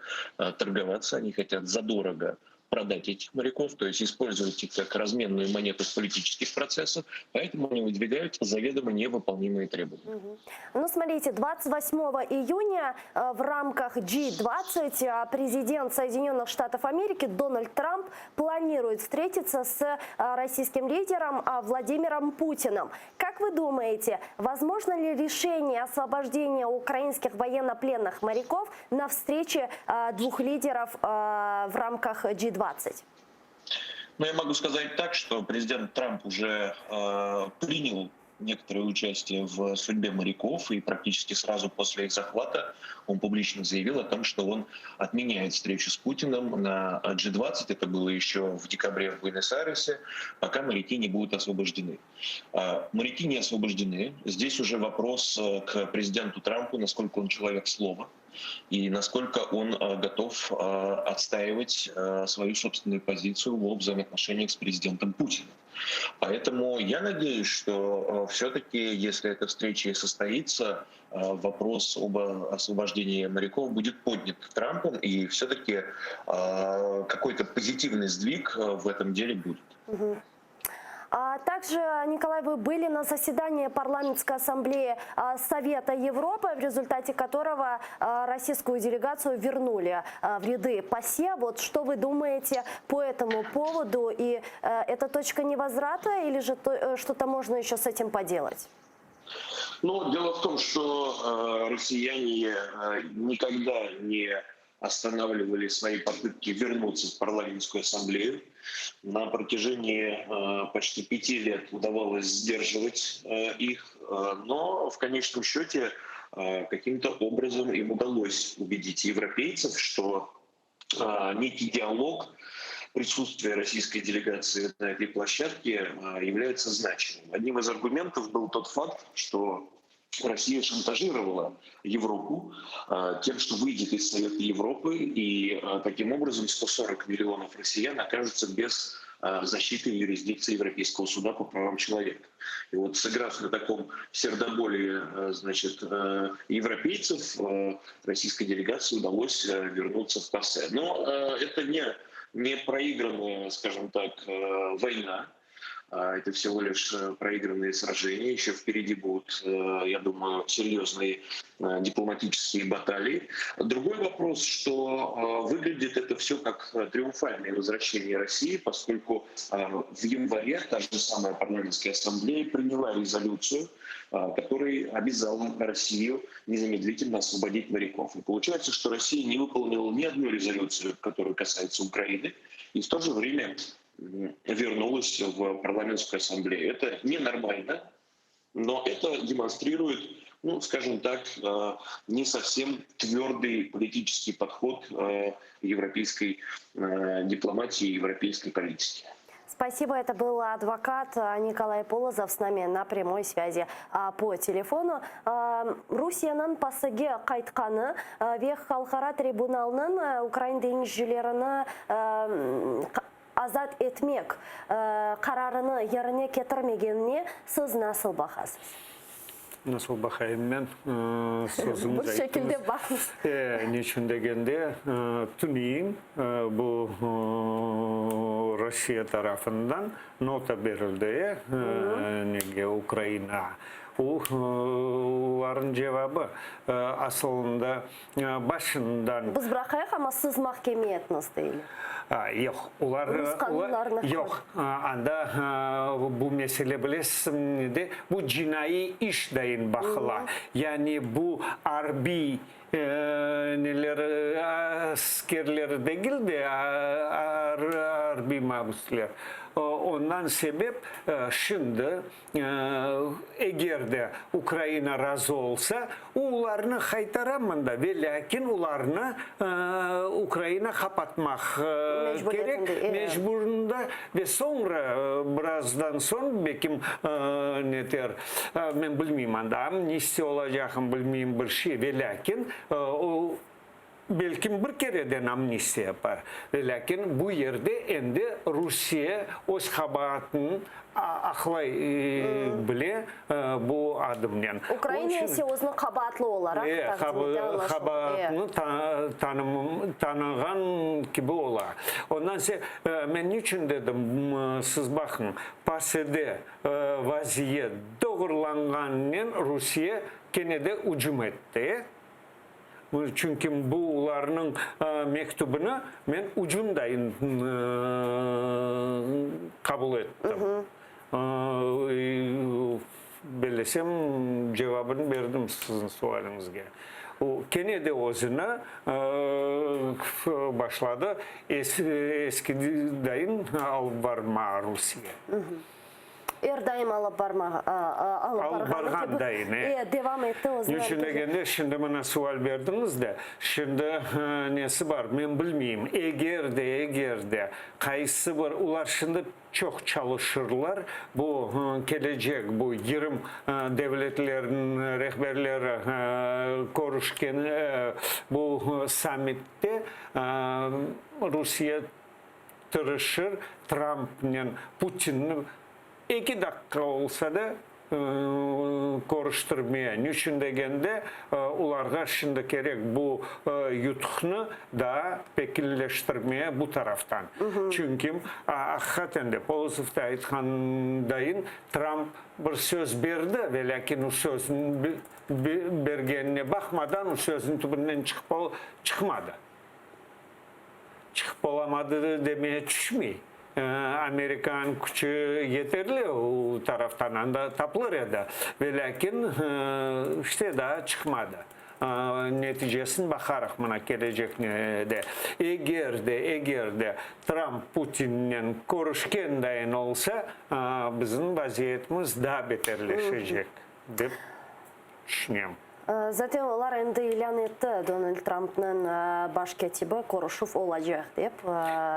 торговаться, они хотят задорого продать этих моряков, то есть использовать их как разменную монету в политических процессах, поэтому они выдвигают заведомо невыполнимые требования. Ну, смотрите, 28 июня э, в рамках G20 э, президент Соединенных Штатов Америки Дональд Трамп планирует встретиться с э, российским лидером Владимиром Путиным. Как вы думаете, возможно ли решение освобождения украинских военнопленных моряков на встрече двух лидеров в рамках G20? Ну, я могу сказать так, что президент Трамп уже э, принял некоторое участие в судьбе моряков, и практически сразу после их захвата он публично заявил о том, что он отменяет встречу с Путиным на G20, это было еще в декабре в Буэнос-Айресе, пока моряки не будут освобождены. Моряки не освобождены. Здесь уже вопрос э, к президенту Трампу, насколько он человек слова и насколько он э, готов э, отстаивать свою собственную позицию в взаимоотношениях с президентом Путиным. Поэтому я надеюсь, что все-таки, если эта встреча и состоится, вопрос об освобождении моряков будет поднят Трампом, и все-таки какой-то позитивный сдвиг в этом деле будет. Угу. А также, Николай, вы были на заседании Парламентской ассамблеи а, Совета Европы, в результате которого а, российскую делегацию вернули а, в ряды ПАСЕ. Вот что вы думаете по этому поводу? И это точка невозврата или же э, что-то можно еще с этим поделать? Ну, дело в том, что э, россияне э, никогда не останавливали свои попытки вернуться в парламентскую ассамблею. На протяжении э, почти пяти лет удавалось сдерживать э, их, э, но в конечном счете каким-то образом им удалось убедить европейцев, что некий диалог, присутствие российской делегации на этой площадке является значимым. Одним из аргументов был тот факт, что Россия шантажировала Европу э, тем, что выйдет из Совета Европы, и э, таким образом 140 миллионов россиян окажутся без э, защиты юрисдикции Европейского суда по правам человека. И вот сыграв на таком сердоболии значит, европейцев, российской делегации удалось вернуться в ПАСЕ. Но это не, не проигранная, скажем так, война. Это всего лишь проигранные сражения. Еще впереди будут, я думаю, серьезные дипломатические баталии. Другой вопрос, что выглядит это все как триумфальное возвращение России, поскольку в январе та же самая парламентская ассамблея приняла резолюцию, которой обязала Россию незамедлительно освободить моряков. И получается, что Россия не выполнила ни одну резолюцию, которая касается Украины, и в то же время вернулась в парламентскую ассамблею. Это ненормально, но это демонстрирует, ну, скажем так, не совсем твердый политический подход европейской дипломатии, европейской политики. Спасибо. Это был адвокат Николай Полозов с нами на прямой связи по телефону. Rusiyeniñ PASEge qaytqanı ve Halqara tribunalnıñ ukrain deñizcilerini azat etmek qararını yerine ketirmegenine siz nasıl baqasız? Nasıl baqayım men? Sözüñiz Bir şekilde baqıñız. Neçün degende, tünevin bu Rusiye tarafından nota berildi nege, Ukrainağa. Olarnıñ cevabı asılında başından. Biz bıraqayıq, amma siz mahkeme etiniz, deyler. Yoq, olar, Rus qanunlarına köre. Yoq, anda bu mesele bilesiz nede, bu cinaiy iş dayın baqıla. Yani bu arbiy neler, askerler degil de, arbiy mabüsler. Ondan sebep şimdi Eger de Ukraina razı olsa, olarnı qaytara mında, ve lâkin olarnı Ukraina qapatmaq kerek, mecburında, ve soñra, birazdan soñ, belkim, neter, men bilmeyim anda amnistiya olacaqmı, bilmeyim bir şey, ve lâkin o, Belkim bir kereden amnistiya yapar. Velâkin bu yerde endi Rusiye öz qabaatını aqlay bile bu adımnen. Ukraina ise özüni qabaatlı olaraq taqdim ete, añlaşıldı. Qabaatını tanığan kibi ola. Ondan se men niçün dedim, siz baqıñ, PASEde vaziyet doğrulanğanınen Rusiye kene de ücüm etti. Çünki bu olarnıñ mektübini men ücüm dayın qabul ettim. Bellesem, cevabını berdim siziñ sualiñizge. O, kene de özüni başladı eski dayın alıp barmağa Rusiye. Er daim alıp barmağa, alıp barğanı kibi, e, devam etti özüniñ Niçün areketi. degende, şimdi mına sual berdiñiz de, şimdi nesi bar, men bilmeyim, eger de, eger de qaysı bir, olar şimdi çoq çalışırlar, bu kelecek bu 20 devletlerniñ rehberleri körüşken bu sammitte Rusiye tırışır, Trampnen Putinni eki daqqa olsa da körüştirmeye. Niçün degende, olarğa şimdi kerek bu yutuqnı daa pekilleştirmeye bu taraftan. Çünki aqiqaten de, Polozov da aytqanındayın, Tramp bir söz berdi, velâkin o sözüni bergenine baqmadan, o sözüniñ tübünden çıqmadı. Çıqıp olamadı demeye tüşmey. Amerikan küçü yeterli o taraftan, anda tapılır edi. Velâkin, işte, daa çıqmadı. Neticesini baqarıq mına kelecek de. Eger de, eger de Tramp Putinnen körüşken dayın olsa, bizim vaziyetimiz daa beterleşecek, dep tüşünem. Zaten olar endi ilân etti, Donald Trumpnıñ baş kâtibi körüşüv olacaq dep.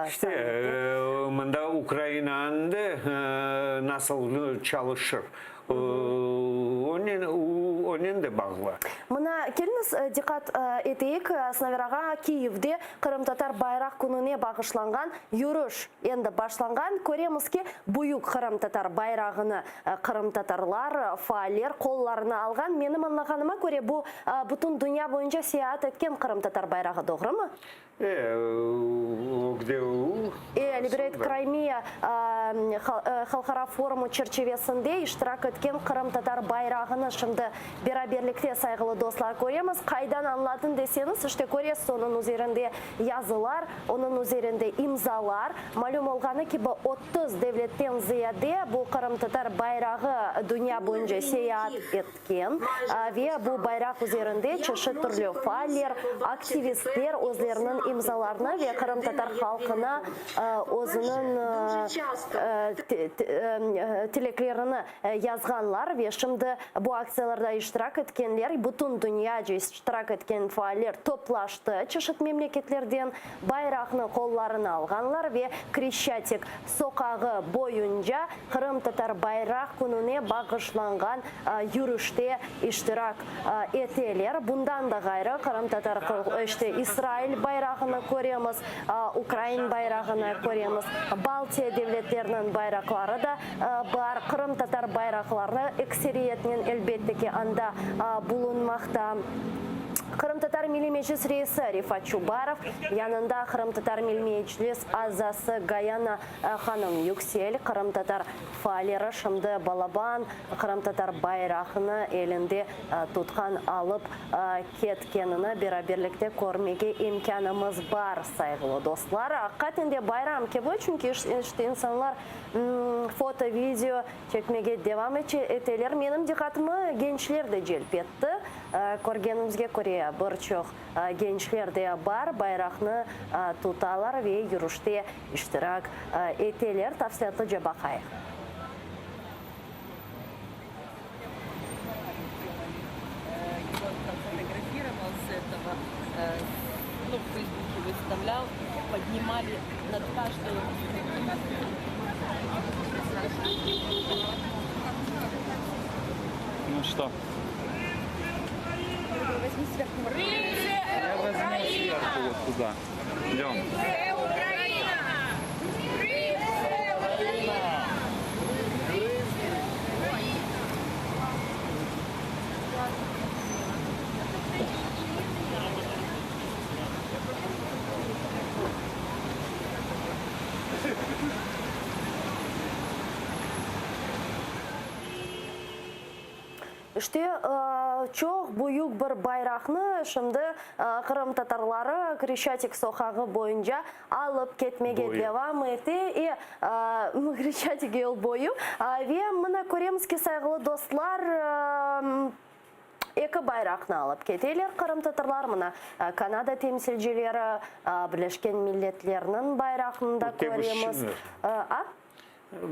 İşte, mında Ukrainanı da nasıl çalışır, onen, onen de bağlı. Mına, keliñiz, diqqat eteyik, Sinaver ağa, Kiyevde Qırımtatar bayraq kününe bağışlanğan yürüş endi başlanğan. Köremiz ki, büyük qırımtatar bayrağını Qırımtatarlar, faaller qollarına alğan. Menim añlağanıma köre, bu, bütün dünya boyunca seyaat etken qırımtatar bayrağı, doğrumı? E, ögde u. E, Liberate Crimea halqara forumı çerçivesinde iştirak etken qırımtatar bayrağını şimdi beraberlikte, sayğılı dostlar, köremiz. Qaydan añladın deseñiz, işte köresiz, onıñ üzerinde yazılar, onıñ üzerinde imzalar. Malüm olğanı kibi, 30 devletten ziyade bu qırımtatar bayrağı dünya boyunca seyaat etti. Etken ve bu bayraq üzerinde çeşit türlü faaller, aktivistler özleriniñ imzalarını ve qırımtatar halqına özüniñ tileklerini yazğanlar ve şimdi bu aktsiyalarda iştirak etkenler, bütün dünyaca iştirak etken faaller toplaştı çeşit memleketlerden, bayraqnı qollarına alğanlar ve Kreşçatik soqağı boyunca Qırımtatar bayraq kününe bağışlanğan yürüşte iştirak eteler. Bundan da ğayrı, qırımtatar, işte, İsrail bayrağını köremiz, ukrain bayrağını köremiz, Baltiya devletleriniñ bayraqları da bar. Qırımtatar bayraqları ekseriyetnen, elbette ki, anda bulunmaqta. Qırımtatar Milliy Meclis reisi Refat Çubarov, yanında Qırımtatar Milliy Meclis azası Gayana hanım Yüksel, qırımtatar faalleri şimdi balaban qırımtatar bayrağını elinde tutqan alıp ketkenini beraberlikte körmege imkânımız bar, sayğılı dostlar. Aqiqaten de bayram kibi, çünki işte insanlar foto, video çekmege devam eteler. Menim diqqatımı gençler de celp etti. Körgenimizge köre, bir çoq gençler de bar, bayraqnı tutalar ve yürüşte iştirak eteler. Tafsilâtlıca baqayıq. İşte, çoq büyük bir bayraqnı şimdi qırımtatarları Kreşçatik soqağı boyunca alıp ketmege devam ete. E, Kreşçatik yol boyu. Ve mına köremiz ki, sayğılı dostlar, eki bayraqnı alıp keteler qırımtatarlar. Mına Kanada temsilcileri, Birleşken Milletlerniñ bayrağını da köremiz. A?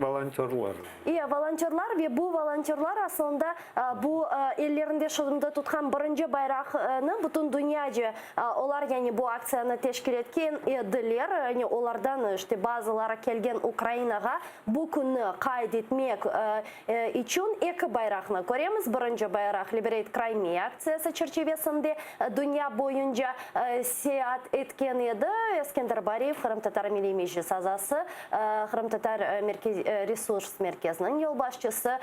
Volontörlar. İya, volontörlar ve bu volontörlar aslında bu ellerinde şimdi tutqan birinci bayraqnı bütün dünyaca olar yani bu aktsiyanı teşkil etken ediler. Yani olardan işte bazıları kelgen Ukrainağa bu künni qayd etmek içün eki bayraqnı köremiz. Birinci bayraq Liberate Crimea aktsiyası çerçivesinde dünya boyunca seyaat etken edi. Eskender Bariyev, Qırımtatar Milliy Meclis azası, Qırımtatar resurs merkeziniñ yolbaşçısı,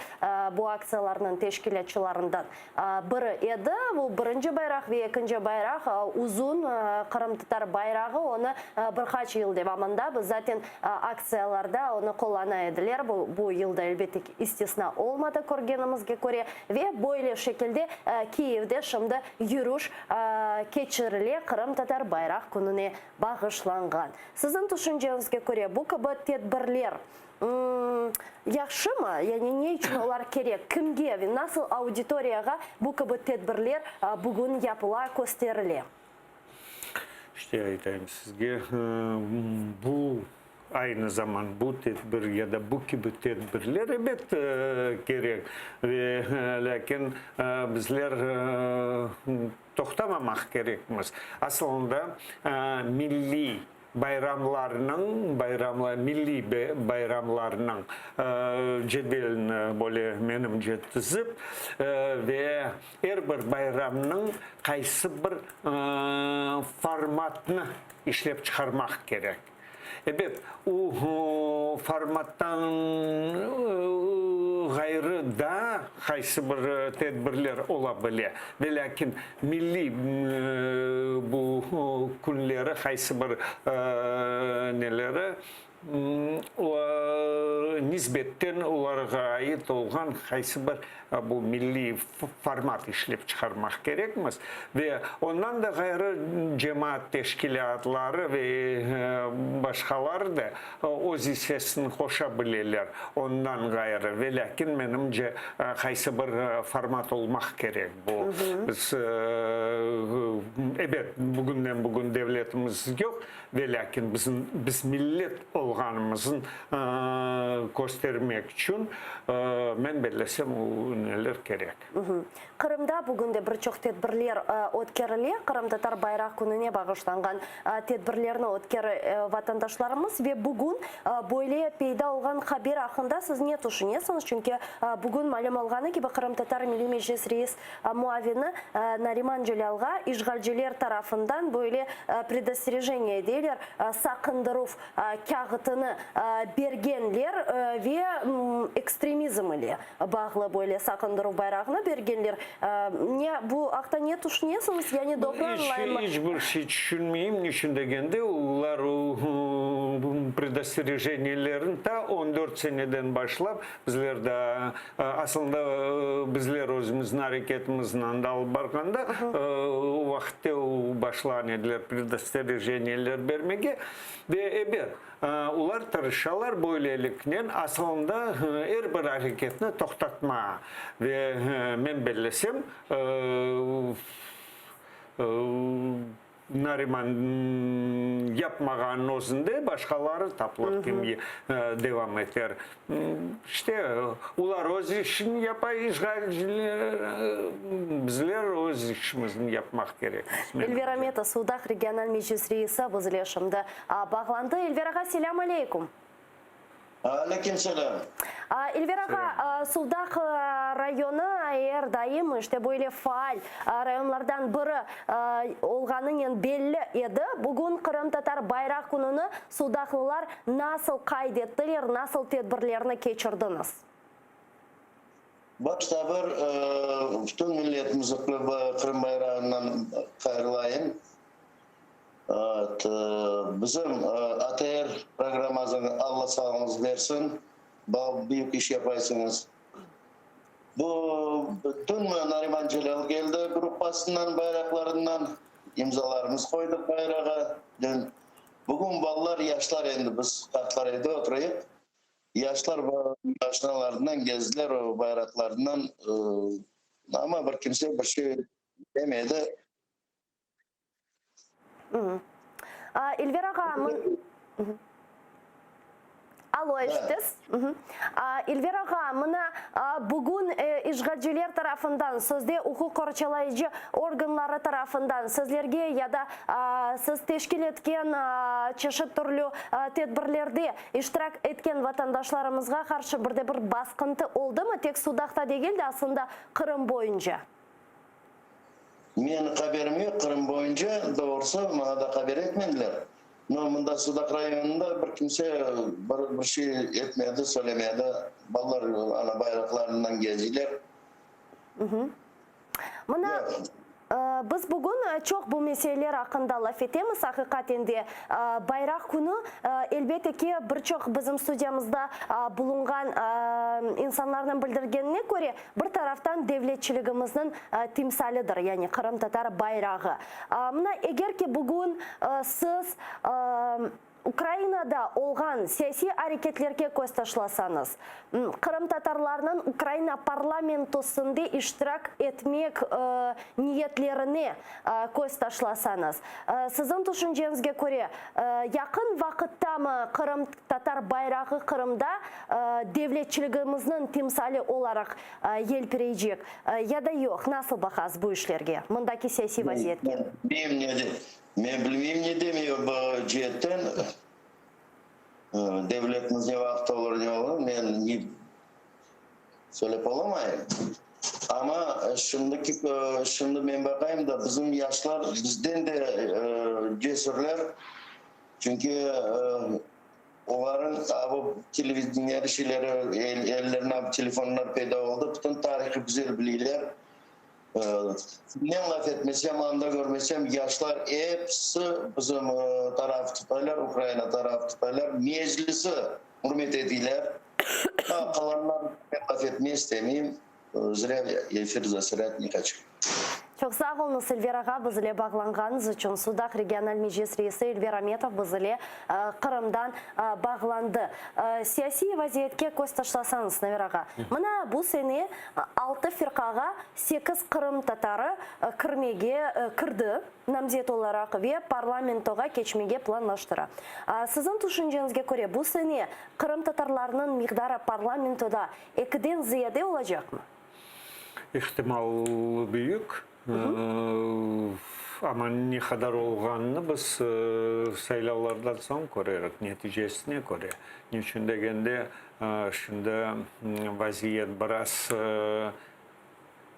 bu aktsiyalarnıñ teşkilâtçılarından biri edi. Bu birinci bayraq ve ekinci bayraq uzun qırımtatar bayrağı, onı bir qaç yıl devamında biz zaten aktsiyalarda onı qullana ediler, bu yıl da elbette ki istisna olmadı körgenimizge köre. Ve böyle şekilde Kiyevde şimdi yürüş keçirile Qırımtatar bayraq kününe bağışlanğan. Siziñ tüşünceñizge köre, bu kibi tedbirler yahşımı? Yani ne içün olar kerek? Kimge ve nasıl auditoriyağa bu kibi tedbirler bugün yapıla, kösterile? İşte aytayım sizge, bu aynı zaman bu tedbir ya da bu kibi tedbirler ebet kerek ve lâkin bizler toqtamamaq kerekmiz. Asılında milliy bayramlarnıñ, bayramlar, milliy bayramlarnıñ cedvelini böyle menimce tizip ve er bir bayramnıñ qaysı bir formatnı işlep çıqarmaq kerek. Ebet, o formattan ğayrı daa qaysı bir tedbirler ola bile, velâkin milliy bu künleri qaysı bir neleri Nisbetten olarğa ait olğan qaysı bir bu milliy format işlep çıqarmaq kerekmiz. Ve ondan da ğayrı cemaat teşkilâtları ve başqaları da öz issesini qoşa bileler ondan ğayrı. Ve lâkin menimce qaysı bir format olmaq kerek bu. Biz, ebet, bugünden bugün devletimiz yoq. Ve lâkin bizim, biz millet olğanımızın köstermek içün, men bellesem, o neler kerek. Qırımda bugün de bir çoq tedbirler ötkerile. Qırımtatar bayraq kününe bağışlanğan tedbirlerni ötkere vatandaşlarımız. Ve bugün böyle peyda olğan haber aqqında siz ne tüşünesiñiz? Çünki bugün malüm olğanı kibi, Qırımtatar Milliy Meclis reis muavini Nariman Celâlğa işğalciler tarafından böyle predosterejeniye deyler, saqındıruv kâğıtını bergenler ve ekstremizm ile bağlı böyle saqındıruv bayrağını bergenler. Ne, bu aqta ne tüşünesiñiz? Yani doğru añlayımmı? İç bir şey tüşünmeyim. Niçün degende, olar o predosterejeniyelerini ta on dört seneden başlap, bizler daa Asılında, bizler özümizniñ areketimizni anda alıp barğanda, o vaqıtte başlağan ediler predosterejeniyeler bermege. Ve, ebet, olar tırışalar böyleliknen asılında er bir areketni toqtatmağa. Ve men bellesem, Nariman yapmağanın özünde başqaları tapılır, kim devam eter. İşte, olar öz işini yapa, işğalciler, bizler öz işimizni yapmaq kerekmiz. Elver Ametov, Suvdağ regional meclis reisi bizle şimdi bağlandı. Elver ağa, selâm aleykum. Aleyküm selâm. İlver ağa, Suvdağ rayonı er daim işte böyle faal rayonlardan biri olğanınen belli edi. Bugün Qırımtatar bayraq kününi suvdağlılar nasıl qayd ettiler, nasıl tedbirlerni keçirdiñiz? Başta bir bütün milletimizi Qırım bayrağından hayırlayım. Bizim ATR programmazını Alla sağlıñız bersin, büyük iş yapaysıñız. Bu dün Nariman Celâl keldi gruppasından, bayraqlarından, imzalarımız qoydıq bayrağa dün. Bugün balalar, yaşlar endi biz qartlar evde oturayıq, yaşlar maşinalarından gezdiler o bayraqlarından, amma bir kimse bir şey demedi. İlver ağa, Alo, eşitesiz? İlver ağa, mına bugün işğalciler tarafından, sözde uquq qorçalayıcı organları tarafından sizlerge ya da siz teşkil etken çeşit türlü tedbirlerde iştirak etken vatandaşlarımızğa qarşı bir de bir basqıntı oldımı, tek Sudaqta degil de, aslında Qırım boyunca? Menim haberim yoq Qırım boyunca, doğrusı, maña da haber etmediler. No, mında Sudaq rayonında bir kimse bir bir şey etmedi, söylemedi. Balalar ana bayraqlarından geziyler. Mına biz bugün çoq bu meseleler aqqında laf etemiz. Aqiqaten de, Bayraq künü, elbette ki, bir çoq bizim studiyamızda bulunğan insanlarnıñ bildirgenine köre, Bir taraftan devletçiligimizniñ timsalidir, yani qırımtatar bayrağı. Mına eger ki bugün siz Ukrainada olğan siyasiy areketlerge köz taşlasañız, qırımtatarlarnıñ Ukraina parlamentosında iştirak etmek niyetlerine köz taşlasañız, siziñ tüşünceñizge köre, yaqın vaqıttamı qırımtatar bayrağı Qırımda devletçiligimizniñ timsali olaraq yelpireycek ya da yoq? Nasıl baqasız bu işlerge, mındaki siyasiy vaziyetke? Men ne de, men bilmeyim ne demeyim bu ceetten. Devletimiz ne vaqıt olur, ne olur, men ne söylep olamayım. Amma şimdiki, şimdi men baqayım da, bizim yaşlar bizden de cesürler, çünki. Olarıñ a bu televideniyeleri, şeyleri, ellerine telefonlar peyda oldı, bütün tarihı güzel bileyler. Kimnen laf etmesem, anda körmesem, yaşlar episi bizim tarafı tutaylar, Ukraina tarafı tutaylar, Meclisi ürmet eteyler. Qalanlar laf etmey istemeyim. Zrâ efir zasirât ne haçu. Çoq sağ oluñız, İlver ağa, biz ile bağlanğanıñız içün. Sudaq regional meclis reisi İlver Ametov biz ile Qırımdan bağlandı. Siyasiy vaziyetke köz taşlasañız, Naver ağa, mına bu sene altı firqağa sekiz qırımtatarı kirmege kirdi namzet olaraq ve parlamentoğa keçmege planlaştıra. Siziñ tüşünceñizge köre, bu sene qırımtatarlarnıñ miqdarı parlamentoda ekiden ziyade olacaqmı? İhtimal büyük, amma ne qadar olğanını biz saylavlardan soñ körerik, neticesine köre. Ne içün degende, şimdi vaziyet biraz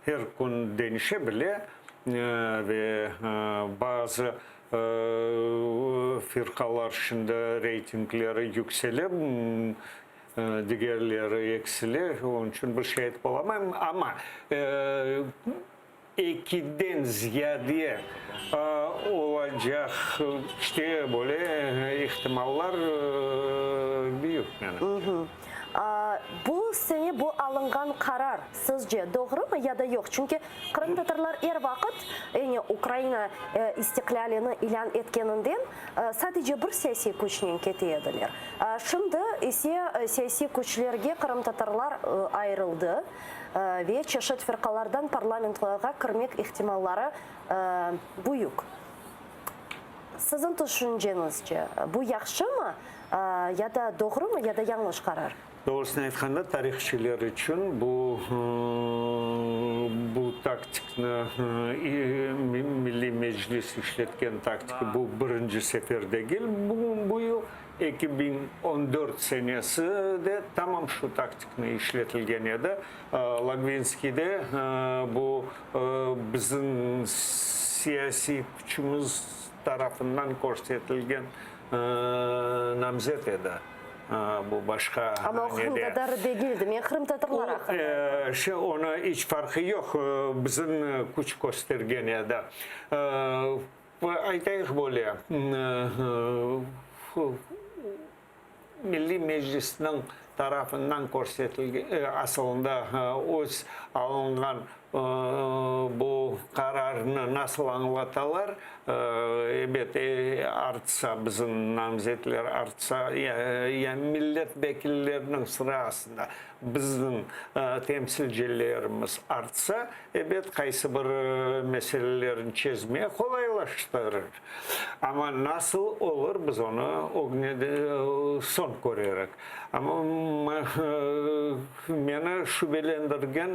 er kün deñişe bile ve bazı firqalar şimdi reytingleri yüksele, Digerleri eksile, onıñ içün bir şey aytıp olamayım, amma ekiden ziyade olacaq, işte böyle ihtimallar büyük menimce. Bu sene bu alınğan qarar, sizce, doğrumı ya da yoq? Çünki qırımtatarlar er vaqıt, yani Ukraina istiqlâlini ilân etkeninden, sadece bir siyasiy küçnen kete ediler. Şimdi ise siyasiy küçlerge qırımtatarlar ayırıldı ve çeşit firqalardan parlamentğa kirmek ihtimalları büyük. Siziñ tüşünceñizce, bu yahşımı ya da doğrumı ya da yañlış qarar? Doğrusını aytqanda, tarihçiler içün bu bu taktikni, Milliy Meclis işletken taktik, bu birinci sefer degil. Bu yıl, 2014 senesi de tamam şu taktikni işletilgen edi. Logvinskiy de bu bizim siyasiy küçümiz tarafından körsetilgen namzet edi. Bu başqa Amma o qırımtatarı degildi. Men qırımtatarlar aqqında aytam. Şey, onı iç farqı yoq, bizim küç köstergen edi. Aytayıq böyle, Milliy Meclisniñ tarafından körsetilgen, asılında öz alınğan bu qararnı nasıl añlatalar? Ebet, artsa, bizim namzetler artsa, ya millet vekilleriniñ sırasında bizim temsilcilerimiz artsa, ebet, qaysı bir meselelerni çezmege qolaylaştırır. Amma nasıl olur, biz onı ögne soñ körerik. Amma meni şübelendirgen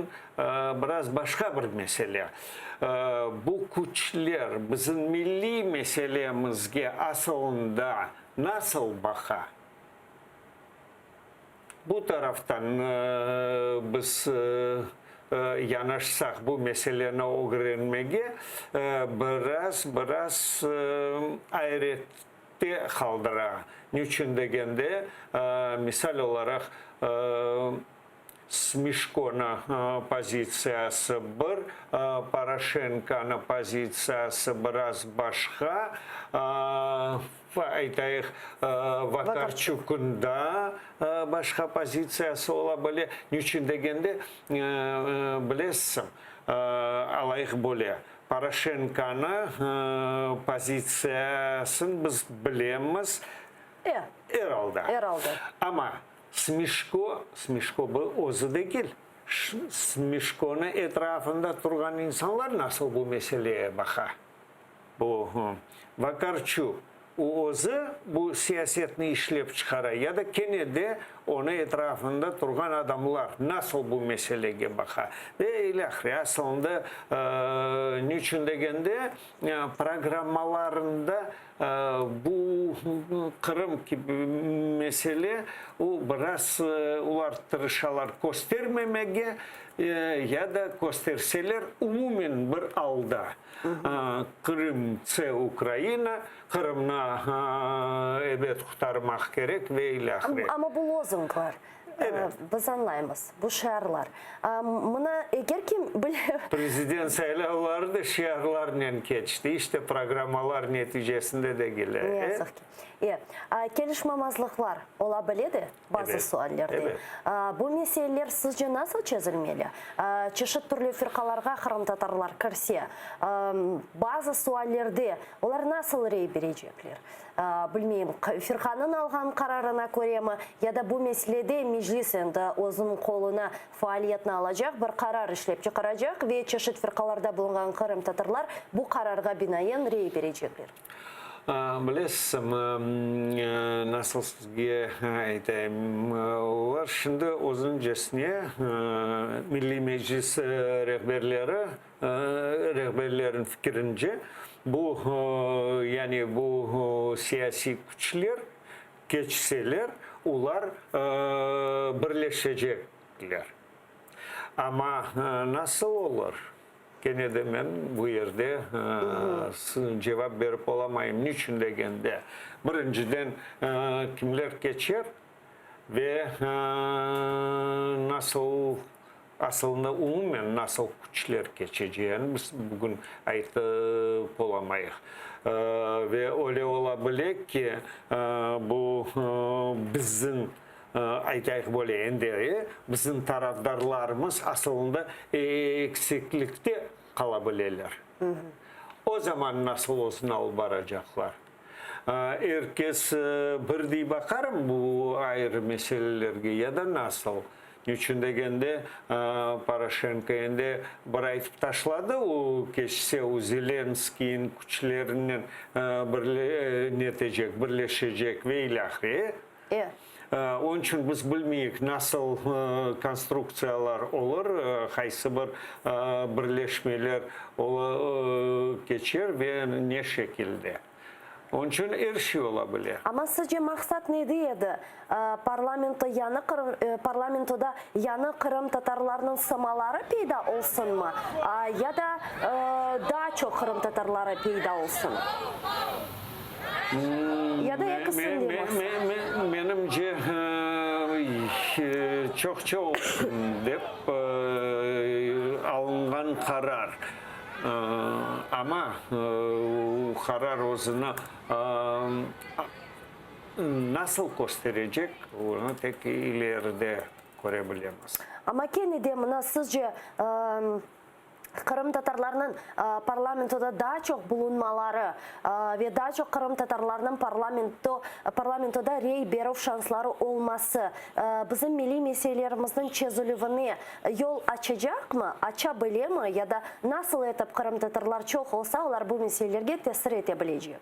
biraz başqa bir mesele. Bu küçler bizim milliy meselemizge asılında nasıl baqa? Bu taraftan biz yanaşsaq bu meseleni ögrenmege, biraz, biraz ayrette qaldıra. Niçün degende, misal olaraq, Smişkonı pozitsiyası bir, Poroşenkonı pozitsiyası biraz başqa, aytayıq, Vakarçuknıñ da başqa pozitsiyası ola bile. Niçün degende, bilesiñ, alayıq böyle, Poroşenkonı pozitsiyasını biz bilemiz, er alda. Amma Smişko, Smişko bu özü degil, Smişkonı etrafında turğan insanlar nasıl bu meseleye baqa? Bu Vakarçuk, o özü bu siyasetni işlep çıqara ya da kene de. Onı etrafında turğan adamlar nasıl bu meselege baqa ve ilâhre. Asılında, niçün degende, programmalarında bu Qırım kibi mesele, o biraz olar tırışalar köstermemege ya da kösterseler, umumen bir alda Qırım, tse Ukraina, Qırımnı ebet qurtarmaq kerek ve ilâhre. Amma bu lozunglar, biz añlaymız, bu şiarlar. Mına, eger kim bile. Prezident saylavları da şiarlarnen keçti, işte programmalar neticesinde degil. Ne yazıq ki. E, kelişmamazlıqlar ola bile de bazı suallerde. Bu meseleler sizce nasıl çezilmeli? Çeşit türlü firqalarğa qırımtatarlar kirse, bazı suallerde olar nasıl rey berecekler? Bilmeyim, firqanıñ alğan qararına köremi ya da bu meselede Meclis endi özüniñ qoluna faaliyetni alacaq, bir qarar işlep çıqaracaq ve çeşit firqalarda bulunğan qırımtatarlar bu qararğa binaen rey berecekler. Bilesizmi, nasıl sizge aytayım, olar şimdi özüncesine Milliy Meclis rehberleri, rehberleriniñ fikirince, bu, yani bu siyasiy küçler keçseler, olar birleşecekler. Amma nasıl olur? Kene de men bu yerde cevap berip olamayım. Niçün degende, birinciden, kimler keçer ve nasıl, asılında umumen nasıl küçler keçeceğini biz bugün aytıp olamayıq. Ve öyle ola bile ki, bu bizim Aytayıq böyle, endi bizim tarafdarlarımız asılında eksiklikte qala bileler. O zaman nasıl özüni alıp baracaqlar? Er kes birdey baqarmı bu ayrı meselelerge ya da nasıl? Niçün degende, Poroşenko endi bir aytıp taşladı, o keçse o Zelenskiyniñ küçlerinen netecek, birleşecek ve ilâhre. E. Onıñ içün biz bilmeyik, nasıl konstruktsiyalar olur, qaysı bir birleşmeler keçer ve ne şekilde. Onıñ içün er şey ola bile. Amma sizce maqsat nede edi? Parlamento yañı Qırım, parlamentoda yañı qırımtatarlarnıñ sımaları peyda olsunmı, ya da daa çoq qırımtatarları peyda olsun? Ya da ekisini de maqsat. Menimce, çoqça olsun dep alınğan qarar. Amma qarar özüni nasıl kösterecek, onı tek ileride köre bilemiz. Amma kene de mına sizce Qırımtatarlarnıñ parlamentoda daa çoq bulunmaları ve daa çoq qırımtatarlarnıñ parlamento parlamentoda rey berüv şansları olması bizim milliy meselelerimizniñ çezilüvine yol açacaqmı, aça bilemi ya da nasıl etip qırımtatarlar çoq olsa, olar bu meselelerge tesir ete bilecek?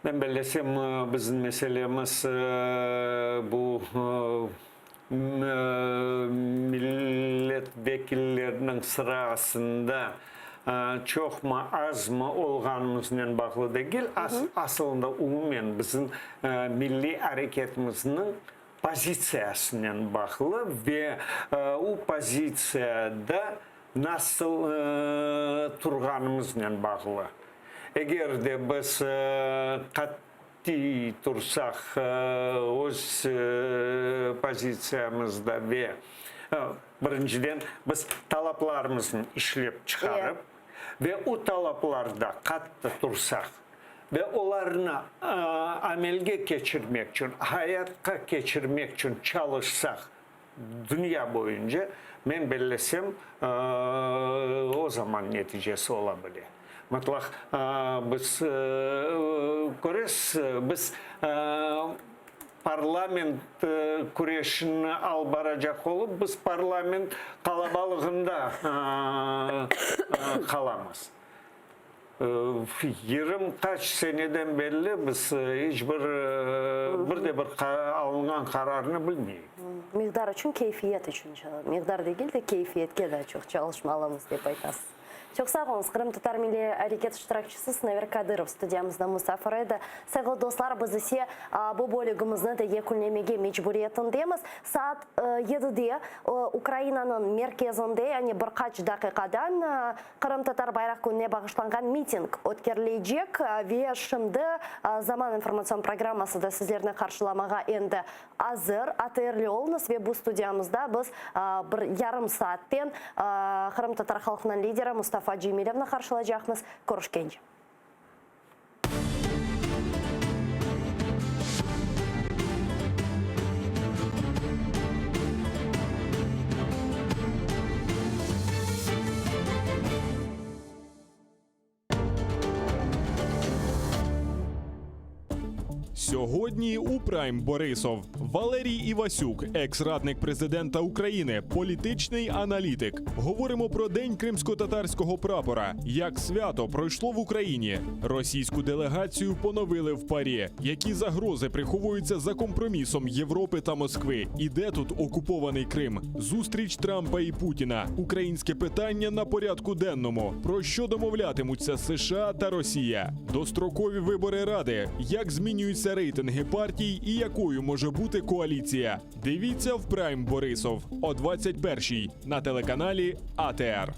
Men bellesem, bizim meselemiz bu Millet vekilleriniñ sırasında çoqmı, azmı olğanımıznen bağlı degil, asılında umumen bizim milliy areketimizniñ pozitsiyasınen bağlı ve o pozitsiyada nasıl turğanımıznen bağlı. Eger de biz Tiy tursaq öz pozitsiyamızda ve, birinciden, biz talaplarımıznı işlep çıqarıp ve o talaplarda qattı tursaq ve olarnı amelge keçirmek içün, hayatqa keçirmek içün çalışsaq dünya boyunca, men bellesem, o zaman neticesi ola bile. Mıtlaq biz, köresiz, biz parlament küreşini alıp baracaq olıp, biz parlament qalabalığında qalamız. Yigirmi qaç seneden berli biz iç bir, bir de bir alınğan qararnı bilmeyik. Miqdar içün, keyfiyet içün, miqdar degil de, keyfiyetke daa çoq çalışmalımız, dep aytasız. Çoq sağ oluñız. Qırımtatar milliy areket iştirakçisi Sinaver Kadırov studiyamızda musafir edi. Sayğılı dostlar, biz ise bu bölügimizni de yekünlemege mecburiyetindemiz. Saat yedide Ukrainanıñ merkezinde, yani bir qaç daqiqadan Qırımtatar bayraq kününe bağışlanğan miting ötkerilecek ve şimdi Zaman informatsion programması da sizlerni qarşılamağa endi azır. ATRli oluñız ve bu studiyamızda biz bir yarım saatten qırımtatar halqınıñ lideri Mustafa Cemilevni qarşılacaqmız. Körüşkence. Сьогодні у Прайм Борисов Валерій Івасюк, екс-радник президента України, політичний аналітик. Говоримо про День кримськотатарського прапора, як свято пройшло в Україні. Російську делегацію поновили в ПАРЄ. Які загрози приховуються за компромісом Європи та Москви? І де тут окупований Крим? Зустріч Трампа і Путіна. Українське питання на порядку денному. Про що домовлятимуться США та Росія? Дострокові вибори Ради. Як змінюються рейтинги партій і якою може бути коаліція? Дивіться в Прайм Борисов о 21-й на телеканалі АТР.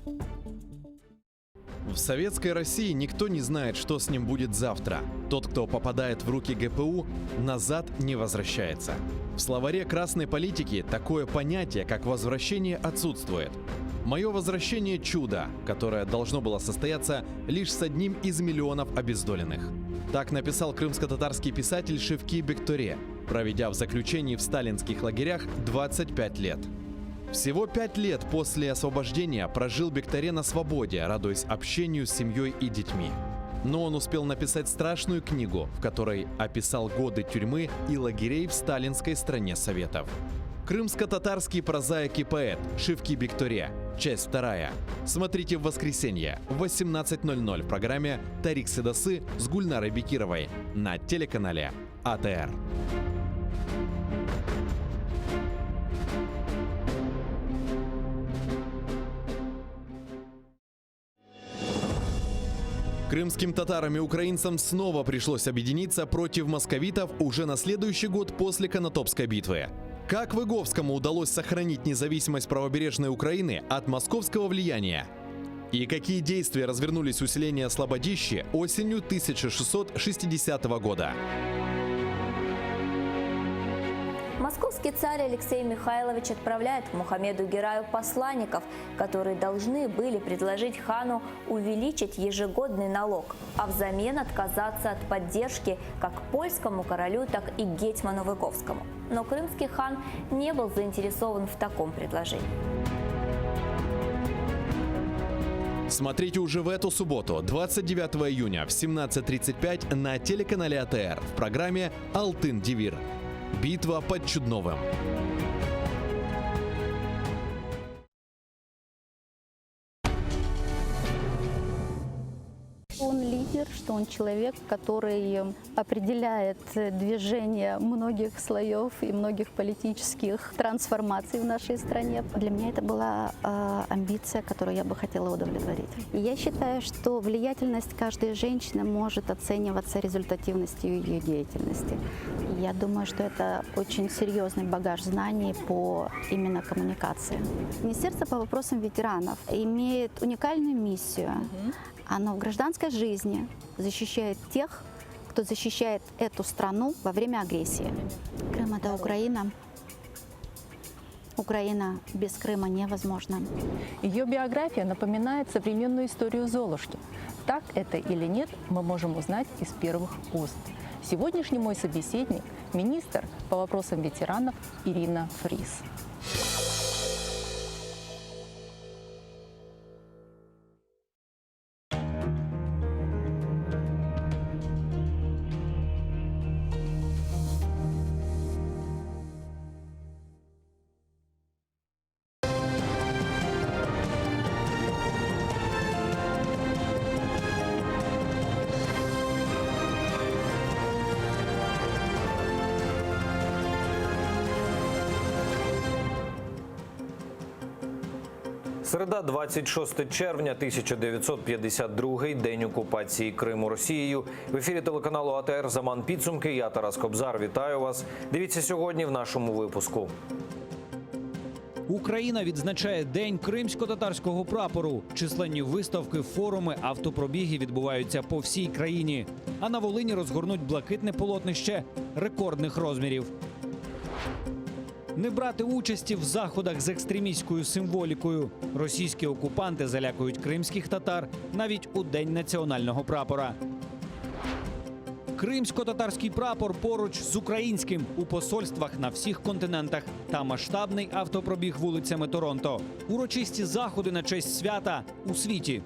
В советской России никто не знает, что с ним будет завтра. Тот, кто попадает в руки ГПУ, назад не возвращается. В словаре красной политики такое понятие, как возвращение, отсутствует. Мое возвращение – чудо, которое должно было состояться лишь с одним из миллионов обездоленных. Так написал крымско-татарский писатель Шевки Бекторе, проведя в заключении в сталинских лагерях 25 лет. Всего пять лет после освобождения прожил Бекторе на свободе, радуясь общению с семьей и детьми. Но он успел написать страшную книгу, в которой описал годы тюрьмы и лагерей в сталинской стране Советов. Крымско-татарский прозаик и поэт Шевки Бекторе. Часть вторая. Смотрите в воскресенье в 18.00 в программе «Тарих Седасы» с Гульнарой Бекировой на телеканале АТР. Крымским татарам и украинцам снова пришлось объединиться против московитов уже на следующий год после Конотопской битвы. Как Выговскому удалось сохранить независимость правобережной Украины от московского влияния? И какие действия развернулись у селения Слободище осенью 1660 года? Московский царь Алексей Михайлович отправляет к Мухаммеду Гераю посланников, которые должны были предложить хану увеличить ежегодный налог, а взамен отказаться от поддержки как польскому королю, так и гетьману Выговскому. Но крымский хан не был заинтересован в таком предложении. Смотрите уже в эту субботу, 29 июня в 17.35 на телеканале АТР в программе «Алтын Девир». Битва под Чудновым. Он лидер, что он человек, который определяет движение многих слоев и многих политических трансформаций в нашей стране. Для меня это была э, амбиция, которую я бы хотела удовлетворить. И я считаю, что влиятельность каждой женщины может оцениваться результативностью ее деятельности. И я думаю, что это очень серьезный багаж знаний по именно коммуникации. Министерство по вопросам ветеранов имеет уникальную миссию. Оно в гражданской жизни защищает тех, кто защищает эту страну во время агрессии. Крым – это Украина. Украина без Крыма невозможна. Ее биография напоминает современную историю Золушки. Так это или нет, мы можем узнать из первых уст. Сегодняшний мой собеседник – министр по вопросам ветеранов Ирина Фрис. Середа, 26 червня 1952, день окупації Криму Росією. В ефірі телеканалу АТР Заман підсумки. Я Тарас Кобзар. Вітаю вас. Дивіться сьогодні в нашому випуску. Україна відзначає День кримсько-татарського прапору. Численні виставки, форуми, автопробіги відбуваються по всій країні. А на Волині розгорнуть блакитне полотнище рекордних розмірів. Не брати участі в заходах з екстремістською символікою. Російські окупанти залякують кримських татар навіть у день національного прапора. Кримсько-татарський прапор поруч з українським у посольствах на всіх континентах та масштабний автопробіг вулицями Торонто. Урочисті заходи на честь свята у світі.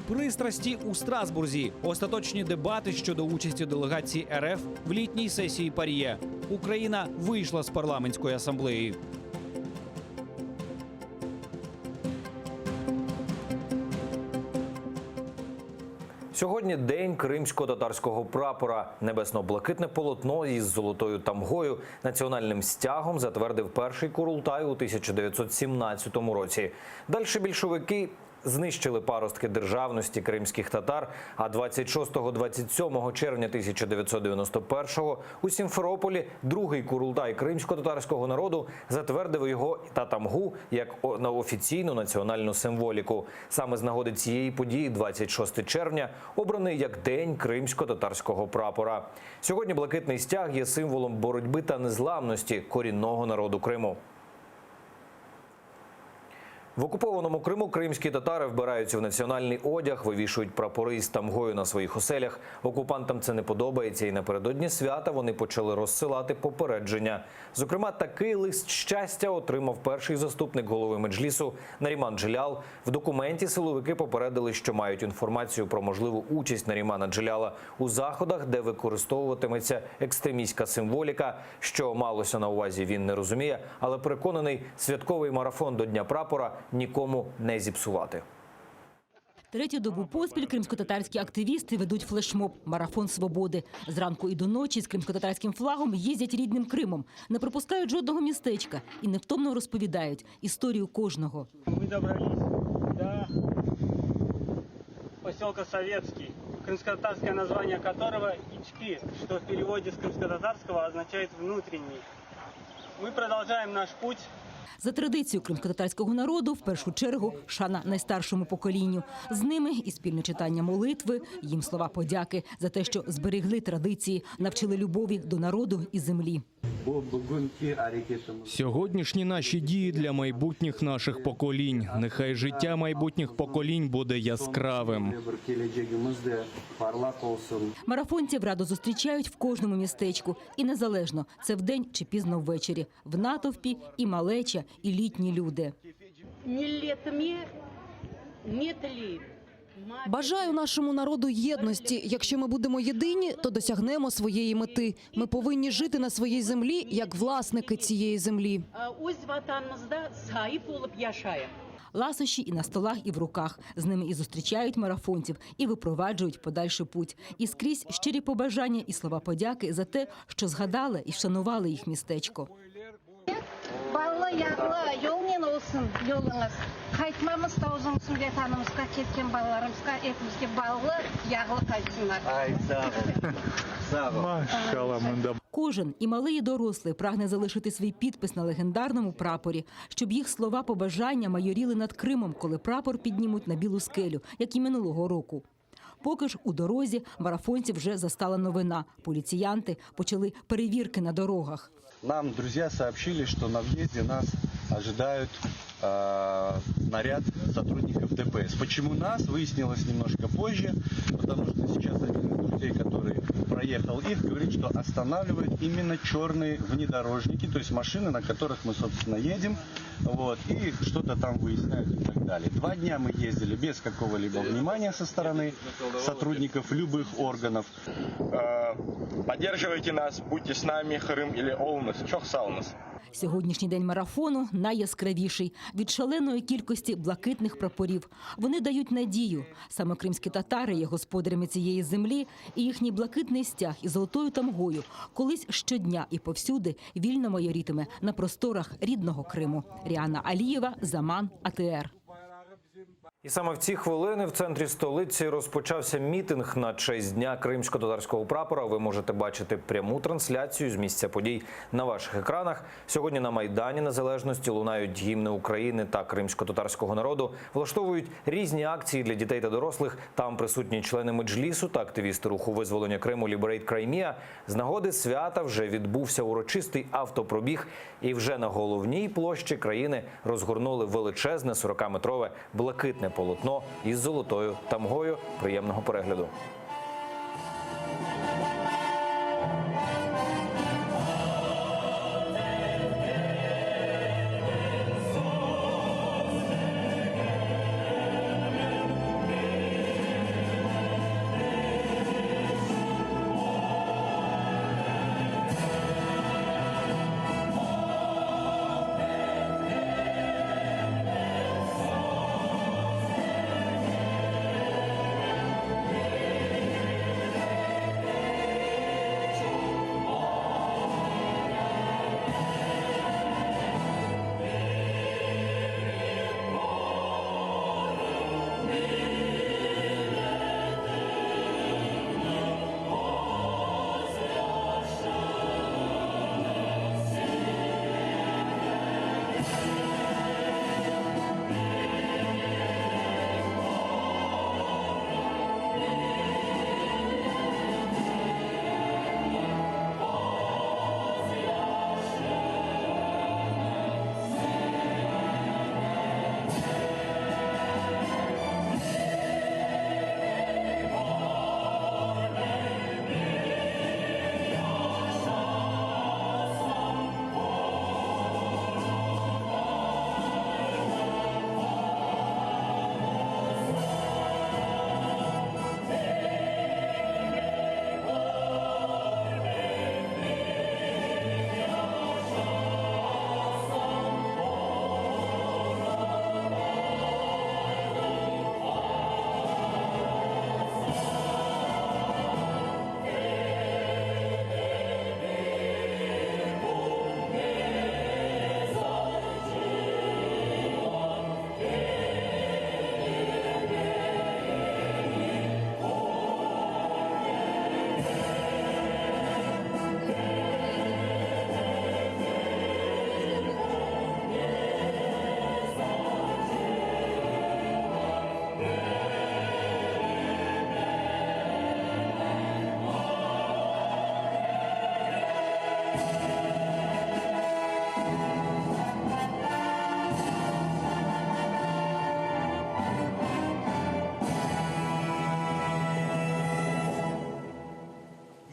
Пристрасті у Страсбурзі. Остаточні дебати щодо участі делегації РФ в літній сесії ПАРЄ. Україна вийшла з парламентської асамблеї. Сьогодні день кримсько-татарського прапора. Небесно-блакитне полотно із золотою тамгою, національним стягом затвердив перший Курултай у 1917 році. Дальше більшовики знищили паростки державності кримських татар. А 26-27 червня 1991-го у Сімферополі другий Курултай кримсько-татарського народу затвердив його та тамгу як о- на офіційну національну символіку. Саме з нагоди цієї події, 26 червня, обраний як День кримсько-татарського прапора. Сьогодні блакитний стяг є символом боротьби та незламності корінного народу Криму. В окупованому Криму кримські татари вбираються в національний одяг, вивішують прапори із тамгою на своїх оселях. Окупантам це не подобається, і напередодні свята вони почали розсилати попередження. Зокрема, такий лист щастя отримав перший заступник голови меджлісу Наріман Джелял. В документі силовики попередили, що мають інформацію про можливу участь Нарімана Джеляла у заходах, де використовуватиметься екстремістська символіка. Що малося на увазі, він не розуміє, але переконаний, святковий марафон до Дня прапора нікому не зіпсувати. Третю добу поспіль кримськотатарські активісти ведуть флешмоб «Марафон свободи». Зранку і до ночі з кримськотатарським флагом їздять рідним Кримом, не пропускають жодного містечка і невтомно розповідають історію кожного. Мы добрались до поселка Советский, крымско-татарское название которого Ички, что в переводе с крымско-татарского означает «внутренний». Мы продолжаем наш путь. За традицією кримськотатарського народу, в першу чергу, шана найстаршому поколінню. З ними і спільне читання молитви, їм слова подяки за те, що зберегли традиції, навчили любові до народу і землі. Сьогоднішні наші дії для майбутніх наших поколінь. Нехай життя майбутніх поколінь буде яскравим. Марафонців радо зустрічають в кожному містечку. І незалежно, це вдень чи пізно ввечері. В натовпі і малеча, і літні люди. Бажаю нашому народу єдності. Якщо ми будемо єдині, то досягнемо своєї мети. Ми повинні жити на своїй землі як власники цієї землі. Öz vatanımızda sahip olup yaşayıq. Ласощі і на столах, і в руках. З ними і зустрічають марафонців, і випроваджують в подальший путь. І скрізь щирі побажання і слова подяки за те, що згадали і вшанували їх містечко. Ballı yağlı yolnen olsun yoluñız. Qaytmamız da uzun olsun vatanımızğa ketken balalarımızğa epimizge ballı yağlı qaytsınlar. Кожен, і малий, і дорослий, прагне залишити свій підпис на легендарному прапорі, щоб їх слова побажання майоріли над Кримом, коли прапор піднімуть на білу скелю, як і минулого року. Поки ж у дорозі марафонців вже застала новина. Поліціянти почали перевірки на дорогах. Нам друзья сообщили, что на въезде нас ожидают э, наряд сотрудников ДПС. Почему нас, выяснилось немножко позже, потому что сейчас один из друзей, который проехал их, говорит, что останавливают именно черные внедорожники, то есть машины, на которых мы, собственно, едем, вот, и что-то там выясняют и так далее. Два дня мы ездили без какого-либо внимания со стороны сотрудников любых органов. Поддерживайте нас, будьте с нами, Крым или oluñız. Çoq sağ oluñız. Сьогоднішній день марафону найяскравіший від шаленої кількості блакитних прапорів. Вони дають надію. Саме кримські татари є господарями цієї землі, і їхній блакитний стяг із золотою тамгою колись щодня і повсюди вільно майорітиме на просторах рідного Криму. Ріана Алієва, Заман, АТР. І саме в ці хвилини в центрі столиці розпочався мітинг на честь дня кримсько-татарського прапора. Ви можете бачити пряму трансляцію з місця подій на ваших екранах. Сьогодні на майдані Незалежності лунають гімни України та кримсько-татарського народу. Влаштовують різні акції для дітей та дорослих. Там присутні члени меджлісу та активісти руху визволення Криму Liberate Crimea. З нагоди свята вже відбувся урочистий автопробіг, і вже на головній площі країни розгорнули величезне 40-метрове блакитне полотно із золотою тамгою. Приємного перегляду.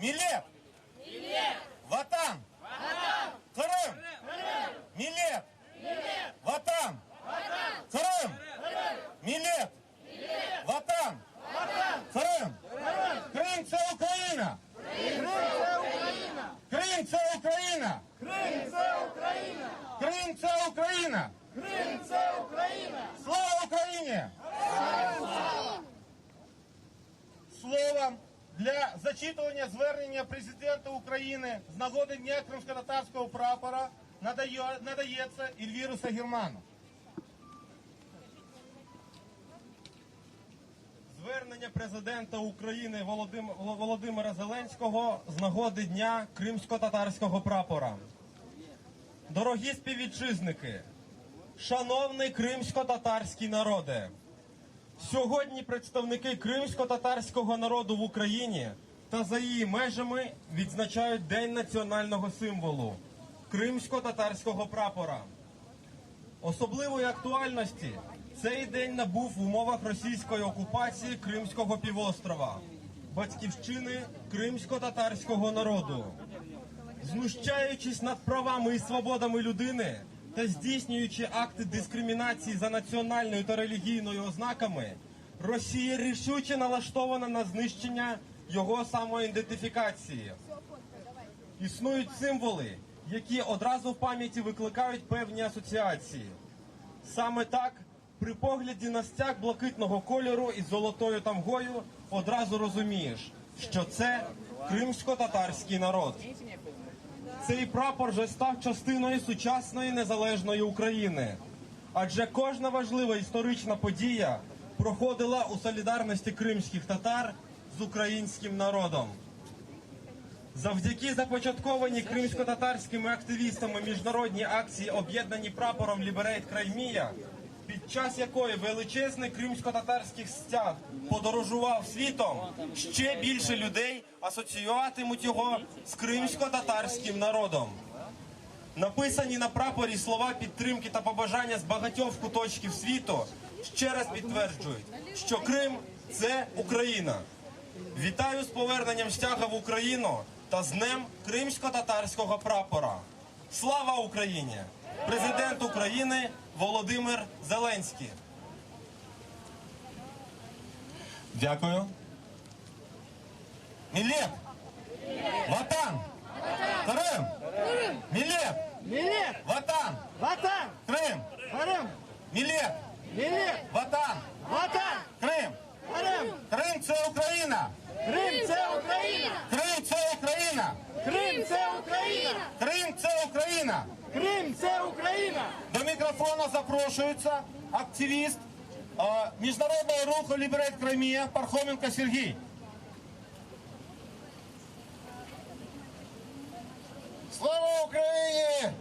Millet! Millet! Vatan! Vatan! Qırım! Qırım! Millet! Millet! Vatan! Vatan! Qırım! Qırım! Millet! Millet! Vatan! Vatan! Qırım! Qırım! Qırım це Україна! Крим це Україна! Крим це Україна! Крим це Україна! Крим це Україна! Крим це Україна! Слава Україні! Слава! Словом для зачитування звернення президента України з нагоди Дня кримськотатарського прапора надає, надається Ельвіру Сагірману. Звернення президента України Володим- Володимира Зеленського з нагоди Дня кримсько-татарського прапора. Дорогі співвітчизники, шановний кримсько-татарський народе, сьогодні представники кримсько-татарського народу в Україні та за її межами відзначають День національного символу кримсько-татарського прапора. Особливої актуальності цей день набув в умовах російської окупації Кримського півострова, батьківщини кримсько-татарського народу. Знущаючись над правами і свободами людини та здійснюючи акти дискримінації за національною та релігійною ознаками, Росія рішуче налаштована на знищення його самоідентифікації. Існують символи, які одразу в пам'яті викликають певні асоціації. Саме так, при погляді на стяг блакитного кольору із золотою тамгою одразу розумієш, що це кримсько-татарський народ. Цей прапор вже став частиною сучасної незалежної України. Адже кожна важлива історична подія проходила у солідарності кримських татар з українським народом. Завдяки започаткованій кримсько-татарськими активістами міжнародній акції, об'єднані прапором Liberate Crimea, під час якої величезний кримсько-татарський стяг подорожував світом, ще більше людей асоціюватимуть його з кримсько-татарським народом. Написані на прапорі слова підтримки та побажання з багатьох куточків світу ще раз підтверджують, що Крим це Україна. Вітаю з поверненням стяга в Україну та з Днем кримсько-татарського прапора. Слава Україні! Президент України Володимир Зеленський. Дякую. Millet! Vatan! Qırım! Millet! Millet! Vatan! Vatan! Крым! Qırım! Millet! Millet! Vatan! Vatan! Крым! Qırım! Крим це Україна! Крим це Україна! Крим це Україна! Крим це Україна! Крим це Україна! Крим це Україна! До мікрофона запрошується активіст е, міжнародного руху Liberate Crimea Пархоменко Сергій. Слава Україні!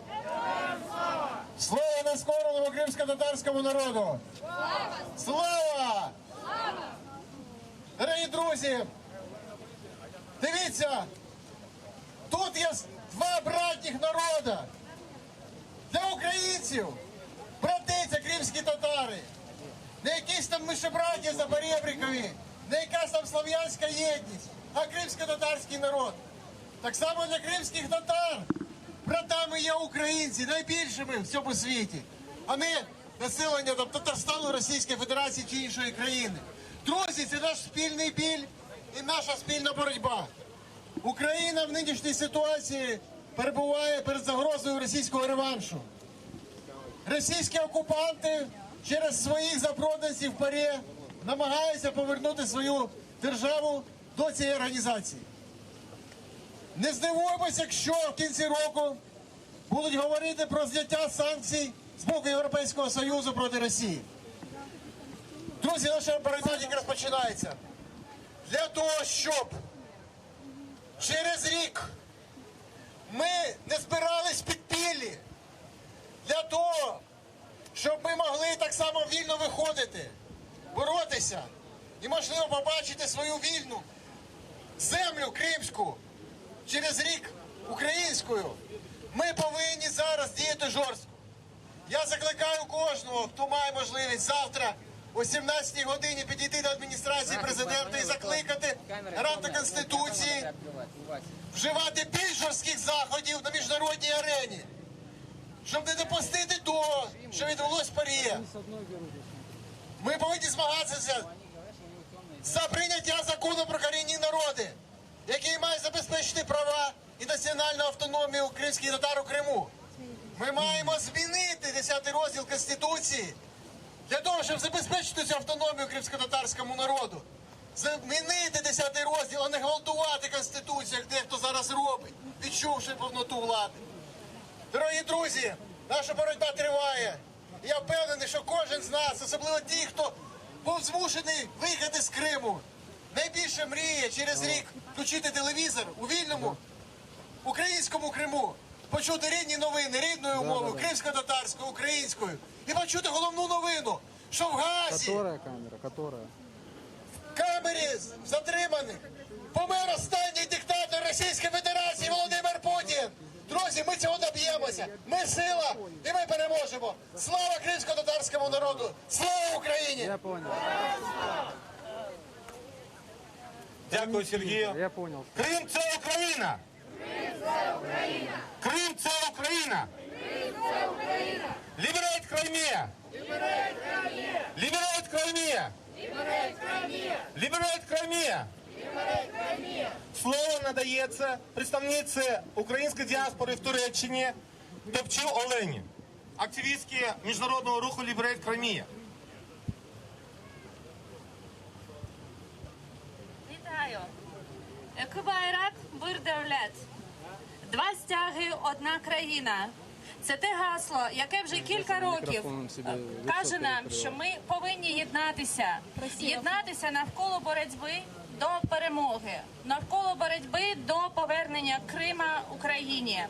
Слава нескореному кримсько-татарському народу! Слава! Дорогі друзі, дивіться, тут є два братніх народа. Для українців брати це кримські татари. Не якісь там мишебраті Запорєбрікові, не якась там слов'янська єдність, а кримсько-татарський народ. Так само для кримських татар братами є українці, найбільшими в цьому світі, а не населення там, Татарстану, Російської Федерації чи іншої країни. Друзі, це наш спільний біль і наша спільна боротьба. Україна в нинішній ситуації перебуває перед загрозою російського реваншу. Російські окупанти через своїх запроданців ПАРЄ намагаються повернути свою державу до цієї організації. Не здивуємося, якщо в кінці року будуть говорити про зняття санкцій з боку Європейського Союзу проти Росії. Друзі, наша боротьба тільки розпочинається. Для того, щоб через рік ми не збирались в підпіллі, для того, щоб ми могли так само вільно виходити, боротися і, можливо, побачити свою вільну землю кримську через рік українською. Ми повинні зараз діяти жорстко. Я закликаю кожного, хто має можливість завтра о 17 годині підійти до адміністрації президента і закликати гаранта Конституції вживати більш жорстких заходів на міжнародній арені, щоб не допустити того, що відбулось в ПАРЄ. Ми повинні змагатися за прийняття закону про корінні народи, який має забезпечити права і національну автономію кримських татар у Криму. Ми маємо змінити 10 розділ Конституції для того, щоб забезпечити цю автономію кримськотатарському народу. Змінити 10 розділ, а не гвалтувати Конституцію, як дехто зараз робить, відчувши повноту влади. Дорогі друзі, наша боротьба триває. І Я впевнений, що кожен з нас, особливо ті, хто був змушений виїхати з Криму, найбільше мріє через рік включити телевізор у вільному українському Криму, почути рідні новини рідною мовою, кримсько-татарською, українською, і почути головну новину, що в Газі Которая камера, которая? в камері затриманих помер останній диктатор Російської Федерації Володимир Путін. Друзі, ми цього доб'ємося. Ми сила і ми переможемо. Слава кримсько-татарському народу! Слава Україні! Я понял. Дякую, Сергію. Я понял. Крим це Україна! Крим це Україна! Liberate Crimea! Liberate Crimea! Liberate Crimea! Слово надається представниці української діаспори в Туреччині Топчу Олені, активістки міжнародного руху Liberate Crimea. Вітаю! Eki bayraq, bir devlet. Два стяги, одна країна. Це те гасло, яке вже кілька років е, каже нам, що ми повинні єднатися, єднатися навколо боротьби до перемоги, навколо боротьби до повернення Крима Україні.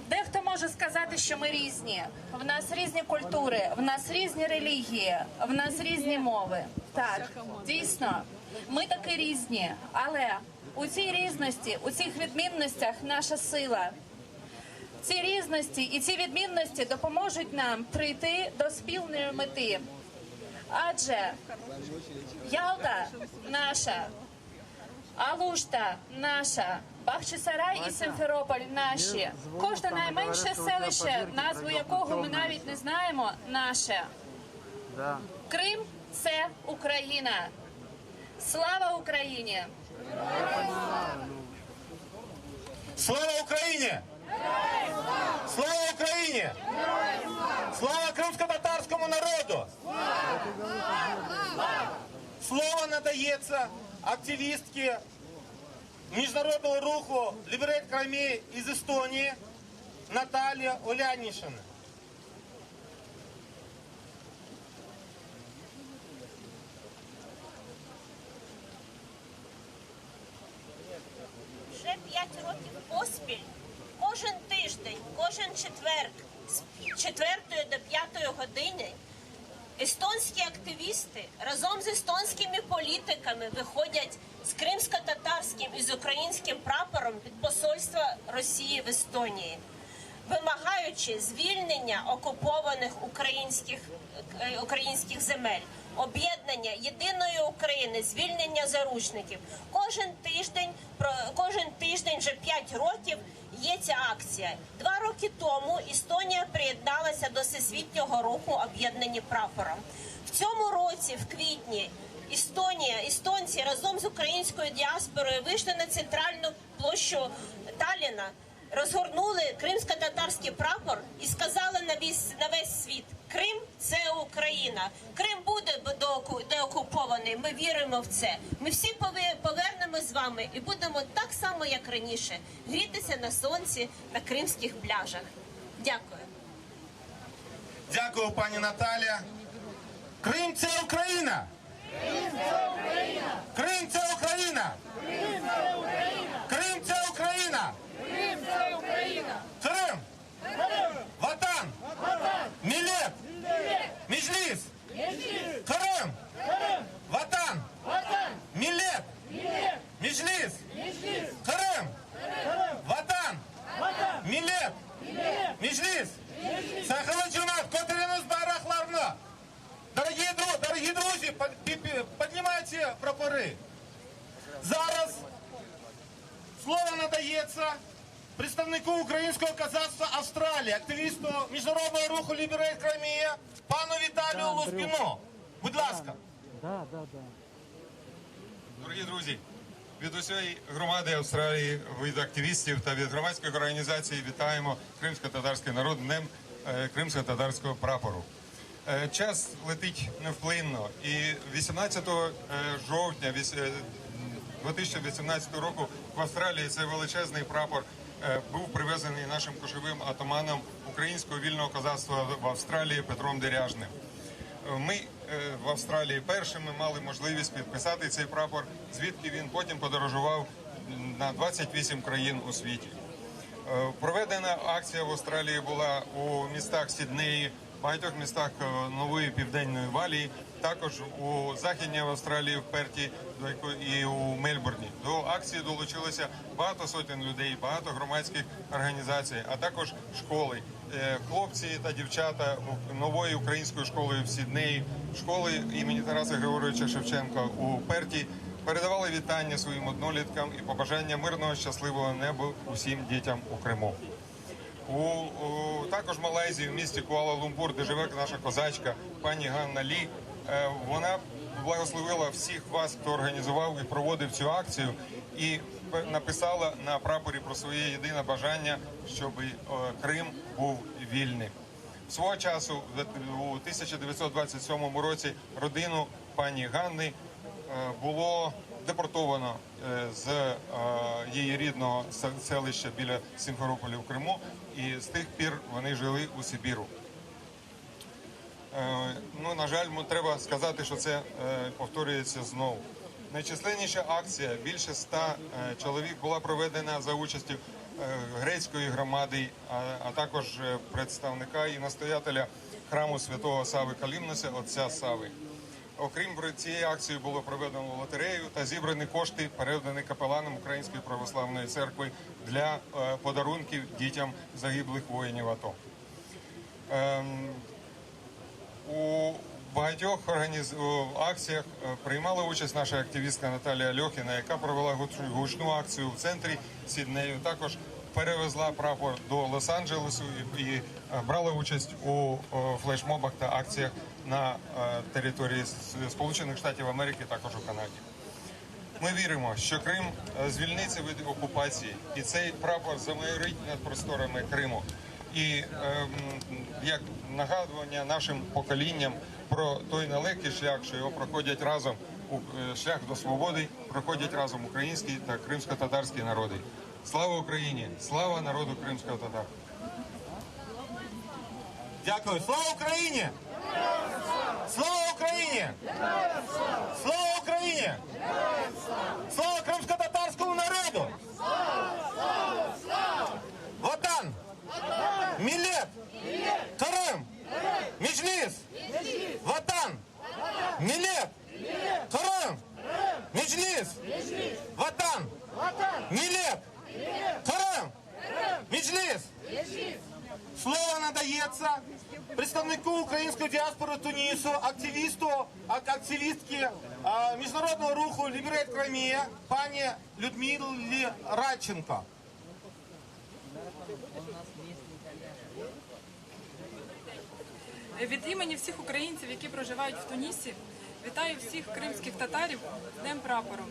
Дехто може сказати, що ми різні. В нас різні культури, в нас різні релігії, в нас різні мови. Так, дійсно, ми таки різні, але у цій різності, у цих відмінностях наша сила. Ці різності і ці відмінності допоможуть нам прийти до спільної мети. Адже Ялта наша, Алушта наша, Бахчисарай і Симферополь наші. Кожне найменше селище, назву якого ми навіть не знаємо, наше. Крим це Україна. Слава Україні! Слава Україні! Слава Україні! Слава кримсько-татарському народу! Слово надається активістці міжнародного руху Liberate Crimea із Естонії Наталії Олянішина. Вже 5 років поспіль, кожен тиждень, кожен четверг з 4 до 5 години естонські активісти разом з естонськими політиками виходять з кримсько-татарським і з українським прапором під посольство Росії в Естонії, вимагаючи звільнення окупованих українських, е, українських земель, об'єднання єдиної України, звільнення заручників. Кожен тиждень, про- кожен тиждень вже 5 років є ця акція. Два роки тому Естонія приєдналася до всесвітнього руху «Об'єднані прапором. В цьому році, в квітні, Естонія, естонці разом з українською діаспорою вийшли на центральну площу Талліна, розгорнули кримсько-татарський прапор і сказали на весь, на весь світ: Крим це Україна. Крим буде деоку- деокупований. Ми віримо в це. Ми всі пове- повернемось з вами і будемо так само, як раніше, грітися на сонці на кримських пляжах. Дякую. Дякую, пані Наталія. Крим це Україна! Крим це Україна! Крим це Україна! Крим це Україна! Крим! Крим! Vatan! Vatan! Millet! Millet! Meclis! Meclis! Qırım! Qırım! Vatan! Vatan! Millet! Millet! Meclis! Meclis! Qırım! Qırım! Vatan! Vatan! Millet! Millet! Meclis! Meclis! Sayğılı cemaat, köteriñiz bayraqlarnı! Дорогие, дру- дорогі друзі, под- пі- пі- піднімайте прапори. Зараз слово надається представнику українського козацтва Австралії, активісту міжнародного руху Liberate Crimea, пану Віталію Луспіну. Будь ласка. Да, да, да. Дорогі друзі, від усієї громади Австралії, від активістів та від громадських організацій вітаємо кримсько-татарський народ Днем е, кримсько-татарського прапору. Е, Час летить невплинно, і 18 е, жовтня віс- е, 2018 року в Австралії цей величезний прапор е, був привезений нашим кошовим атаманом українського вільного козацтва в Австралії Петром Деряжним. Ми е, в Австралії першими мали можливість підписати цей прапор, звідки він потім подорожував на 28 країн у світі. Е, Проведена акція в Австралії була у містах Сіднеї, багатьох містах е, Нової Південної Валії, також у Західній Австралії, в Перті до якої- і у Мельбурні. До акції долучилося багато сотень людей, багато громадських організацій, а також школи. Е, Хлопці та дівчата нової української школи в Сіднеї, школи імені Тараса Григоровича Шевченка у Перті передавали вітання своїм одноліткам і побажання мирного щасливого неба усім дітям у Криму. У, у також в Малайзії, в місті Куала-Лумпур, де живе наша козачка пані Ганна Лі, е, вона благословила всіх вас, хто організував і проводив цю акцію, і пе- написала на прапорі про своє єдине бажання, щоб е, Крим був вільним. Свого часу, в у 1927 році, родину пані Ганни е, було. Депортовано з її рідного селища біля Сімферополя в Криму, і з тих пір вони жили у Сибіру. Ну, на жаль, треба сказати, що це повторюється знову. Найчисленніша акція, більше 100 чоловік, була проведена за участю грецької громади, а також представника і настоятеля храму святого Сави Калімноса, отця Сави. Окрім цієї акції було проведено лотерею та зібрані кошти передані капеланам Української православної церкви для подарунків дітям загиблих воїнів АТО. У багатьох акціях приймала участь наша активістка Наталія Альохіна, яка провела гучну акцію в центрі Сіднею. Також перевезла прапор до Лос-Анджелесу і брала участь у флешмобах та акціях на території Сполучених Штатів Америки, також у Канаді. Ми віримо, що Крим звільниться від окупації, і цей прапор замайорить над просторами Криму. І як нагадування нашим поколінням про той нелегкий шлях, що його проходять разом, шлях до свободи, проходять разом український та кримсько-татарські народи. Слава Україні! Слава народу кримського татар! Дякую! Слава Україні! Слава Україні! Слава Україні! Слава кримсько-татарському народу! Слава! Слава! Ватан! Millet! Qırım! Meclis! Vatan! Millet! Qırım! Meclis! Vatan! Millet! Qırım! Meclis! Слово надається представнику української діаспори Тунісу, активісту, активістки міжнародного руху Liberate Crimea пані Людмилі Радченко. Від імені всіх українців, які проживають в Тунісі, вітаю всіх кримських татарів з Днем прапору.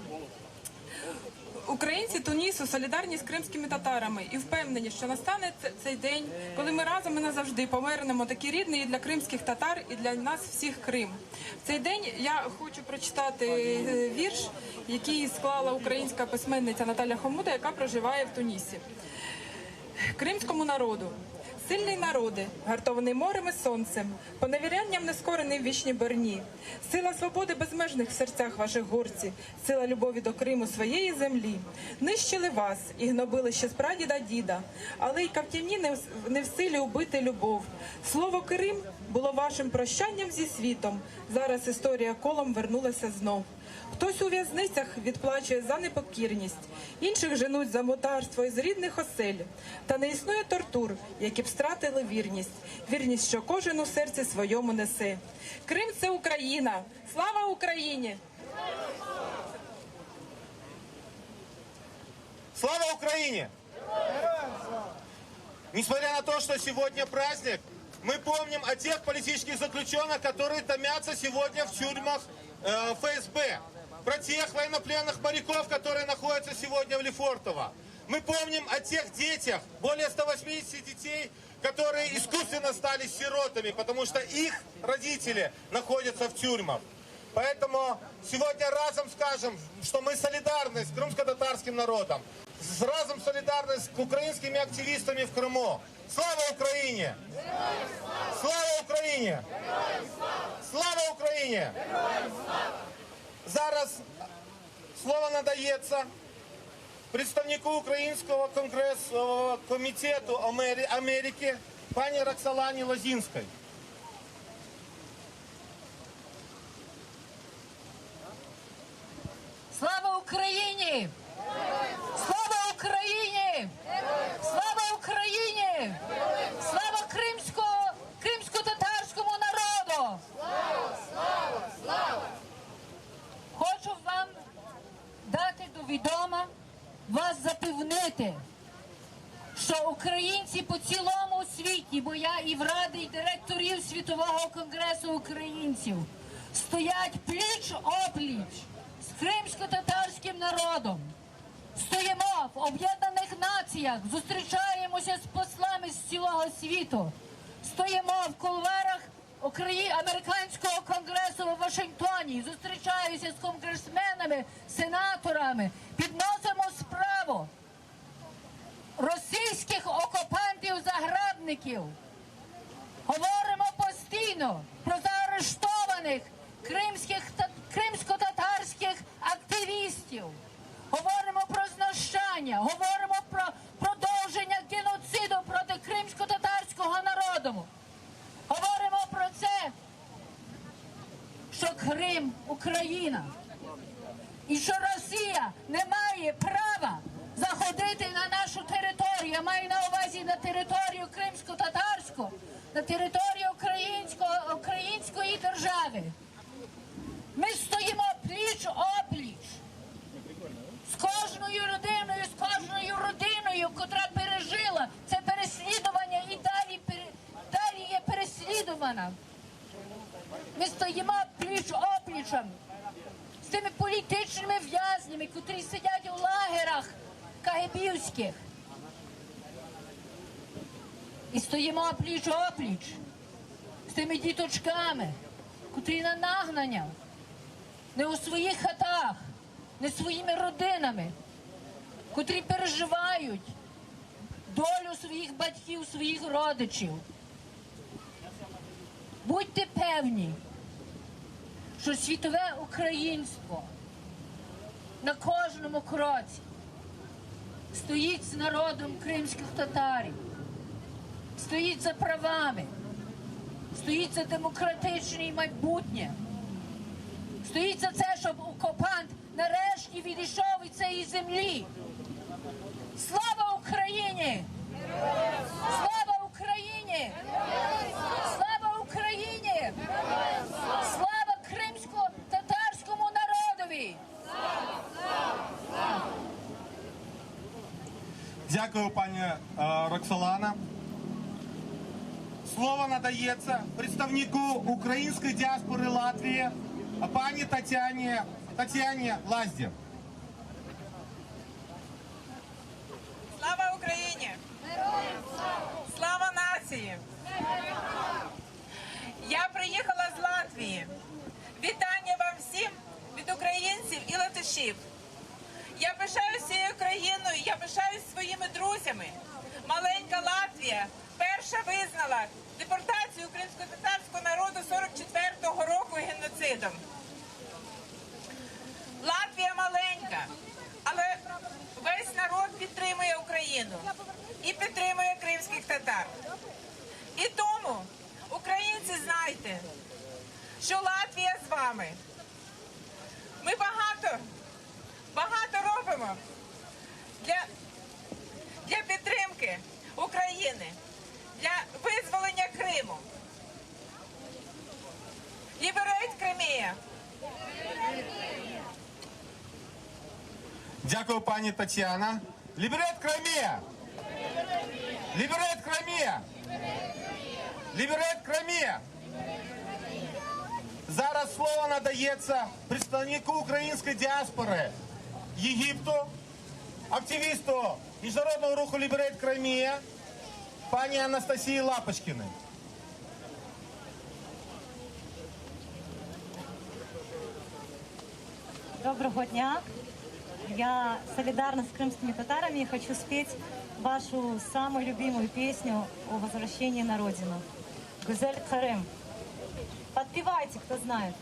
Українці Тунісу солідарні з кримськими татарами і впевнені, що настане цей день, коли ми разом і назавжди повернемо такий рідний і для кримських татар, і для нас всіх Крим. В цей день я хочу прочитати вірш, який склала українська письменниця Наталя Хомута, яка проживає в Тунісі. Кримському народу. Сильний народи, гартований морем і сонцем, поневірянням нескорений в вічній борні. Сила свободи безмежних в серцях ваших горці, сила любові до Криму своєї землі. Нищили вас і гнобили ще з прадіда діда, але й кавтівні не в силі убити любов. Слово Крим було вашим прощанням зі світом. Зараз історія колом вернулася знов. Хтось у в'язницях відплачує за непокірність, інших женуть за мутарство із рідних осель. Та не існує тортур, які б стратили вірність, вірність, що кожен у серці своєму несе. Крим – це Україна! Слава Україні! Слава Україні! Несмотря на то, что сегодня праздник, мы помним о тех политических заключенных, которые томятся сегодня в тюрьмах ФСБ, про тех военнопленных моряков, которые находятся сегодня в Лефортово. Мы помним о тех детях, более 180 детей, которые искусственно стали сиротами, потому что их родители находятся в тюрьмах. Поэтому сегодня разом скажем, что мы солидарны с крымско-татарским народом, разом солидарны с украинскими активистами в Крыму. Слава Украине! Слава Украине! Слава Україні! Зараз слово надається представнику Українського конгресового комітету Америки пані Роксолані Лозінській. Слава Україні! Слава Україні! Слава Україні! Слава кримсько-татарському народу! Слава, слава, слава! Хочу вам дати до відома, вас запевнити, що українці по цілому світі, бо я і в Раді, і директорів Світового конгресу українців, стоять пліч-опліч з кримсько-татарським народом. Стоїмо в Об'єднаних Націях, зустрічаємося з послами з цілого світу. Стоїмо в кулуарах Американського конгресу. Конгресу у Вашингтоні, зустрічаюся з конгресменами, сенаторами, підносимо справу російських окупантів-заграбників. Говоримо постійно про заарештованих кримських та кримсько-татарських активістів. Говоримо про знущання, говоримо про продовження геноциду проти кримсько-татарського народу. Говоримо про це, що Крим Україна і що Росія не має права заходити на нашу територію. Я маю на увазі на територію кримсько-татарську, на територію українського, української держави. Ми стоїмо пліч опліч з кожною людиною, з кожною родиною, котра пережила це переслідування і далі, далі є переслідувана. Ми стоїмо пліч оплічем з тими політичними в'язнями, котрі сидять у лагерах кагебівських. І стоїмо пліч опліч з тими діточками, котрі на нагнання, не у своїх хатах, не своїми родинами, котрі переживають долю своїх батьків, своїх родичів. Будьте певні, що світове українство на кожному кроці стоїть з народом кримських татарів, стоїть за правами, стоїть за демократичне майбутнє, стоїть за це, щоб окупант нарешті відійшов від цієї землі. Слава Україні! Слава Україні! Слава Україні! Слава кримсько-татарському народові! Дякую, пані е, Роксолана. Слово надається представнику української діаспори Латвії пані Тетяні, Тетяні Лазді. Слава Україні! Слава нації! Я приїхала з Латвії. Вітання вам всім від українців і латишів. Я пишаюсь цією країною, я пишаюсь своїми друзями. Маленька Латвія перша визнала депортацію кримсько-татарського народу 44-го року геноцидом. Латвія маленька, але весь народ підтримує Україну і підтримує кримських татар. І тому, українці, знайте, що Латвія з вами. Ми багато, багато робимо для, для підтримки України, для визволення Криму. Liberate Crimea! Дякую, пані Тетяна. Liberate Crimea! Liberate Crimea! Liberate Crimea! Зараз слово надається представнику української діаспори Єгипту, активісту міжнародного руху Liberate Crimea, пані Анастасії Лапочкіної. Доброго дня. Я солидарна с крымскими татарами и хочу спеть вашу самую любимую песню о возвращении на родину. Güzel Qırım. Подпевайте, кто знает.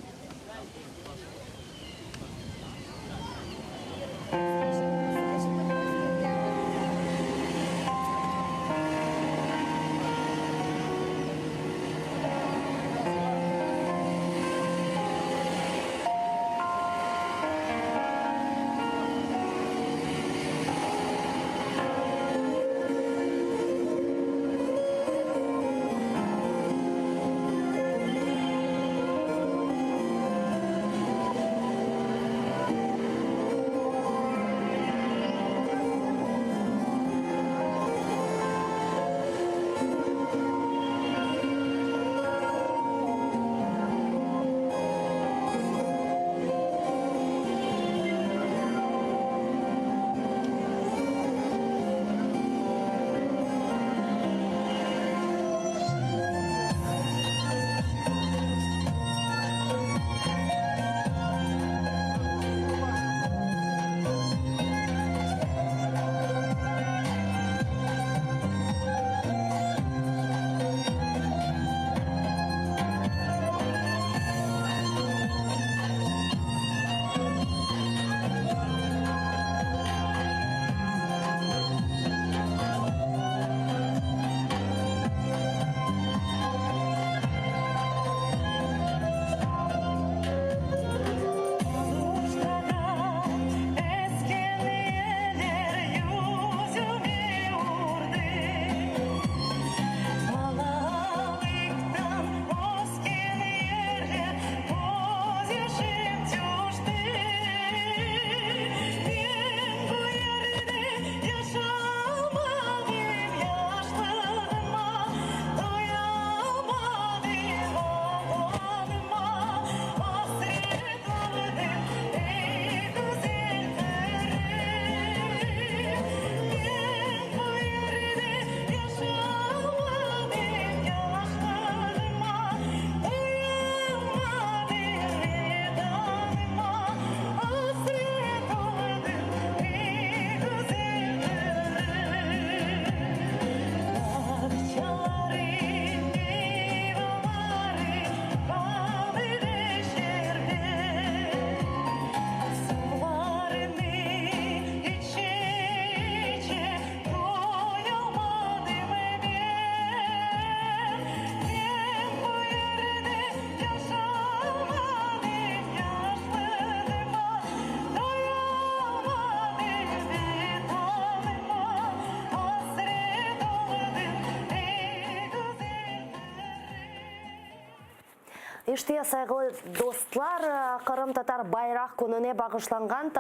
İşte, sayğılı dostlar, Qırımtatar bayraq kününe bağışlanğan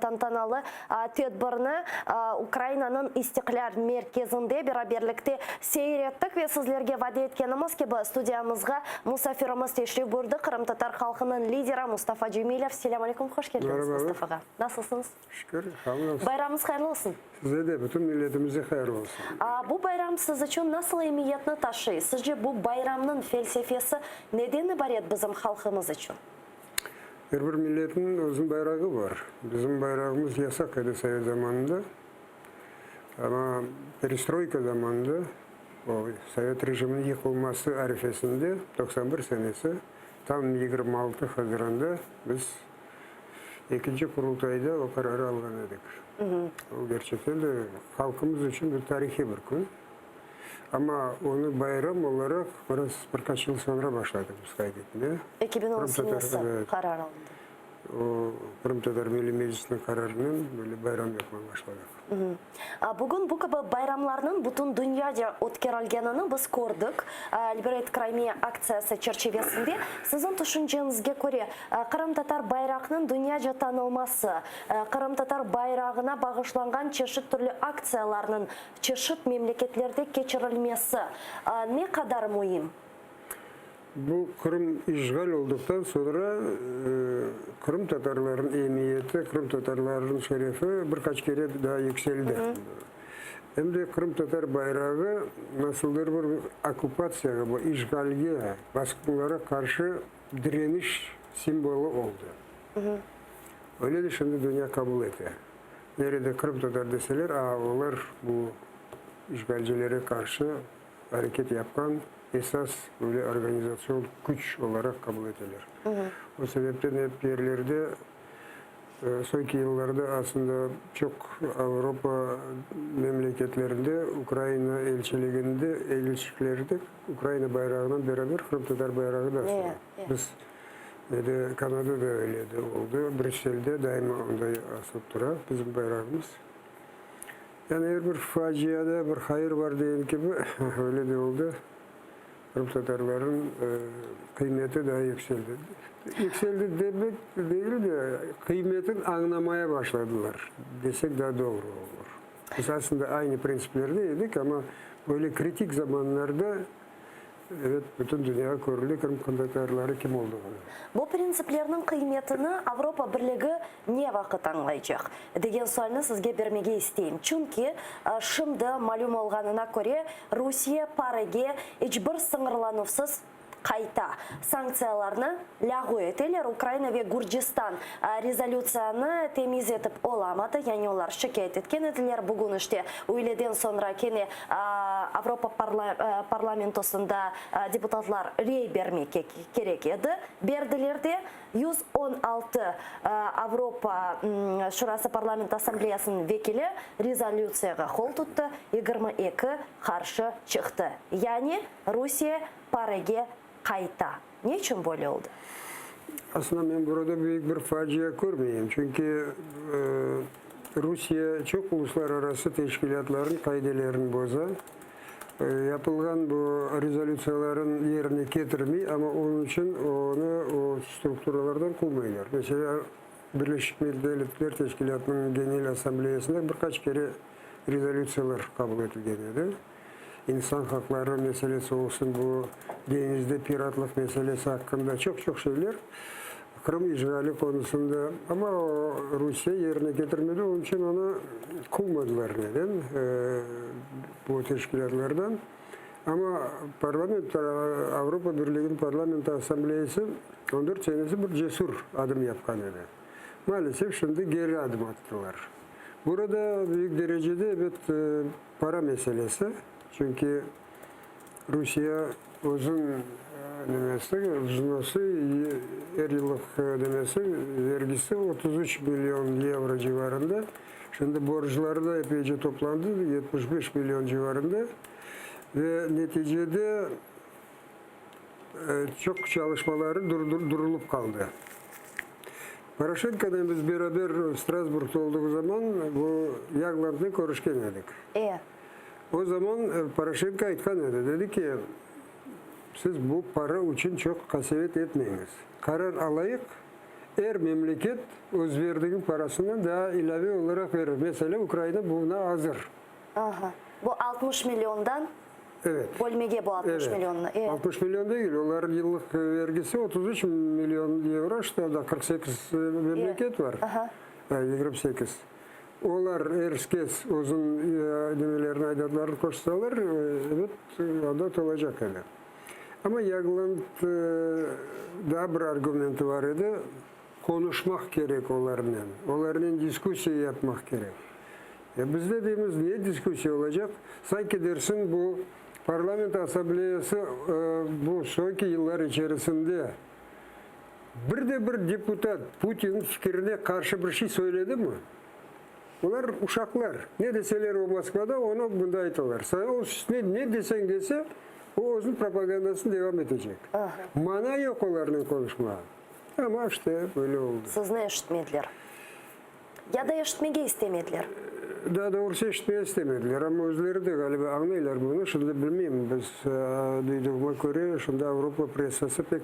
tantanalı tedbirni Ukrainanıñ İstiqlâl merkezinde beraberlikte seyir ettik ve sizlerge vade etkenimiz kibi, studiyamızğa musafirimiz teşrif buyurdı, qırımtatar halqınıñ lideri Mustafa Cemilev. Selâm aleyküm, hoş keldiñiz, Mustafa ağa. Nasılsıñız? Şükür, hamdolsun. Bayramıñız hayırlı olsun. Size de, bütün milletimize hayırlı olsun. Bu bayram siz içün nasıl emiyetni taşıy? Sizce bu bayramnıñ felsefesi neden ibaret bizim halqımız içün? Er bir milletniñ özüniñ bayrağı bar. Bizim bayrağımız yasaq edi sovet zamanında. Amma perestroyka zamanında, o sovet rejiminiñ yıqılması arifesinde, 91 senesi, tam 26 haziranda biz Ekinci Qurultayda o qararı alğan edik. O, gerçekten de, halqımız içün bir tarihiy bir kün. Amma onı bayram olaraq biraz bir qaç yıl soñra başladıq biz qayd etmege. 2010 senesi qarar alındı. O, Qırımtatar Milliy Meclisiniñ qararınen böyle bayram yapmağa başladıq. Bugün bu kibi bayramlarnıñ bütün dünyaca ötkerilgenini biz kördik. Liberate Crimea aktsiyası çerçivesinde siziñ tüşünceñizge köre, qırımtatar bayraqnıñ dünyaca tanılması, qırımtatar bayrağına bağışlanğan çeşit türlü aktsiyalarnıñ çeşit memleketlerde keçirilmesi ne qadar müim? Bu Qırım işğal olduqtan soñra qırımtatarlarnıñ emiyeti, qırımtatarlarnıñ şerefi bir qaç kere daa yükseldi. Em de qırımtatar bayrağı nasıldır bir okkupatsiyağa, bu işğalge, basqınlara qarşı direniş simvolı oldı. Öyle de şimdi dünya qabul ete. Nerede qırımtatar deseler, a, olar bu işğalcilere qarşı areket yapqan esas böyle organizatsion küç olaraq qabul eteler. O sebepten ep yerlerde soñki yıllarda aslında çoq Avropa memleketlerinde Ukraina elçiliginde, elçiliklerde Ukraina bayrağınen beraber qırımtatar bayrağı da asıla. Biz nede Kanadada öyle de oldı, Brüsselde daima onday asılıp tura bizim bayrağımız. Yani er bir faciada bir hayır bar degen kibi, öyle de oldı. Qırımtatarlarnıñ qıymeti daa yükseldi. Yükseldi demek degil de, qıymetin añlamaya başladılar desek daa doğru olur. Biz aslında aynı printsiplerde edik, amma böyle kritik zamanlarda Evet, bütün dünyağa körüle Qırım qırımtatarları kim olduğını. Bu printsiplerniñ qıymetini Avropa Birligi ne vaqıt añlaycaq? degen sualni sizge bermege isteyim. Çünki, şimdi malüm olğanına köre, Rusiye PAREge iç bir sıñırlanuvsız qayta. Sanktsiyalarnı lâğu eteler, Ukraina ve Gürcistan rezolütsiyanı temiz etip olamadı, yani olar şikâyet etken ediler. Bugün işte üyleden soñra kene Avropa parlamentosında deputatlar rey bermek kerek edi. Berdiler de, 116 Avropa Şurası Parlament Assambleyasınıñ vekili rezolütsiyağa qol tuttı, 22 qarşı çıqtı. Yani Rusiye PAREge qayta. Ne içün böyle oldı? Aslında men burada büyük bir facia körmeyim, çünki Rusiye çoq uluslararası teşkilâtlarnıñ qaidelerini boza. Yapılğan bu rezolütsiyaların yerine ketirmey, amma onıñ içün onı o strukturalardan quvmaylar. Meselâ, Birleşik Milletler Teşkilâtınıñ Genel Assambleyasında bir qaç kere rezolütsiyalar qabul etilgen edi. İnsan haqları meselesi olsun, bu deñizde piratlıq meselesi aqqında çoq-çoq şeyler Qırım işğali qonusında. Amma o Rusiye yerine ketirmedi, onıñ içün onı quvmadılar neden bu teşkilâtlardan. Amma parlament, Avropa Birliginiñ Parlamento Assambleyası on dört senesi bir cesur adım yapqan edi. Maalesef, şimdi geri adım attılar. Burada büyük derecede, ebet, Para meselesi, çünki Rusiye özüñ nemesi, vznosı, er yıllıq nemesi, vergisi 33 million yevro civarında. Şimdi borcları da epeyce toplandı, 75 million civarında. Ve neticede çoq çalışmaları durulıp qaldı. Poroşenkonen biz beraber Strasburgda olduğu zaman bu Yaglandnen körüşken edik. E. O zaman Poroşenko aytqan edi, dedi ki, Siz bu para içün çoq qasevet etmeñiz. Qarar alayıq, er memleket öz verdigiñ parasından daa ilâve olaraq verir. Meselâ, Ukraina buña azır. Aha. Bu 60 milliondan Evet. bölmege bu 60 Evet. millionnı. E. 60 million degil, olarnıñ yıllıq vergisi 33 million yevro, işte anda 48 memleket var. Aha. 28. Olar er kes özüniñ nemelerini, aydatlarını qoşsalar, ebet, anda tolacaq edi. Amma Yagland daa bir argumenti bar edi, qonuşmaq kerek olarnen, olarnen diskussiya yapmaq kerek. E biz de deymiz, ne diskussiya olacaq? Sanki dersiñ bu Parlament Assambleyası bu soñki yıllar içerisinde Bir de bir deputat Putinniñ fikirine qarşı bir şey söyledimi? Olar uşaqlar. Ne deseler o Moskvada, onı mında aytalar. Saña o üstüne ne deseñ dese, o özüniñ propagandasını devam etecek. Mana yoq olarnen qonuşmağa. Amma işte böyle oldı. Sizni eşitmediler. Ya da eşitmege istemediler. Daa doğrusı eşitmege istemediler. Amma özleri de, ğaliba, añlaylar bunı. Şimdi bilmeyim, biz duyduğıma köre, şimdi Avropa pressası pek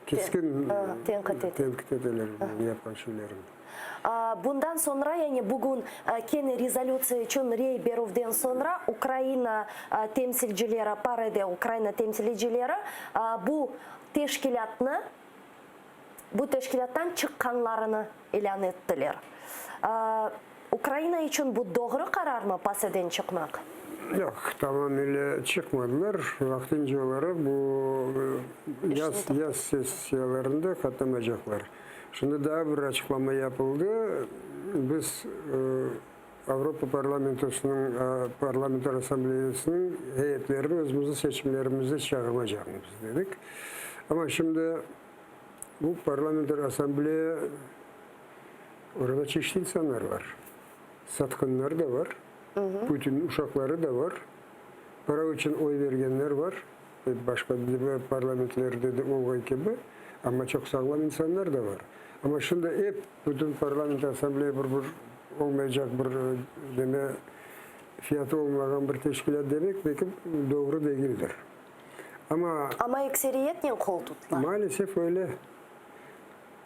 keskin tenqit eteler yapqan şeylerini. Bundan soñra, yani bugün kene rezolütsiya içün rey berüvden soñra Ukraina temsilcileri, PAREde Ukraina temsilicileri bu teşkilâtnı, bu teşkilâttan çıqqanlarını ilân ettiler. Ukraina içün bu doğru qararmı, PASEden çıqmaq? Yoq, tamamile çıqmadılar. Vaqtınca olaraq bu yaz yaz sessiyalarında qatnamaycaqlar. Şimdi daa bir açıqlama yapıldı. Biz Avropa parlamentosınıñ, Parlamenter Assambleyasınıñ heyetlerini özümizniñ seçimlerimizde çağırmaycaqmız, dedik. Amma şimdi bu Parlamenter Assambleya, orada çeşit insanlar var. Satqınlar da var, Putinniñ uşaqları da var, para içün oy bergenler var, başqa parlamentlerde de olğan kibi, amma çoq sağlam insanlar da var. Amma şimdi ep Bütün Parlament Assambleya bir bir olmaycaq bir deme fiyatı olmağan bir teşkilât demek belki doğru degildir. Amma. Amma ekseriyetnen qol tuttılar. Maalesef öyle.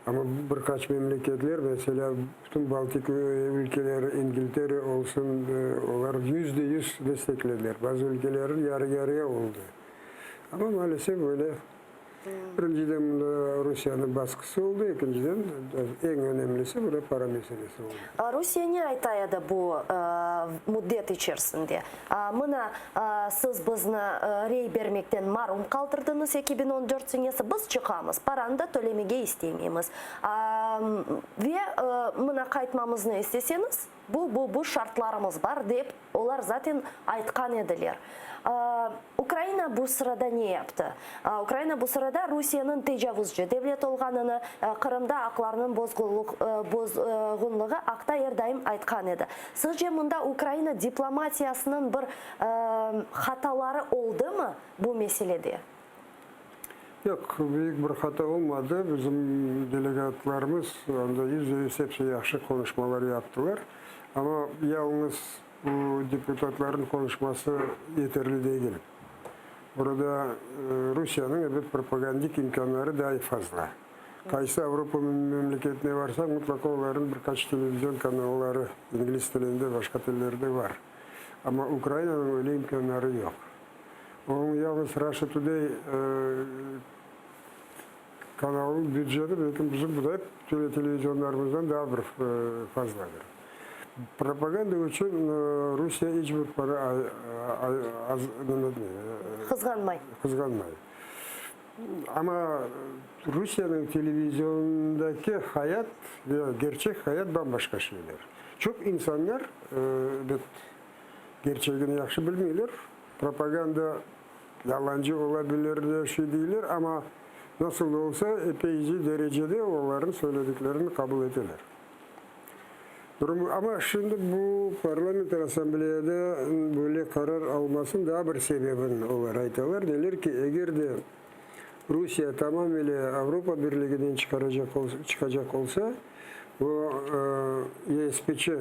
Amma bir qaç memleketler, meselâ, bütün Baltik ülkeleri, İngiltere olsun, olar 100% desteklediler. Bazı ülkeler yarı-yarıya oldı. Amma maalesef öyle. Birinciden, mında Rusiyeniñ basqısı oldı, ekinciden, eñ önemlisi, burada para meselesi oldı. Rusiye ne ayta edi bu müddet içerisinde? Mına, siz bizni rey bermekten marum qaldırdıñız 2014 senesi, biz çıqamız, paranı da tölemege istemeymiz. Ve mına qaytmamıznı isteseñiz, bu, bu, bu şartlarımız bar, dep Olar zaten aytqan ediler. Ukraina bu sırada ne yaptı? Ukraina bu sırada Rusiyeniñ tecavuzcı devlet olğanını, Qırımda aqlarnıñ bozğunlığı aqta er daim aytqan edi. Sizce mında Ukraina diplomatiyasınıñ bir hataları oldımı bu meselede? Yoq, büyük bir hata olmadı. Bizim delegatlarımız anda 100% episi yahşı qonuşmalar yaptılar. Amma yalıñız bu deputatlarnıñ qonuşması yeterli degil. Burada Rusiyeniñ, ebet, propagandik imkânları daa fazla. Qaysı Avropa memleketine varsañ, mutlaqa olarnıñ bir qaç televizion kanalları ingliz tilinde, başqa tillerde bar. Amma Ukrainanıñ öyle imkânları yoq. Onıñ yalıñız Russia Today kanalınıñ büceti belki bizim bu da televizionlarımızdan daa bir fazladır. Propaganda içün Rusiye iç bir para az Qızğanmay. Qızğanmay. Amma Rusiyeniñ televizionındaki hayat ve gerçek hayat bam-başqa şeyler. Çoq insanlar, ebet, Kerçegini yahşı bilmeyler. Propaganda yalancı ola bilir de şey deyler, amma nasıl da olsa epeyce derecede olarnıñ söylediklerini qabul eteler. Durum, amma şimdi bu Parlamenter Assambleyada böyle qarar almasınıñ daa bir sebebini olar aytalar, deyler ki, eger de Rusiye tamamile Avropa Birliginden çıqaracaq çıqacaq olsa, bu ESPC,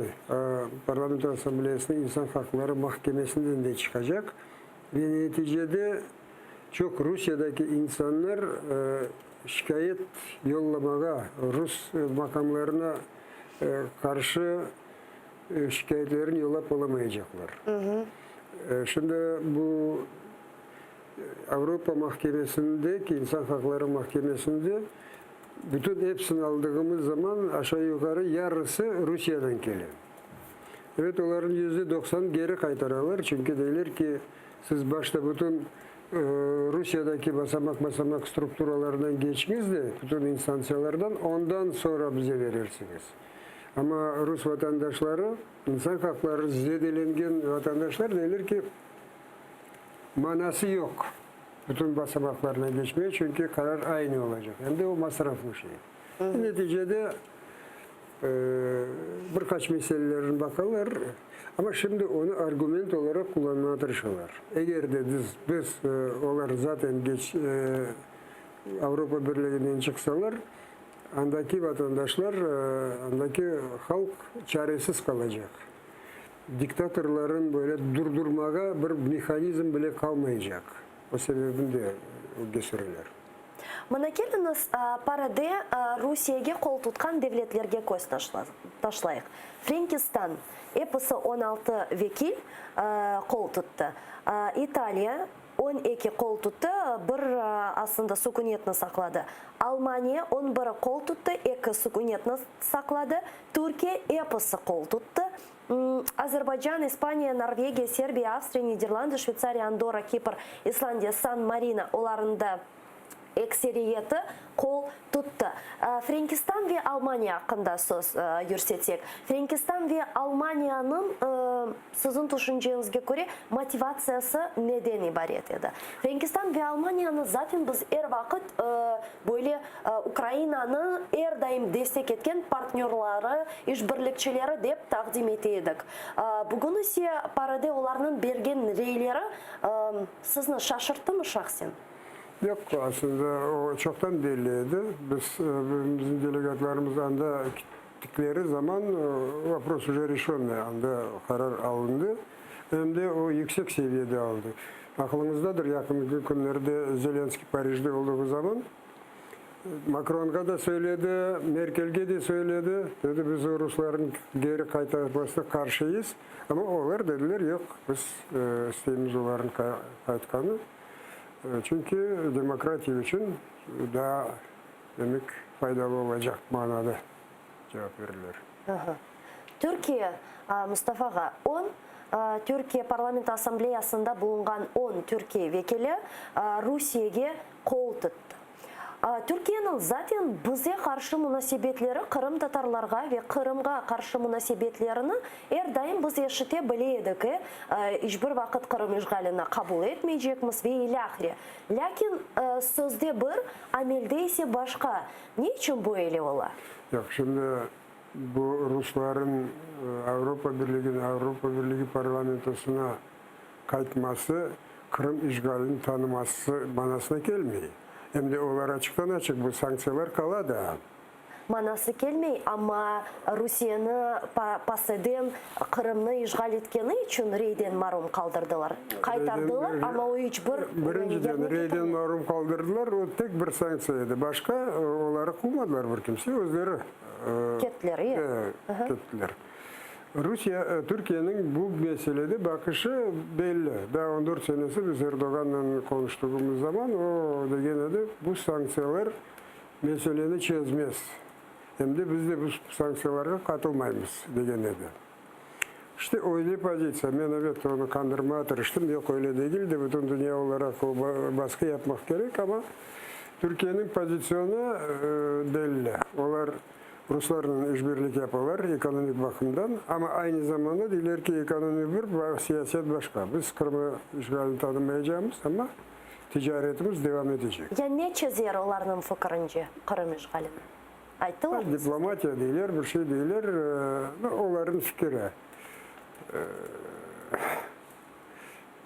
Parlamenter Assambleyasınıñ İnsan haqları mahkemesinden de çıqacaq ve neticede. Çoq Rusiyadaki insanlar şikâyet yollamağa, rus maqamlarına qarşı şikâyetlerini yollap olamaycaqlar. Şimdi bu Avropa mahkemesinde, ki İnsan haqları mahkemesinde bütün epsini aldığımız zaman aşağı-yuqarı yarısı Rusiyeden kele. Evet, olarnıñ 90% geri qaytaralar, çünki deyler ki, siz başta bütün Rusiyadaki basamaq-basamaq strukturalardan keçiñiz de, bütün instantsiyalardan, ondan soñra bize berersiñiz. Amma rus vatandaşları, insan haqları zedelengen vatandaşlar deyler ki, manası yoq bütün basamaqlardan keçmege, çünki qarar aynı olacaq. Em de o masraflı şey. Neticede bir qaç meselelerini baqalar, amma şimdi onı argument olaraq qullanmağa tırışalar. Eger de biz, biz, olar zaten geç Avropa Birliginden çıqsalar, andaki vatandaşlar, andaki halq çaresiz qalacaq. Diktatorların böyle durdurmağa bir mehanizm bile qalmaycaq. O sebebin de ögge süreler. Mına keliñiz, PAREde Rusiyege qol tutqan devletlerge köz taşlayıq. Frenkistan, episi 16 vekil qol tuttı. İtaliya, 12 qol tuttı, bir aslında sukünetni saqladı. Almaniya, on biri qol tuttı, eki sukünetni saqladı. Türkiye, episi qol tuttı. Azerbaycan, İspaniya, Norvegiya, Serbiya, Avstriya, Niderlandı, Şveytsariya, Andorra, Kipr, İslandiya, San Marino, olarnıñ da ekseriyeti qol tuttı. Frenkistan ve Almaniya aqqında söz yürsetsek. Frenkistan ve Almaniyanıñ, siziñ tüşünceñizge köre, motivatsiyası neden ibaret edi? Frenkistan ve Almaniyanı zaten biz er vaqıt böyle Ukrainanı er daim destek etken partnörları, işbirlikçileri dep taqdim ete edik. Bugün ise PAREde olarnıñ bergen reyleri sizni şaşırttımı şahsen? Yoq, aslında o çoqtan belli edi. Biz, bizim delegatlarımız anda kettikleri zaman vopros uje reşönnıy, anda qarar alındı. Em de o yüksek seviyede aldı. Aqılıñızdadır, yaqın künlerde Zelenskıy Parijde olduğı zaman Makronğa da söyledi, Merkelge de söyledi, dedi, biz o ruslarnıñ geri qaytarmasına qarşıyız. Amma olar dediler, yoq, biz isteymiz olarnıñ qaytqanı. Çünki demokratiya içün daa, demek, faydalı olacaq manada cevap berdiler. Türkiye, Mustafa ağa, on Türkiye Parlament Assambleyasında bulunğan on Türkiye vekili Rusiyege qol tuttı. Türkiyeniñ zaten bize qarşı munasebetleri qırımtatarlarğa ve Qırımğa qarşı munasebetlerini er daim biz eşite bile edik, iç bir vaqıt Qırım işğalini qabul etmeycekmiz ve ilâhre. Lâkin sözde bir, amelde ise başqa. Ne içün böyle ola? Yoq, şimdi bu rusların Avropa Birligine, Avropa Birligi parlamentosına qaytması Qırım işğalini tanıması manasına kelmey. Em de olar açıqtan-açıq bu sanktsiyalar qala daa. Manası kelmey, amma Rusiyeni PACEden Qırımnı işğal etkeni içün reyden marum qaldırdılar. Qaytardılar, amma o iç bir Birinciden, reyden marum qaldırdılar, o tek bir sanktsiya edi. Başqa oları quvmadılar bir kimse, özleri kettiler. Kettiler. Rusiye, Türkiyeniñ bu meselede baqışı belli. Daa on dört senesi biz Erdoğannen qonuştığımız zaman o degen edi, bu sanktsiyalar meseleni çezmez, em de biz de bu sanktsiyalarğa qatılmaymız, degen edi. İşte, öyle pozitsiya. Men, ebet, onı qandırmağa tırıştım, yoq, öyle degil de, bütün dünya olaraq o basqı yapmaq kerek, amma Türkiyeniñ pozitsiyonı belli. Olar Ruslarnen işbirlik yapalar ekonomik baqımdan, amma aynı zamanda deyler ki, ekonomi bir, siyaset başqa. Biz Qırımı işğalini tanımaycamız, amma ticaretimiz devam etecek. Ya ne çezer olarnıñ fikirince Qırım işğalini? Ayttılarmı sizge? Diplomatiya deyler, bir şey deyler, olarnıñ fikiri.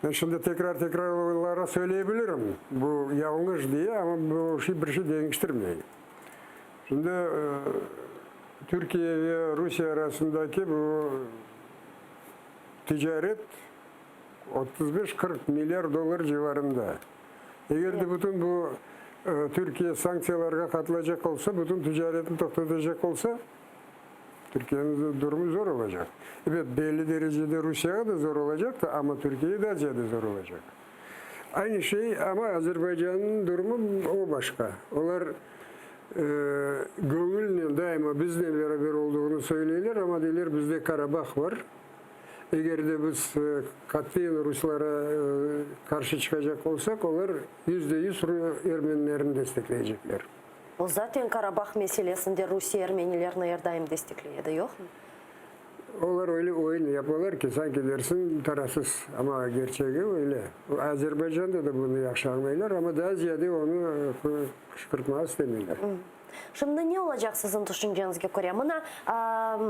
Men şimdi tekrar-tekrar olara söyley bilirim, bu yañlış diye, amma bu şey bir şey deñiştirmey. Şimdi Türkiye ve Rusiye arasındaki bu ticaret 35-40 milyar dollar civarında. Eger de bütün bu Türkiye sanktsiyalarğa qatılacaq olsa, bütün ticaretni toqtatacaq olsa, Türkiyeniñ durumu zor olacaq. Ebet, belli derecede Rusiyağa da zor olacaq da, amma Türkiyege daa ziyade zor olacaq. Aynı şey, amma Azerbaycannıñ durumu o başqa. Olar göñülnen daima biznen beraber olduğını söyleyler, amma deyler, bizde Karabah bar. Eger de biz qatiyen ruslara qarşı çıqacaq olsaq, olar 100% ermenilerni destekleycekler. O zaten Karabah meselesinde Rusiye ermenilerni er daim destekley edi, yoqmı? Olar öyle oyun yapalar ki, sanki dersiñ tarafsız, amma kerçegi öyle. Azerbaycanda da bunı yahşı añlaylar, amma daa ziyade onı qışqırtmağa istemeyler. Şimdi ne olacaq siziñ tüşünceñizge köre? Mına,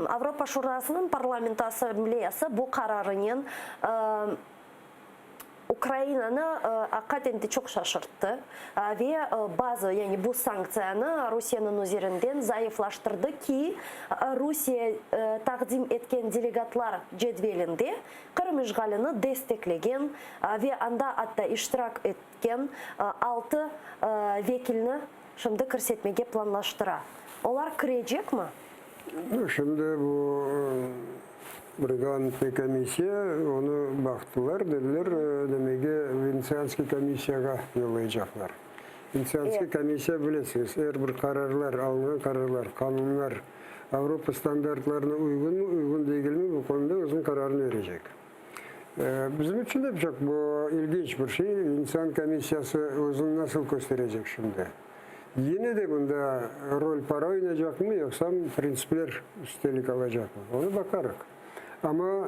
Avropa Şurasınıñ Parlament Assambleyası bu qararınen Ukrainanı aqiqaten de çoq şaşırttı ve bazı, yani bu sanktsiyanı Rusiyeniñ üzerinden zayıflaştırdı ki, Rusiye taqdim etken delegatlar cedvelinde Qırım işğalini desteklegen ve anda atta iştirak etken altı vekilni şimdi kirsetmege planlaştıra. Olar kirecekmi? Şimdi bu Reglamentnıy komissiya onı baqtılar, dediler, demege, Venetsianskiy komissiyağa yollaycaqlar. Venetsianskiy komissiya, bilesiñiz, er bir qararlar, alınğan qararlar, qanunlar Avropa standartlarına uyğunmı, uyğun degilmi, bu konuda özüniñ qararını berecek. Bizim içün de çoq bu ilginç bir şey, Venetsian komissiyası özüni nasıl kösterecek şimdi? Yine de bunda rol para oynaycaqmı, yoqsa printsipler üstelik alacaqmı? Onı baqarıq. Amma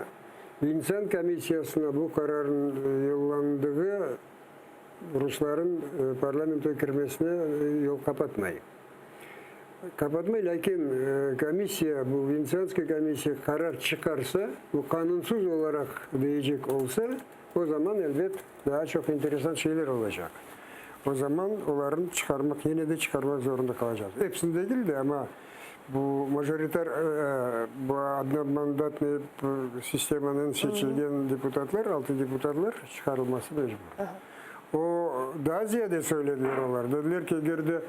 Venetsian komissiyasına bu qararnıñ yollandığı rusların parlamentoya kirmesine yol qapatmay. Qapatmay, lâkin komissiya, bu Venetsianskaya komissiya qarar çıqarsa, bu qanunsız olaraq deycek olsa, o zaman, elbet, daa çoq interesant şeyler olacaq. O zaman olarnı çıqarmaq, yine de çıqarmaq zorunda qalacaqmız. Episini degil de, amma bu majoritar, bu odnomandatnıy sistemanen seçilgen deputatlar, altı deputatlar çıqarılması mecbur. O, daa ziyade söylediler olar, dediler ki, eger de,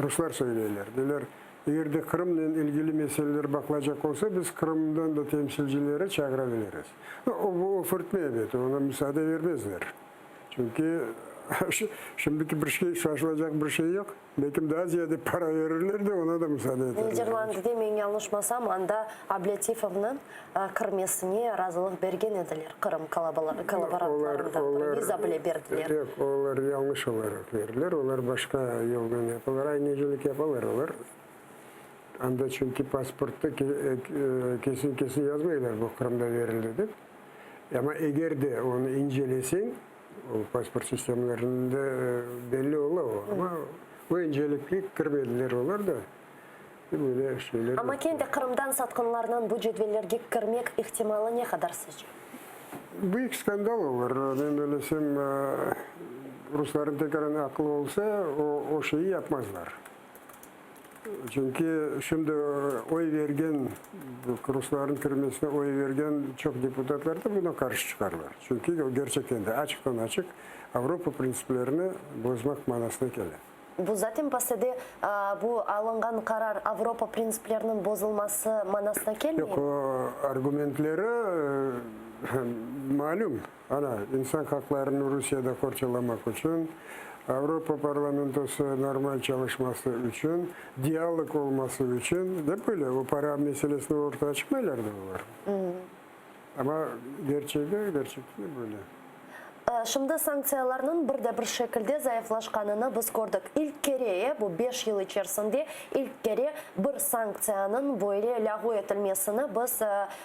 ruslar söyleyler, dediler, eger de Qırımnen ilgili meseleler baqılacaq olsa, biz Qırımdan da temsilcileri çağıra biliriz. O, o fırtma ebet, oña musaade bermezler. Çünki şimdiki bir şey, şaşılacaq bir şey yoq. Belkim daa ziyade para verirler de, oña da musaade eterler. Niderlandde, men yañlışmasam, anda Ablâtifovnıñ kirmesine razılıq bergen ediler, Qırım kollaborantlarından biri, viza bile berdiler. Yoq, olar yañlış olaraq berdiler, olar başqa yoldan yapalar, aynecilik yapalar olar. Anda çünki pasportta kesin-kesin yazmaylar, bu Qırımda berildi dep. Amma eger de onı inceleseñ, o pasport sistemalarında belli ola o. Amma o incelikke kirmediler olar da. Böyle şeyler. Amma kene de Qırımdan satqınlarnıñ bu cedvellerge kirmek ihtimalı ne qadar sizce? Büyük skandal olur. Men bellesem, ruslarnıñ tekrar aqlı olsa, o şeyi yapmazlar. Çünki şimdi oy bergen, ruslarnıñ kirmesine oy bergen çoq deputatlar da buna qarşı çıqarlar. Çünki o gerçekten de açıqtan-açıq Avropa printsiplerini bozmaq manasına kele. Bu zaten PACEde bu alınğan qarar Avropa printsipleriniñ bozulması manasına kelmeymi? Yoq, o argumentleri malüm. Ana, insan haqlarını Rusiyede qorçalamaq içün, Avropa parlamentosı normal çalışması içün, dialog olması içün, dep böyle, o para meselesini ortağa çıqmaylar da olar. Amma gerçegi, gerçekte de böyle. Şimdi sanktsiyalarnıñ bir de bir şekilde zayıflaşqanını biz kördik. İlk kere, bu beş yıl içerisinde ilk kere bir sanktsiyanıñ böyle lâğu etilmesini biz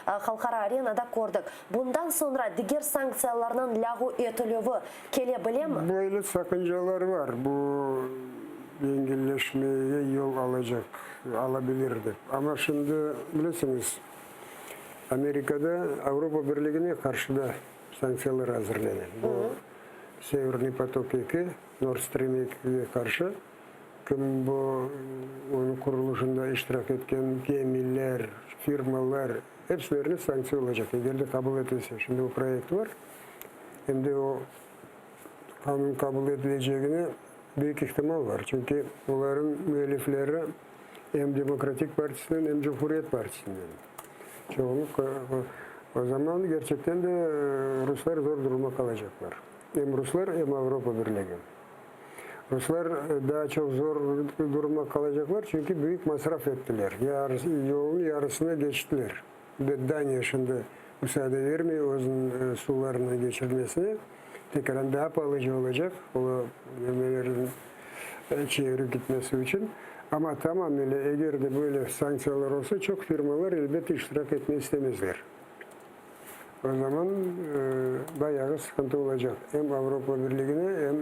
halqara arenada kördik. Bundan soñra diger sanktsiyalarnıñ lâğu etilüvi kele bilemi? Böyle saqıncalar bar, bu yengilleşmege yol alacaq, alabilir dep. Amma şimdi, bilesiñiz, Amerikada Avropa Birligine qarşı da sanktsiyalar azırlana. Bu Severniy potok eki, Nord Stream ekige qarşı. Kim bu onıñ qurulışında iştirak etken gemiler, firmalar, epsilerine sanktsiya olacaq, eger de qabul etilse. Şimdi o proyekt bar, em de o. qanun qabul etilecegine büyük ihtimal bar, çünki olarnıñ müellifleri em Demokratik partisinden, em Cumhuriyet partisinden. Çoğunluq, o zaman kerçekten de ruslar zor duruma qalacaqlar. Em ruslar, em Avropa Birligi. Ruslar daa çoq zor duruma qalacaqlar, çünki büyük masraf ettiler, yolnıñ yarısına keçtiler. Ve Daniya şimdi musaade vermey özüniñ suvlarını geçirmesine, tekaran daa palıca olacaq o gemilerniñ çevirip gitmesi içün. Amma tamamile eger de böyle sanktsiyalar olsa, çoq firmalar elbette iştirak etmey istemezler. O zaman bayağı sıqıntı olacaq em Avropa Birligine, em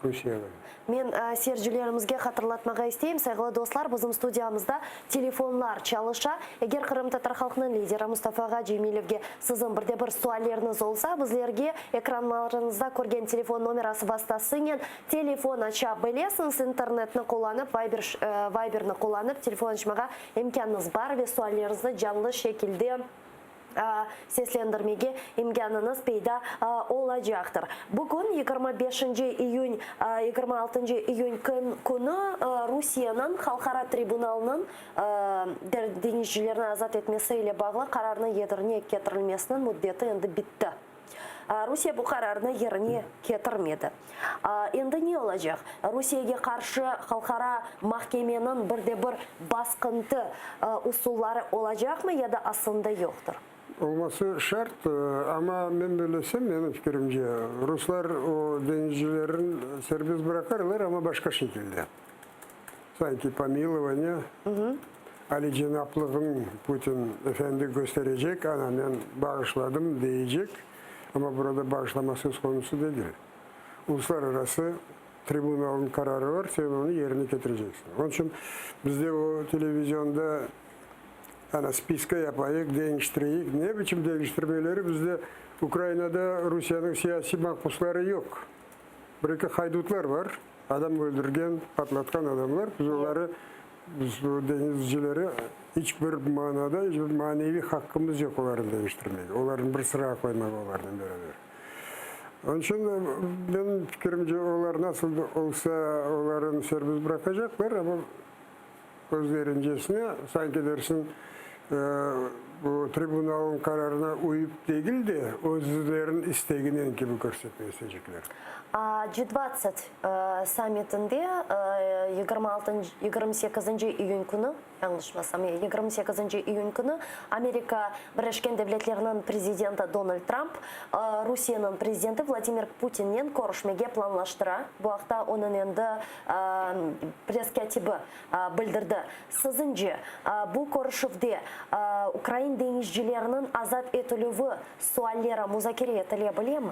Rusiyege. Men seyircilerimizge hatırlatmağa isteyim, sayğılı dostlar, bizim studiyamızda telefonlar çalışa. Eger qırımtatar halqınıñ lideri Mustafa ağa Cemilevge siziñ bir de bir sualleriñiz olsa, bizlerge ekranlarıñızda körgen telefon nomerası vastasınen telefon aça bilesiñiz. İnternetni qullanıp, Viber, Viberni qullanıp telefon açmağa imkânıñız bar ve sualleriñizni canlı şekilde seslendirmege imkânıñız peyda olacaqtır. Bugün, 25 iyün, 26 iyün künü Rusiyeniñ Halqara tribunalınıñ deñizcilerni azat etmesi ile bağlı qararnıñ yerine ketirilmesiniñ müddeti endi bitti. Rusiye bu qararnı yerine ketirmedi. Endi ne olacaq? Rusiyege qarşı halqara mahkemeniñ bir de bir basqıntı usulları olacaqmı ya da aslında yoqtır? Olması şart, amma men bellesem, menim fikirimce, ruslar o deñizcilerni serbest bıraqarlar, amma başqa şekilde. Sanki pomilovaniye, alicenaplığın Putin efendi kösterecek, ana men bağışladım deycek, amma burada bağışlama söz konusu degil. Uluslararası tribunalnıñ qararı bar, sen onı yerine ketireceksiñ. Onıñ içün bizde o televizionda ana spiska yapayıq, deñiştireyik, ne biçim deñiştirmeleri bizde Ukrainada Rusiyeniñ siyasiy mahpusları yoq. Bir-eki haydutlar bar. Adam öldürgen, patlatqan adamlar, biz oları, biz bu deñizcileri iç bir manada, iç bir maneviy haqqımız yoq olarnı deñiştirmege, olarnı bir sırağa qoymağa olarnen beraber. Onıñ içün, menim fikirimce, olar nasıl da olsa olarnı serbest bıraqacaqlar, amma özlerincesine, sanki dersiñ, bu tribunalnıñ qararına uyıp degil de, özleriniñ isteginen kibi körsetmege isteycekler. G 20 sammitinde 26, 28 iyün künü, yañlışmasam, 28 iyün künü Amerika Birleşken Devletleriniñ prezidenti Donald Trump Rusiyeniñ prezidenti Vladimir Putinnen körüşmege planlaştıra. Bu aqta onıñ endi press-kâtibi bildirdi. Siziñce, bu körüşüvde ukrain deñizcileriniñ azat etilüvi sualleri muzakere etile bilemi?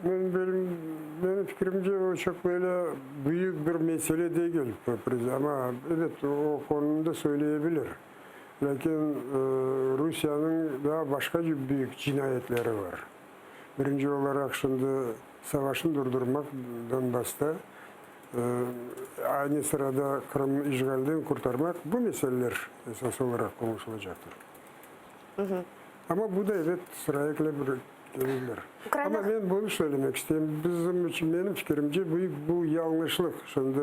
Menim fikrimce, o çoq böyle büyük bir mesele degil, amma, ebet, o qonunda söyleyebilir. Lâkin Rusiyeniñ daa başqa büyük cinayetleri bar. Birinci olaraq, şimdi savaşnı durdurmaq Donbassta, aynı sırada Qırımnı işğalden qurtarmaq, bu meseleler esas olaraq qonuşılacaqtır. Amma bu da, ebet, sıraya kele bir kelirler. Amma men bunı söylemek isteyim, bizim içün, menim fikirimce, büyük bu yañlışlıq, şimdi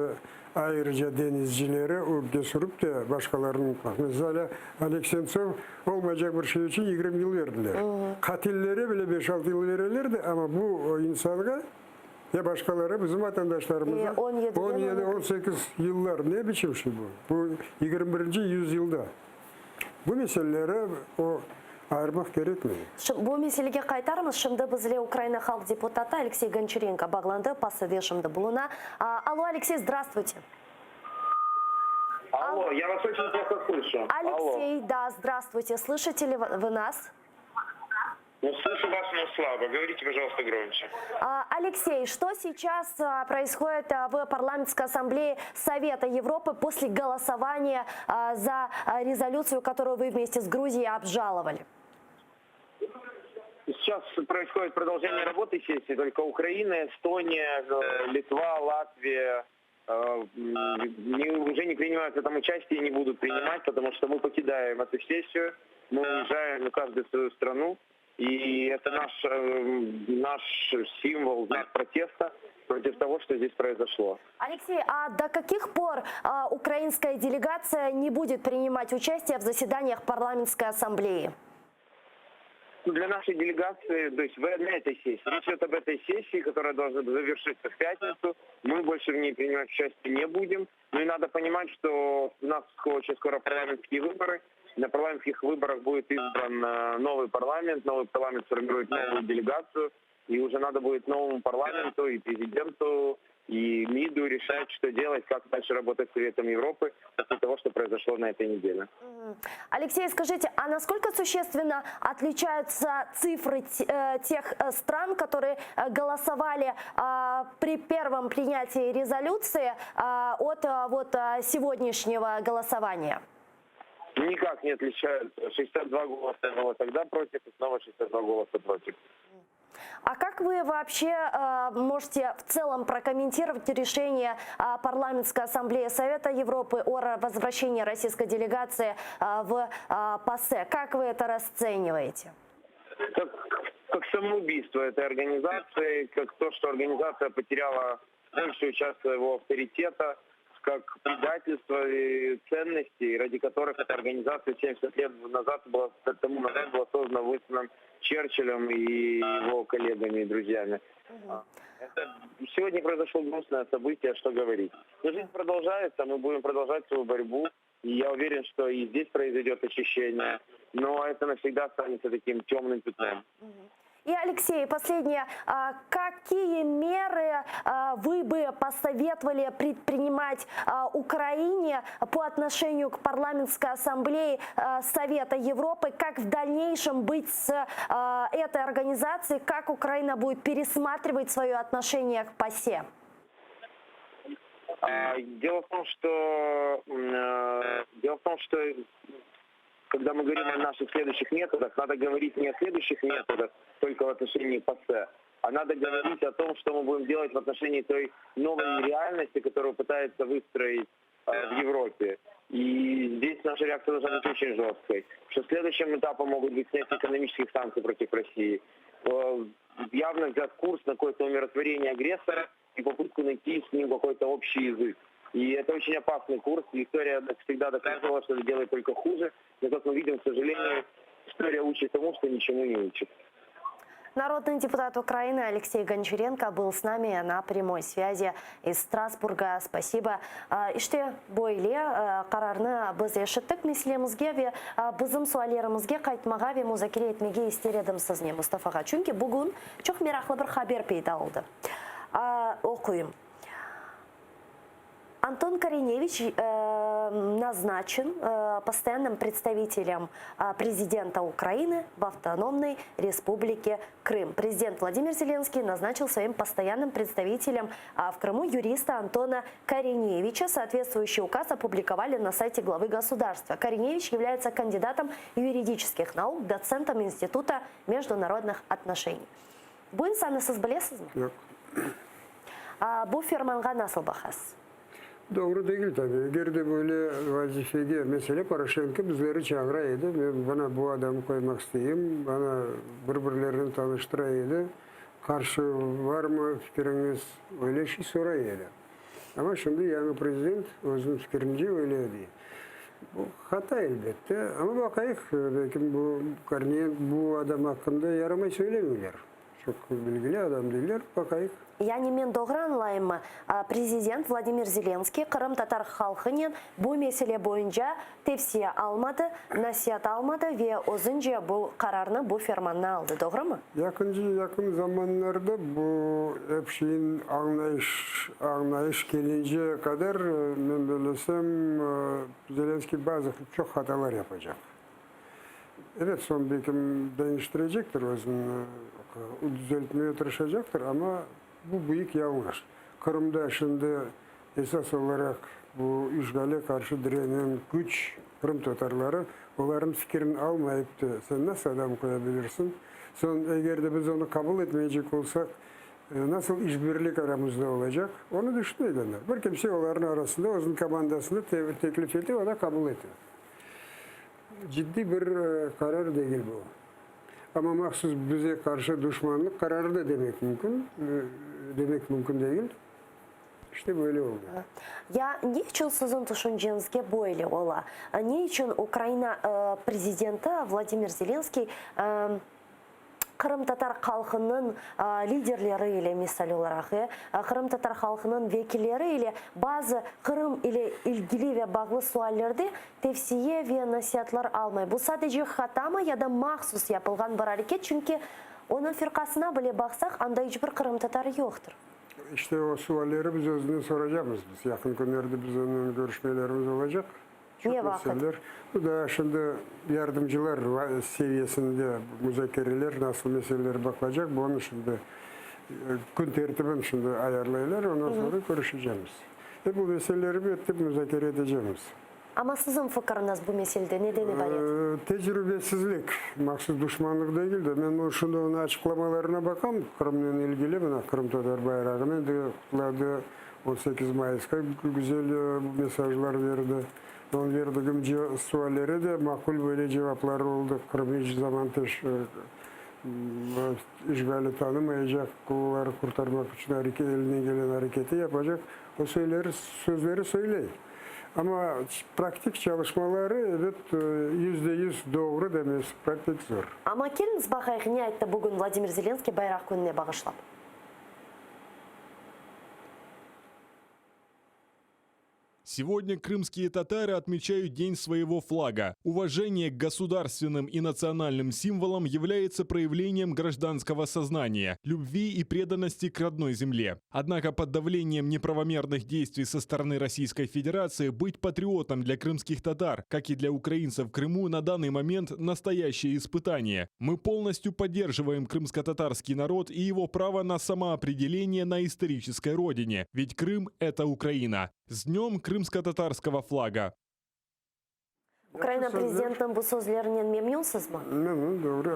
ayrıca deñizcileri ögge sürüp de başqalarını unutmaq. Meselâ, Oleg Sentsov olmaycaq bir şey içün 20 yıl berdiler. Qatillere bile beş-altı yıl bereler de, amma bu insanğa ya başqaları, bizim vatandaşlarımızğa on yedi, 18 yıllar ne biçim şey bu? Bu yigirmi birinci yüzyılda. Bu meseleleri o ayırmaq kerekmey. Bu meselege qaytarmız. Şimdi bizle Ukraina halq deputatı Aleksey Gonçarenko bağlandı, PACEde şimdi buluna. Allo, Aleksey, zdravstvuyte. Allo, ya vas oçen ploho slışu. Aleksey, da, zdravstvuyte. Slışite li vı nas? Ну, слышу вас, но слабо. Говорите, пожалуйста, громче. Алексей, что сейчас происходит в Парламентской ассамблее Совета Европы после голосования за резолюцию, которую вы вместе с Грузией обжаловали? Сейчас происходит продолжение работы сессии, только Украина, Эстония, э, Литва, Латвия э, не, уже не принимают в этом участие и не будут принимать, потому что мы покидаем эту сессию, мы уезжаем каждый в свою страну. И это наш, наш символ, знак протеста против того, что здесь произошло. Алексей, а до каких пор а, украинская делегация не будет принимать участие в заседаниях парламентской ассамблеи? Ну, для нашей делегации, то есть в, на этой сессии, речь идет об этой сессии, которая должна завершиться в пятницу. Мы больше в ней принимать участие не будем. Ну и надо понимать, что у нас очень скоро парламентские выборы. На парламентских выборах будет избран э, новый парламент, новый парламент сформирует новую делегацию, и уже надо будет новому парламенту и президенту, и МИДу решать, что делать, как дальше работать с Советом Европы после того, что произошло на этой неделе. Алексей, скажите, а насколько существенно отличаются цифры э, тех э, стран, которые э, голосовали а, при первом принятии резолюции а, от вот сегодняшнего голосования? Никак не отличаются. 62 голоса было тогда против, и снова 62 голоса против. А как вы вообще э, можете в целом прокомментировать решение э, Парламентской ассамблеи Совета Европы о возвращении российской делегации э, в ПАСЕ? Как вы это расцениваете? Как, как самоубийство этой организации, как то, что организация потеряла большую часть своего авторитета, как предательство ценностей, ради которых эта организация 70 лет назад была, тому назад была создана Уинстоном Черчиллем и его коллегами и друзьями. Это сегодня произошло грустное событие, что говорить. Но жизнь продолжается, мы будем продолжать свою борьбу. И я уверен, что и здесь произойдет очищение, но это навсегда останется таким темным пятном. И, Алексей, последнее. А, какие меры а, вы бы посоветовали предпринимать а, Украине по отношению к Парламентской ассамблее Совета Европы? Как в дальнейшем быть с этой организацией? Как Украина будет пересматривать свое отношение к ПАСЕ? Дело в том, что э, дело в том, что когда мы говорим о наших следующих методах, надо говорить не о следующих методах только в отношении ПАСЕ, а надо говорить о том, что мы будем делать в отношении той новой реальности, которую пытается выстроить э, в Европе. И здесь наша реакция должна быть очень жесткой. Что следующим этапом могут быть снятие экономических санкций против России. Э, явно взят курс на какое-то умиротворение агрессора и попытку найти с ним какой-то общий язык. И это очень опасный курс. И история всегда доказывала, что это делает только хуже. Но, как мы видим, к сожалению, история учит тому, что ничему не учит. Народный депутат Украины Алексей Гончаренко был с нами на прямой связи из Страсбурга. Спасибо. İşte böyle qararnı biz eşittik meselemizge ve bizim suallerimizge qaytmağa ve muzakere etmege ister edim siznen, Mustafa ağa. Çünki bugün çoq meraqlı bir haber peyda oldı. Oquyım. Антон Кориневич назначен постоянным представителем президента Украины в Автономной Республике Крым. Президент Владимир Зеленский назначил своим постоянным представителем в Крыму юриста Антона Кориневича. Соответствующий указ опубликовали на сайте главы государства. Кориневич является кандидатом юридических наук, доцентом Института международных отношений. Bu insannı siz bilesizmi? Yoq. Bu fermanğa nasıl baqasız? Doğru degil tabi. Eger de böyle vazifege, mesele, Poroşenko bizleri çağıra edi, men bana bu adamı qoymaq isteyim, bana bir-birlerinen tanıştıra edi, qarşı varmı fikiriñiz, öyle şey soray edi. Amma şimdi yañı prezident özüniñ fikirince öyle dey. Bu hata elbette, amma baqayıq, belki bu Korniyenko bu adam aqqında yaramay söylemeyler. Çoq bilgili adam deyler, baqayıq. Yani men doğru añlayımmı, prezident Vladimir Zelenskiy qırımtatar halqınen bu mesele boyunca tevsiye almadı, nasiat almadı ve özünce bu qararnı, bu fermannı aldı, doğrumı? Yaqıncı, yaqın zamanlarda bu ep şeyin añlayış, añlayış kelince qadar, men bellesem, Zelenskiy bazı çoq hatalar yapacaq. Ebet, soñ belkim deñiştirecektir özüni, düzeltmege tırışacaqtır, amma bu büyük yañlış. Qırımda şimdi esas olaraq bu işğale qarşı direnen küç, qırımtatarları, olarnıñ fikirini almayıp da sen nasıl adam qoya bilirsiñ? Soñ, eger de biz onı qabul etmeycek olsaq, nasıl işbirlik aramızda olacaq? Onı düşünmegenler. Bir kimse olarnıñ arasında özüniñ komandasını teklif ete, o da qabul ete. Ciddiy bir qarar degil bu. Amma mahsus bize qarşı duşmanlıq qararı da demek mümkün, demek mümkün degil. İşte böyle oldı. Ya ne içün siziñ tüşünceñizge böyle ola? Ne içün Ukraina prezidenti Vladimir Zelenskiy qırımtatar halqınıñ liderleri ile, misal olaraq, qırımtatar halqınıñ vekilleri ile bazı Qırım ile ilgili ve bağlı suallerde tevsiye ve nasiatlar almay? Bu sadece hatamı ya da mahsus yapılğan bir areket? Çünki onıñ firqasına bile baqsaq, anda iç bir qırımtatarı yoqtır. İşte o sualleri biz özünden soracaqmız. Biz yaqın künlerde biz onen körüşmelerimiz olacaq. Çoq Ne vaqıt? meseleler. Bu daa şimdi yardımcılar seviyesinde muzakereler, nasıl meseleler baqılacaq, bunı şimdi kün tertibini şimdi ayarlaylar, ondan soñra körüşecekmiz. Ve bu meseleleri elbette muzakere etecekmiz. Amma siziñ fikiriñiz bu meselede neden ibaret? Tecrübesizlik, mahsus duşmanlıq degil de, men şimdi onıñ açıqlamalarına baqam, Qırımnen ilgili, mına qırımtatar bayrağınen de qutladı, 18 mayısqa güzel mesajlar berdi. Onıñ berdigim suallere de maqul böyle cevapları oldı, Qırım iç zaman işğali tanımaycaq, oları qurtarmaq içün elinden gelen areketi yapacaq, o sözleri söyley. Amma praktik çalışmaları, ebet, 100% doğru demesi pek zor. Amma keliñiz baqayıq, ne ayttı bugün Vladimir Zelenskiy Bayraq kününe bağışlap. Сегодня крымские татары отмечают День своего флага. Уважение к государственным и национальным символам является проявлением гражданского сознания, любви и преданности к родной земле. Однако под давлением неправомерных действий со стороны Российской Федерации быть патриотом для крымских татар, как и для украинцев в Крыму, на данный момент настоящее испытание. Мы полностью поддерживаем крымско-татарский народ и его право на самоопределение на исторической родине, ведь Крым – это Украина. С днем крымско-татарского флага! Ukraina prezidentiniñ bu sözlerinen memnünsizmi? Memnün, doğru.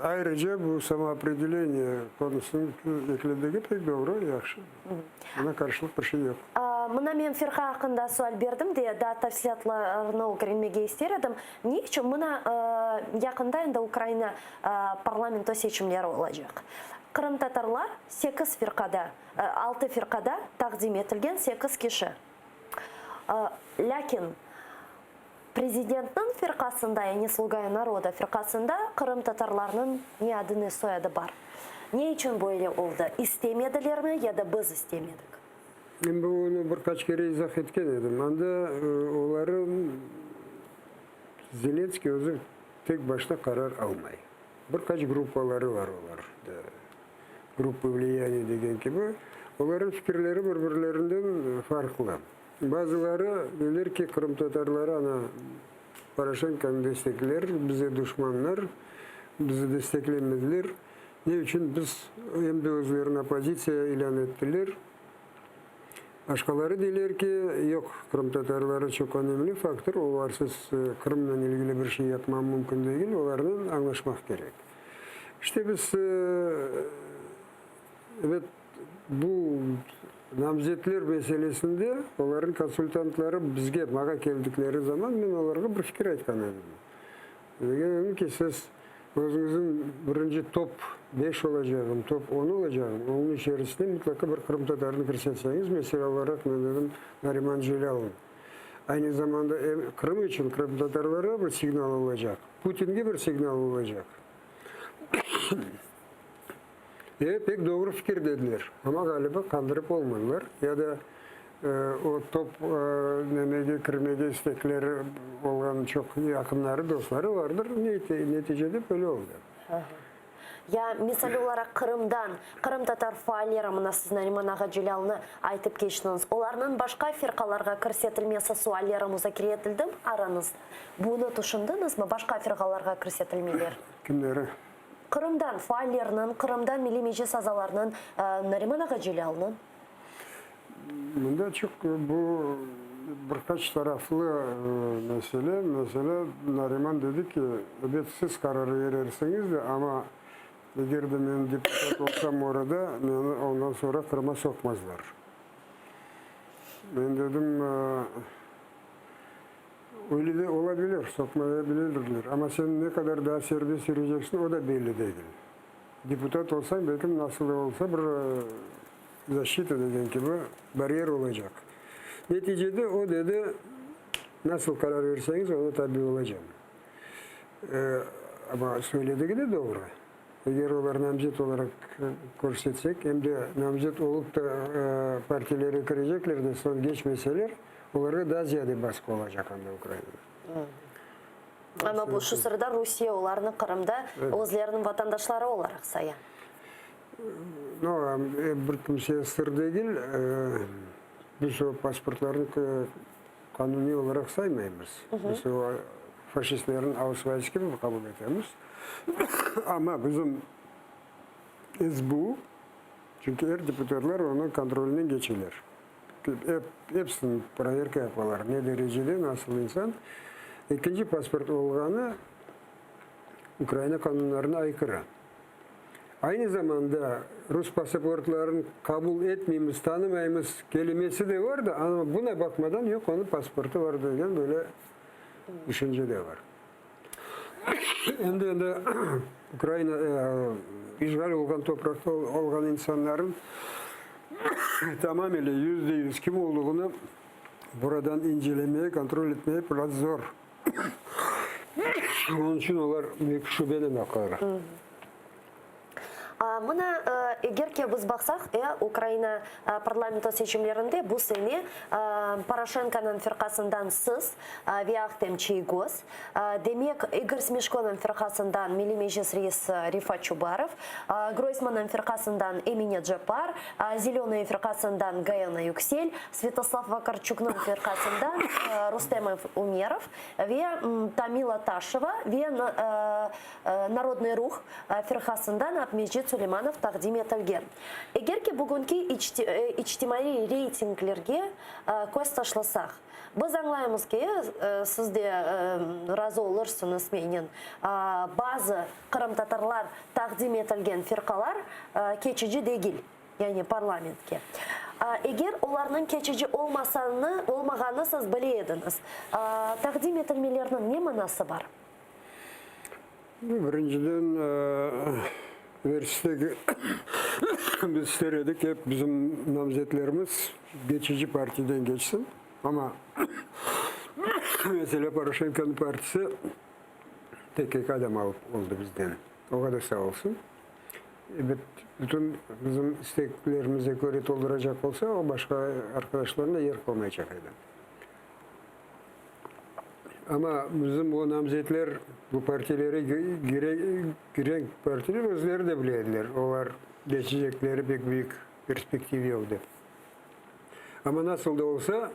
Ayrıca bu samoopredeleniye konusınıñ ekledigi pek doğru, yahşı. Buna qarşılıq bir şey yoq. Mına men firqa aqqında sual berdim de, daa tafsilâtlarnı ögrenmege ister edim. Ne içün mına yaqında endi Ukraina parlamento seçimleri olacaq. Qırımtatarlar sekiz firqada, altı firqada taqdim etilgen sekiz kişi. Lâkin prezidentniñ firqasında, yani Sluga naroda firqasında qırımtatarlarnıñ ne adı, ne soyadı bar. Ne içün böyle oldı? İstemedilermi ya da biz istemedik? Men bunı bir qaç kere izah etken edim. Anda oları Zelenskiy özü tek başına qarar almay. Bir qaç gruppaları bar olar. Gruppa vliyaniya degen kibi, olarnıñ fikirleri bir-birlerinden farqlı. Bazıları deyler ki, qırımtatarları ana Poroşenkonı destekler, bize duşmanlar, bizi desteklemediler. Ne içün biz em de özlerini oppozitsiya ilân ettiler. Başqaları deyler ki, yoq, qırımtatarları çoq önemli faktor, olarsız Qırımnen ilgili bir şey yapmaq mümkün degil, olarnen añlaşmaq kerek. İşte biz, ebet, bu namzetler meselesinde olarnıñ konsultantları bizge, maña keldikleri zaman men olarğa bir fikir aytqan edim. Degen edim ki, siz özüñizniñ birinci top beş olacağım, top on olacağım, onıñ içerisine mıtlaqa bir qırımtatarını kirsetseñiz, mesele olaraq men dedim Nariman Celâlnı. Aynı zamanda em Qırım içün qırımtatarlara bir signal olacaq. Putinge bir signal olacaq. E, pek doğru fikir dediler. Amma, ğaliba, qandırıp olmadılar. Ya da o top nemege kirmege istekleri olğan çoq yaqınları, dostları vardır. Neticede böyle oldı. Ya, misal olaraq, Qırımdan qırımtatar faalleri, mına siz Nariman ağa Celâlnı aytıp keçtiñiz, olarnıñ başqa firqalarğa kirsetilmesi sualleri muzakere etildimi arañızda? Bunı tüşündiñizmi, başqa firqalarğa kirsetilmeler? Kimleri? Qırımdan faallerniñ, Qırımdan Milliy Meclis azalarınıñ, Nariman ağa Celâlnıñ. Mında çoq bu bir qaç taraflı mesele. Meselâ, Nariman dedi ki, ebet, siz qarar berersiñiz de, amma eger de men deputat olsam orada, meni ondan soñra Qırıma soqmazlar. Men dedim. Öyle de ola bilir, soqmaya bilirler. Amma sen ne qadar daa serbest yüreceksiñ, o da belli degil. Deputat olsañ, belkim, nasıl da olsa bir zaşçita degen kibi baryer olacaq. Neticede o dedi, nasıl qarar berseñiz, oña tabi olacam. Amma söyledigi de doğru. Eger olar namzet olaraq körsetsek, em de namzet olıp da partilere kirecekler de, soñ geçmeseler, olarğa daa ziyade basqı olacaq anda Ukrainada. Amma bu şu sırada Rusiye olarnı Qırımda özleriniñ vatandaşları olaraq saya. No, bir kimseye sır degil, biz o pasportlarnı qanuniy olaraq saymaymız. Biz o faşistlerniñ ausweis kibi qabul etemiz. Amma bizim SBU, çünki er deputatlar onıñ kontrolinden keçeler. Epsini proverka yapalar, ne derecede, nasıl insan. Ekinci pasport olğanı Ukraina qanunlarına aykırı. Aynı zamanda rus pasaportlarını qabul etmeymiz, tanımaymız kelimesi de var da, amma buna baqmadan, yoq, onıñ pasportı var degen böyle düşünce de var. Endi endi Ukraina işğal olğan topraqta olğan insanların tamamile %100 kim olduğını buradan incelemeye, kontrol etmeye biraz zor. Onıñ içün olar büyük şübenen baqalar. Mına, eger ki biz baqsaq, Ukraina parlamento seçimlerinde bu sene Poroşenkonıñ firqasından siz ve Ahtem Çiygoz, demek, İgor Smeşkonıñ firqasından Milliy Meclis reisi Refat Çubarov, Groysmannıñ firqasından Emine Ceppar, Zelönıye firqasından Gayana Yüksel, Svâtoslav Vakarçuknıñ firqasından Rustem Umerov ve Tamila Taşeva ve Narodnıy ruh firqasından Abmecit Suleymanov taqdim etilgen. Eger ki bugünki içtimaiy reytinglerge köz taşlasaq, biz añlaymız ki, siz de razı olursıñız mennen, bazı qırımtatarlar taqdim etilgen firqalar keçici degil, yani parlamentke. Eger olarnıñ keçici olmasanı, olmağanı siz bile ediñiz, taqdim etilmeleriniñ ne manası bar? Birinciden, universitege biz ister edik, ep bizim namzetlerimiz geçici partiyden keçsin. Amma, meselâ, Poroşenkonıñ partisi tek eki adam alıp oldı bizden. Oğa da sağ olsun. Ebet, bütün bizim isteklerimize köre tolduracaq olsa, o başqa arqadaşlarına yer qalmaycaq edi. Amma bizim o namzetler bu partilere giren partiler özleri de bile ediler, olar geçecekleri pek büyük perspektiv yoq dep. Amma nasıl da olsa,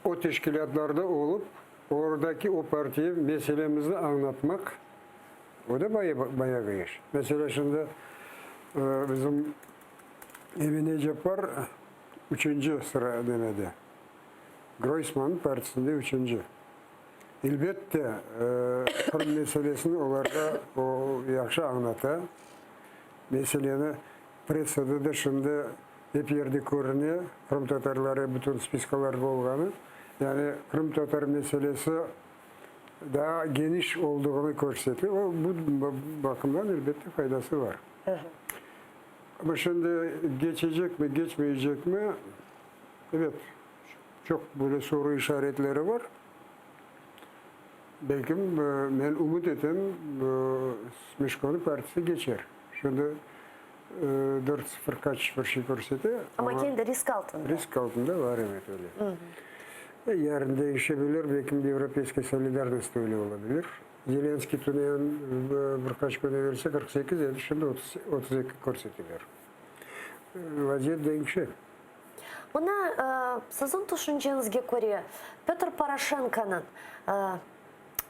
o teşkilâtlarda olıp, oradaki o partiye meselemizni añlatmaq, o da bayağı iş. Meselâ, şimdi bizim Emine Ceppar üçünci sıra demede. Groysman partisinde üçünci. Elbette, Qırım meselesini olarğa o yahşı añlata. Meseleni pressada da şimdi ep yerde körüne, qırımtatarları bütün spiskalarda olğanı. Yani qırımtatar meselesi daa geniş olduğını körsete. O, bu baqımdan, elbette, faydası bar. Amma şimdi geçecekmi, geçmeycekmi? Evet, çoq böyle soru işaretleri bar. Belkim, men ümüt etem, Smeşkonıñ partisi keçer. Şimdi dört sıfır qaç bir şey körsete. Amma kendi risk altında. Risk altında var, evet, öyle. Yarın deñişebilir, belkim Yevropeyskaya solidarnost da öyle olabilir. Zelenskiy tünevin bir qaç kün evelsi 48 edi, şimdi 32 körseteler. Vaziyet deñişe. Mına, siziñ tüşünceñizge köre, Pötr Poroşenkonıñ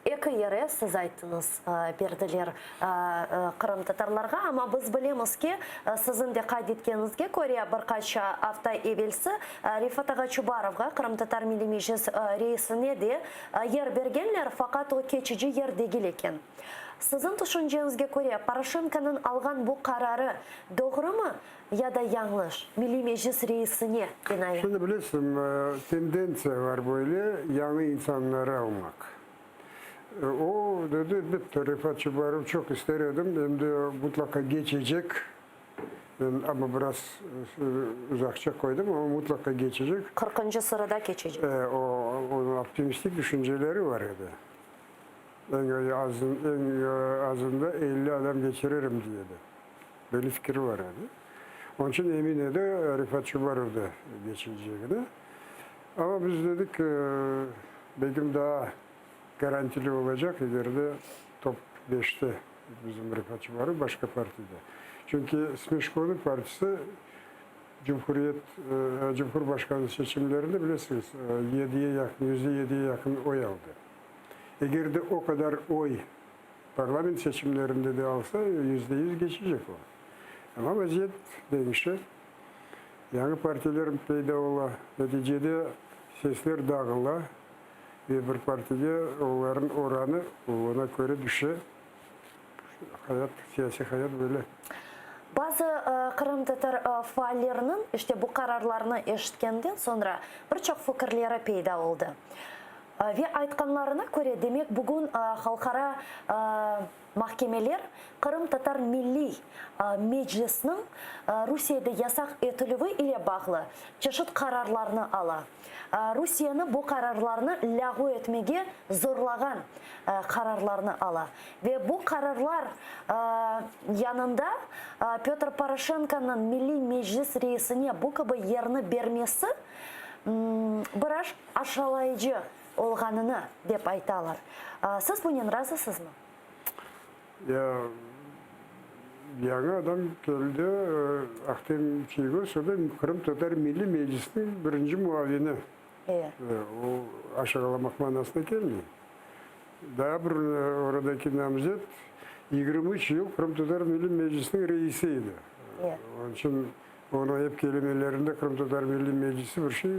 eki yeri, siz ayttıñız, berdiler qırımtatarlarğa, amma biz bilemiz ki, siziñ de qayd etkeniñizge köre, bir qaç afta evelsi Refat ağa Çubarovğa, Qırımtatar Milliy Meclis reisine de yer bergenler, faqat o keçici yer degil eken. Siziñ tüşünceñizge köre, Poroşenkonıñ alğan bu qararı doğrumı ya da yañlış, Milliy Meclis reisine binaen? Şimdi bilesiñ, tendentsiya var böyle, yañı insanları almaq. O, dedi, elbette, Refat Çubarov çoq ister edim, em de mutlaqa keçecek. Men amma biraz uzaqça qoydım, amma mutlaqa keçecek. Qırqıncı sırada keçecek. O, onıñ optimistik düşünceleri var edi. Eñ azın, eñ azında 50 adam keçiririm dey edi. Böyle fikiri var edi. Onıñ içün emin edi Refat Çubarov da geçilecegine. Amma biz dedik, belkim daa garantili olacaq, ileride top beşte bizim Refat Çubarov başqa partiyada. Çünki Smeşkonıñ partisi Cumhuriyet, Cumhurbaşqanı seçimlerinde, bilesiñiz, yediye yaqın, %7-ye yaqın oy aldı. Eger de o qadar oy parlament seçimlerinde de alsa, %100 geçecek o. Amma vaziyet deñişe, yañı partiler peyda ola, neticede sesler dağıla ve bir partige olarnıñ oranı oña köre tüşe. Hayat, siyasiy hayat böyle. Bazı qırımtatar faalleriniñ işte bu qararlarnı eşitkenden soñra bir çoq fikirleri peyda oldı. Ve aytqanlarına köre, demek, bugün halqara mahkemeler Qırımtatar Milliy Meclisniñ Rusiyede yasaq etilüvi ile bağlı çeşit qararlarnı ala. Rusiyeni bu qararlarnı lâğu etmege zorlağan qararlarnı ala. Ve bu qararlar yanında Pötr Poroşenkonıñ Milliy Meclis reisine bu kibi yerni bermesi biraz aşalayıcı olğanını dep aytalar. Siz bunen razısızmı? Ya, yañı adam keldi, Ahtem Çiygoz, o da Qırımtatar Milliy Meclisiniñ birinci muavini. O, aşağalamaq manasına kelmey. Daa bir oradaki namzet 23 yıl Qırımtatar Milliy Meclisiniñ reisi edi. Onıñ içün onıñ ep kelimelerinde Qırımtatar Milliy Meclisi bir şey,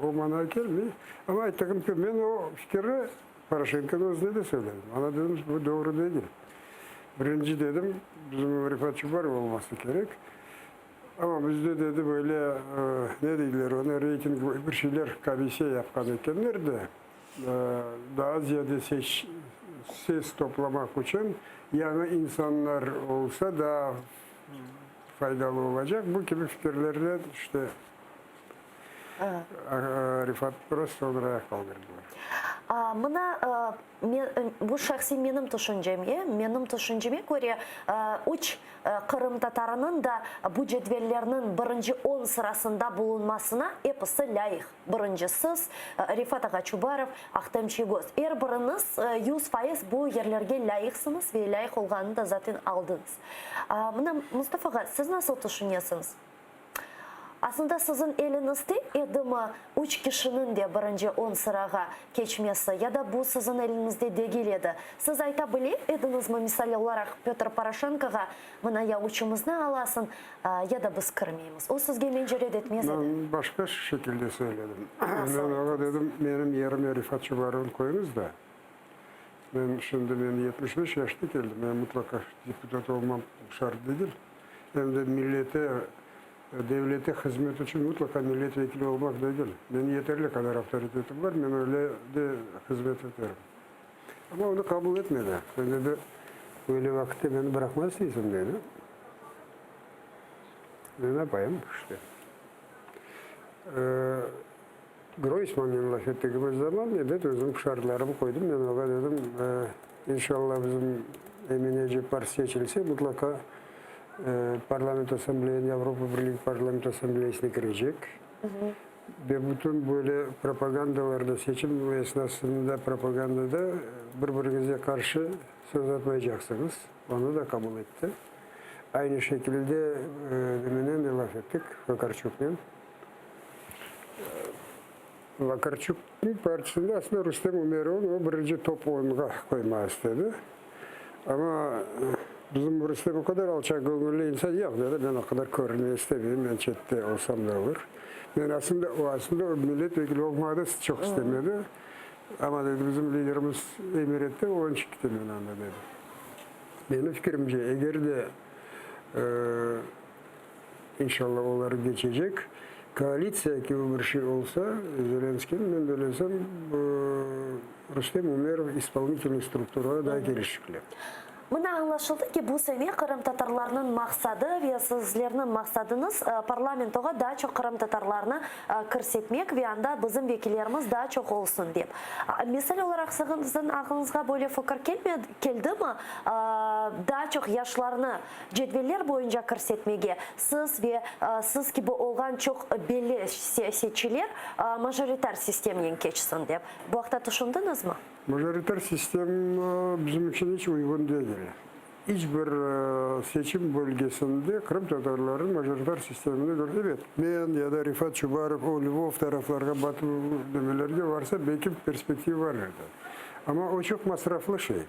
o manağa kelmey. Amma ayttığım kibi, men o fikirni Poroşenkonıñ özüne de söyledim. Ana dedim, bu doğru degil. Birinci dedim, bizim Refat Çubarov olması kerek. Amma bizde dedi böyle, ne deyler onı, reyting bir şeyler komissiya yapqan ekenler de, daa ziyade seç, ses toplamaq içün yañı insanlar olsa daa faydalı olacaq. Bu kibi fikirlerden işte Refat biraz soñraya qaldırdılar. Mına, bu şahsiy menim tüşüncem, e, menim tüşünceme köre, üç qırımtatarınıñ da bu cedvellerniñ birinci on sırasında bulunmasına episi lâyıq. Birinci siz, Refat ağa Çubarov, Ahtem Çiygoz. Er biriñiz 100% bu yerlerge lâyıqsıñız ve lâyıq olğanını da zaten aldıñız. Mına, Mustafa ağa, siz nasıl tüşünesiñiz? Aslında siziñ eliñizde edimi üç kişiniñ de birinci on sırağa keçmesi ya da bu siziñ eliñizde degil edi? Siz ayta bile ediñizmi, misal olaraq, Pötr Poroşenkoğa, mına ya üçümizni alasıñ, ya da biz kirmeymiz? O sizge mence red etmez edi. Men başqa şekilde söyledim. Men oña dedim, menim yerime Refat Çubarovnı qoyuñız da, men şimdi men 75 yaşına keldim, men mutlaqa deputat olmam şart degil. Em de millete, devlete hızmet içün mutlaqa millet vekili olmaq degil. Menim yeterli qadar avtoritetim bar, men öyle de hızmet eterim. Amma onı qabul etmedi. Sen dedi, böyle vaqıtta meni bıraqmaz deysiñ, dedi. Ne yapayım, işte. Groysmannen laf ettigimiz zaman, ebet, özüm şartlarımı qoydım. Men oña dedim, İnşallah, bizim Emine Ceppar seçilse, mutlaqa Parlament Assambleyine, Avropa Birligi Parlament Assambleyasına kirecek. Ve bütün böyle propagandalarda, seçim esnasında propagandada bir-biriñizge qarşı söz atmaycaqsıñız. Onı da qabul etti. Aynı şekilde nimenen de laf ettik, Vakarçuknen. Vakarçuknıñ partisinde aslında Rustem Umerovnı o birinci top oyunğa qoymağa istedi. Amma bizim Rustem o qadar alçaqgöñülli insan, yoq, dedi, men o qadar körünmege istemeyim, men çette olsam da olur. Men aslında, o aslında o millet vekili olmağa da çoq istemedi. Amma, dedi, bizim liderimiz emir etti, onıñ içün ketem men anda, dedi. Menim fikirimce, eger de, inşallah, olar geçecek, koalitsiya kibi bir şey olsa, Zelenskiyniñ, men bellesem, Rustem Umerov ispolnitelnıy strukturağa daa kelişikli. Mına añlaşıldı ki, bu sene qırımtatarlarnıñ maqsadı ve sizlerniñ maqsadıñız parlamentoğa daa çoq qırımtatarlarnı kirsetmek ve anda bizim vekillerimiz daa çoq olsun dep. Misal olaraq siziñ aqlıñızğa böyle fikir keldimi, daa çoq yaşlarnı cedveller boyunca kirsetmege, siz ve siz kibi olğan çoq belli siyasetçiler majoritar sistemnen keçsin dep? Bu aqta tüşündiñizmi? Majoritar sistem bizim içün iç uyğun degil. İç bir seçim bölgesinde qırımtatarlarnıñ majoritar sistemini körip, ebet, men ya da Refat Çubarov o Lvov taraflarğa, Batı demelerge varsa, belki perspektiva var edi. Amma o çoq masraflı şey.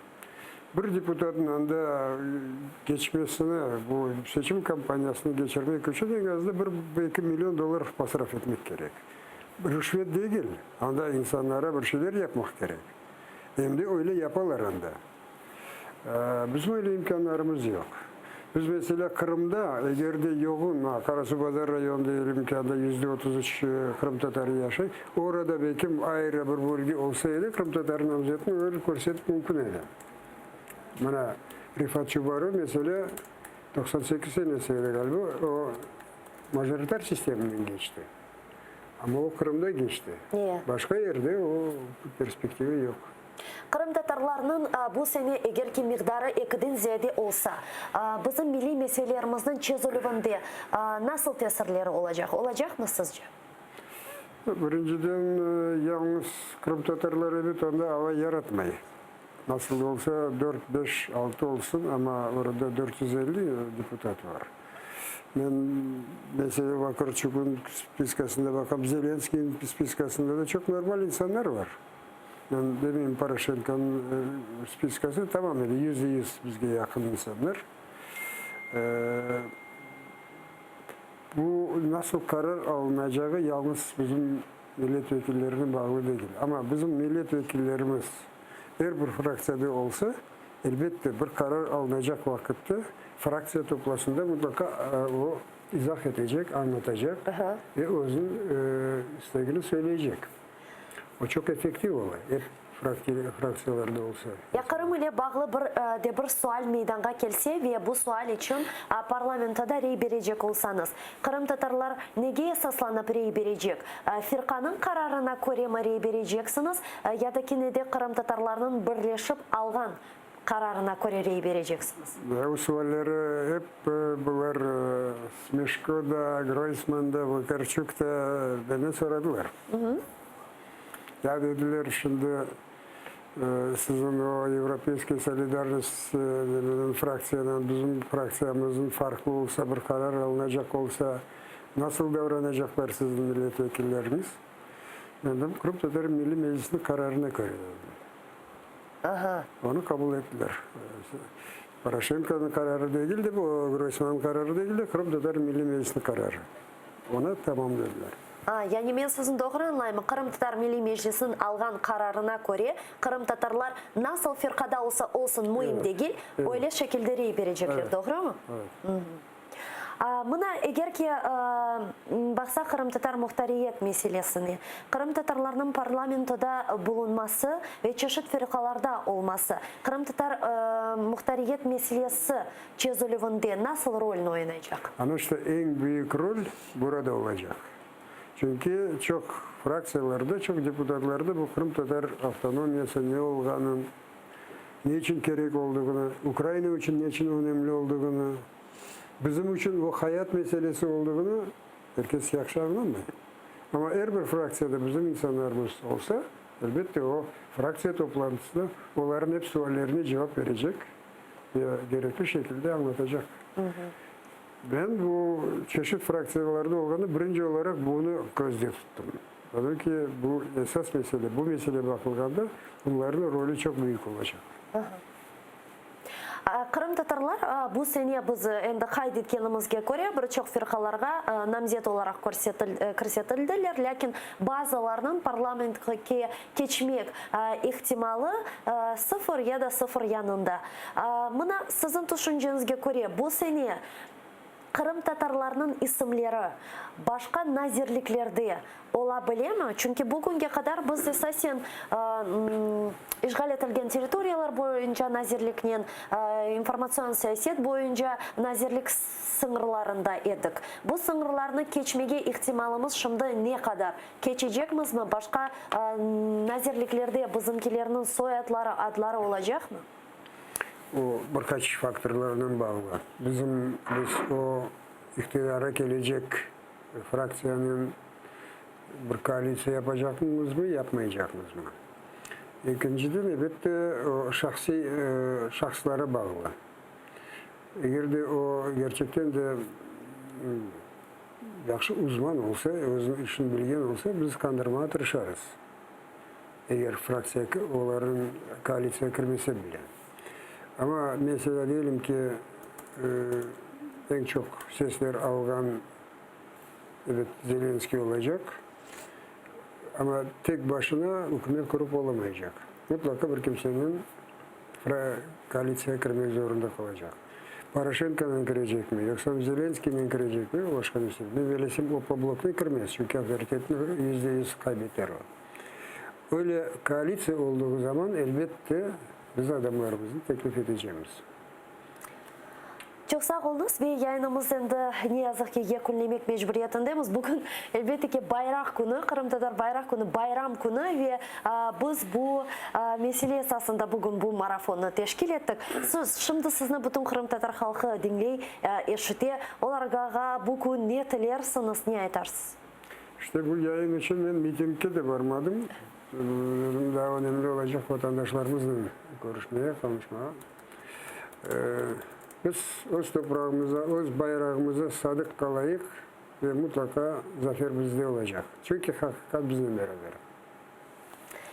Bir deputatnıñ anda keçmesini, bu seçim kampaniyasını keçirmek içün eñ azından bir-eki million dollar masraf etmek kerek. Rüşvet degil, anda insanlara bir şeyler yapmaq kerek. Em de öyle yapalar anda. Bizim öyle imkânlarımız yoq. Biz, meselâ, Qırımda, eger de yoğun, Qarasuvbazar rayonında elim ki, anda 33% qırımtatarı yaşay, orada belkim ayrı bir bölge olsa edi, qırımtatar namzetini öyle körsetip mümkün edi. Mına, Refat Çubarov, meselâ, 98 senesi edi, ğaliba, o majoritar sisteminen keçti. Amma o Qırımda keçti. Başqa yerde o perspektiva yoq. Qırımtatarlarnıñ bu sene eger ki miqdarı ekiden ziyade olsa, bizim milliy meselelerimizniñ çezilüvinde nasıl tesirleri olacaq? Olacaqmı sizce? Birinciden, yalıñız qırımtatarlar ebet onda ava yaratmay. Nasıl da olsa dört, beş, altı olsun, amma orada 450 deputat bar. Men, meselâ, Vakarçuknıñ spiskasında baqam, Zelenskiyniñ spiskasında da çoq normal insanlar bar. Men demeyim, Poroşenkonıñ spiskası tamam edi, 100% bizge yaqın insanlar. Bu nasıl qarar alınacağı yalıñız bizim millet vekillerine bağlı degil. Amma bizim millet vekillerimiz er bir fraktsiyada olsa, elbette, bir qarar alınacaq vaqıtta fraktsiya toplaşuvında mıtlaqa o izah etecek, añlatacaq ve özüniñ istegini söyleycek. O çoq effektiv ola, er fraktsiyalarda olsa. Ya Qırım ile bağlı bir de bir sual meydanğa kelse ve bu sual içün parlamentoda rey berecek olsañız, qırımtatarlar nege esaslanıp rey berecek? Firqanıñ qararına köremi rey bereceksiñiz ya da kene de qırımtatarlarnıñ birleşip alğan qararına köre rey bereceksiñiz? Bu sualleri ep bular Smeşko da, Groysman da, Vakarçuk da benden soradılar. Ya dediler, şimdi siziñ o Yevropeyskiy solidarnost nemeniñ fraktsiyanen bizim fraktsiyamıznıñ farqlı olsa, bir qarar alınacaq olsa, nasıl davranacaqlar siziñ millet vekilleriñiz? Men dedim, Qırımtatar Milliy Meclisiniñ qararına köre dedim. Onı qabul ettiler. Poroşenkonıñ qararı degil de bu, Groysmannıñ qararı degil de, Qırımtatar Milliy Meclisiniñ qararı. Onı tamam dediler. A, yani men sizni doğru añlaymı, Qırımtatar Milliy Meclisiniñ alğan qararına köre, qırımtatarlar nasıl firqada olsa olsun müim degil, öyle şekilde rey berecekler, doğrumı? Evet. Mına, eger ki, baqsaq qırımtatar muhtariyet meselesine, qırımtatarlarnıñ parlamentoda bulunması ve çeşit firqalarda olması, qırımtatar muhtariyet meselesi çezilüvinde nasıl rolni oynaycaq? Ana işte eñ büyük rol burada olacaq. Çünki çoq fraktsiyalarda, çoq deputatlarda bu qırımtatar avtonomiyası ne olğanın, ne içün kerek olduğını, Ukraina içün ne içün önemli olduğını, bizim içün o hayat meselesi olduğını er kes yahşı añlamay. Amma er bir fraktsiyada bizim insanlarımız olsa, elbette o fraktsiya toplantısında olarnıñ ep suallerine cevap berecek ve gerekli şekilde añlatacaq. Ben bu çeşit fraktsiyalarda olğanda birinci olaraq bunı közde tuttım. Dedim ki, bu esas mesele, bu mesele baqılğanda bunlarnıñ rolü çoq büyük olacaq. Qırımtatarlar bu sene biz endi qayd etkenimizge köre, bir çoq firqalarğa namzet olaraq kirsetildiler, lâkin bazılarınıñ parlamentke keçmek ihtimalı sıfır ya da sıfır yanında. Mına, siziñ tüşünceñizge köre, bu sene Qırımtatarlarnıñ isimleri başqa nazirliklerde ola bilemi? Çünki bugünge qadar biz esasen işğal etilgen territoriyalar boyunca nazirliknen, informatsion siyaset boyunca nazirlik sıñırlarında edik. Bu sıñırlarnı keçmege ihtimalımız şimdi ne qadar? Keçecekmizmi? Başqa nazirliklerde bizimkilerniñ soyadları, adları olacaqmı? O bir qaç faktorlarnen bağlı. Bizim, biz o iqtidara kelecek fraktsiyanen bir koalitsiya yapacaqmızmı, yapmaycaqmızmı? Ekinciden, elbette, o şahsiy şahıslara bağlı. Eger de o kerçekten de yahşı uzman olsa, özüniñ işini bilgen olsa, biz qandırmağa tırışarız. Eger fraktsiya olarnıñ koalitsiyağa kirmese bile. Amma meselâ, diyelim ki, eñ çoq sesler alğan, ebet, Zelenskiy olacaq, amma tek başına ükümet qurıp olamaycaq. Mıtlaqa bir kimsenen koalitsiyağa kirmek zorunda qalacaq. Poroşenkonen kirecekmi, yoqsa Zelenskiynen kirecekmi, o başqa mesele. Men bellesem, Opobloknen kirmez, çünki avtoritetini %100 qaybeter o. Öyle koalitsiya olduğu zaman, elbette, biz adamlarımıznı teklif etecemiz. Çoq sağ oluñız ve yayınımız endi ne yazıq ki yekünlemek mecburiyetindemiz. Bugün, elbette ki, bayraq künü, Qırımtatar bayraq künü, bayram künü ve biz bu mesele esasında bugün bu marafonnı teşkil ettik. Siz, şimdi sizni bütün qırımtatar halqı diñley, eşite. Olarğa bu kün ne tilersiñiz, ne aytarsız? İşte bu yayın içün men mitingge de barmadım. Dedim, daa önemli olacaq vatandaşlarımıznen körüşmege, qonuşmağa. Biz öz toprağımıza, öz bayrağımıza sadıq qalayıq ve mutlaqa zafer bizde olacaq. Çünki haqiqat biznen beraber.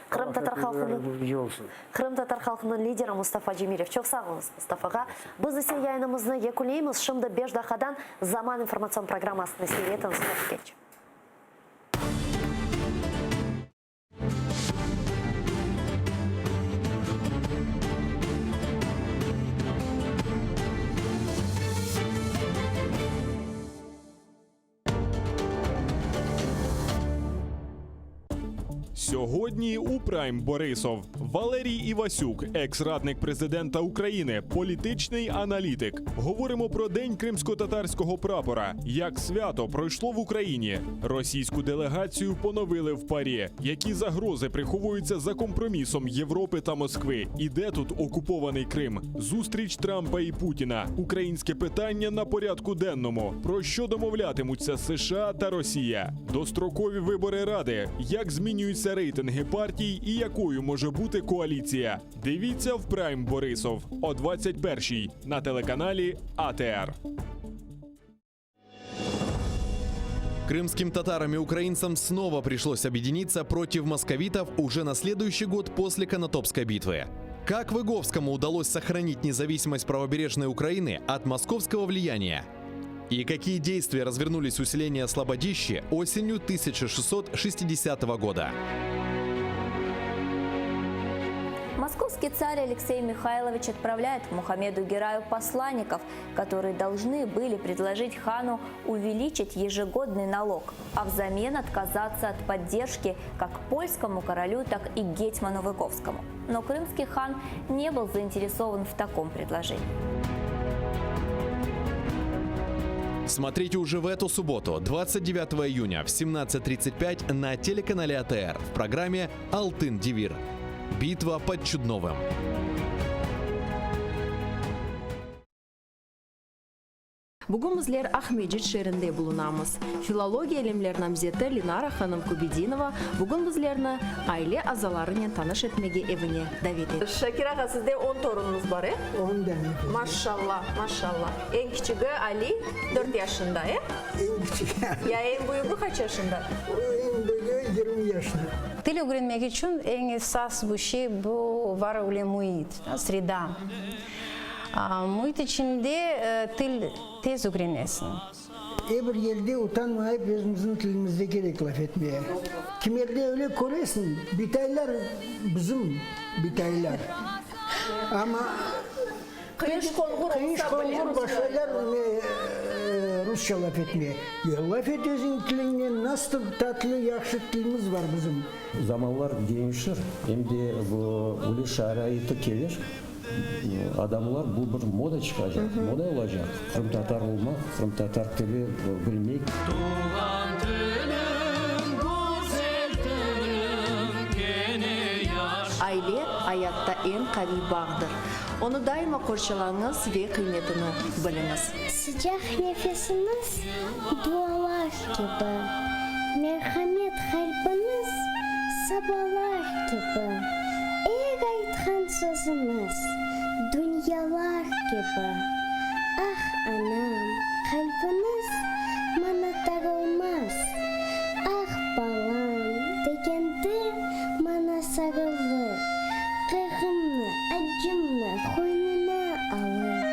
Qırımtatar halqınıñ Qırımtatar halqınıñ lideri Mustafa Cemilev. Çoq sağ oluñız, Mustafa ağa. Biz ise yayınımıznı yekünleymiz. Şimdi beş daqqadan Zaman informatsion programmasını seyir etiñiz. Körüşkence. Сьогодні у Прайм Борисов Валерій Івасюк, екс-радник президента України, політичний аналітик. Говоримо про День кримськотатарського прапора, як свято пройшло в Україні. Російську делегацію поновили в ПАРЄ. Які загрози приховуються за компромісом Європи та Москви? І де тут окупований Крим? Зустріч Трампа і Путіна. Українське питання на порядку денному. Про що домовлятимуться США та Росія? Дострокові вибори Ради. Як змінюються рейтинги партій і якою може бути коаліція? Дивіться в Прайм Борисов о 21-й на телеканалі АТР. Крымским татарам и украинцам снова пришлось объединиться против московитов уже на следующий год после Конотопской битвы. Как Выговскому удалось сохранить независимость правобережной Украины от московского влияния? И какие действия развернулись у селения Слободище осенью 1660 года? Московский царь Алексей Михайлович отправляет к Мухаммеду Гераю посланников, которые должны были предложить хану увеличить ежегодный налог, а взамен отказаться от поддержки как польскому королю, так и гетьману Выговскому. Но крымский хан не был заинтересован в таком предложении. Смотрите уже в эту субботу, 29 июня в 17.35 на телеканале АТР в программе «Алтын Дивир». Битва под Чудновым. Bugün bizler Aqmescit şeerinde bulunamız. Filologiya ilimler namzeti Lenara hanım Kübedinova bugün bizlerni aile azalarınen tanış etmege evine davet etti. Şakir ağa, sizde on torunıñız bar, e? On dane. Maşşalla, maşşalla. Eñ kiçigi Ali, dört yaşında, e? Eñ kiçigi Ali. Ya eñ büyügi qaç yaşında? Eñ büyügi 20 yaşında. Til ögrenmek içün eñ esas bu şey, bu var öyle müit, sreda. Müit içinde til tez ögrenesiñ. Er bir yerde utanmayıp özümizniñ tilimizde kerek laf etmeye. Kimerde öyle köresiñ, bitaylar bizim bitaylar. Amma qıyış-qonğur başlaylar rusça laf etmeye. Ya laf et özüñ tiliñnen, nasıl tatlı, yahşı tilimiz var bizim. Zamanlar deñişir, em de bu öyle şaraiti kelir, adamlar bu bir moda çıqacaq, moda olacaq, qırımtatar olmaq, qırımtatar tili bilmek. Tuvğan tilim, güzel tilim, kene yaş. Aile, ayatta eñ qaviy bağdır. Onı daima qorçalañız ve qıymetini biliñiz. Sıcaq nefesiñiz dualar kibi, Merhamet qalbiñiz sabalar kibi, Er aytqan sözüñiz dünyalar kibi, Ah, anam, qalbiñiz maña tar olmaz, Ah, balam, degende maña sarılır, Qayğımnı, accımnı qoynuna alır.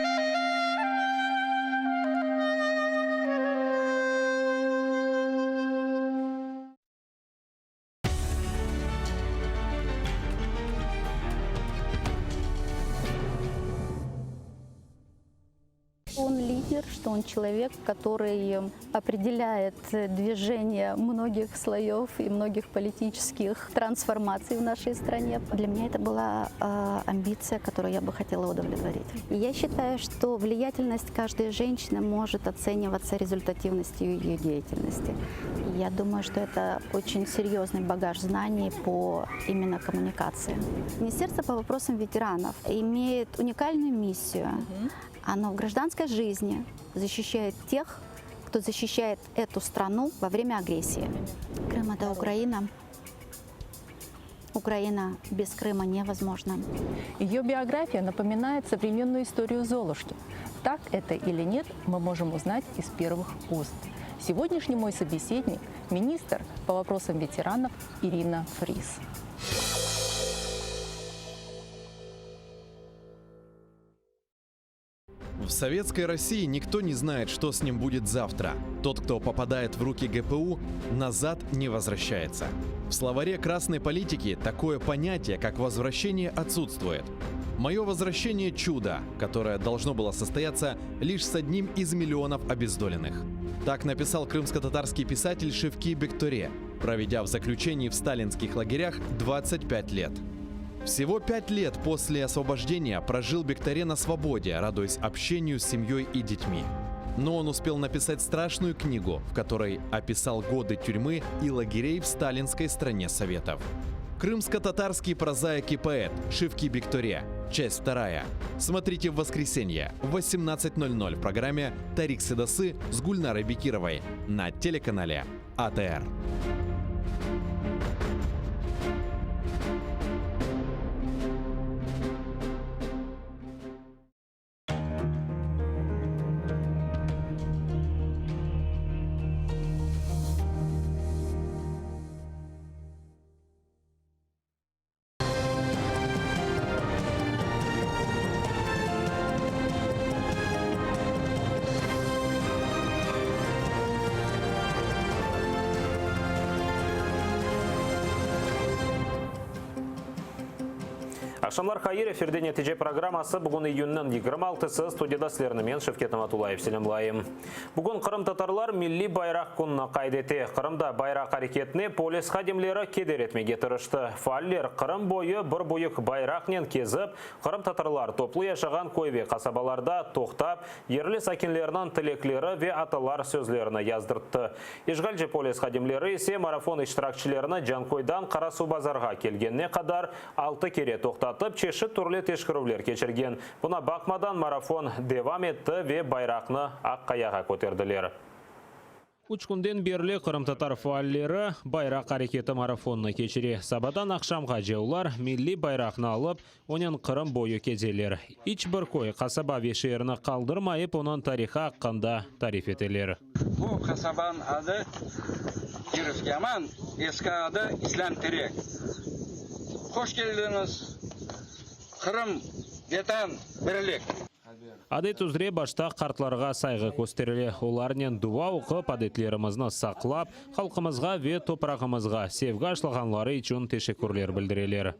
Он лидер, что он человек, который определяет движение многих слоев и многих политических трансформаций в нашей стране. Для меня это была э, амбиция, которую я бы хотела удовлетворить. И я считаю, что влиятельность каждой женщины может оцениваться результативностью ее деятельности. Я думаю, что это очень серьезный багаж знаний по именно коммуникации. Министерство по вопросам ветеранов имеет уникальную миссию. Оно в гражданской жизни защищает тех, кто защищает эту страну во время агрессии. Крым – это Украина. Украина без Крыма невозможна. Ее биография напоминает современную историю Золушки. Так это или нет, мы можем узнать из первых уст. Сегодняшний мой собеседник – министр по вопросам ветеранов Ирина Фрис. В советской России никто не знает, что с ним будет завтра. Тот, кто попадает в руки ГПУ, назад не возвращается. В словаре красной политики такое понятие, как возвращение, отсутствует. Мое возвращение – чудо, которое должно было состояться лишь с одним из миллионов обездоленных. Так написал крымско-татарский писатель Шевки Бекторе, проведя в заключении в сталинских лагерях 25 лет. Всего пять лет после освобождения прожил Бекторе на свободе, радуясь общению с семьей и детьми. Но он успел написать страшную книгу, в которой описал годы тюрьмы и лагерей в сталинской стране Советов. Крымско-татарский прозаик и поэт Шевки Бекторе. Часть вторая. Смотрите в воскресенье в 18.00 в программе «Тарих Седасы» с Гульнарой Бекировой на телеканале АТР. Aqşamlar hayır, efirde Netice programması. Bugün iyünniñ 26-sı, studiyada sizlerni men, Şevket Namatullayev, selâmlayım. Bugün qırımtatarlar Milliy bayraq kününi qayd ete. Qırımda bayraq areketine polis hadimleri keder etmege tırıştı. Faaller Qırım boyu bir büyük bayraqnen kezip, qırımtatarlar toplu yaşağan köy ve qasabalarda toqtap, yerli sakinlerniñ tilekleri ve atalar sözlerini yazdırttı. İşğalci polis hadimleri ise marafon iştirakçilerini Canköydan Qarasuvbazarğa kelgenine qadar altı kere toqtatıp, çeşit türlü teşkerüvler keçirgen. Buna baqmadan, marafon devam etti ve bayraqnı Aq-Qayağa köterdiler. Üç künden berli qırımtatar faalleri Bayraq areketi marafonını keçire. Sabadan aqşamğace olar milliy bayraqnı alıp, onen Qırım boyu kezeler. İç bir köy, qasaba ve şeerni qaldırmayıp, onıñ tarihı aqqında tarif eteler. Bu qasabanıñ adı Kirovskiy, aman eski adı İslâm Terek. Hoş keldiñiz, Qırım, Vetan, birlik! Adet üzre başta qartlarğa sayğı kösterile, olarnen dua oqup, adetlerimizni saqlap, halqımızğa ve toprağımızğa sevgi aşlağanları içün teşekkürler bildireler.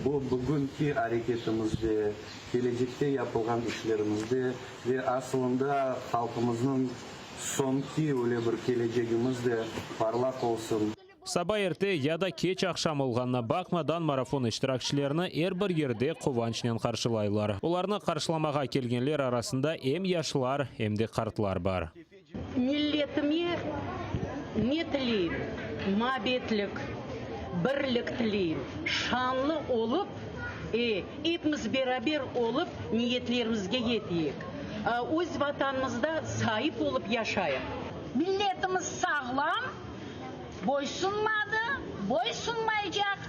Bu bugünki areketimizde, kelecekte yapılğan işlerimizde ve asılında halqımıznıñ soñki öyle bir kelecegimiz de parlaq olsun. Saba erte ya da keç aqşam olğanına baqmadan marafon iştirakçilerini er bir yerde quvançnen qarşılaylar. Olarnı qarşılamağa kelgenler arasında em yaşlar, em de qartlar bar. Milletime ne tileyim? Mabetlik, birlik tileyim. Şanlı olıp, e, epimiz beraber olıp niyetlerimizge yeteyik. Öz Vatanımızda saip olıp yaşayıq. Milletimiz sağlam, boysunmadı, boysunmaycaq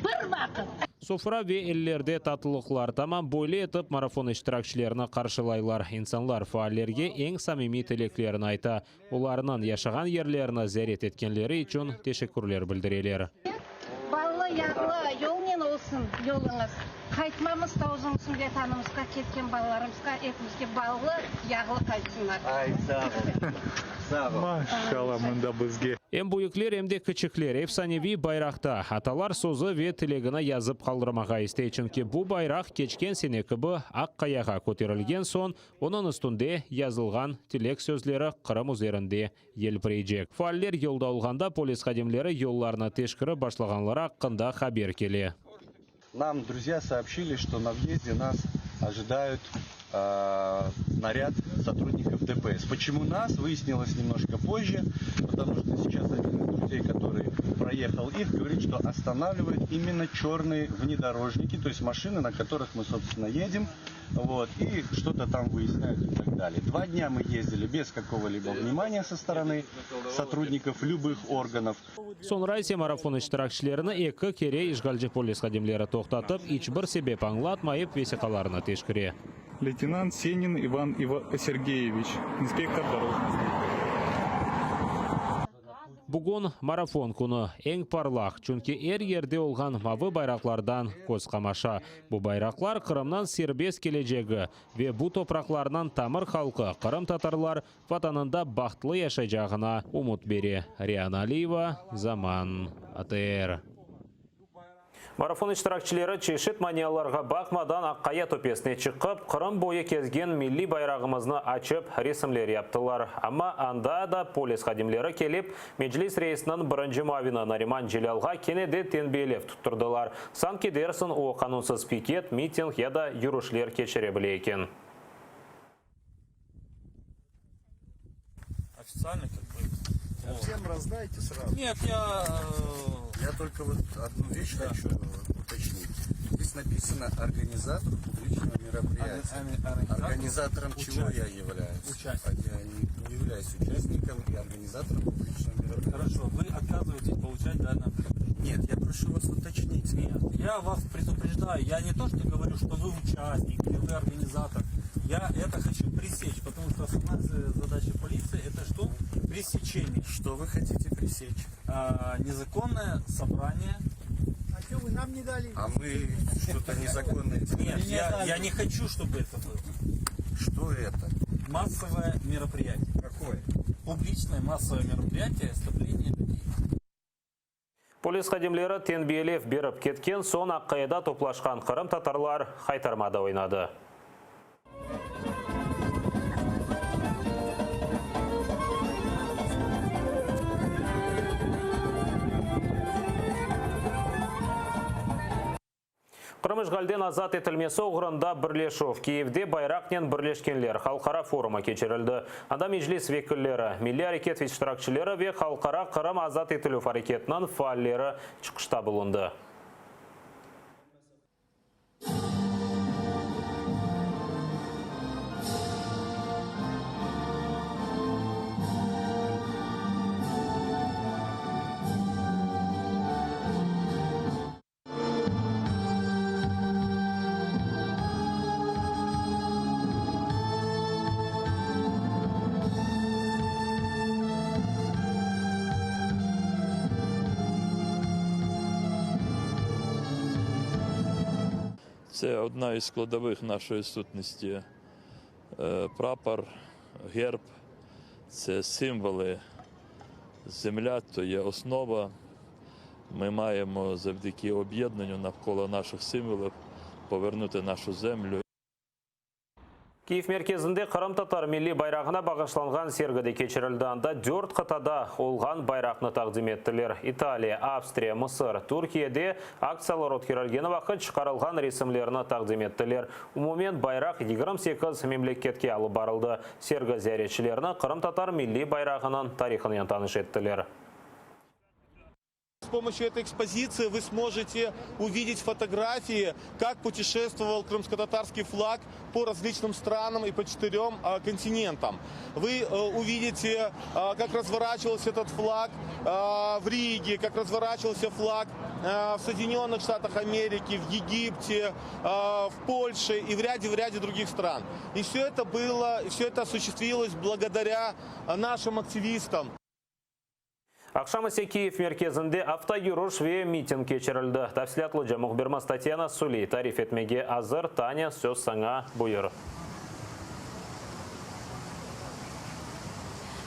bir vaqıt. Sofra ve ellerde tatlılıqlar, tamam böyle etip marafon iştirakçilerini qarşılaylar. İnsanlar faallerge eñ samimiy tileklerini ayta, olarnıñ yaşağan yerlerini ziyaret etkenleri içün teşekkürler bildireler. Ballı, yağlı yolnen olsun yoluñız. Qaytmamız da uzun olsun Vetanımızğa, ketken balalarımızğa, epimizge ballı, yağlı qaytsınlar. Ay, sağ ol, sağ ol. Maşallah, mında bizge. Em büyükler, em de kiçikler efsaneviy bayraqta atalar sözü ve tilegini yazıp qaldırmağa istey, çünki bu bayraq keçken sene kibi Aq Qayağa köterilgen soñ, onıñ üstünde yazılğan tilek sözleri Qırım üzerinde yelpireycek. Faaller yolda olğanda polis hadimleri yollarnı teşkirip başlağanları aqqında haber kele. Нам друзья сообщили, что на въезде нас ожидают наряд сотрудников ДПС. Почему нас, выяснилось немножко позже, потому что сейчас один из друзей, который проехал их, говорит, что останавливают именно черные внедорожники, то есть машины, на которых мы, собственно, едем, вот, и что-то там выясняют и так далее. Два дня мы ездили без какого-либо внимания со стороны сотрудников любых органов. Soñra ise marafon iştirakçilerini eki kere işğalci polis hadimleri toqtatıp, iç bir sebep añlatmayıp, vesiqalarını teşkire. Leytenant Senin İvan Sergeyeviç, inspektor dorojnoy slujbı. Bugün marafon künü, eñ parlaq, çünki er yerde olğan mavı bayraqlardan köz qamaşa. Bu bayraqlar Qırımnıñ serbest kelecegi ve bu topraqlarnıñ tamır halqı, qırımtatarlar, Vatanında bahtlı yaşaycağına ümüt bere. Riana Aliyeva, Zaman, ATR. Marafon iştirakçileri çeşit manialarğa baqmadan Aqqaya töpesine çıqıp, Qırım boyu kezgen milliy bayrağımıznı açıp, resimler yaptılar. Amma anda da polis hadimleri kelip, Meclis reisiniñ birinci muavini Nariman Celâlğa kene de tenbiyelev tuttırdılar. Sanki dersiñ o qanunsız piket, miting ya da yürüşler keçire bile eken. Официально как бы. Всем раздайте сразу. Нет, я... Я только вот одну вещь да. хочу уточнить. Здесь написано организатор публичного мероприятия. Организатором чего я являюсь? Участник. Я не являюсь участником и организатором публичного мероприятия. Хорошо, вы отказываетесь получать данное Нет, я прошу вас уточнить. Нет, я вас предупреждаю. Я не то, что говорю, что вы участник или вы организатор. Я это хочу пресечь, потому что основная задача полиции это что? Пресечение. Что вы хотите пресечь? А, незаконное собрание. А что вы нам не дали? А мы что-то незаконное делаем? Нет, я, я не хочу, чтобы это было. Что это? Массовое мероприятие. Какое? Публичное массовое мероприятие скопление людей. Polis hadimleri tenbiyelev berip ketken soñ Aqqayada toplaşqan qırımtatarlar haytarmada oynadı. Qırım işğalden azat etilmesi oğrunda birleşüv, Kiyevde bayraqnen birleşkenler halqara forumı keçirildi. Anda Meclis vekilleri, milliy areket iştirakçileri ve halqara Qırım azat etilüv areketiniñ faalleri çıqışta bulundı. Це одна із складових нашої сутності. Прапор, герб це символи. Земля то є основа. Ми маємо завдяки об'єднанню навколо наших символів повернути нашу землю. Kiyev merkezinde qırımtatar milliy bayrağına bağışlanğan sergi de keçirildi. Anda dört qıtada olğan bayraqnı taqdim ettiler. İtaliya, Avstriya, Mısır, Türkiyede aktsiyalar ötkerilgeni vaqıt çıqarılğan resimlerni taqdim ettiler. Umumen bayraq 28 memleketke alıp barıldı. Sergi ziyaretçilerini qırımtatar milliy bayrağınıñ tarihınen tanış ettiler. С помощью этой экспозиции вы сможете увидеть фотографии, как путешествовал крымско-татарский флаг по различным странам и по четырем континентам. Вы э, увидите, как разворачивался этот флаг в Риге, как разворачивался флаг в Соединенных Штатах Америки, в Египте, в Польше и в ряде, в ряде других стран. И все это было, все это осуществилось благодаря нашим активистам. Aqşam ise Kiyev merkezinde avto yürüş ve miting keçirildi. Tafsilâtlıca mühbirimiz Tatyana Suley tarif etmege azır. Tanya, söz saña, buyur.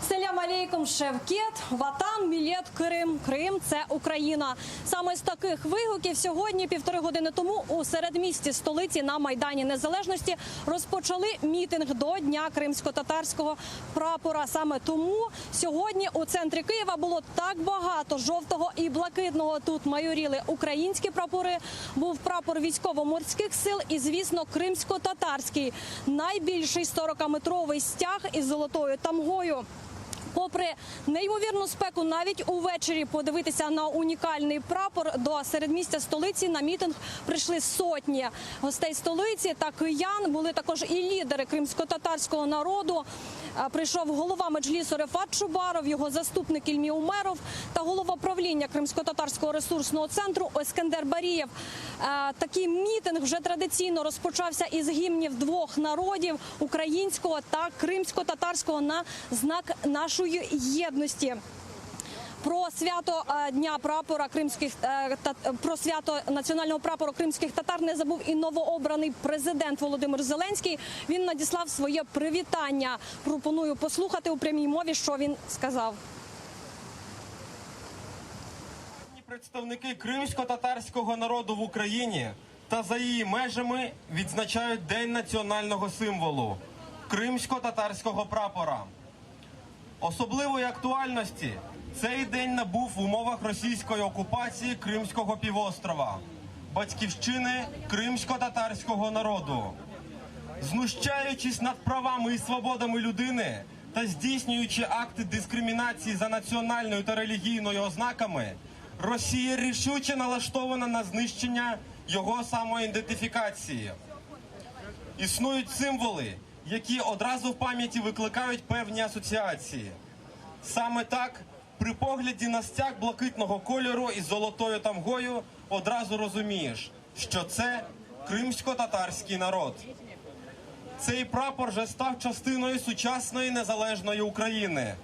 Selâm aleyküm, Şevket. Vatan, millet, Qırım. Крим – це Україна. Саме з таких вигуків сьогодні, півтори години тому, у середмісті столиці на Майдані Незалежності розпочали мітинг до Дня кримсько-татарського прапора. Саме тому сьогодні у центрі Києва було так багато жовтого і блакитного. Тут майоріли українські прапори, був прапор військово-морських сил і, звісно, кримсько-татарський. Найбільший 40-метровий стяг із золотою тамгою. Попри неймовірну спеку, навіть увечері подивитися на унікальний прапор до середмістя столиці на мітинг прийшли сотні гостей столиці та киян. Були також і лідери кримсько-татарського народу. Прийшов голова Меджлісу Рефат Чубаров, його заступник Ільмі Умеров та голова правління Кримсько-татарського ресурсного центру Ескендер Барієв. Такий мітинг вже традиційно розпочався із гімнів двох народів – українського та кримсько-татарського на знак нашої єдності. Про свято Дня прапора кримських, про свято національного прапору кримських татар не забув і новообраний президент Володимир Зеленський. Він надіслав своє привітання. Пропоную послухати у прямій мові, що він сказав. Представники кримсько-татарського народу в Україні та за її межами відзначають День національного символу – кримсько-татарського прапора. Особливої актуальності цей день набув в умовах російської окупації Кримського півострова, батьківщини кримсько-татарського народу. Знущаючись над правами і свободами людини та здійснюючи акти дискримінації за національною та релігійною ознаками, Росія рішуче налаштована на знищення його самоідентифікації. Існують символи, які одразу в пам'яті викликають певні асоціації. Саме так, при погляді на стяг блакитного кольору із золотою тамгою одразу розумієш, що це кримсько-татарський народ. Цей прапор вже став частиною сучасної незалежної України.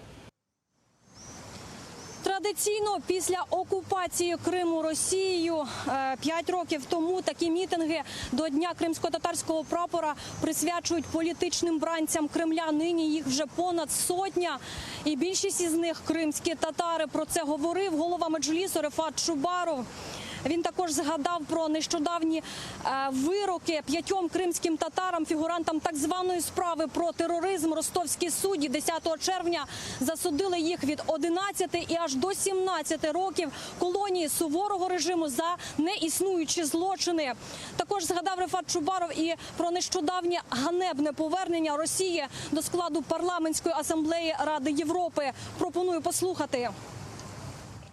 Традиційно після окупації Криму Росією 5 років тому такі мітинги до Дня кримсько-татарського прапора присвячують політичним бранцям Кремля. Нині їх вже понад сотня. І більшість із них кримські татари. Про це говорив голова Меджлісу Рефат Чубаров. Він також згадав про нещодавні вироки 5 кримським татарам, фігурантам так званої справи про тероризм. Ростовські судді 10 червня засудили їх від 11 і аж до 17 років колонії суворого режиму за неіснуючі злочини. Також згадав Рефат Чубаров і про нещодавнє ганебне повернення Росії до складу Парламентської асамблеї Ради Європи. Пропоную послухати.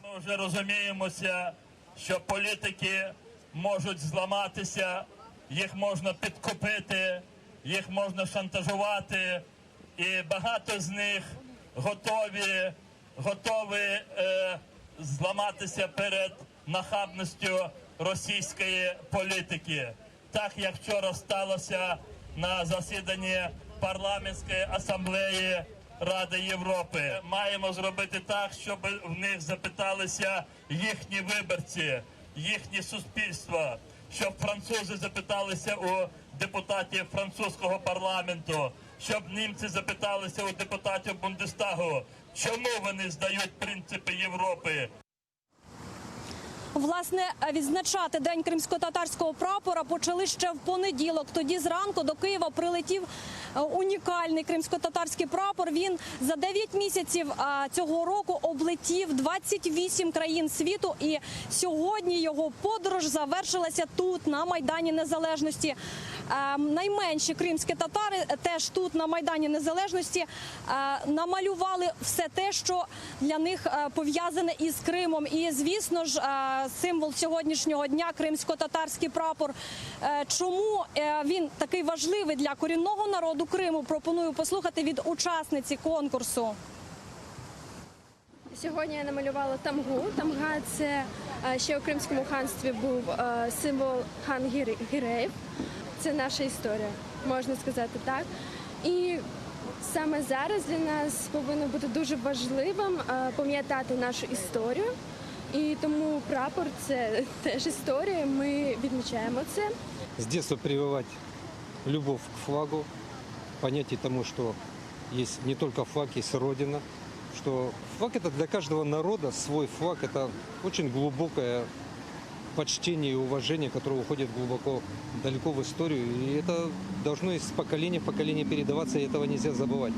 Ми вже розуміємося, що політики можуть зламатися, їх можна підкупити, їх можна шантажувати, і багато з них готові зламатися перед нахабністю російської політики. Так, як вчора сталося на засіданні Парламентської асамблеї Ради Європи. Маємо зробити так, щоб в них запиталися їхні виборці, їхнє суспільство, щоб французи запиталися у депутатів французького парламенту, Щоб німці запиталися у депутатів Бундестагу, чому вони здають принципи Європи. Власне, відзначати День кримськотатарського прапора почали ще в понеділок. Тоді зранку до Києва прилетів е, унікальний кримськотатарський прапор. Він за 9 місяців цього року облетів 28 країн світу. І сьогодні його подорож завершилася тут, на Майдані Незалежності. Е, найменші кримські татари теж тут, на Майдані Незалежності, е, намалювали все те, що для них пов'язане із Кримом. І, звісно ж, символ сьогоднішнього дня – кримсько-татарський прапор. Е, чому е, він такий важливий для корінного народу Криму, пропоную послухати від учасниці конкурсу. Сьогодні я намалювала тамгу. Тамга – це е, ще у Кримському ханстві був символ хан Гіреїв. Це наша історія, можна сказати так. І саме зараз для нас повинно бути дуже важливим пам'ятати нашу історію. І тому прапор – це теж історія, ми відмічаємо це. З дитинства прививати любов к флагу, понятие тому, що є не тільки флаг, є родина, що флаг – це для кожного народу свій флаг, це дуже глибоке почтение и уважение, которое уходит глубоко, далеко в историю. И это должно из поколения в поколение передаваться, и этого нельзя забывать.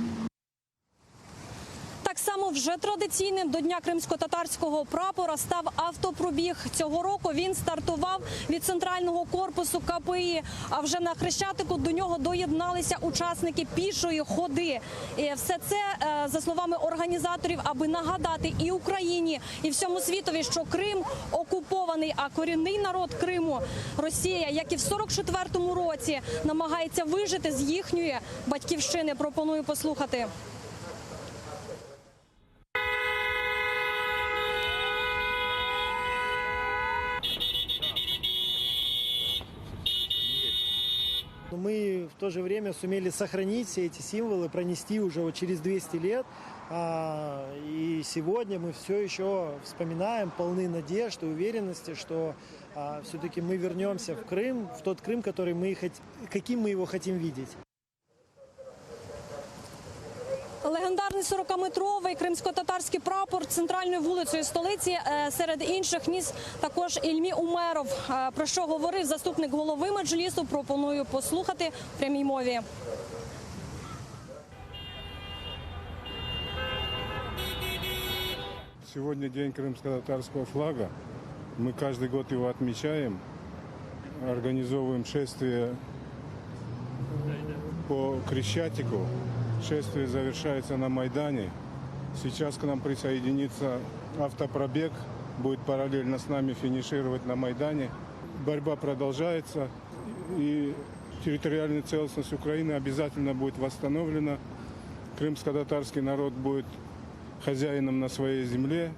Так само вже традиційним до Дня кримськотатарського прапора став автопробіг. Цього року він стартував від центрального корпусу КПІ, а вже на Хрещатику до нього доєдналися учасники пішої ходи. І все це, е, за словами організаторів, аби нагадати і Україні, і всьому світові, що Крим окупований, а корінний народ Криму, Росія, як і в 44-му році, намагається вижити з їхньої батьківщини. Пропоную послухати. Мы в то же время сумели сохранить все эти символы, пронести уже вот через 200 лет. И сегодня мы все еще вспоминаем, полны надежд и уверенности, что все-таки мы вернемся в Крым, в тот Крым, который мы хот-, каким мы его хотим видеть. Легендарний 40-метровий кримськотатарський прапор центральною вулицею столиці е, серед інших ніс також Ільмі Умеров. Е, про що говорив заступник голови Меджлісу, пропоную послухати в прямій мові. Сегодня день крымско-татарского флага. Мы каждый год его отмечаем, организовываем шествие по Крещатику. Шествие завершается на Майдане. Сейчас к нам присоединится автопробег, будет параллельно с нами финишировать на Майдане. Борьба продолжается, и территориальная целостность Украины обязательно будет восстановлена. Крымско-татарский народ будет хозяином на своей земле.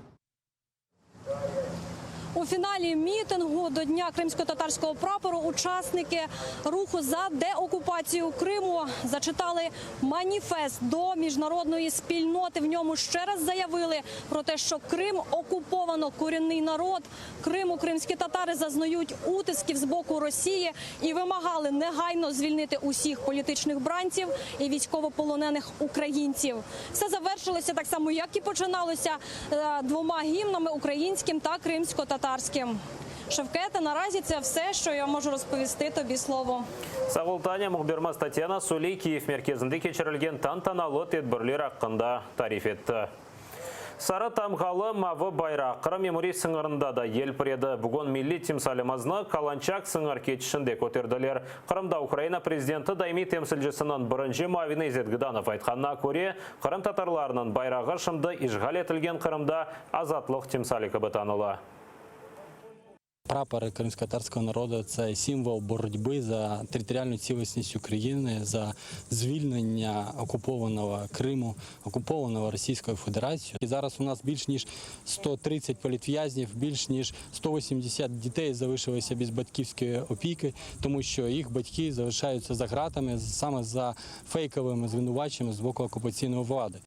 У фіналі мітингу до Дня кримськотатарського прапору учасники руху за деокупацію Криму зачитали маніфест до міжнародної спільноти. В ньому ще раз заявили про те, що Крим окуповано корінний народ Криму. Кримські татари зазнають утисків з боку Росії і вимагали негайно звільнити усіх політичних бранців і військовополонених українців. Все завершилося так само, як і починалося, е, двома гімнами – українським та кримськотатарським. Шевкете, наразі це все, що я можу розповісти тобі слово. Sağ ol, Таня. Mühbirimiz Tatyana Suley Kiyev merkezinde keçirilgen tantanalı tedbirler aqqında tarif etti. Sarı tamğalı mavı bayraq Qırım memuriy sıñırında da yelpiredi. Bugün milliy timsalimizni Kalançak sıñır keçişinde köterdiler. Qırımda Ukraina prezidenti daimiy temsilcisiniñ birinci muavini İzet Gdanov aytqanına köre, qırımtatarlarnıñ bayrağı şimdi işğal etilgen Qırımda azatlıq timsali kibi tanıla. Прапор кримськотатарського народу – це символ боротьби за територіальну цілісність України, за звільнення окупованого Криму, окупованого Російською Федерацією. І зараз у нас більш ніж 130 політв'язнів, більш ніж 180 дітей залишилися без батьківської опіки, тому що їх батьки залишаються за ґратами саме за фейковими звинуваченнями з боку окупаційної влади.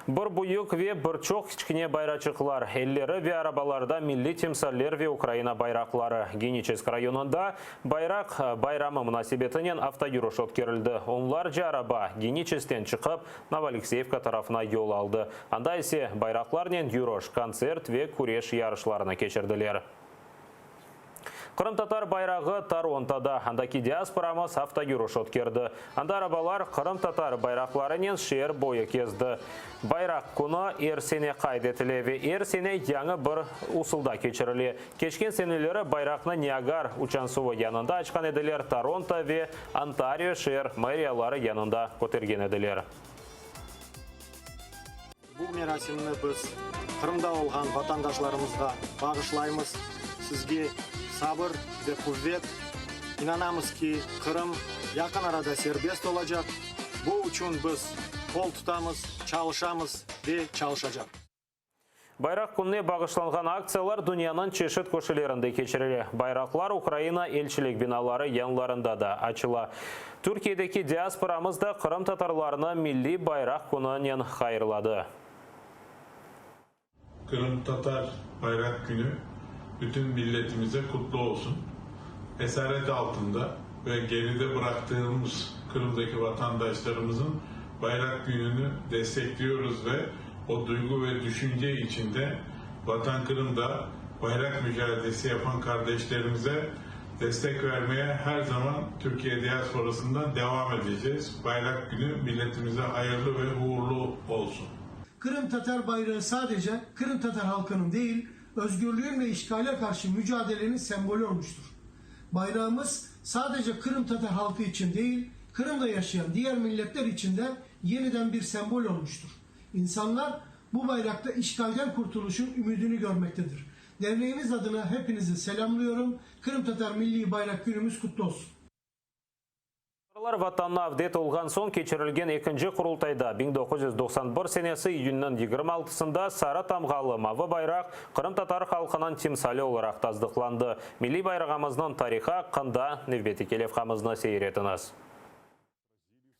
Bir büyük ve bir çoq kiçkine bayraçıqlar, elleri ve arabalarda milliy timsaller ve Ukraina bayraqları. Geniçesk rayonında Bayraq bayramı munasebetinen avtoyürüş ötkerildi. Onlarca araba Geniçeskten çıqıp, Novoalekseyevka tarafına yol aldı. Anda ise bayraqlarnen yürüş, kontsert ve küreş yarışlarını keçirdiler. Qırımtatar bayrağı Torontoda, andaki diasporamız avtoyürüş ötkerdi. Anda arabalar qırımtatar bayraqlarınen şeer boyu kezdi. Bayraq künü er sene qayd etile ve er sene yañı bir usulda keçirile. Keçken seneleri bayraqnı Niagar uçansuvı yanında açqan ediler, Toronto ve Ontario şeer meriyaları yanında kötergen ediler. Bu merasimni biz Qırımda olğan vatandaşlarımızğa bağışlaymız. Sizge sabır ve quvet. İnanamız ki, Qırım yaqın arada serbest olacaq. Bu içün biz qol tutamız, çalışamız ve çalışacaqmız. Bayraq kününe bağışlanğan aktsiyalar dünyanıñ çeşit köşelerinde keçirile. Bayraqlar Ukraina elçilik binaları yanlarında da açıla. Türkiyedeki diasporamız da qırımtatarlarnı Milliy bayraq kününen hayırladı. Qırımtatar Bayraq Künü bütün milletimize qutlu olsun. Esaret altında ve geride bıraqtığımız Qırımdaki vatandaşlarımızın Bayraq Kününi destekliyoruz ve o duygu ve düşünce içinde Vatan Qırımda bayraq mücadelesi yapan kardeşlerimize destek vermeye her zaman Türkiye diasporasından devam edeceğiz. Bayrak Günü milletimize hayırlı ve uğurlu olsun. Kırım Tatar bayrağı sadece Kırım Tatar halkının değil, özgürlüğün ve işgale karşı mücadelenin sembolü olmuştur. Bayrağımız sadece Kırım Tatar halkı için değil, Kırım'da yaşayan diğer milletler için de yeniden bir sembol olmuştur. İnsanlar bu bayrakta işgalden kurtuluşun ümidini görmektedir. Derneğimiz adına hepinizi selamlıyorum. Kırım Tatar Milli Bayrak Günümüz kutlu olsun. Tatarlar Vatanına avdet olğan soñ keçirilgen ekinci Qurultayda, 1991 senesi iyünniñ yigirmi altısında sarı tamğalı mavı bayraq qırımtatar halqınıñ timsali olaraq tasdıqlandı. Milliy bayrağımıznıñ tarihı aqqında nevbetteki levhamıznı seyir etiñiz.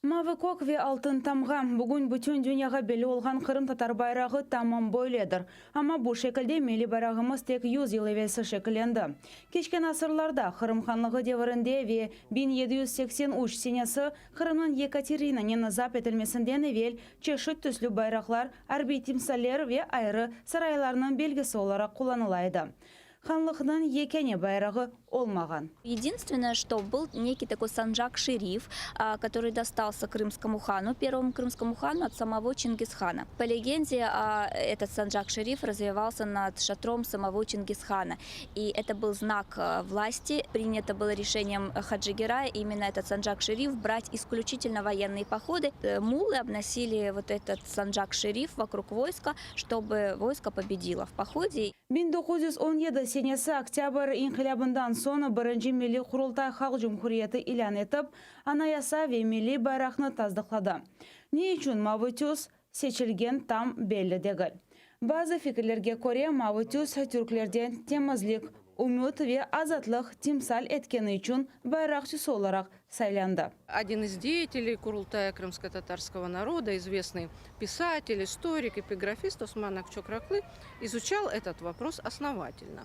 Mavı kök ve altın tamğa, bugün bütün dünyağa belli olğan qırımtatar bayrağı tamam böyledir. Amma bu şekilde milliy bayrağımız tek yüz yıl evelsi şekillendi. Keçken asırlarda, Qırım hanlığı devirinde ve 1783 senesi Qırımnıñ Yekaterinanen zap etilmesinden evel çeşit tüslü bayraqlar arbiy timsaller ve ayrı saraylarnıñ belgisi olaraq qullanıla edi. Hanlıqnıñ yekâne bayrağı olmağan. Единственное, что был некий такой санджак-шериф, который достался крымскому хану, первому крымскому хану от самого Чингисхана. По легенде, этот санджак-шериф развевался над шатром самого Чингисхана. И это был знак власти. Принято было решением Хаджи Герая именно этот санджак-шериф брать исключительно военные походы. Э, мулы обносили вот этот санджак-шериф вокруг войска, чтобы войско победило в походе. 1917 senesi Oktâbr inqilâbından soñ birinci Milliy Qurultay Halq Cumhuriyeti ilân etip, Anayasa ve milliy bayraqnı tasdıqladı. Ne içün mavı tüs seçilgen tam belli degil. Bazı fikirlerge köre, mavı tüs türklerden temizlik, ümüt ve azatlıq timsal etkeni içün bayraq tüsü olaraq saylandı. Один из деятелей Курултая крымско-татарского народа, известный писатель, историк, эпиграфист Осман Акчокраклы, изучал этот вопрос основательно.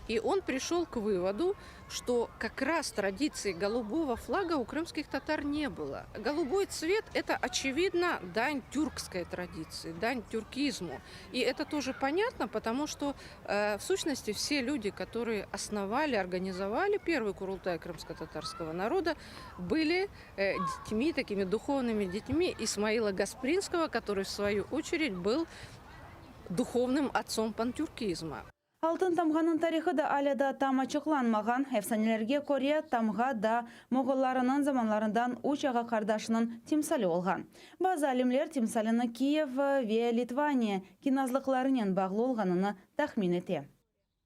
И он пришел к выводу, что как раз традиции голубого флага у крымских татар не было. Голубой цвет – это, очевидно, дань тюркской традиции, дань тюркизму. И это тоже понятно, потому что, э, в сущности, все люди, которые основали, организовали первый Курултай крымско-татарского народа, были э, детьми, такими духовными детьми Исмаила Гаспринского, который, в свою очередь, был духовным отцом пантюркизма. Altın tamğanıñ tarihı da alâ daa tam açıqlanmağan. Efsanelerge köre, tamğa daa moğollarınıñ zamanlarından üç ağa-qardaşınıñ timsali olğan. Bazı alimler timsalini Kiyev ve Litvaniya kinazlıqlarınen bağlı olğanını tahmin ete.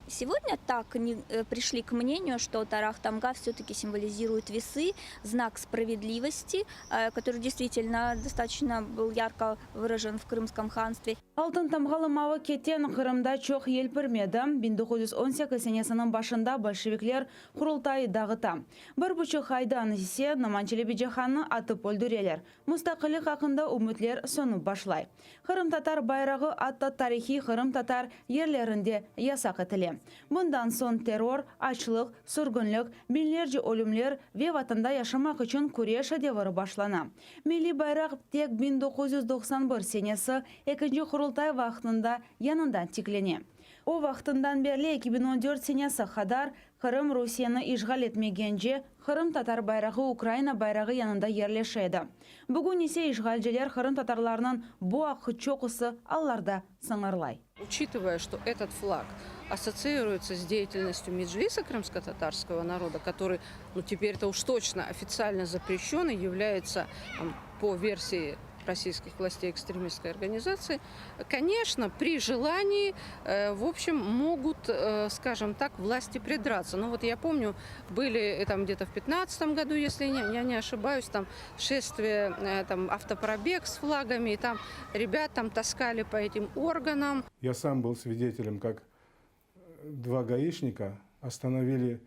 Сегодня так не э, пришли к мнению, что Тарах Тамга все-таки символизирует весы, знак справедливости, э, который действительно достаточно был ярко выражен в Крымском ханстве. Altın tamğalı mavı keten Qırımda çoq yelpirmedi. 1918 senesiniñ başında bolşevikler Qurultay dağıta. Bir buçuq aydan ise Noman Çelebicihannı atıp öldüreler. Mustaqillik aqqında ümütler sönüp başlay. Qırımtatar bayrağı atta tarihiy qırımtatar yerlerinde yasaq etile. Bundan soñ terror, açlıq, sürgünlik, biñlerce ölümler ve Vatanda yaşamaq içün küreş deviri başlana. Milliy bayraq tek 1991 senesi ekinci Qurultay vaqtında yañıdan tiklene. O vaqtından berli 2014 senesi qadar Qırım Rusiyeni işğal etmegence, qırımtatar bayrağı Ukraina bayrağı yanında yerleşe edi. Bugün ise işğalciler qırımtatarlarnıñ bu aqqı çoqusı allarda sıñırlay. Учитывая, что этот флаг ассоциируется с деятельностью Меджлиса крымско-татарского народа, который, ну, теперь-то уж точно официально запрещен и является, там, по версии российских властей экстремистской организации, конечно, при желании, э, в общем, могут, э, скажем так, власти придраться. Ну вот я помню, были э, там где-то в 15 году, если не, я не ошибаюсь, там шествие, там автопробег с флагами, и там ребят там таскали по этим органам. Я сам был свидетелем, как два гаишника остановили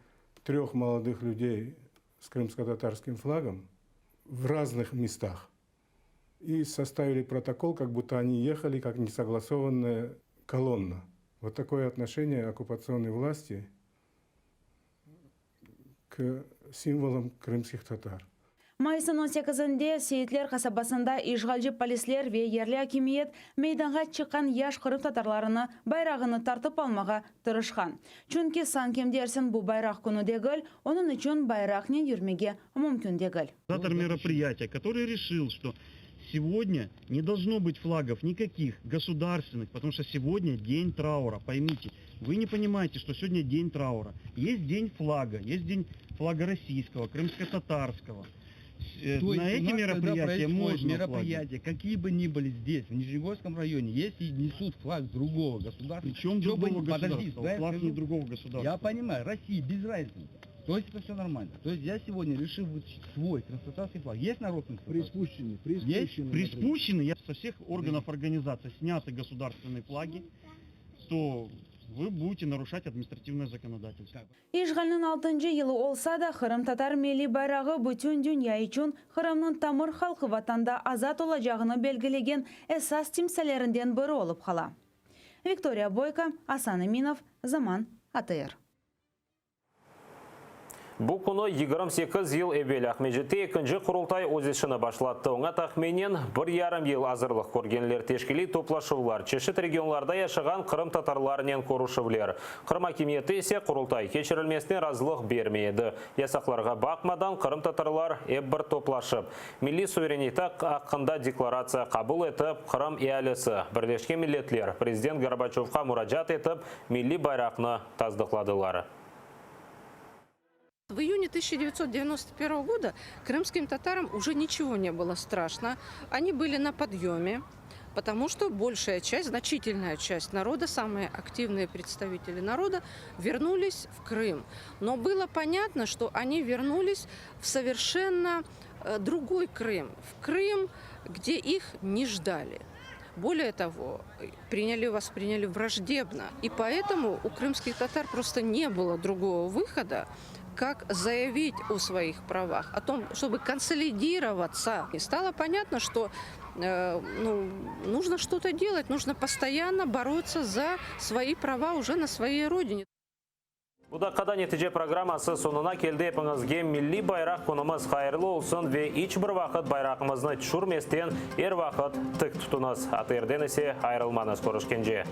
трех молодых людей с крымско-татарским флагом в разных местах и составили протокол, как будто они ехали как несогласованная колонна. Вот такое отношение оккупационной власти к символам крымских татар. Mayısnıñ 18-inde Seyitler qasabasında işğalci polisler ve yerli akimiyet meydanğa çıqqan yaş qırımtatarlarını bayrağını tartıp almağa tırışqan. Çünki sanki dersiñ bu bayraq künü degil, onıñ içün bayraqnen yürmege mümkün degil. Организатор мероприятия, который решил, что сегодня не должно быть флагов никаких государственных, потому что сегодня день траура, поймите. Вы не понимаете, что сегодня день траура. Есть день флага, есть день флага российского, крымско-татарского. Э, То На есть эти у нас, когда мероприятия происходит можно флаги. мероприятия, какие бы ни были здесь, в Нижнегорском районе, если несут флаг другого государства... Причем чё бы другого ни- Подожди, государства? дай я Флаг скажу. не другого государства. Я понимаю, России без разницы. То есть это все нормально. То есть я сегодня решил вытащить свой крымско-татарский флаг. Есть народ Приспущенный, Есть? Приспущены, я со всех органов организации сняты государственные флаги, то вы будете нарушать административное законодательство. İşğalniñ altıncı yılı olsa da, qırımtatar milliy bayrağı bütün dünya içün Qırımnıñ tamır halqı vatanda azat olacağını belgilegen esas timsallerinden biri olıp qala. Viktoriya Boyko, Asan Eminov, Zaman, ATR. Bu künü 28 yıl evel Aqmescitte ekinci Qurultay öz işini başlattı. Oña tahminen bir yarım yıl azırlıq körgenler teşkiliy toplaşuvlar, çeşit regionlarda yaşağan qırımtatarlarnen körüşüvler. Qırım akimiyeti ise Qurultay keçirilmesine razılıq bermey edi. Yasaqlarğa baqmadan, qırımtatarlar ep bir toplaşıp, milliy suverenitet aqqında deklaratsiya qabul etip, Qırım ealisi, Birleşken Milletler, prezident Gorbaçövqa muracaat etip, milliy bayraqnı tasdıqladılar. В июне 1991 года крымским татарам уже ничего не было страшно. Они были на подъеме, потому что большая часть, значительная часть народа, самые активные представители народа, вернулись в Крым. Но было понятно, что они вернулись в совершенно э, другой Крым, в Крым, где их не ждали. Более того, приняли, восприняли враждебно. И поэтому у крымских татар просто не было другого выхода, как заявить о своих правах, о том, чтобы консолидироваться. И стало понятно, что э, ну, нужно что-то делать, нужно постоянно бороться за свои права уже на своей родине. Bu daqqada netice programması soñuna keldi epiñizge milliy bayraq künümiz hayırlı olsun ve iç bir vaqıt bayrağımıznı tüşürmesten er vaqıt tik tutuñız. ATRden ise ayırılmañız körüşkence.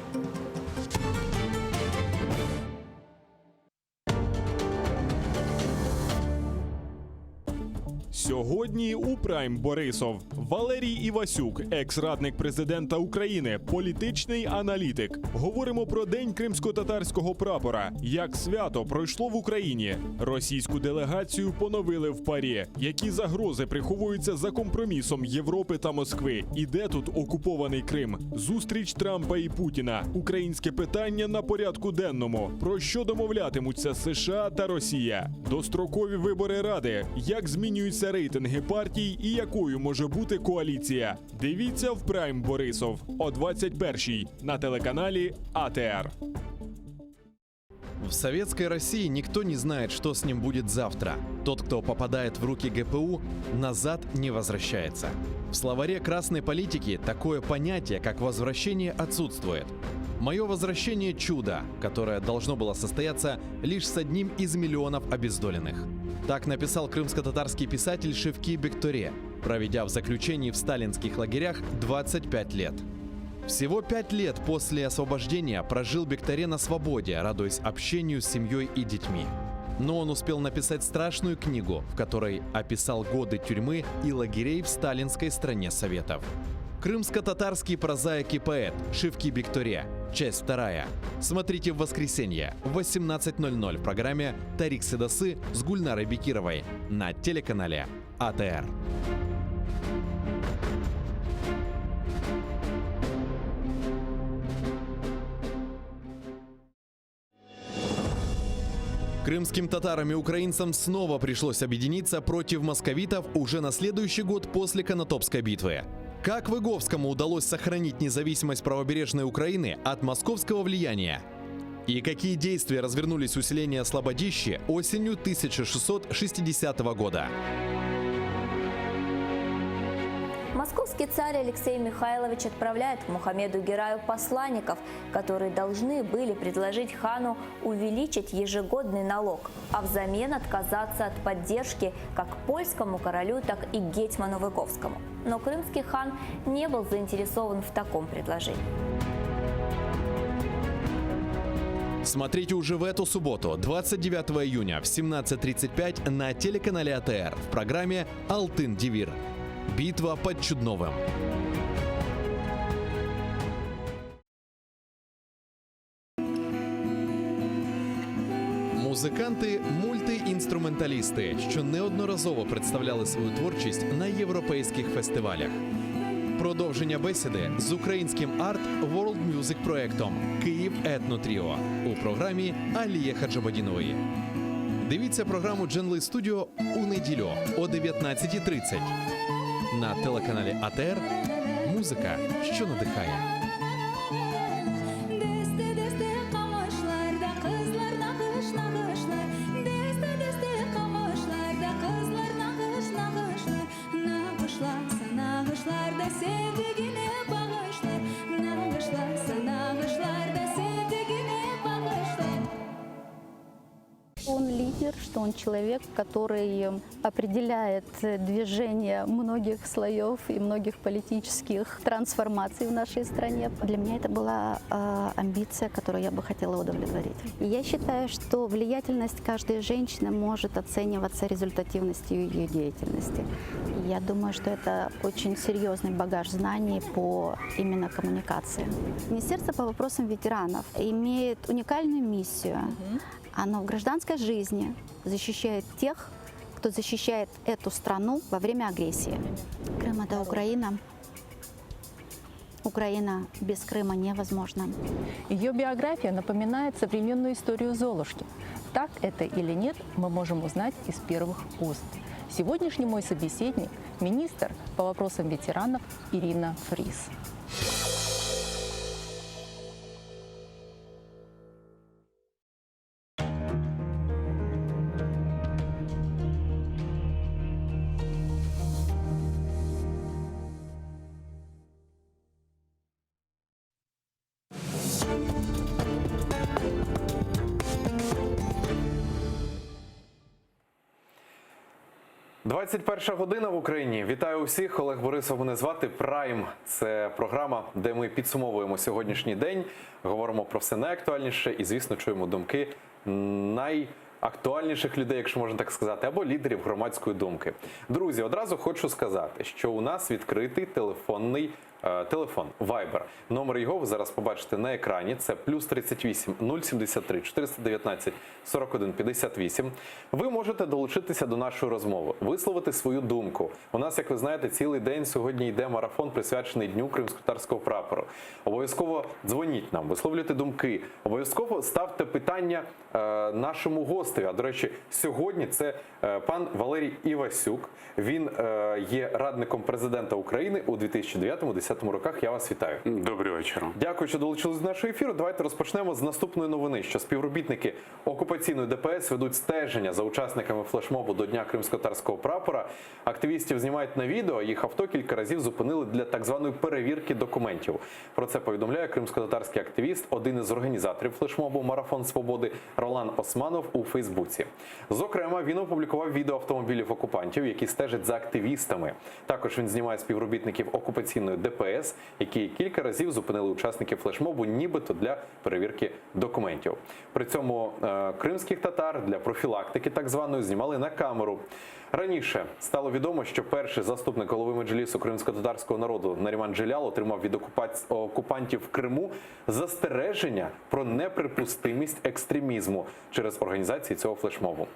Сьогодні у Прайм Борисов Валерій Івасюк, екс-радник президента України, політичний аналітик. Говоримо про День кримськотатарського прапора, як свято пройшло в Україні. Російську делегацію поновили в ПАРЄ. Які загрози приховуються за компромісом Європи та Москви? І де тут окупований Крим? Зустріч Трампа і Путіна. Українське питання на порядку денному. Про що домовлятимуться США та Росія? Дострокові вибори Ради. Як змінюються рейтинги партій і якою може бути коаліція? Дивіться в Прайм Борисов о 21-й на телеканалі АТР. В советской России никто не знает, что с ним будет завтра. Тот, кто попадает в руки ГПУ, назад не возвращается. В словаре красной политики такое понятие, как возвращение, отсутствует. Мое возвращение – чудо, которое должно было состояться лишь с одним из миллионов обездоленных. Так написал крымско-татарский писатель Шевки Бекторе, проведя в заключении в сталинских лагерях 25 лет. Всего пять лет после освобождения прожил Бекторе на свободе, радуясь общению с семьей и детьми. Но он успел написать страшную книгу, в которой описал годы тюрьмы и лагерей в сталинской стране Советов. Крымско-татарский прозаик и поэт Шевки Бекторе. Часть вторая. Смотрите в воскресенье в 18.00 в программе «Тарих Седасы» с Гульнарой Бекировой на телеканале АТР. Крымским татарам и украинцам снова пришлось объединиться против московитов уже на следующий год после Конотопской битвы. Как Выговскому удалось сохранить независимость правобережной Украины от московского влияния? И какие действия развернулись у селения Слободище осенью 1660 года? Московский царь Алексей Михайлович отправляет к Мухаммеду Гераю посланников, которые должны были предложить хану увеличить ежегодный налог, а взамен отказаться от поддержки как польскому королю, так и гетьману Выговскому. Но крымский хан не был заинтересован в таком предложении. Смотрите уже в эту субботу, 29 июня в 17.35 на телеканале АТР в программе «Алтын Девир». Битва под Чудновым. Музиканти, мультиінструменталісти, що неодноразово представляли свою творчість на європейських фестивалях. Продовження бесіди з українським арт World Music проектом Київ Етно Тріо у програмі Аліє Хаджабадінової. Дивіться програму Дженли Студіо у неділю о 19.30 на телеканалі АТР. Музика, що надихає. Deste deste qamışlarda qızlar nağış nağışlar Deste deste qamışlarda qızlar nağış nağışlar Nağışlasa nağışlarda sevdigine bağışlar Nağışlasa nağışlarda sevdigine bağışlar Он лидер, что он человек, который определяет движение многих слоев и многих политических трансформаций в нашей стране. Для меня это была э, амбиция, которую я бы хотела удовлетворить. И я считаю, что влиятельность каждой женщины может оцениваться результативностью ее деятельности. И я думаю, что это очень серьезный багаж знаний по именно коммуникации. Министерство по вопросам ветеранов имеет уникальную миссию. Оно в гражданской жизни защищает тех, кто защищает эту страну во время агрессии. Крым – это Украина. Украина без Крыма невозможна. Ее биография напоминает современную историю Золушки. Так это или нет, мы можем узнать из первых уст. Сегодняшний мой собеседник – министр по вопросам ветеранов Ирина Фриз. «21 година в Україні. Вітаю усіх. Олег Борисов мене звати. Прайм. Це програма, де ми підсумовуємо сьогоднішній день, говоримо про все найактуальніше і, звісно, чуємо думки най. Актуальніших людей, якщо можна так сказати, або лідерів громадської думки. Друзі, одразу хочу сказати, що у нас відкритий телефонний е, телефон Viber. Номер його ви зараз побачите на екрані. Це плюс 38 073 419 41 58. Ви можете долучитися до нашої розмови, висловити свою думку. У нас, як ви знаєте, цілий день сьогодні йде марафон, присвячений Дню кримськотатарського прапору. Обов'язково дзвоніть нам, висловлюйте думки, обов'язково ставте питання е, нашому гостеві. А до речі, сьогодні це е, пан Валерій Івасюк. Він е, є радником президента України у 2009-2010 роках. Я вас вітаю. Добрий вечір. Дякую, що долучились до нашого ефіру. Давайте розпочнемо з наступної новини, що співробітники окупаційної ДПС ведуть стеження за учасниками флешмобу до Дня кримськотатарського прапора. Активістів знімають на відео. Їх авто кілька разів зупинили для так званої перевірки документів. Про це повідомляє кримськотатарський активіст, один із організаторів флешмобу Марафон Свободи Ролан Османов у Фейсбуці. Зокрема, він опублікував відео автомобілів окупантів, які стежать за активістами. Також він знімає співробітників окупаційної ДПС, які кілька разів зупинили учасників флешмобу, нібито для перевірки документів. При цьому е, кримських татар для профілактики так званої знімали на камеру. Раніше стало відомо, що перший заступник голови меджлісу кримськотатарського народу Наріман Джелял отримав від окупац- окупантів в Криму застереження про неприпустимість екстремізму через організацію цього флешмобу.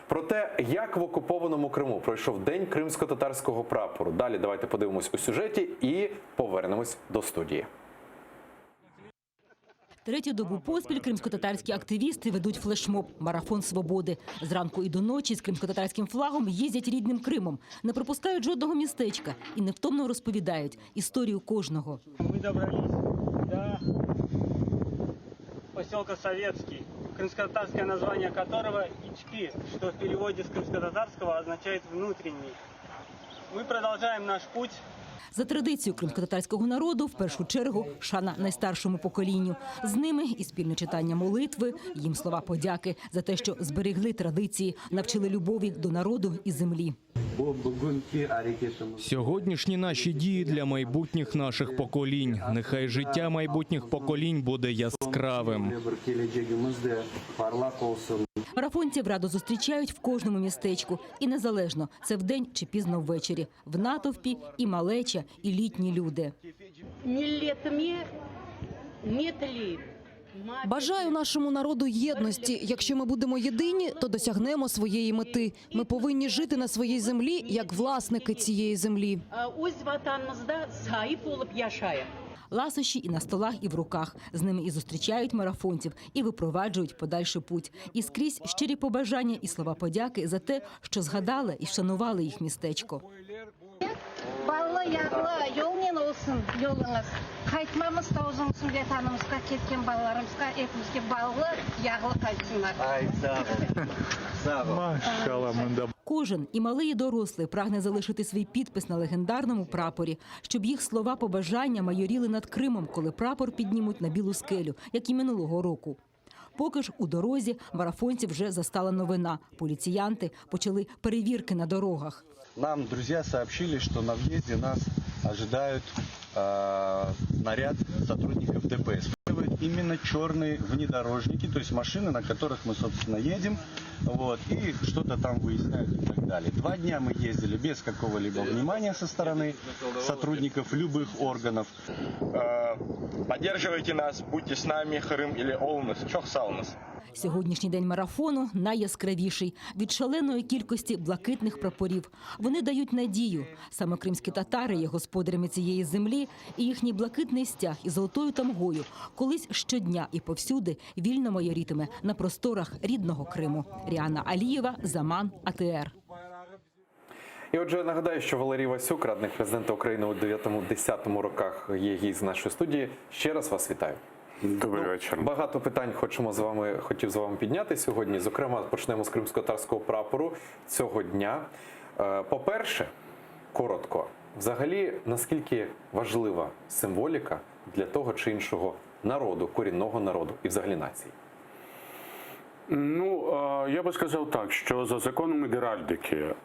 Про те, як в окупованому Криму пройшов день кримськотатарського прапору. Далі давайте подивимось у сюжеті і повернемось до студії. Третю добу поспіль кримськотатарські активісти ведуть флешмоб «Марафон свободи». Зранку і до ночі з кримськотатарським флагом їздять рідним Кримом, не пропускають жодного містечка і невтомно розповідають історію кожного. Мы добрались до поселка Советский, крымско-татарское название которого Ички, что в переводе с крымско-татарского означает «внутренний». Мы продолжаем наш путь. За традицією кримськотатарського народу, в першу чергу, шана найстаршому поколінню. З ними і спільне читання молитви, їм слова подяки за те, що зберегли традиції, навчили любові до народу і землі. Сьогоднішні наші дії для майбутніх наших поколінь. Нехай життя майбутніх поколінь буде яскравим. Марафонців радо зустрічають в кожному містечку. І незалежно, це вдень чи пізно ввечері. В натовпі і малеча, і літні люди. Milletime ne tileyim? Бажаю нашому народу єдності. Якщо ми будемо єдині, то досягнемо своєї мети. Ми повинні жити на своїй землі як власники цієї землі. Öz vatanımızda saip olıp yaşayıq. Ласощі і на столах, і в руках. З ними і зустрічають марафонців, і випроваджують подальший путь. І скрізь щирі побажання і слова подяки за те, що згадали і вшанували їх містечко. Ballı yağlı yolnen olsun yoluñız. Qaytmamız da uzun olsun Vetanımızğa ketken balalarımızğa epimizge ballı yağlı qaytsınlar. Кожен, і малий, і дорослий, прагне залишити свій підпис на легендарному прапорі, щоб їх слова побажання майоріли над Кримом, коли прапор піднімуть на білу скелю, як і минулого року. Поки ж у дорозі марафонців вже застала новина. Поліціянти почали перевірки на дорогах. Нам друзья сообщили, что на въезде нас ожидают э, наряд сотрудников ДПС. Именно черные внедорожники, то есть машины, на которых мы, собственно, едем, вот, и что-то там выясняют и так далее. Два дня мы ездили без какого-либо внимания со стороны сотрудников любых органов. Поддерживайте нас, будьте с нами, Крым ile oluñız. Çoq sağ oluñız. Сьогоднішній день марафону найяскравіший від шаленої кількості блакитних прапорів. Вони дають надію. Саме кримські татари є господарями цієї землі, і їхній блакитний стяг із золотою тамгою колись щодня і повсюди вільно майорітиме на просторах рідного Криму. Ріана Алієва, Заман, АТР. І отже, нагадаю, що Валерій Васюк, радник президента України у 9-10 роках, є гість нашої студії. Ще раз вас вітаю. Добрий вечір. Багато питань хочемо з вами хотів з вами підняти сьогодні. Зокрема, почнемо з кримськотатарського прапору цього дня. Е, По-перше, коротко, взагалі, наскільки важлива символіка для того чи іншого народу, корінного народу і взагалі нації? Ну, е, я би сказав так, що за законами Геральдики, е,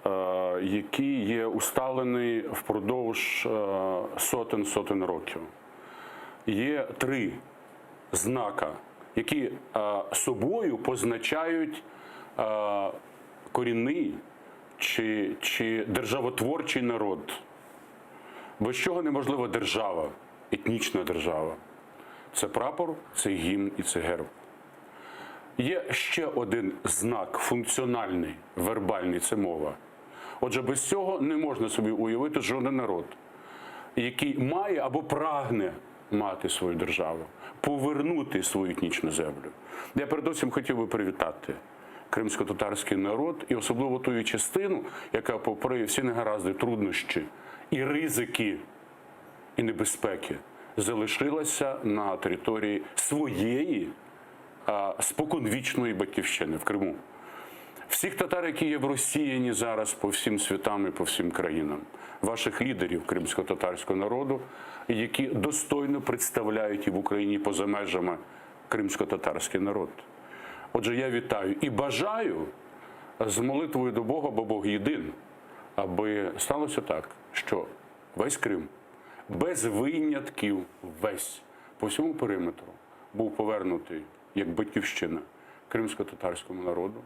які є усталені впродовж е, сотень сотень років, є три знака, які е, собою позначають Корінний чи, чи державотворчий народ. Без чого неможлива держава, етнічна держава. Це прапор, це гімн і це герб. Є ще один знак функціональний, вербальний це мова. Отже, без цього не можна собі уявити жоден народ, який має або прагне мати свою державу, повернути свою етнічну землю. Я передусім хотів би привітати кримсько-татарський народ і особливо ту частину, яка, попри всі негаразди, труднощі і ризики, і небезпеки, залишилася на території своєї споконвічної батьківщини в Криму. Всіх татар, які є в розсіяні зараз по всім світам і по всім країнам, ваших лідерів кримсько-татарського народу, які достойно представляють і в Україні поза межами кримсько-татарський народ. Отже, я вітаю і бажаю з молитвою до Бога, бо Бог єдин, аби сталося так, що весь Крим без винятків весь по всьому периметру був повернутий як батьківщина кримсько-татарському народу,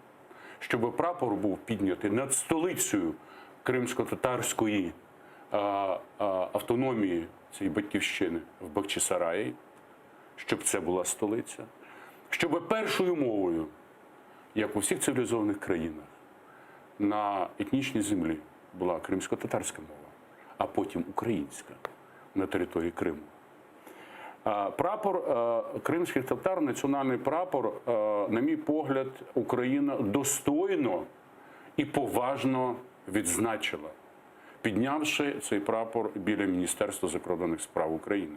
щоб прапор був піднятий над столицею кримсько-татарської автономії цієї батьківщини в Бахчисараї, щоб це була столиця, щоб першою мовою, як у всіх цивілізованих країнах, на етнічній землі була кримсько-татарська мова, а потім українська на території Криму. Прапор е, кримських татар, національний прапор, е, на мій погляд, Україна достойно і поважно відзначила, піднявши цей прапор біля Міністерства закордонних справ України.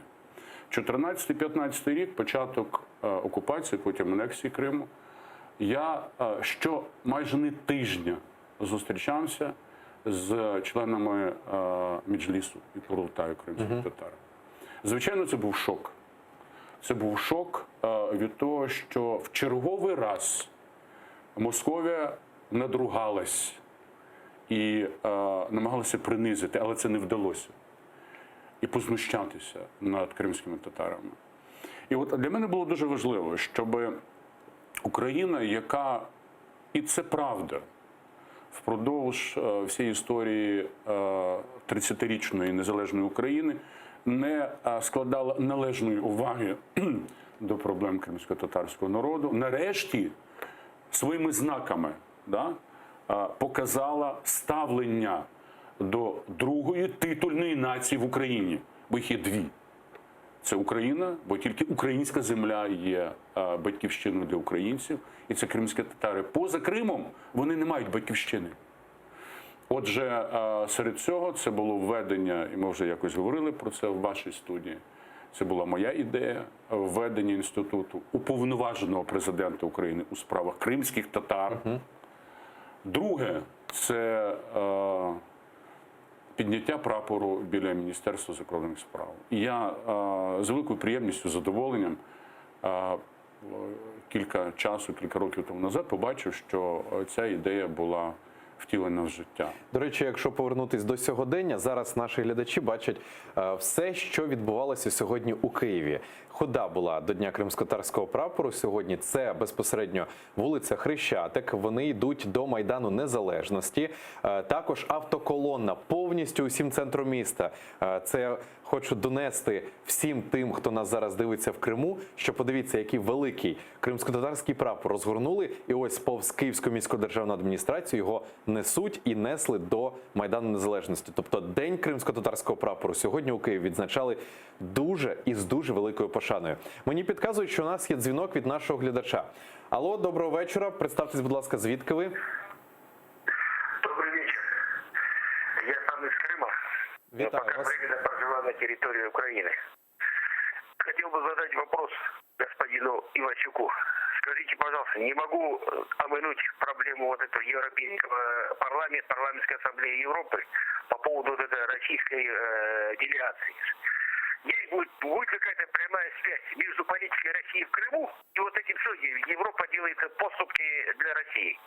14-15 рік, початок е, окупації, потім анексії Криму, я що майже не тижня зустрічався з членами Меджлісу і Курултаю кримських татар. Звичайно, це був шок. Це був шок е, від того, що в черговий раз Московія надругалась і е, намагалася принизити, але це не вдалося. І познущатися над кримськими татарами. І от для мене було дуже важливо, щоб Україна, яка, і це правда, впродовж е, всієї історії е, 30-річної незалежної України не е, складала належної уваги до проблем кримсько-татарського народу, нарешті своїми знаками да, е, показала ставлення до другої титульної нації в Україні, бо їх є дві. Це Україна, бо тільки українська земля є е, батьківщиною для українців, і це кримські татари. Поза Кримом вони не мають батьківщини. Отже, е, серед цього це було введення, і ми вже якось говорили про це в вашій студії. Це була моя ідея введення інституту уповноваженого президента України у справах кримських татар. Друге, це е, підняття прапору біля Міністерства закордонних справ. І я е, з великою приємністю, задоволенням е, кілька часу, кілька років тому назад побачив, що ця ідея була втілена в життя. До речі, якщо повернутись до сьогодення, зараз наші глядачі бачать е, все, що відбувалося сьогодні у Києві. Хода була до Дня кримськотатарського прапору. Сьогодні це безпосередньо вулиця Хрещатик. Вони йдуть до Майдану Незалежності. Е, Також автоколонна повністю усім центром міста. Е, Це хочу донести всім тим, хто нас зараз дивиться в Криму, що подивіться, який великий кримськотатарський прапор розгорнули, і ось повз Київську міську державну адміністрацію його несуть і несли до Майдану Незалежності. Тобто День кримськотатарського прапору сьогодні у Києві відзначали дуже і з дуже великою пошаною. Мені підказують, що у нас є дзвінок від нашого глядача. Алло, доброго вечора. Представтесь, будь ласка, звідки ви? Добрый вечер. Я сам из Крыма, но Вітаю пока вас. временно проживаю на территории Украины. Хотел бы задать вопрос господину Ивасюку. Скажите, пожалуйста, не могу э, оминуть проблему вот этого Европейского парламента, парламентской ассамблеи Европы по поводу вот этой российской э, делегации. Есть будет, будет какая-то прямая связь между политикой России в Крыму и вот этим, что Европа делает поступки для России?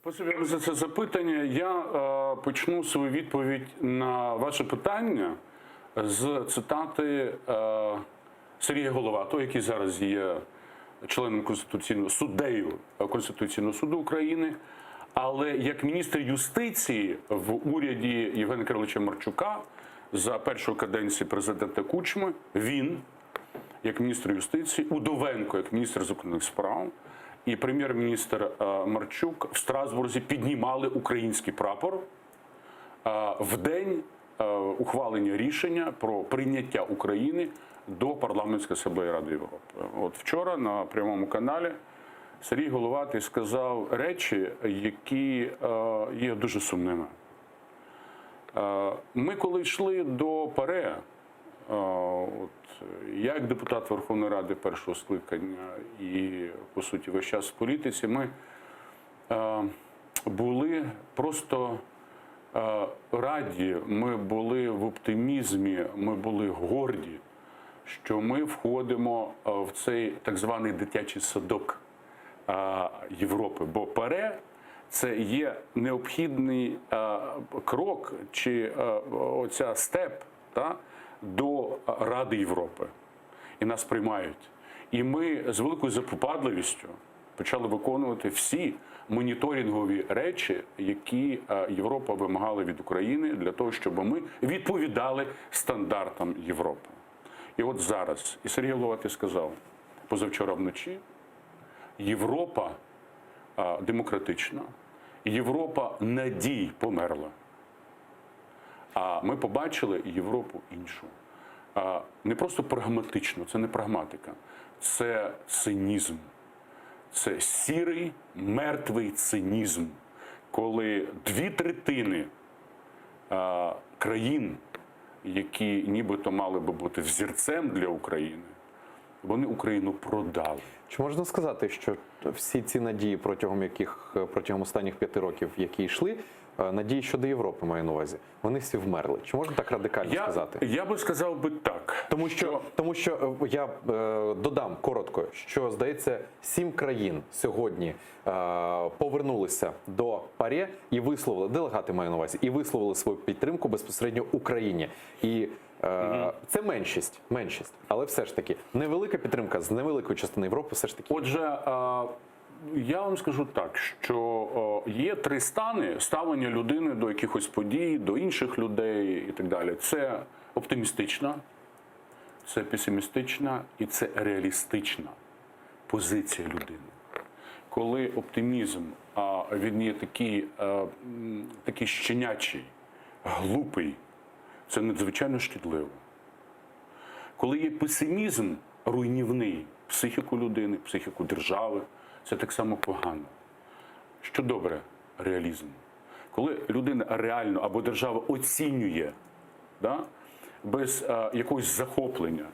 Спасибі вам за це запитання. Я е, почну свою відповідь на ваше питання з цитати е, Сергія Головатого, який зараз є е, членом Конституційного суддею Конституційного суду України, але як міністр юстиції в уряді Євгена Кириловича Марчука за першої каденції президента Кучми він, як міністр юстиції, Удовенко, як міністр закордонних справ, і прем'єр-міністр е, Марчук в Страсбурзі піднімали український прапор е, в день е, ухвалення рішення про прийняття України до Парламентської асамблеї Ради Європи. От вчора на прямому каналі Сергій Головатий сказав речі, які е, є дуже сумними. Е, Ми коли йшли до ПАРЕ, е, от, я як депутат Верховної Ради першого скликання і, по суті, весь час в політиці, ми е, були просто е, раді, ми були в оптимізмі, ми були горді, що ми входимо е, в цей так званий дитячий садок е, Європи. Бо ПАРЕ це є необхідний е, крок чи е, оця step та, до Ради Європи. І нас приймають. І ми з великою запопадливістю почали виконувати всі моніторингові речі, які е, Європа вимагала від України для того, щоб ми відповідали стандартам Європи. І от зараз, і Сергій Головатий сказав позавчора вночі, Європа а, демократична, Європа надій померла. А ми побачили Європу іншу. А, Не просто прагматичну, це не прагматика, це цинізм. Це сірий, мертвий цинізм, коли дві третини а, країн, які нібито мали би бути взірцем для України, вони Україну продали. Чи можна сказати, що всі ці надії, протягом яких протягом останніх п'яти років, які йшли, е, надії щодо Європи маю на увазі, вони всі вмерли? Чи можна так радикально Я, сказати? я би сказав би так. Тому що, тому що е, я е, додам коротко, що здається, сім країн сьогодні е, повернулися до ПАРЄ і висловили делегати маю на увазі, і висловили свою підтримку безпосередньо Україні. І е, це меншість, меншість, але все ж таки невелика підтримка з невеликої частини Європи, все ж таки. Отже, е, я вам скажу так, що е, є три стани ставлення людини до якихось подій, до інших людей і так далі. Це оптимістична, це песимістична і це реалістична позиція людини. Коли оптимізм, а він є такий, е, м, такий щенячий, глупий, це надзвичайно шкідливо. Коли є песимізм руйнівний психіку людини, психіку держави, це так само погано. Що добре реалізм? Коли людина реально або держава оцінює да, без е, якогось захоплення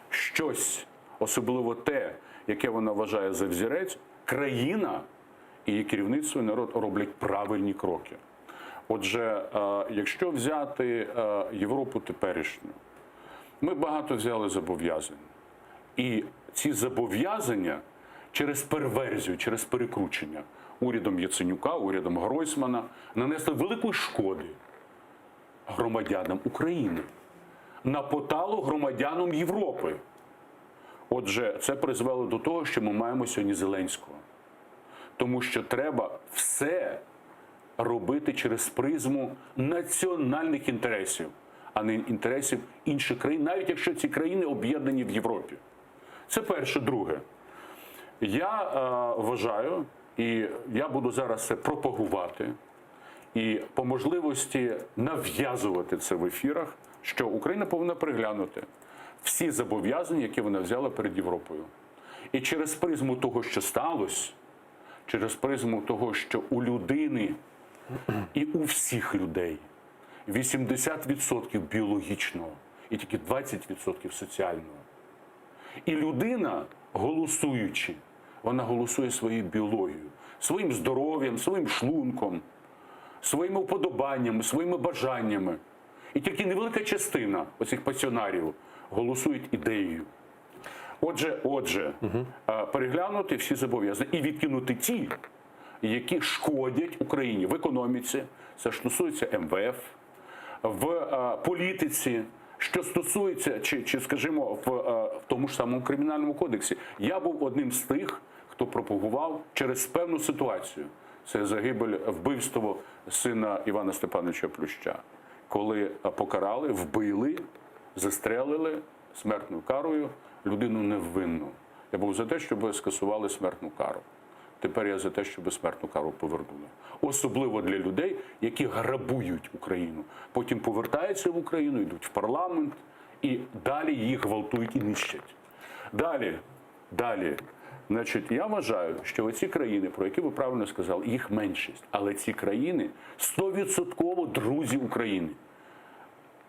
щось, особливо те, яке вона вважає за взірець, країна і її керівництво і народ роблять правильні кроки. Отже, е, якщо взяти е, Європу теперішню, ми багато взяли зобов'язань. І ці зобов'язання через перверзію, через перекручення урядом Яценюка, урядом Гройсмана нанесли великої шкоди громадянам України, на поталу громадянам Європи. Отже, це призвело до того, що ми маємо сьогодні Зеленського. Тому що треба все робити через призму національних інтересів, а не інтересів інших країн, навіть якщо ці країни об'єднані в Європі. Це перше. Друге. Я е, вважаю, і я буду зараз це пропагувати, і по можливості нав'язувати це в ефірах, що Україна повинна переглянути всі зобов'язання, які вона взяла перед Європою. І через призму того, що сталося, через призму того, що у людини і у всіх людей 80% біологічного і тільки 20% соціального. І людина, голосуючи, вона голосує своєю біологією, своїм здоров'ям, своїм шлунком, своїми вподобаннями, своїми бажаннями. І тільки невелика частина оцих пасіонарів голосують ідеєю. Отже, отже, е, переглянути всі зобов'язання і відкинути ті, які шкодять Україні в економіці, це ж стосується МВФ, в е, політиці. Що стосується, чи, чи скажімо, в, е, в тому ж самому кримінальному кодексі, я був одним з тих, хто пропагував через певну ситуацію. Це загибель, вбивство сина Івана Степановича Плюща, коли е, покарали, вбили, застрелили смертною карою людину невинну. Я був за те, щоб скасували смертну кару. Тепер я за те, щоб смертну кару повернули. Особливо для людей, які грабують Україну. Потім повертаються в Україну, йдуть в парламент і далі їх гвалтують і нищать. Далі, далі. Значить, я вважаю, що оці країни, про які ви правильно сказали, їх меншість, але ці країни 100% друзі України.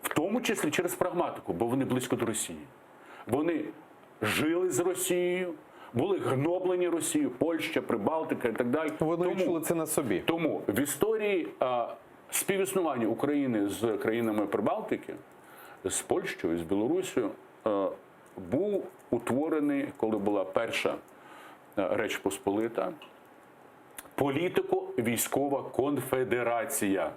В тому числі через прагматику, бо вони близько до Росії. Вони жили з Росією, були гноблені Росією, Польща, Прибалтика і так далі. Вони відчули це на собі. Тому в історії а, співіснування України з країнами Прибалтики, з Польщею, з Білорусією, е, був утворений, коли була перша е, Реч Посполита, політико-військова конфедерація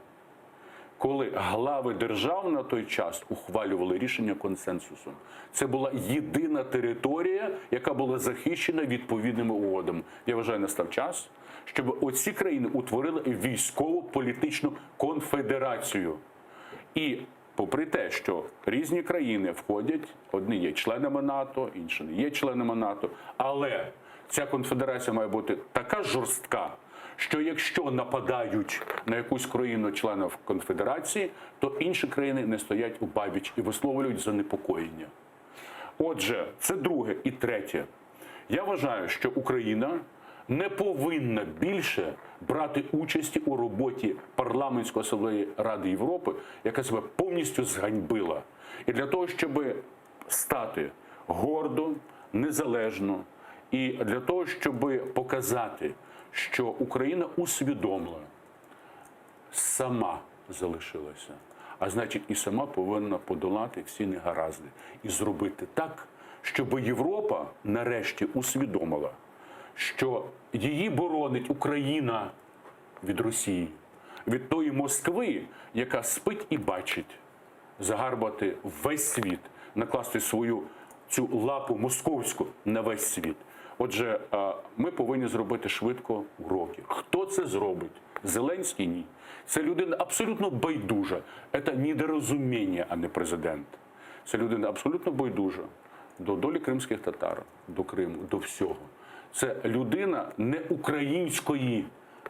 коли глави держав на той час ухвалювали рішення консенсусом. Це була єдина територія, яка була захищена відповідними угодами. Я вважаю, настав час, щоб оці країни утворили військово-політичну конфедерацію. І попри те, що різні країни входять, одні є членами НАТО, інші не є членами НАТО, але ця конфедерація має бути така жорстка, що якщо нападають на якусь країну членів конфедерації, то інші країни не стоять у бабіч і висловлюють занепокоєння. Отже, це друге і третє. Я вважаю, що Україна не повинна більше брати участі у роботі парламентської асамблеї Ради Європи, яка себе повністю зганьбила. І для того, щоб стати гордо, незалежно, і для того, щоб показати, що Україна усвідомила, сама залишилася, а значить, і сама повинна подолати всі негаразди і зробити так, щоб Європа нарешті усвідомила, що її боронить Україна від Росії, від тої Москви, яка спить і бачить загарбати весь світ, накласти свою цю лапу московську на весь світ. Отже, е, ми повинні зробити швидко уроки. Хто це зробить? Зеленський ні. Це людина абсолютно байдужа. Це недорозуміння, а не президент. Це людина абсолютно байдужа до долі кримських татар, до Криму, до всього. Це людина не української,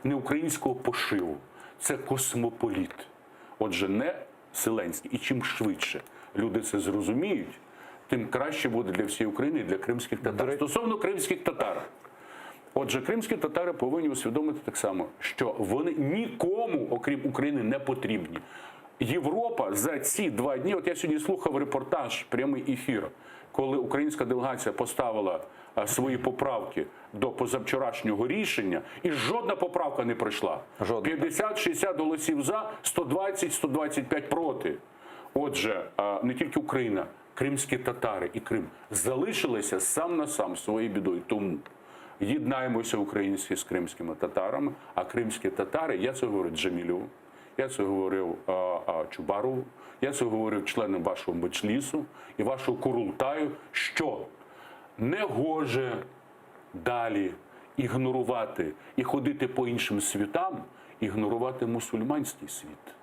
не українського пошиву. Це космополіт. Отже, не Зеленський. І чим швидше люди це зрозуміють, тим краще буде для всієї України і для кримських татар. Стосовно кримських татар. Отже, кримські татари повинні усвідомити так само, що вони нікому, окрім України, не потрібні. Європа за ці два дні, от я сьогодні слухав репортаж, прямий ефір, коли українська делегація поставила а, свої поправки до позавчорашнього рішення, і жодна поправка не пройшла. 50-60 голосів за, 120-125 проти. Отже, а, не тільки Україна, кримські татари і Крим залишилися сам на сам зі своєю бідою. Тому єднаємося українці з кримськими татарами, а кримські татари, я це говорю Джемілєву, я це говорив а, а, Чубарову, я це говорив членам вашого Меджлісу і вашого Курултаю, що не гоже далі ігнорувати і ходити по іншим світам, ігнорувати мусульманський світ.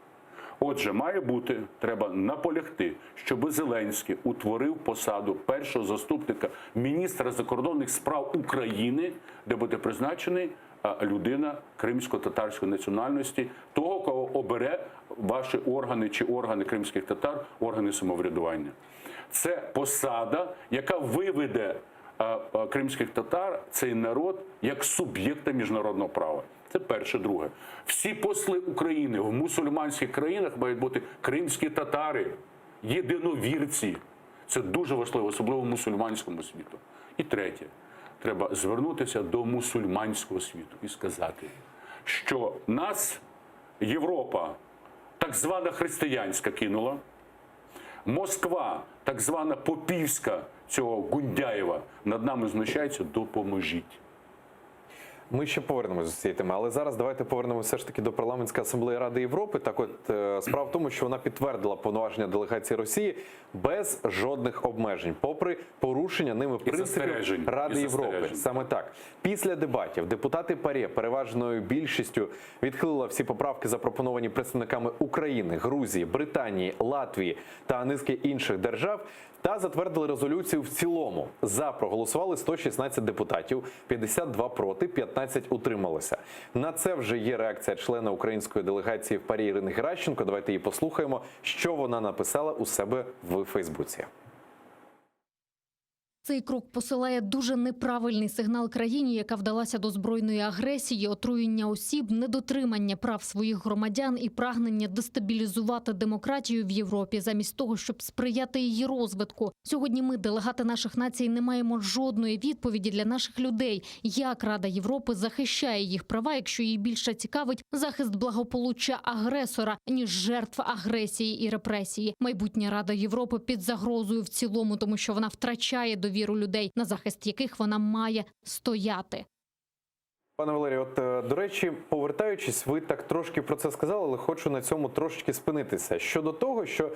Отже, має бути, треба наполягти, щоб Зеленський утворив посаду першого заступника міністра закордонних справ України, де буде призначений а, людина кримсько-татарської національності, того, кого обере ваші органи чи органи кримських татар, органи самоврядування. Це посада, яка виведе а, а, кримських татар, цей народ, як суб'єкта міжнародного права. Це перше, друге. Всі посли України в мусульманських країнах мають бути кримські татари, єдиновірці. Це дуже важливо, особливо в мусульманському світу. І третє, треба звернутися до мусульманського світу і сказати, що нас Європа, так звана християнська, кинула. Москва, так звана попівська цього Гундяєва, над нами знущається, допоможіть. Ми ще повернемось до цієї теми, але зараз давайте повернемося все ж таки до парламентської асамблеї Ради Європи. Так, от е, справа в тому, що вона підтвердила повноваження делегації Росії без жодних обмежень, попри порушення ними принципів застережень. Ради І Європи. застережень. Саме так. Після дебатів депутати ПАРЄ переважною більшістю відхилила всі поправки, запропоновані представниками України, Грузії, Британії, Латвії та низки інших держав, та затвердили резолюцію в цілому. За проголосували 116 депутатів, 52 проти, 15 утрималося. На це вже є реакція члена української делегації в ПАРЄ Ірини Геращенко. Давайте її послухаємо, що вона написала у себе в Фейсбуці. Цей крок посилає дуже неправильний сигнал країні, яка вдалася до збройної агресії, отруєння осіб, недотримання прав своїх громадян і прагнення дестабілізувати демократію в Європі, замість того, щоб сприяти її розвитку. Сьогодні ми, делегати наших націй, не маємо жодної відповіді для наших людей, як Рада Європи захищає їх права, якщо її більше цікавить захист благополуччя агресора, ніж жертв агресії і репресії. Майбутня Рада Європи під загрозою в цілому, тому що вона втрачає довіру людей, на захист яких вона має стояти. Пане Валерію, от е, до речі, повертаючись, ви так трошки про це сказали, але хочу на цьому трошечки спинитися. Щодо того, що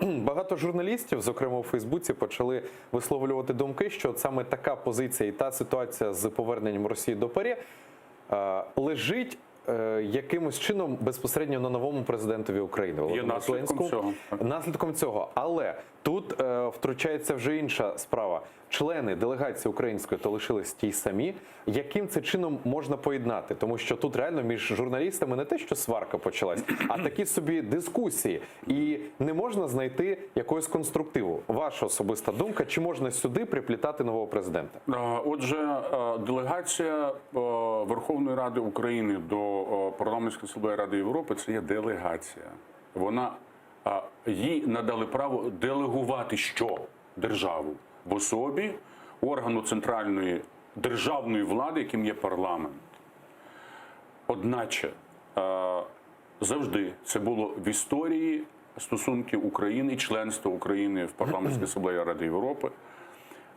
багато журналістів, зокрема у Фейсбуці, почали висловлювати думки, що от саме така позиція і та ситуація з поверненням Росії до ПАРЄ е, лежить. е, Якимось чином безпосередньо на новому президентові України Володимиру наслідком Зеленському. цього. Наслідком цього, але тут е, втручається вже інша справа. Члени делегації української то лишились ті й самі. Яким це чином можна поєднати? Тому що тут реально між журналістами не те, що сварка почалась, а такі собі дискусії, і не можна знайти якогось конструктиву. Ваша особиста думка, чи можна сюди приплітати нового президента? Е, Отже, е, делегація е, Верховної Ради України до е, Парламентської асамблеї Ради Європи це є делегація. Вона е, їй надали право делегувати що державу в особі органу центральної державної влади, яким є парламент. Одначе е, завжди це було в історії стосунків України і членства України в Парламентській асамблеї Ради Європи.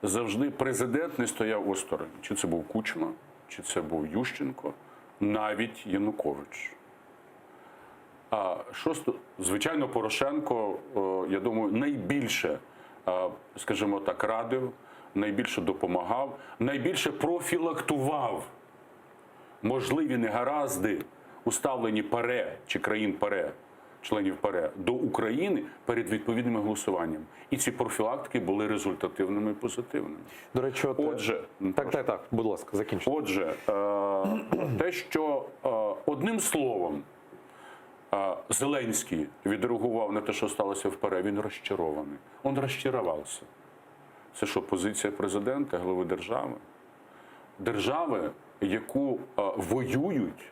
Завжди президент не стояв осторонь. Чи це був Кучма, чи це був Ющенко, навіть Янукович. А що сто- звичайно, Порошенко, е, я думаю, найбільше, е, скажімо так, радив, найбільше допомагав, найбільше профілактував можливі негаразди у ставленні ПАРЕ чи країн ПАРЕ, членів ПАРЕ до України перед відповідними голосуваннями. І ці профілактики були результативними і позитивними. До речі, от, отже, так, так, так, будь ласка, закінчуйте. Отже, е, те, що е, одним словом е, Зеленський відреагував на те, що сталося в ПАРЕ, він розчарований. Он розчарувався. Це що, позиція президента, голови держави? Держави, яку е, воюють,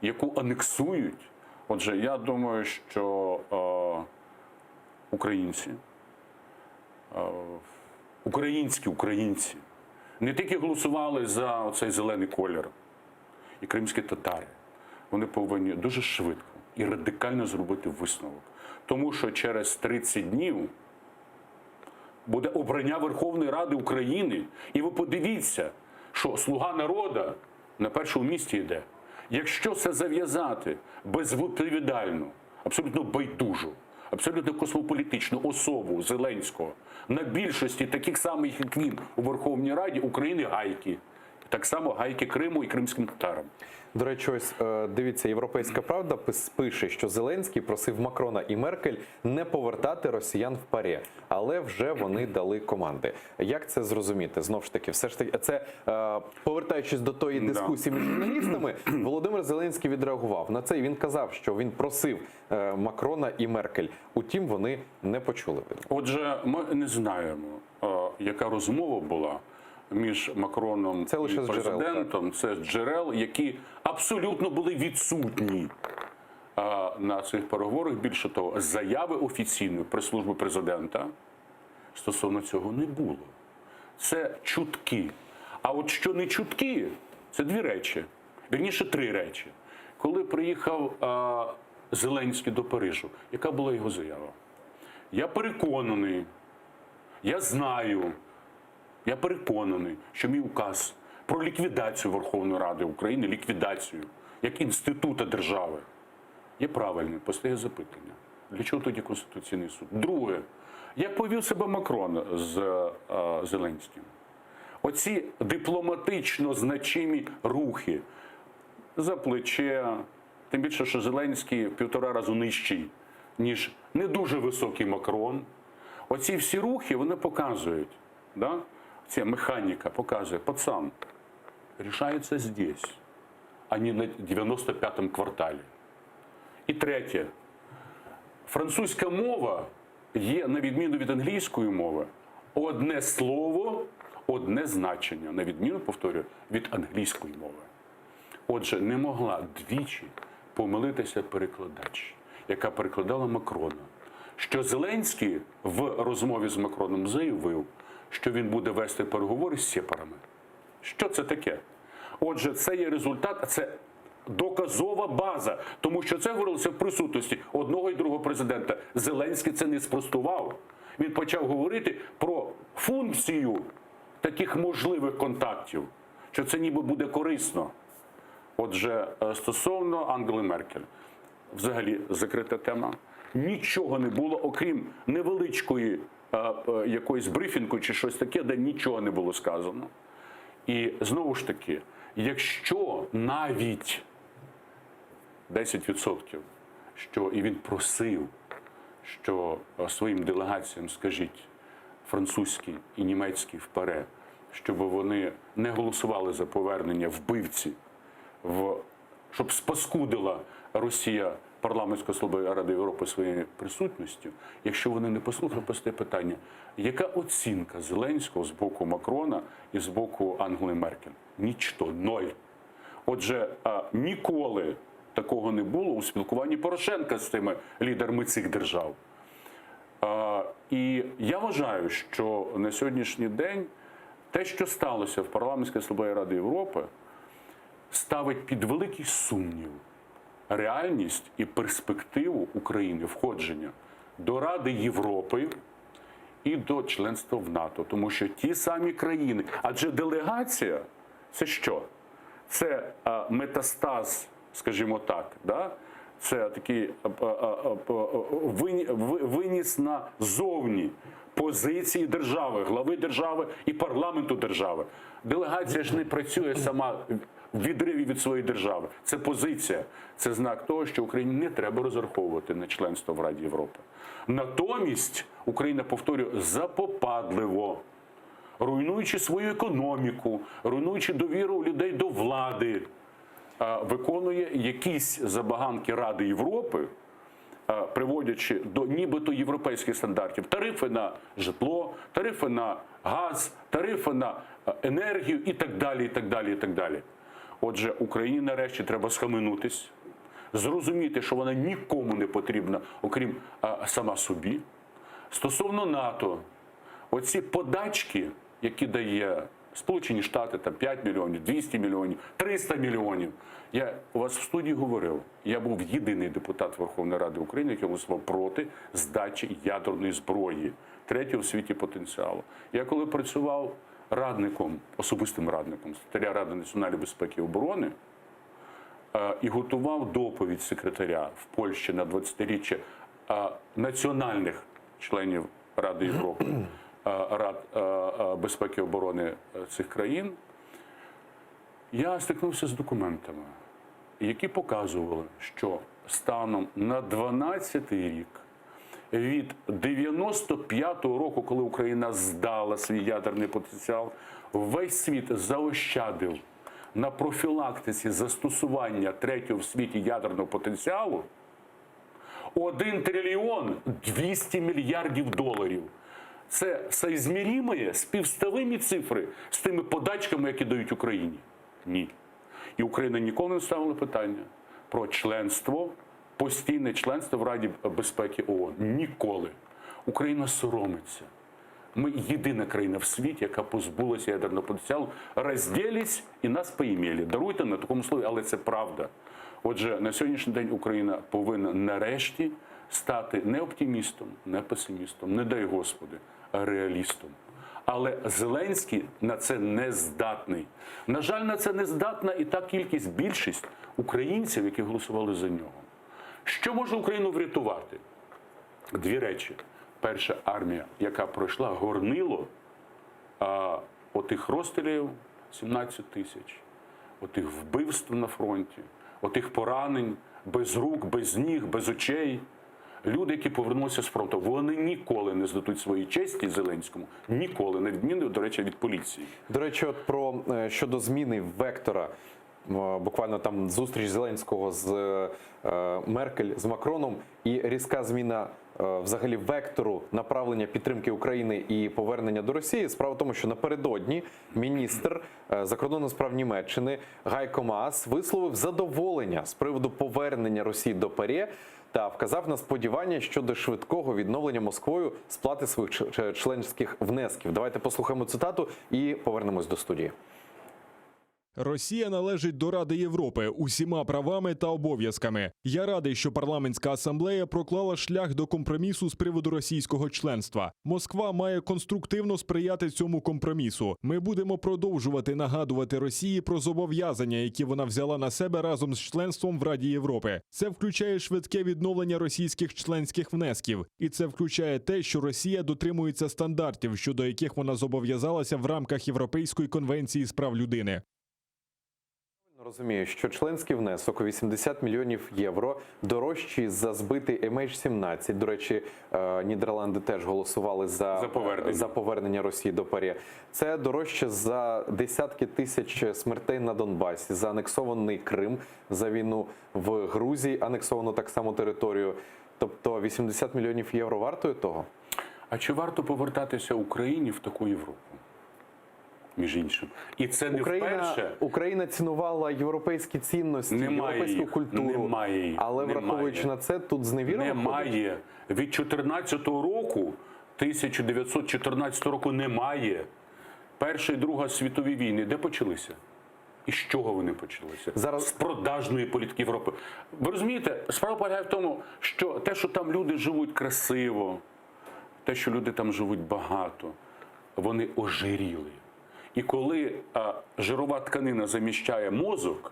яку анексують. Отже, я думаю, що е, українці, е, українські українці не тільки голосували за цей зелений колір і кримські татари, вони повинні дуже швидко і радикально зробити висновок. Тому що через 30 днів буде обрання Верховної Ради України. І ви подивіться, що слуга народа на першому місці йде. Якщо це зав'язати безвідповідальну, абсолютно байдужу, абсолютно космополітичну особу Зеленського на більшості таких самих, як він у Верховній Раді України гайки. Так само гайки Криму і кримським татарам. До речі, ось е, дивіться, Європейська правда пис- пише, що Зеленський просив Макрона і Меркель не повертати росіян в ПАРЄ, але вже вони дали команди. Як це зрозуміти? Знов ж таки, все ж таки, це е, повертаючись до тої дискусії між журналістами, Володимир Зеленський відреагував на це. І він казав, що він просив е, Макрона і Меркель. Утім, вони не почули. Отже, ми не знаємо, е, яка розмова була між Макроном Це лише і з джерел, президентом. Це з джерел, які абсолютно були відсутні е, на цих переговорах. Більше того, заяви офіційної прес-служби президента стосовно цього не було. Це чутки. А от що не чутки, це дві речі. Вірніше, три речі. Коли приїхав е, Зеленський до Парижу, яка була його заява? Я переконаний, я знаю, я переконаний, що мій указ 15. про ліквідацію Верховної Ради України, ліквідацію як інститута держави, є правильним. Постає запитання. Для чого тоді Конституційний суд? Друге, як повів себе Макрон з е, Зеленським? Оці дипломатично значимі рухи за плече, тим більше, що Зеленський в півтора разу нижчий, ніж не дуже високий Макрон. Оці всі рухи вони показують, да? ця механіка показує, пацан, рішається здесь, а не на 95-му кварталі. І третє, французька мова є, на відміну від англійської мови, одне слово, одне значення, на відміну, повторюю, від англійської мови. Отже, не могла двічі помилитися перекладач, яка перекладала Макрона, що Зеленський в розмові з Макроном заявив, що він буде вести переговори з сепарами. Що це таке? Отже, це є результат, це доказова база, тому що це говорилося в присутності одного і другого президента. Зеленський це не спростував. Він почав говорити про функцію таких можливих контактів, що це ніби буде корисно. Отже, е, стосовно Ангели Меркель, взагалі закрита тема. Нічого не було, окрім невеличкої е, е, якоїсь брифінгу чи щось таке, де нічого не було сказано. І знову ж таки, якщо навіть 10%, що і він просив, що е, своїм делегаціям скажіть французький і німецький в ПАРЕ, щоб вони не голосували за повернення вбивці, в, щоб спаскудила Росія парламентську асамблею Ради Європи своєю присутністю, якщо вони не послухали, постає питання, яка оцінка Зеленського з боку Макрона і з боку Ангели Меркель? Нічто, ноль. Отже, а, ніколи такого не було у спілкуванні Порошенка з цими лідерами цих держав. А, І я вважаю, що на сьогоднішній день те, що сталося в парламентській асамблеї Ради Європи, ставить під великий сумнів реальність і перспективу України входження до Ради Європи і до членства в НАТО, тому що ті самі країни, адже делегація це що? Це а, метастаз, скажімо так, да? це такий а, а, а, а, вині- ви- виніс назовні позиції держави, глави держави і парламенту держави. Делегація ж не працює сама в відриві від своєї держави. Це позиція, це знак того, що Україні не треба розраховувати на членство в Раді Європи. Натомість Україна, повторюю, запопадливо руйнуючи свою економіку, руйнуючи довіру людей до влади, е, виконує якісь забаганки Ради Європи, е, приводячи до нібито європейських стандартів тарифи на житло, тарифи на газ, тарифи на е, енергію і так далі. і так далі, і так далі. Отже, Україні нарешті треба схаменутись, зрозуміти, що вона нікому не потрібна, окрім е, сама собі. Стосовно НАТО, оці подачки, які дає Сполучені Штати, там 5 мільйонів, 200 мільйонів, 300 мільйонів. Я у вас в студії говорив, я був єдиний депутат Верховної Ради України, який голосував проти здачі ядерної зброї, третього в світі потенціалу. Я коли працював радником, особистим радником секретаря Ради національної безпеки і оборони, е, і готував доповідь секретаря в Польщі на 20-річчя е, національних членів Ради Європи, е, Рад е, е, безпеки і оборони е, цих країн, я стикнувся з документами, які показували, що станом на 12-й рік від 95-го року, коли Україна здала свій ядерний потенціал, весь світ заощадив на профілактиці застосування третього в світі ядерного потенціалу 1 трильйон 200 мільярдів доларів. Це соизмеримые, співставимі цифри з тими подачками, які дають Україні? Ні. І Україна ніколи не ставила питання про членство, постійне членство в Раді безпеки ООН. Ніколи. Україна соромиться. Ми єдина країна в світі, яка позбулася ядерного потенціалу, разделись и нас поимели. Даруйте на такому слові, але це правда. Отже, на сьогоднішній день Україна повинна нарешті стати не оптимістом, не песимістом, не дай Господи, а реалістом. Але Зеленський на це не здатний. На жаль, на це не здатна і та кількість, більшість українців, які голосували за нього. Що може Україну врятувати? Дві речі. Перша армія, яка пройшла горнило а, отих розстрілів 17 тисяч, отих вбивств на фронті, отих поранень без рук, без ніг, без очей. Люди, які повернулися з фронту, вони ніколи не здадуть свої честі Зеленському, ніколи, на відміну, до речі, від поліції. До речі, от про е, щодо зміни вектора, е, буквально там зустріч Зеленського з е, Меркель з Макроном і різка зміна е, взагалі вектору направлення підтримки України і повернення до Росії. Справа в тому, що напередодні міністр е, закордонних справ Німеччини Гайко Маас висловив задоволення з приводу повернення Росії до ПАРЄ та вказав на сподівання щодо швидкого відновлення Москвою сплати своїх ч- ч- членських внесків. Давайте послухаємо цитату і повернемось до студії. Росія належить до Ради Європи усіма правами та обов'язками. Я радий, що парламентська асамблея проклала шлях до компромісу з приводу російського членства. Москва має конструктивно сприяти цьому компромісу. Ми будемо продовжувати нагадувати Росії про зобов'язання, які вона взяла на себе разом з членством в Раді Європи. Це включає швидке відновлення російських членських внесків, і це включає те, що Росія дотримується стандартів, щодо яких вона зобов'язалася в рамках Європейської конвенції з прав людини. Розумію, що членський внесок у 80 мільйонів євро дорожчий за збитий MH17. До речі, е, Нідерланди теж голосували за, За повернення. за повернення Росії до ПАРЄ. Це дорожче за десятки тисяч смертей на Донбасі, за анексований Крим, за війну в Грузії, анексовану так само територію. Тобто 80 мільйонів євро вартує того? А чи варто повертатися Україні в таку Європу? Між іншим. І це не Україна, вперше. Україна цінувала європейські цінності, Немає європейську їх, культуру. немає їх, але немає. враховуючи на це, тут зневіра виходить? Немає. Від 14-го року, 1914 року немає. Перша і Друга світові війни де почалися? І з чого вони почалися? Зараз... З продажної політики Європи. Ви розумієте, справа полягає в тому, що те, що там люди живуть красиво, те, що люди там живуть багато, вони ожиріли. І коли а, жирова тканина заміщає мозок,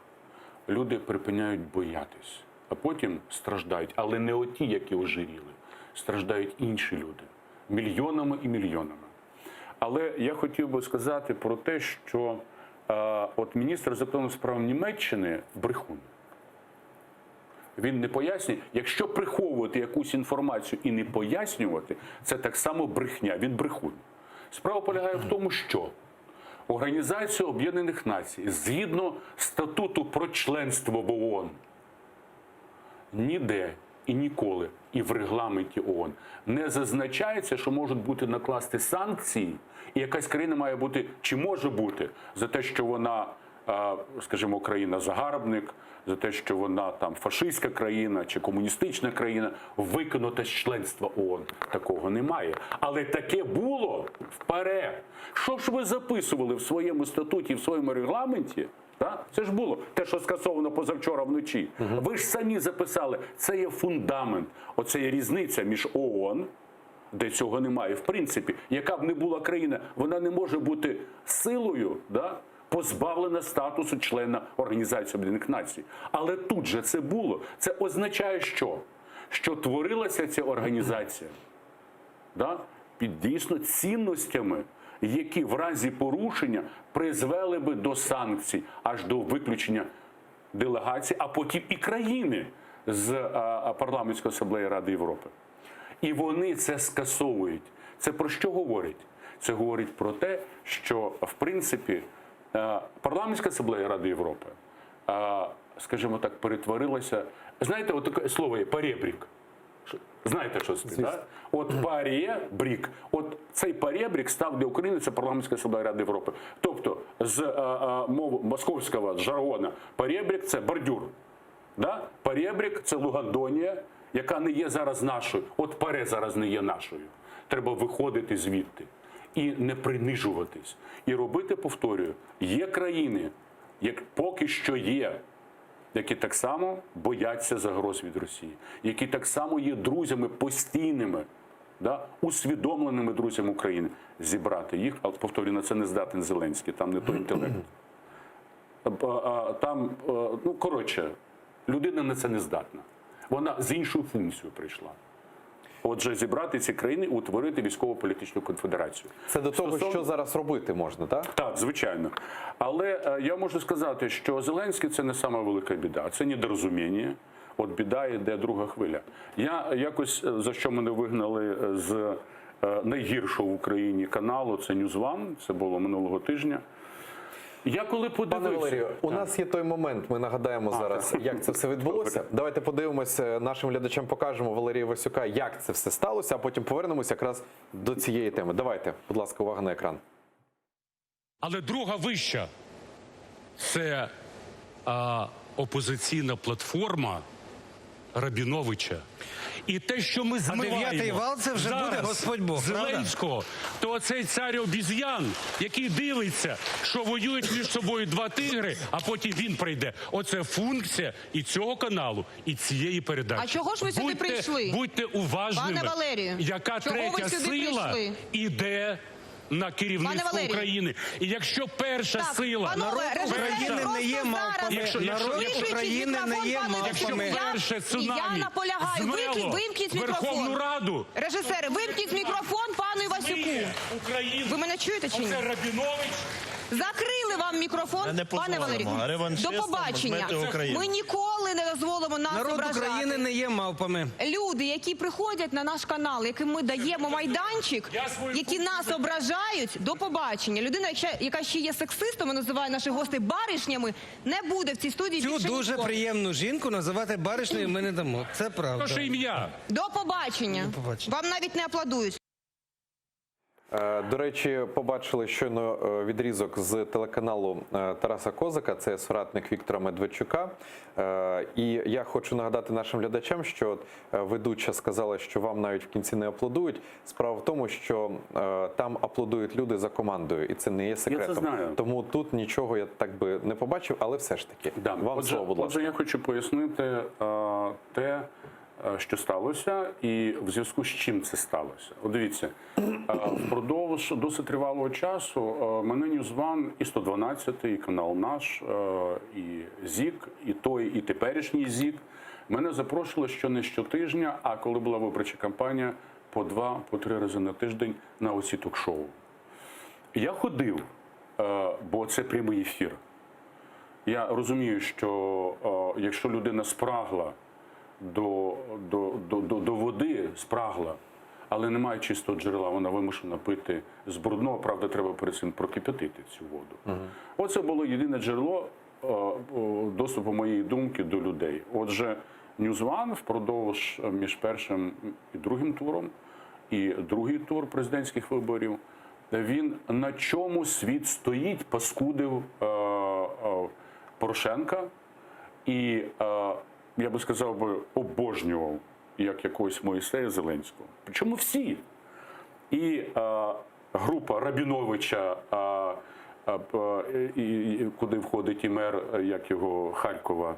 люди припиняють боятись, а потім страждають. Але не оті, які ожиріли, страждають інші люди мільйонами і мільйонами. Але я хотів би сказати про те, що е, от міністр закордонних справ Німеччини брехун. Він не пояснює. Якщо приховувати якусь інформацію і не пояснювати, це так само брехня. Він брехун. Справа полягає в тому, що Організація Об'єднаних Націй, згідно статуту про членство в ООН, ніде і ніколи, і в регламенті ООН не зазначається, що можуть бути накласти санкції, і якась країна має бути чи може бути за те, що вона, е, скажімо, країна-загарбник, за те, що вона там фашистська країна чи комуністична країна, викинута з членства ООН. Такого немає. Але таке було в ПАРЕ. Що ж ви записували в своєму статуті, в своєму регламенті? Так? Це ж було те, що скасовано позавчора вночі. Ви ж самі записали. Це є фундамент. Оце є різниця між ООН, де цього немає. В принципі, яка б не була країна, вона не може бути силою, да? позбавлена статусу члена Організації Об'єднаних Націй. Але тут же це було. Це означає, що? Що творилася ця організація да? під дійсно цінностями, які в разі порушення призвели би до санкцій, аж до виключення делегації, а потім і країни з а, а, парламентської асамблеї Ради Європи. І вони це скасовують. Це про що говорить? Це говорить про те, що в принципі е, парламентська асамблея Ради Європи, е, скажімо так, перетворилася. Знаєте, от таке слово є поребрік. Знаєте, що це? Да? От парєбрік. От цей парєбрік став для України це парламентська асамблея Ради Європи. Тобто з е, е, мови московського жаргона парєбрік це бордюр. Да? Парєбрік це Лугандонія, яка не є зараз нашою. От паре зараз не є нашою. Треба виходити звідти і не принижуватись. І робити, повторюю, є країни, як поки що є, які так само бояться загроз від Росії, які так само є друзями постійними. Да, усвідомленими друзями України зібрати їх, але повторюю, на це не здатен Зеленський, там не той інтелект. Е, е, Там, е, ну коротше, людина на це не здатна. Вона з іншою функцією прийшла. Отже, зібрати ці країни і утворити військово-політичну конфедерацію. Це до того, Стосовно- що зараз робити можна, так? Так, звичайно. Але е, я можу сказати, що Зеленський це не сама велика біда, це недорозуміння. От біда йде друга хвиля. Я якось е, за що мене вигнали е, з е, найгіршого в Україні каналу, це News One, це було минулого тижня. Я коли подивився, Пане Валерію, у Так. нас є той момент. Ми нагадаємо А, зараз, так. як це все відбулося. Давайте подивимося нашим глядачам, покажемо Валерія Васюка, як це все сталося, а потім повернемося якраз до цієї теми. Давайте, будь ласка, увага на екран. Але друга вища це а, опозиційна платформа Рабіновича. І те, що ми змиваємо дев'ятий вал це вже буде зараз Господь Бог, правда? Зеленського, то оцей цар обіз'ян, який дивиться, що воюють між собою два тигри, а потім він прийде. Оце функція і цього каналу, і цієї передачі. А чого ж ви сюди Будьте- прийшли? Будьте уважними, Пане Валерію, яка чого ви третя сюди сила прийшли? іде на Пане керівництво Валерію. України. І якщо перша Так, сила панове, режисери, України просто не є зараз мавпами. Якщо- якщо- виключіть якщо України мікрофон не є пану мавпами. Івасюку. Якщо Я- перше цунамі Я наполягаю. змело Вимкніть, вимкніть мікрофон. Верховну Раду. Режисери, вимкніть мікрофон пану Івасюку. Змиє Україну. Ви мене чуєте чи ні? Оце Рабінович. Закрили вам мікрофон, Ми не пане Валерію. дозволимо До реваншистам побачення. змити Україну. Ми ніколи не дозволимо нас Народ ображати. України не є мавпами. Люди, які приходять на наш канал, яким ми даємо майданчик, які нас ображають, до побачення. Людина, яка- яка ще є сексистом і називає наших гостей баришнями, не буде в цій студії Цю більше дуже ніколи. приємну жінку називати баришнею ми не дамо. Це правда. Ваше ім'я. До побачення. До побачення. Вам навіть не аплодують. Е, До речі, побачили щойно е, відрізок з телеканалу е, Тараса Козака, це соратник Віктора Медведчука. Е, І я хочу нагадати нашим глядачам, що от, е, ведуча сказала, що вам навіть в кінці не аплодують. Справа в тому, що е, там аплодують люди за командою, і це не є секретом. знаю. Тому тут нічого я так би не побачив, але все ж таки Да. вам отже, слово, будь ласка. Отже, я хочу пояснити е, те, е, що сталося, і в зв'язку з чим це сталося. От дивіться, е, впродовж досить тривалого часу е, мене News One і 112, і канал наш, е, і ЗІК, і той, і теперішній ЗІК. Мене запрошували що не щотижня, а коли була виборча кампанія, по два, по три рази на тиждень на оці ток-шоу. Я ходив, е, бо це прямий ефір. Я розумію, що е, якщо людина спрагла до, до, до, до, до води, спрагла, але немає чистого джерела, вона вимушена пити з брудного, правда, треба перед цим прокип'ятити цю воду. Оце було єдине джерело е, е, доступу моєї думки до людей. Отже, News One впродовж е, між першим і другим туром, і другий тур президентських виборів, він на чому світ стоїть, паскудив е, е, Порошенка і, е, я би сказав би, обожнював як якогось Моїсея Зеленського. Причому всі. І е, група Рабіновича, е, е, е, і, і, куди входить і мер, е, як його Харкова,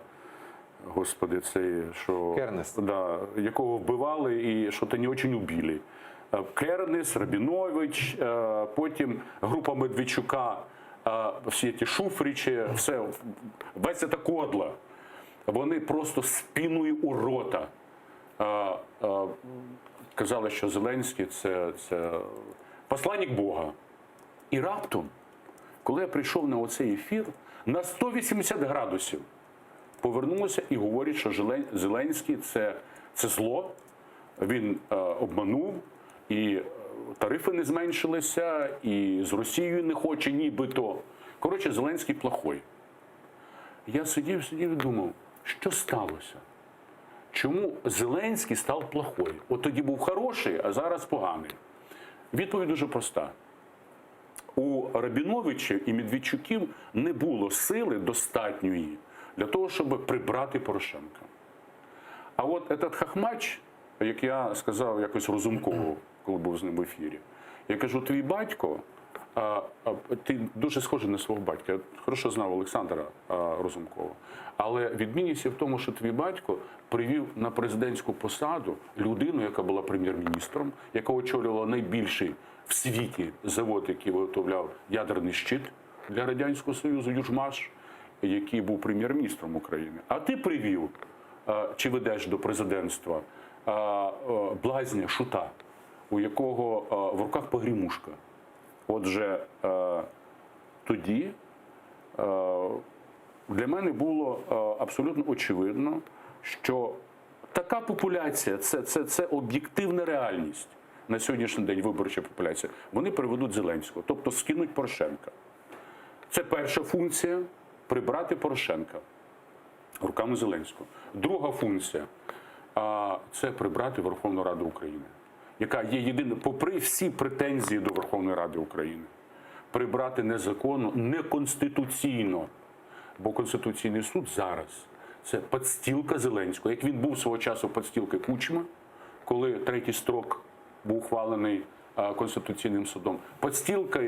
господи, це що Кернес. Да, якого вбивали і що то не очень убили. Е, Кернес, Рабінович, е, потім група Медведчука, е, всі ті Шуфричі, все, весь ця кодла. Вони просто з піною у рота е, е, казали, що Зеленський це, це посланник Бога. І раптом, коли я прийшов на оцей ефір, на 180 градусів повернулося і говорять, що Желен- Зеленський це, це зло, він е, обманув, і е, тарифи не зменшилися, і з Росією не хоче нібито. Коротше, Зеленський плохой. Я сидів, сидів і думав, що сталося? Чому Зеленський став плохой? От тоді був хороший, а зараз поганий. Відповідь дуже проста. У Рабіновичів і Медведчуків не було сили достатньої для того, щоб прибрати Порошенка. А от этот хахмач, як я сказав якось розумково, коли був з ним в ефірі, я кажу: твій батько. А, а, Ти дуже схожий на свого батька. Я хорошо знав Олександра а, Разумкова. Але відмінність є в тому, що твій батько привів на президентську посаду людину, яка була прем'єр-міністром, яка очолювала найбільший в світі завод, який виготовляв ядерний щит для Радянського Союзу, Южмаш, який був прем'єр-міністром України. А ти привів е, чи ведеш до президентства е, е, блазня шута, у якого е, в руках погрімушка. Отже, е, тоді е, для мене було е, абсолютно очевидно, що така популяція це, це, це об'єктивна реальність на сьогоднішній день виборча популяція. Вони приведуть Зеленського, тобто скинуть Порошенка. Це перша функція прибрати Порошенка руками Зеленського. Друга функція а, це прибрати Верховну Раду України, яка є єдиною, попри всі претензії до Верховної Ради України, прибрати незаконно, неконституційно. Бо Конституційний суд зараз це подстілка Зеленського, як він був свого часу подстілки Кучма, коли третій строк був ухвалений е, Конституційним судом, подстілка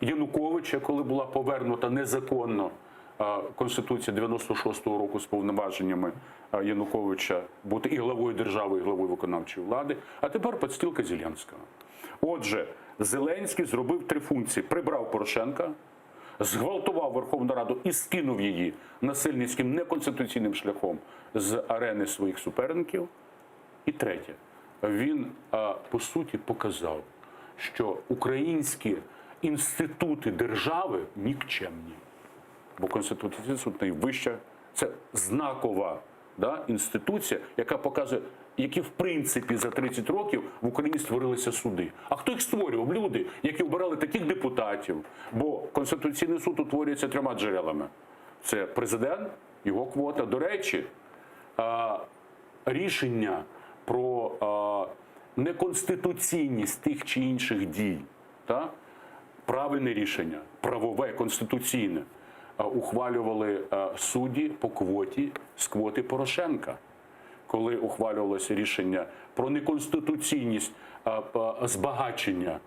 Януковича, коли була повернута незаконно е, Конституція 96-го року з повноваженнями е, Януковича бути і главою держави, і главою виконавчої влади, а тепер подстілка Зеленського. Отже, Зеленський зробив три функції: прибрав Порошенка, зґвалтував Верховну Раду і скинув її насильницьким неконституційним шляхом з арени своїх суперників. І третє, він а, по суті показав, що українські інститути держави нікчемні. Бо Конституційний суд найвища, це знакова да, інституція, яка показує, які в принципі за 30 років в Україні створилися суди. А хто їх створював? Люди, які обирали таких депутатів. Бо Конституційний суд утворюється трьома джерелами: це президент, його квота. До речі, а, рішення про а, неконституційність тих чи інших дій, та? правильне рішення, правове, конституційне, а, ухвалювали а, судді по квоті з квоти Порошенка. Коли ухвалювалося рішення про неконституційність а, а, збагачення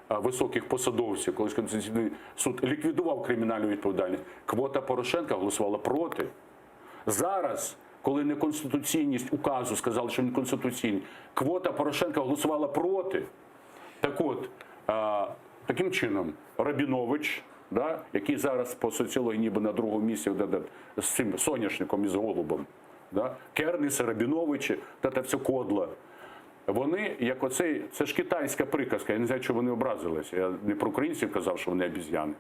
а, високих посадовців, коли Конституційний суд ліквідував кримінальну відповідальність, квота Порошенка голосувала проти. Зараз, коли неконституційність указу сказали, що неконституційний, квота Порошенка голосувала проти. Так от, а, таким чином, Рабінович, да, який зараз по соціології ніби на другому місці де, де, з цим соняшником і з голубом, да, Кернеса, Рабіновичі, та та все кодла. Вони, як оцей, це ж китайська приказка, я не знаю, чого вони образилися. Я не про українців казав, що вони обіз'яни.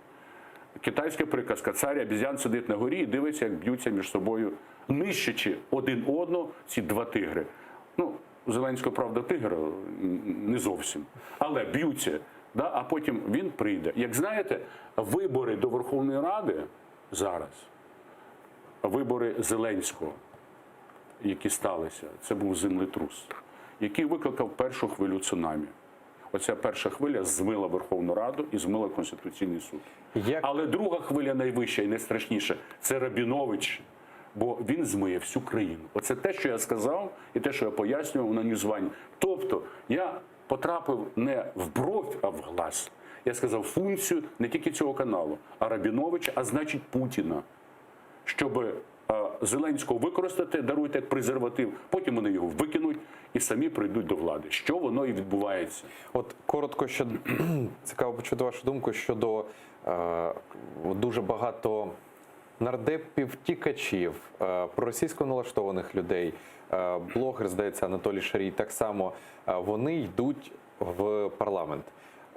Китайська приказка, цар обіз'ян сидить на горі і дивиться, як б'ються між собою, нищачи один одного ці два тигри. Ну, Зеленського, правда, тигр м, не зовсім. Але б'ються, да? а потім він прийде. Як знаєте, вибори до Верховної Ради зараз, вибори Зеленського, які сталися, це був землетрус, який викликав першу хвилю цунамі. Оця перша хвиля змила Верховну Раду і змила Конституційний суд. Але друга хвиля найвища і найстрашніша це Рабінович, бо він змиє всю країну. Оце те, що я сказав, і те, що я пояснював на ньюзванні. Тобто я потрапив не в бровь, а в глаз. Я сказав функцію не тільки цього каналу, а Рабіновича, а значить Путіна щоб е, Зеленського використати, даруйте як презерватив, потім вони його викинуть і самі прийдуть до влади. Що воно і відбувається. От коротко ще цікаво почути вашу думку щодо е, дуже багато нардепів, втікачів, е, проросійсько налаштованих людей, е, блогер, здається, Анатолій Шарій, так само е, вони йдуть в парламент.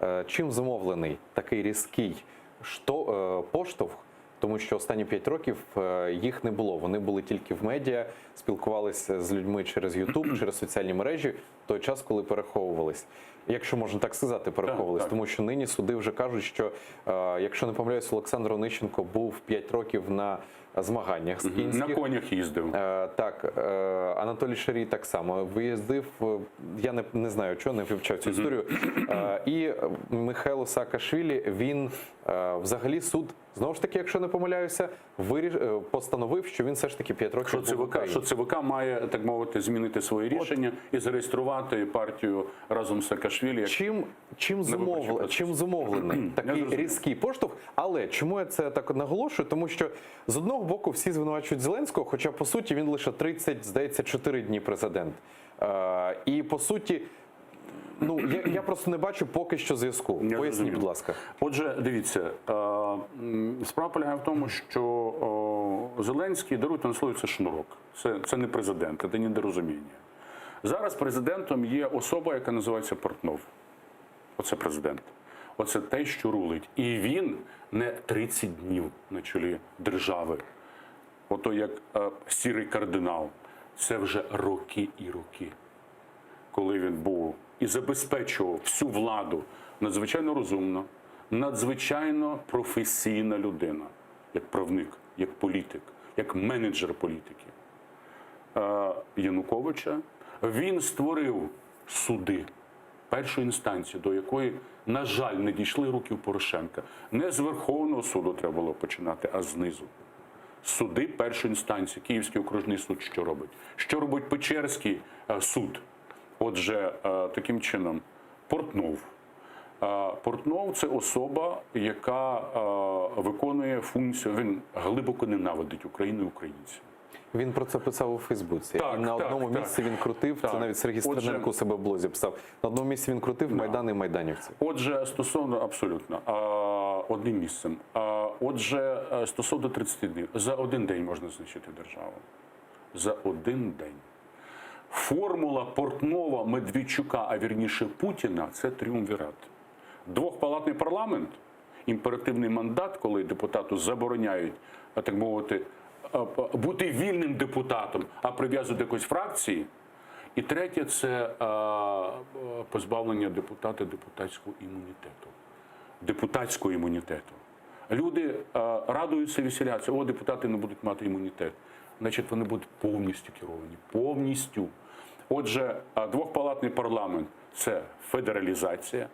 Е, чим зумовлений такий різкий що, е, поштовх? Тому що останні 5 років е, їх не було. Вони були тільки в медіа, спілкувалися з людьми через YouTube, через соціальні мережі в той час, коли переховувались. Якщо можна так сказати, переховувались, так. тому що нині суди вже кажуть, що е, якщо не помиляюсь, Олександр Онищенко був 5 років на. змаганнях з кінських. На конях їздив. Е, Так, е, Анатолій Шарій так само виїздив. Е, Я не, не знаю, чого не вивчав цю історію. Е, І Михайло Саакашвілі, він е, взагалі суд, знову ж таки, якщо не помиляюся, виріш, е, постановив, що він все ж таки 5 років Що був в ЦВК, Україні. що ЦВК має, так мовити, змінити своє рішення і зареєструвати партію разом з Саакашвілі. як Чим, чим, на виборчий зумовле, процес. чим зумовлений такий зрозумів. різкий поштовх? Але чому я це так наголошую? Тому що з одного боку всі звинувачують Зеленського, хоча по суті він лише 30, здається, 4 дні президент. Е, і по суті, ну я, я просто не бачу поки що зв'язку. Я Поясніть, зрозумів. будь ласка. Отже, дивіться, е, м, справа полягає в тому, що о, Зеленський даруйте на слові, це шнурок. Це, це не президент, це недорозуміння. Зараз президентом є особа, яка називається Портнов. Оце президент. Оце те, що рулить. І він не 30 днів на чолі держави. Ото як е, сірий кардинал. Це вже роки і роки коли він був і забезпечував всю владу надзвичайно розумна, надзвичайно професійна людина, як правник, як політик, як менеджер політики е, Януковича. Він створив суди першої інстанції, до якої, на жаль, не дійшли руки у Порошенка. Не з Верховного суду треба було починати, а знизу. Суди першої інстанції, Київський окружний суд, що робить? Що робить Печерський е, суд? Отже, е, таким чином, Портнов. Е, Портнов це особа, яка е, виконує функцію. Він глибоко ненавидить Україну і українців. Він про це писав у Фейсбуці. Так, і на так, одному так. місці він крутив. Це Так. навіть Сергій Отже- Стерненко у себе в блозі писав. На одному місці він крутив Майдан і майданівців. Отже, стосовно абсолютно а, одним місцем. А, отже, е, стосовно 30 днів. За один день можна знищити державу. За один день. Формула Портнова, Медведчука, а вірніше Путіна це тріумвірат. Двохпалатний парламент, імперативний мандат, коли депутату забороняють, а так мовити, а, а, бути вільним депутатом, а прив'язують до якоїсь фракції. І третє це а, а, позбавлення депутата депутатського імунітету. Депутатського імунітету. Люди а, радуються, веселяться, о, депутати не будуть мати імунітет. Значить, вони будуть повністю керовані. Повністю. Отже, а, двохпалатний парламент це федералізація.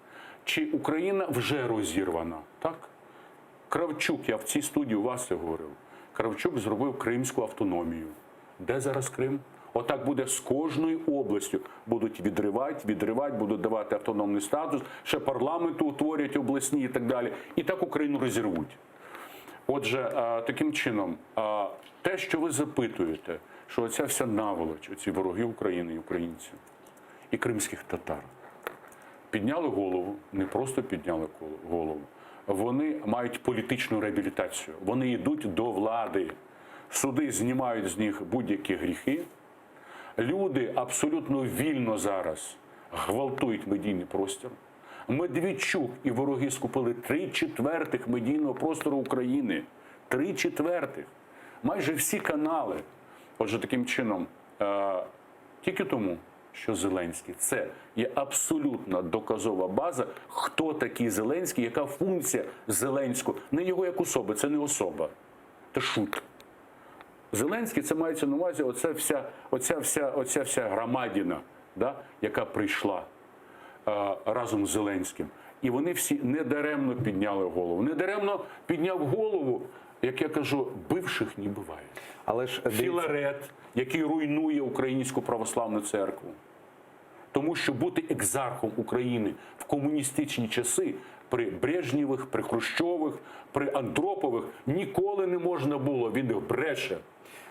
Чи Україна вже розірвана? Так? Кравчук, я в цій студії у вас це говорив. Кравчук зробив кримську автономію. Де зараз Крим? Отак буде з кожною областю. Будуть відривати, відривати, будуть давати автономний статус, ще парламенти утворять обласні і так далі. І так Україну розірвуть. Отже, е, таким чином, е, те, що ви запитуєте, що оця вся наволоч, оці вороги України і українців, і кримських татар, підняли голову, не просто підняли коло- голову, вони мають політичну реабілітацію. Вони йдуть до влади. Суди знімають з них будь-які гріхи. Люди абсолютно вільно зараз гвалтують медійний простір. Медведчук і вороги скупили три четвертих медійного простору України. Три четвертих. Майже всі канали. Отже, таким чином, е, тільки тому, що Зеленський це є абсолютна доказова база, хто такий Зеленський, яка функція Зеленського. Не його як особи, це не особа, це шут. Зеленський це мається на увазі оця вся, оця вся, оця вся громадіна, да, яка прийшла е, разом з Зеленським. І вони всі недаремно підняли голову. Недаремно підняв голову, як я кажу, бивших не буває. Але ж дивіться- Філарет, який руйнує Українську православну церкву. Тому що бути екзархом України в комуністичні часи при Брежнєвих, при Хрущових, при Андропових ніколи не можна було. Він бреше.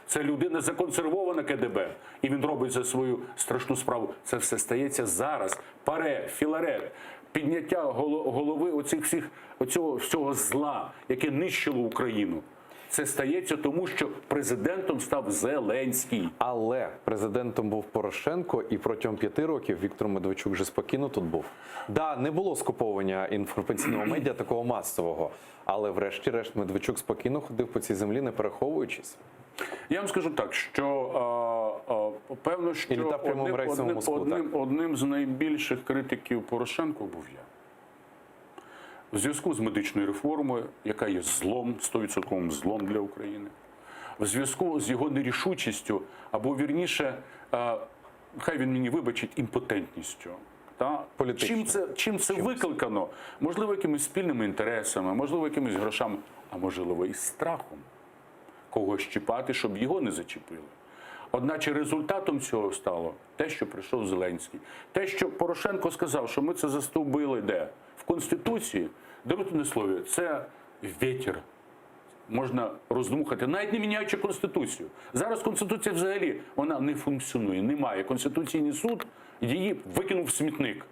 Це людина законсервована КДБ, і він робить за свою страшну справу. Це все стається зараз. Паре, Філарет, підняття голо- голови оцих всіх, оцього всього зла, яке нищило Україну. Це стається тому, що президентом став Зеленський. Але президентом був Порошенко, і протягом п'яти років Віктор Медведчук вже спокійно тут був. Да, не було скуповування інформаційного медіа такого масового, але врешті-решт Медведчук спокійно ходив по цій землі, не переховуючись. Я вам скажу так, що а, а, певно, що І літав прямим одним, рейсом в одним, Москву, одним, одним з найбільших критиків Порошенко був я. В зв'язку з медичною реформою, яка є злом, 100% злом для України. В зв'язку з його нерішучістю, або вірніше, е, хай він мені вибачить, імпотентністю. Та? Чим це, чим це викликано? Можливо, якимись спільними інтересами, можливо, якимись грошами, а можливо, і страхом когось чіпати, щоб його не зачепили. Одначе результатом цього стало те, що прийшов Зеленський. Те, що Порошенко сказав, що ми це застовбили де? В Конституції, даруйте на слові, це вітер. Можна роздмухати, навіть не міняючи Конституцію. Зараз Конституція взагалі вона не функціонує, немає. Конституційний суд її викинув в смітник.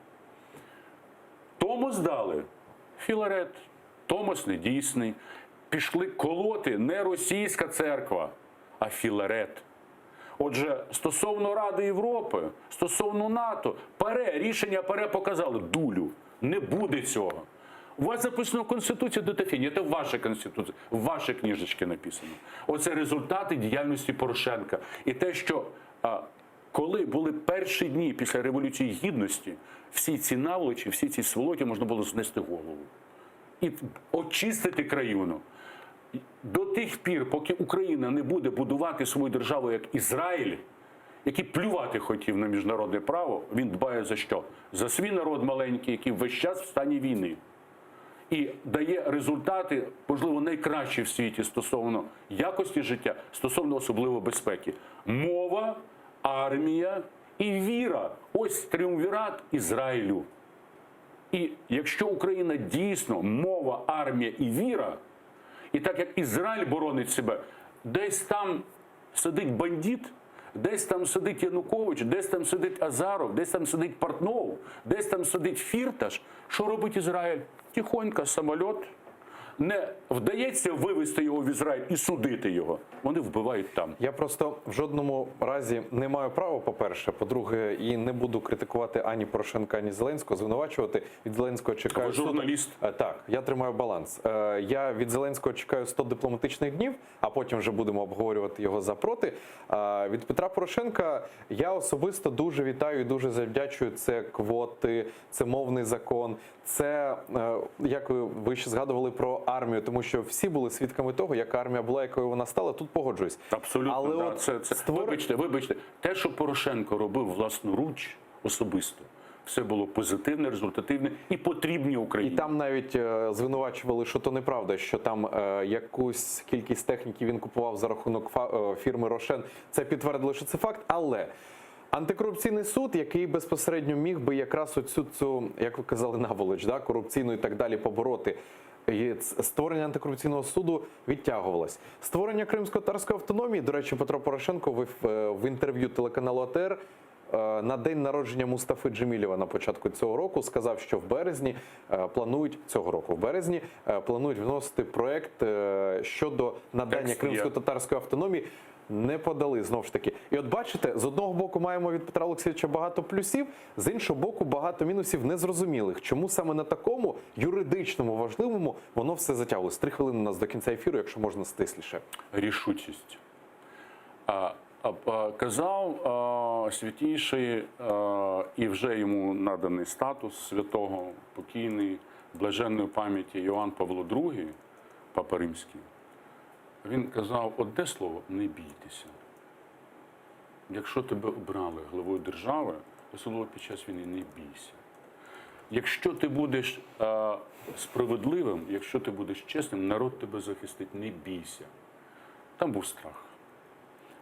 Томос дали Філарет, Томос недійсний. Пішли колоти не російська церква, а Філарет. Отже, стосовно Ради Європи, стосовно НАТО, ПАРЕ, рішення ПАРЕ показали дулю. Не буде цього. У вас записано в Конституції до Тафіні, це ваша Конституція, в вашій книжечці написано. Оце результати діяльності Порошенка. І те, що а, коли були перші дні після Революції Гідності, всі ці наволочі, всі ці сволоті можна було знести голову і очистити країну. До тих пір, поки Україна не буде будувати свою державу як Ізраїль, який плювати хотів на міжнародне право, він дбає за що? За свій народ маленький, який весь час в стані війни. І дає результати, можливо, найкращі в світі стосовно якості життя, стосовно особливо безпеки. Мова, армія і віра. Ось тріумвірат Ізраїлю. І якщо Україна дійсно мова, армія і віра, і так як Ізраїль боронить себе, десь там сидить бандит, десь там сидить Янукович, десь там сидить Азаров, десь там сидить Портнов, десь там сидить Фірташ. Що робить Ізраїль? Тихонько самоліт. Не вдається вивести його в Ізраїль і судити його. Вони вбивають там. Я просто в жодному разі не маю права, по-перше. По-друге, і не буду критикувати ані Порошенка, ані Зеленського, звинувачувати. Від Зеленського чекаю. Ви журналіст. 100... Е, Так, я тримаю баланс. Е, Я від Зеленського чекаю 100 дипломатичних днів, а потім вже будемо обговорювати його за проти. А Від Петра Порошенка я особисто дуже вітаю і дуже завдячую. Це квоти, це мовний закон, це е, як ви, ви ще згадували про армію, тому що всі були свідками того, яка армія була, якою вона стала. Тут погоджуюсь. Абсолютно, Але да. от це, це... Вибачте, вибачте, те, що Порошенко робив власноруч особисто, все було позитивне, результативне і потрібне Україні. І там навіть е, звинувачували, що то неправда, що там е, якусь кількість техніки він купував за рахунок фа- е, фірми Рошен. Це підтвердили, що це факт, але. Антикорупційний суд, який безпосередньо міг би якраз оцю цю, як ви казали, наволоч, да, корупційну і так далі побороти. І ц- Створення антикорупційного суду відтягувалось. Створення кримсько-татарської автономії, до речі, Петро Порошенко в, е, в інтерв'ю телеканалу АТР е, на день народження Мустафи Джемілєва на початку цього року сказав, що в березні е, планують цього року, в березні е, планують вносити проект е, щодо надання Текст є. кримсько-татарської автономії. Не подали знов ж таки. І от бачите, з одного боку маємо від Петра Олексійовича багато плюсів, з іншого боку, багато мінусів незрозумілих. Чому саме на такому юридичному важливому воно все затягувалось? Три хвилини у нас до кінця ефіру, якщо можна стисліше. Рішучість. А, а, а, казав а, святійший, а, і вже йому наданий статус святого, покійний, блаженної пам'яті Йоанн Павло II, Папа Римський. Він казав одне слово не бійтеся. Якщо тебе обрали главою держави, особливо під час війни, не бійся. Якщо ти будеш е, справедливим, якщо ти будеш чесним, народ тебе захистить, не бійся. Там був страх.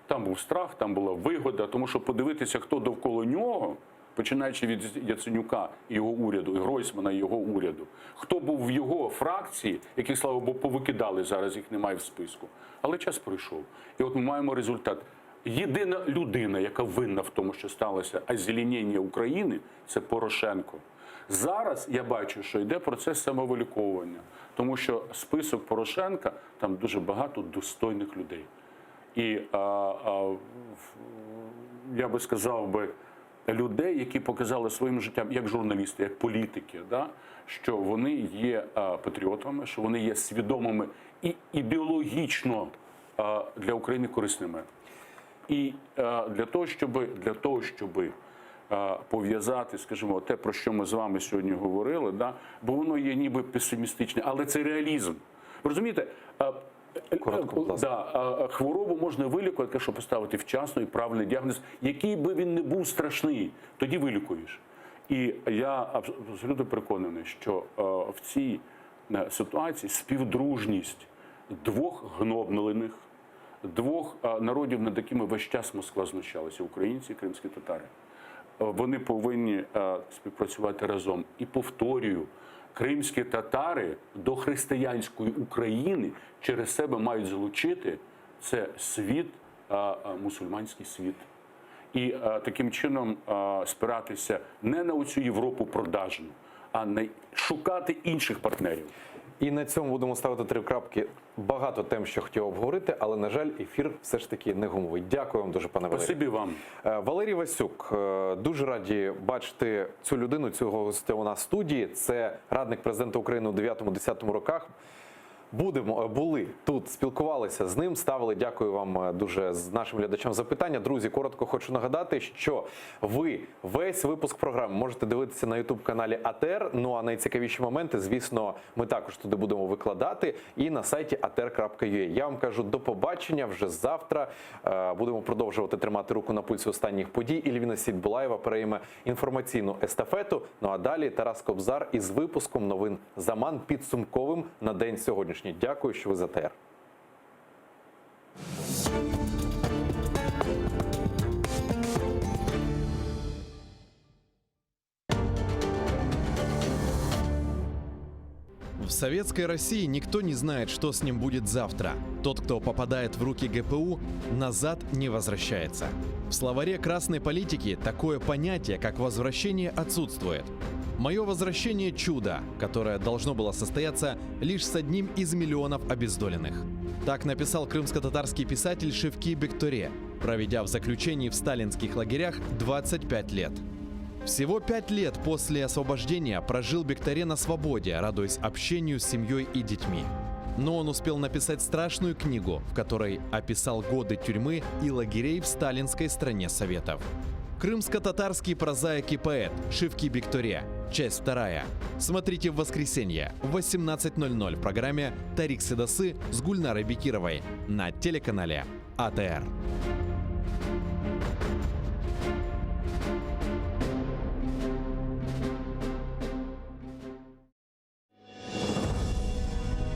Там був страх, там була вигода, тому що подивитися, хто довкола нього, починаючи від Яценюка і його уряду, і Гройсмана і його уряду, хто був в його фракції, яких, слава Богу, повикидали зараз, їх немає в списку. Але час пройшов. І от ми маємо результат. Єдина людина, яка винна в тому, що сталося озеленіння України, це Порошенко. Зараз я бачу, що йде процес самовиліковування, тому що список Порошенка там дуже багато достойних людей. І а, а, в- я би сказав би, людей, які показали своїм життям, як журналісти, як політики, да, що вони є а, патріотами, що вони є свідомими і ідеологічно а, для України корисними. І е, для того, щоб, для того, щоб е, пов'язати, скажімо, те, про що ми з вами сьогодні говорили, да, бо воно є ніби песимістичне, але це реалізм. Ви розумієте, е, Коротко, будь ласка. Да, хворобу можна вилікувати, якщо поставити вчасно і правильний діагноз, який би він не був страшний, тоді вилікуєш. І я абсолютно переконаний, що е, в цій е, ситуації співдружність двох гноблених, двох е, народів, над якими весь час Москва знущалася, українці і кримські татари. Вони повинні співпрацювати разом. І повторюю, кримські татари до християнської України через себе мають залучити це світ, мусульманський світ. І таким чином спиратися не на оцю Європу продажну, а на шукати інших партнерів. І на цьому будемо ставити три крапки. Багато тем, що хотів обговорити, але на жаль, ефір все ж таки не гумовий. Дякую вам дуже, пане Валерію. Спасибі вам. Е, Валерій Васюк, е, дуже раді бачити цю людину, цього гостя у нас в студії. Це радник президента України у 9-10 роках. Будемо е, були тут, спілкувалися з ним, ставили. Дякую вам е, дуже з нашим глядачам запитання. Друзі, коротко хочу нагадати, що ви весь випуск програми можете дивитися на youtube каналі АТР. Ну а найцікавіші моменти, звісно, ми також туди будемо викладати і на сайті atr.ua. Я вам кажу до побачення вже завтра. Е, Будемо продовжувати тримати руку на пульсі останніх подій. Ільвіна Сідбулаєва перейме інформаційну естафету. Ну а далі Тарас Кобзар із випуском новин Заман підсумковим на день сьогоднішній. Дякую, що ви за ТР. В советской России никто не знает, что с ним будет завтра. Тот, кто попадает в руки ГПУ, назад не возвращается. В словаре красной политики такое понятие, как возвращение, отсутствует. Мое возвращение – чудо, которое должно было состояться лишь с одним из миллионов обездоленных. Так написал крымско-татарский писатель Шевки Бекторе, проведя в заключении в сталинских лагерях 25 лет. Всего пять лет после освобождения прожил Бекторе на свободе, радуясь общению с семьей и детьми. Но он успел написать страшную книгу, в которой описал годы тюрьмы и лагерей в сталинской стране Советов. Крымско-татарский прозаик и поэт Шевки Бекторе. Часть вторая. Смотрите в воскресенье в 18.00 в программе «Тарик Седасы» с Гульнарой Бекировой на телеканале АТР.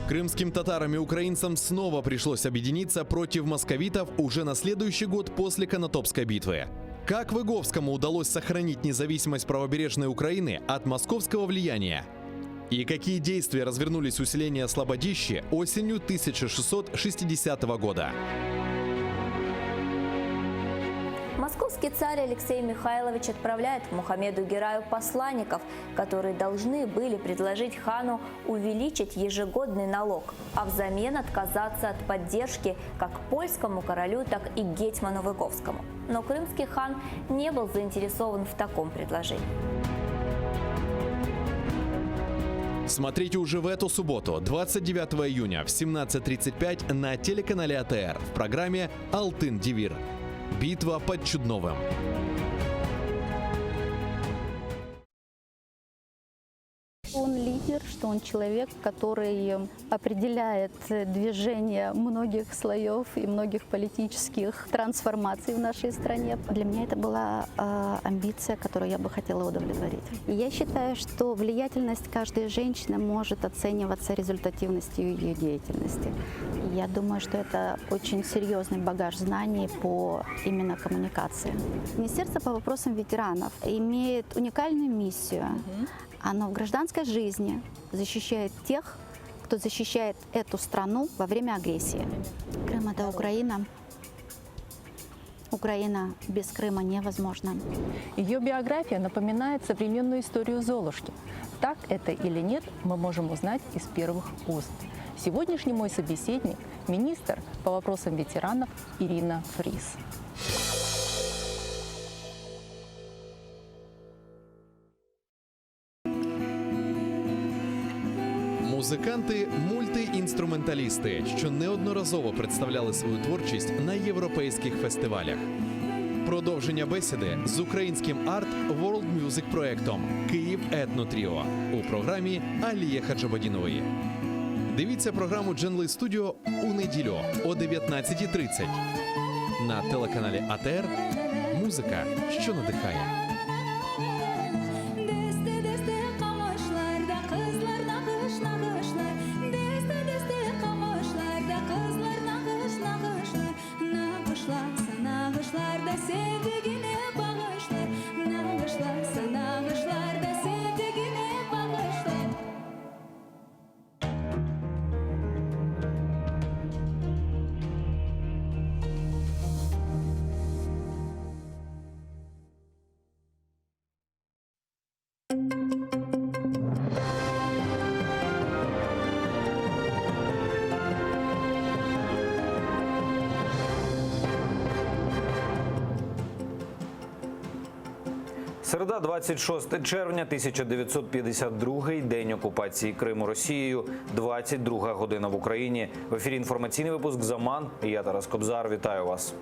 Крымским татарам и украинцам снова пришлось объединиться против московитов уже на следующий год после Конотопской битвы. Как Выговскому удалось сохранить независимость правобережной Украины от московского влияния? И какие действия развернулись у селения Слободище осенью 1660 года? Московский царь Алексей Михайлович отправляет к Мухаммеду Гераю посланников, которые должны были предложить хану увеличить ежегодный налог, а взамен отказаться от поддержки как польскому королю, так и гетьману Выговскому. Но крымский хан не был заинтересован в таком предложении. Смотрите уже в эту субботу, 29 июня в 17.35 на телеканале АТР в программе «Алтын Девир». Битва под Чудновым. Он лидер, что он человек, который определяет движение многих слоев и многих политических трансформаций в нашей стране. Для меня это была э, амбиция, которую я бы хотела удовлетворить. И я считаю, что влиятельность каждой женщины может оцениваться результативностью ее деятельности. И я думаю, что это очень серьезный багаж знаний по именно коммуникации. Министерство по вопросам ветеранов имеет уникальную миссию. Оно в гражданской жизни защищает тех, кто защищает эту страну во время агрессии. Крым – это Украина. Украина без Крыма невозможна. Ее биография напоминает современную историю Золушки. Так это или нет, мы можем узнать из первых уст. Сегодняшний мой собеседник – министр по вопросам ветеранов Ирина Фрис. Музиканти мультиінструменталісти, що неодноразово представляли свою творчість на європейських фестивалях. Продовження бесіди з українським арт World Music проектом Київ Етно Тріо у програмі Аліє Хаджабадінової. Дивіться програму Дженли Студіо у неділю о 19.30 на телеканалі АТР. Музика, що надихає. Deste deste qamışlarda qızlar nağış nağışlar Deste deste qamışlarda qızlar nağış nağışlar Nağışlasa nağışlarda sevdigine bağışlar Nağışlasa nağışlarda sevdigine bağışlar. Середа, 26 червня 1952, день окупації Криму Росією, 22 година в Україні. В ефірі інформаційний випуск «Заман». І Я Тарас Кобзар. Вітаю вас.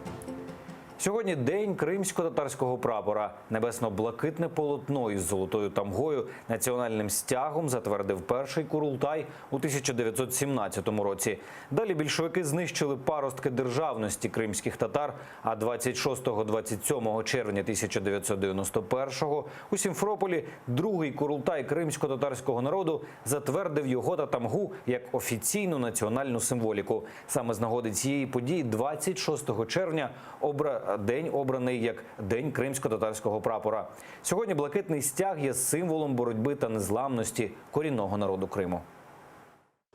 Сьогодні день кримсько-татарського прапора. Небесно-блакитне полотно із золотою тамгою національним стягом затвердив перший Курултай у 1917 році. Далі більшовики знищили паростки державності кримських татар. А 26-27 червня 1991-го у Сімферополі другий Курултай кримсько-татарського народу затвердив його та тамгу як офіційну національну символіку. Саме з нагоди цієї події 26 червня обра... день обраний як День кримсько-татарського прапора. Сьогодні блакитний стяг є символом боротьби та незламності корінного народу Криму.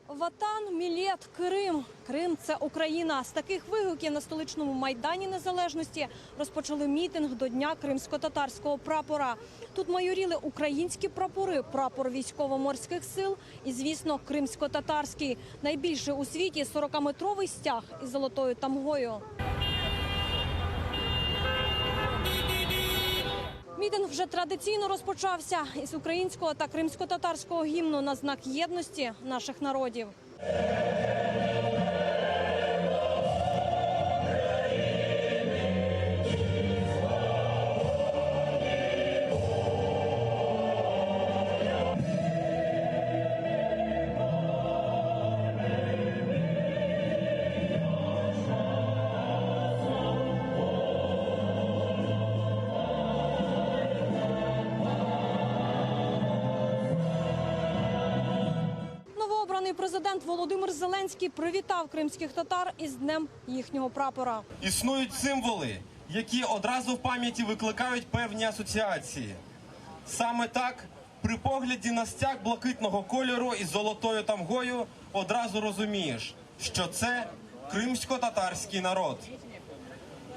Ватан, Мілет, Крим. Крим це Україна. З таких вигуків на столичному майдані Незалежності розпочали мітинг до Дня кримсько-татарського прапора. Тут майоріли українські прапори, прапор військово-морських сил і, звісно, кримсько-татарський. Найбільший у світі 40-метровий стяг із золотою тамгою. Мітинг вже традиційно розпочався із українського та кримсько-татарського гімну на знак єдності наших народів. Новообраний президент Володимир Зеленський привітав кримських татар із днем їхнього прапора. Існують символи, які одразу в пам'яті викликають певні асоціації. Саме так, при погляді на стяг блакитного кольору із золотою тамгою одразу розумієш, що це кримсько-татарський народ.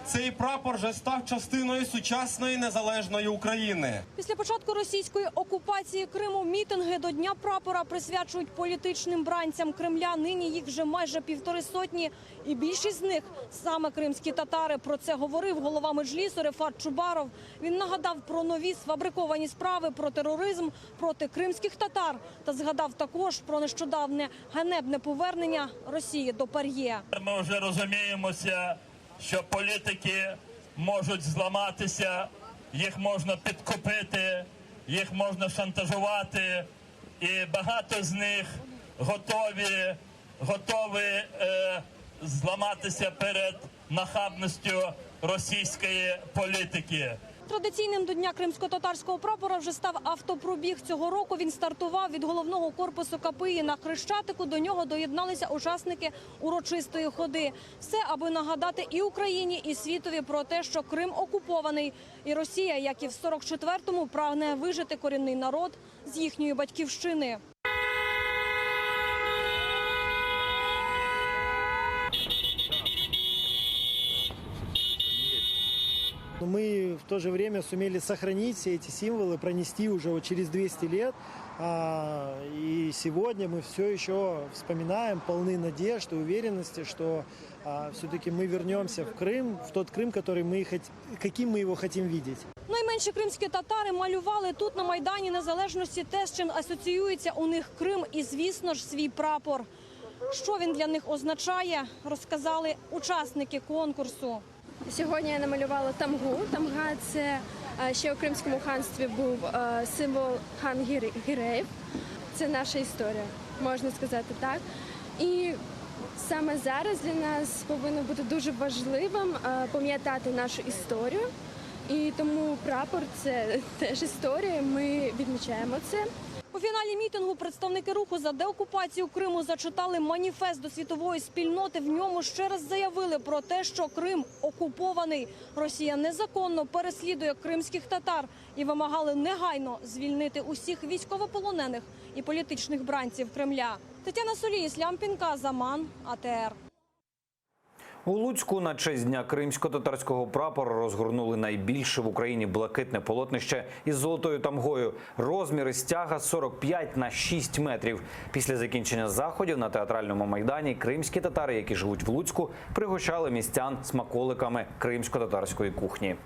Цей прапор вже став частиною сучасної незалежної України. Після початку російської окупації Криму мітинги до Дня прапора присвячують політичним бранцям Кремля. Нині їх вже майже півтори сотні, і більшість з них саме кримські татари. Про це говорив голова Меджлісу Рефат Чубаров. Він нагадав про нові сфабриковані справи про тероризм проти кримських татар та згадав також про нещодавне ганебне повернення Росії до Пар'є. Ми вже розуміємося, що політики можуть зламатися, їх можна підкупити, їх можна шантажувати, і багато з них готові, готові е, зламатися перед нахабністю російської політики. Традиційним до Дня кримсько-татарського прапора вже став автопробіг. Цього року він стартував від головного корпусу КПІ на Хрещатику. До нього доєдналися учасники урочистої ходи. Все, аби нагадати і Україні, і світові про те, що Крим окупований. І Росія, як і в 44-му, прагне вижити корінний народ з їхньої батьківщини. Но мы в то же время сумели сохранить все эти символы, пронести уже вот через 200 лет. А, И сегодня мы все еще вспоминаем, полны надежд и уверенности, что все-таки мы вернемся в Крым, в тот Крым, который мы хот- каким мы его хотим видеть. Найменші кримські татари малювали тут на Майдані Незалежності те, з чим асоціюється у них Крим і, звісно ж, свій прапор. Що він для них означає, розказали учасники конкурсу. Сьогодні я намалювала тамгу. Тамга це е, ще у Кримському ханстві був е, символ хан Гіреїв. Це наша історія, можна сказати так. І саме зараз для нас повинно бути дуже важливим е, пам'ятати нашу історію. І тому прапор це теж історія. Ми відмічаємо це. У фіналі мітингу представники руху за деокупацію Криму зачитали маніфест до світової спільноти. В ньому ще раз заявили про те, що Крим окупований. Росія незаконно переслідує кримських татар і вимагали негайно звільнити усіх військовополонених і політичних бранців Кремля. Тетяна Солій, Іслям Пінка, Заман, АТР. У Луцьку на честь дня кримсько-татарського прапора розгорнули найбільше в Україні блакитне полотнище із золотою тамгою. Розміри стяга 45 на 6 метрів. Після закінчення заходів на театральному майдані кримські татари, які живуть в Луцьку, пригощали містян смаколиками кримсько-татарської кухні.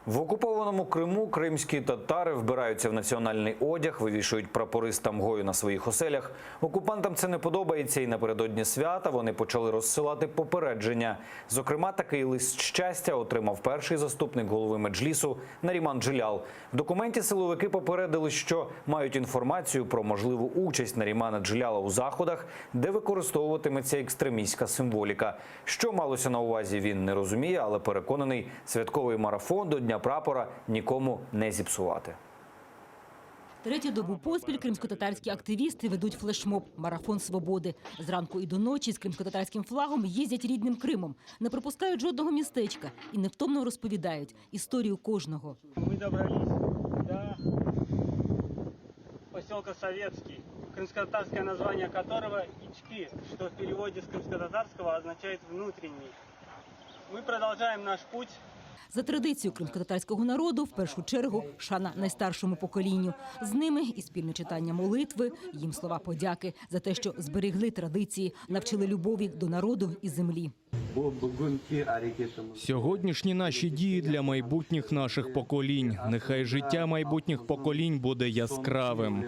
В окупованому Криму кримські татари вбираються в національний одяг, вивішують прапори з тамгою на своїх оселях. Окупантам це не подобається, і напередодні свята вони почали розсилати попередження. Зокрема, такий лист щастя отримав перший заступник голови меджлісу Наріман Джилял. В документі силовики попередили, що мають інформацію про можливу участь Нарімана Джиляла у заходах, де використовуватиметься екстремістська символіка. Що малося на увазі, він не розуміє, але переконаний, святковий марафон до Дня прапора нікому не зіпсувати. Третю добу поспіль кримськотатарські активісти ведуть флешмоб «Марафон свободи». Зранку і до ночі з кримськотатарським флагом їздять рідним Кримом, не пропускають жодного містечка і невтомно розповідають історію кожного. Мы добрались до поселка Советский, крымско-татарское название которого Ички, что в переводе с крымско-татарского означает «внутренний». Мы продолжаем наш путь. За традицією кримськотатарського народу, в першу чергу, шана найстаршому поколінню. З ними і спільне читання молитви, їм слова подяки за те, що зберегли традиції, навчили любові до народу і землі. Сьогоднішні наші дії для майбутніх наших поколінь. Нехай життя майбутніх поколінь буде яскравим.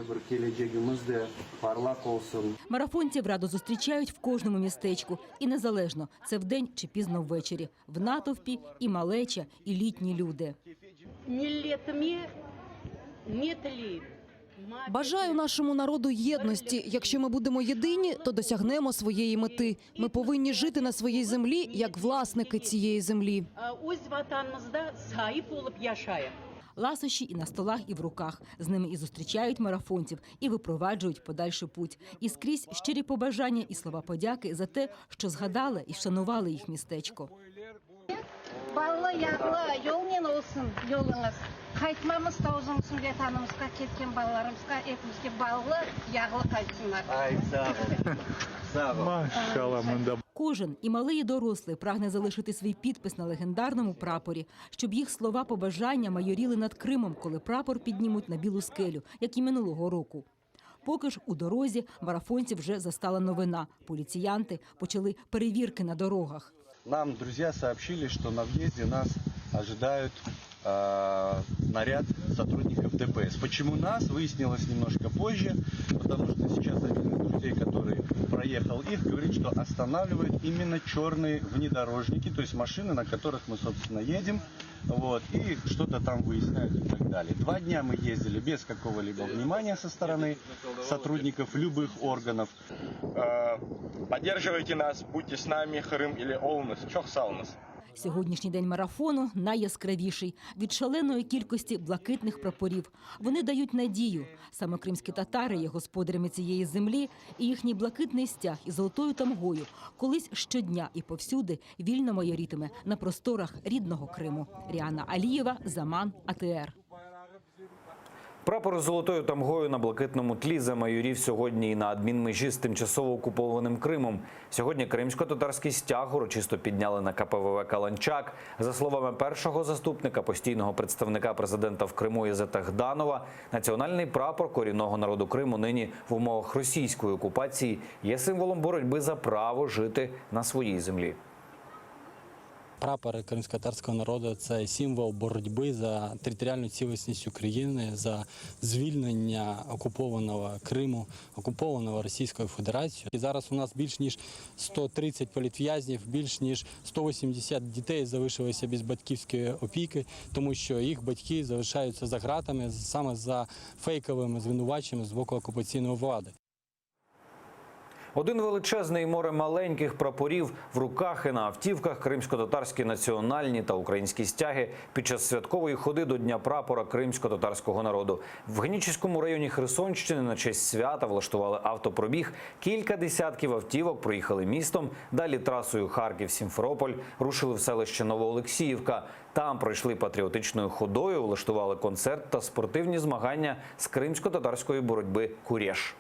Марафонців радо зустрічають в кожному містечку. І незалежно, це вдень чи пізно ввечері. В натовпі і малеча, і літні люди. Бажаю нашому народу єдності. Якщо ми будемо єдині, то досягнемо своєї мети. Ми повинні жити на своїй землі як власники цієї землі. Ласощі і на столах, і в руках. З ними і зустрічають марафонців, і випроваджують подальший путь. І скрізь щирі побажання і слова подяки за те, що згадали і вшанували їх містечко. Ballı yağlı yolnen olsun yoluñız. Qaytmamız da uzun olsun Vetanımızğa ketken balalarımızğa epimizge ballı yağlı qaytsınlar. Кожен, і малий, і дорослий, прагне залишити свій підпис на легендарному прапорі, щоб їх слова побажання майоріли над Кримом, коли прапор піднімуть на білу скелю, як і минулого року. Поки ж у дорозі марафонців вже застала новина. Поліціянти почали перевірки на дорогах. Нам друзья сообщили, что на въезде нас ожидают э, наряд сотрудников ДПС. Почему нас, выяснилось немножко позже, потому что сейчас один из друзей, который проехал их, говорит, что останавливают именно черные внедорожники, то есть машины, на которых мы, собственно, едем, вот, и что-то там выясняют и так далее. Два дня мы ездили без какого-либо внимания со стороны сотрудников любых органов. Поддерживайте нас, будьте с нами, Крым или Олнес, Чох Салнес. Сьогоднішній день марафону найяскравіший від шаленої кількості блакитних прапорів. Вони дають надію. Саме кримські татари є господарями цієї землі, і їхній блакитний стяг із золотою тамгою колись щодня і повсюди вільно майорітиме на просторах рідного Криму. Ріана Алієва, Заман, АТР. Прапор з золотою тамгою на блакитному тлі замайорів сьогодні і на адмінмежі з тимчасово окупованим Кримом. Сьогодні кримсько-татарський стяг урочисто підняли на КПВВ Каланчак. За словами першого заступника постійного представника президента в Криму Ізета Гданова, національний прапор корінного народу Криму нині в умовах російської окупації є символом боротьби за право жити на своїй землі. Прапор кримськотатарського народу це символ боротьби за територіальну цілісність України, за звільнення окупованого Криму, окупованого Російською Федерацією. І зараз у нас більш ніж 130 політв'язнів, більш ніж 180 дітей залишилися без батьківської опіки, тому що їх батьки залишаються за ґратами саме за фейковими звинуваченнями з боку окупаційної влади. Один величезний море маленьких прапорів в руках і на автівках кримськотатарські національні та українські стяги під час святкової ходи до Дня прапора кримськотатарського народу. В Генічеському районі Херсонщини на честь свята влаштували автопробіг. Кілька десятків автівок проїхали містом. Далі трасою Харків-Сімферополь рушили в селище Новоолексіївка. Там пройшли патріотичною ходою, влаштували концерт та спортивні змагання з кримськотатарської боротьби «Куреш».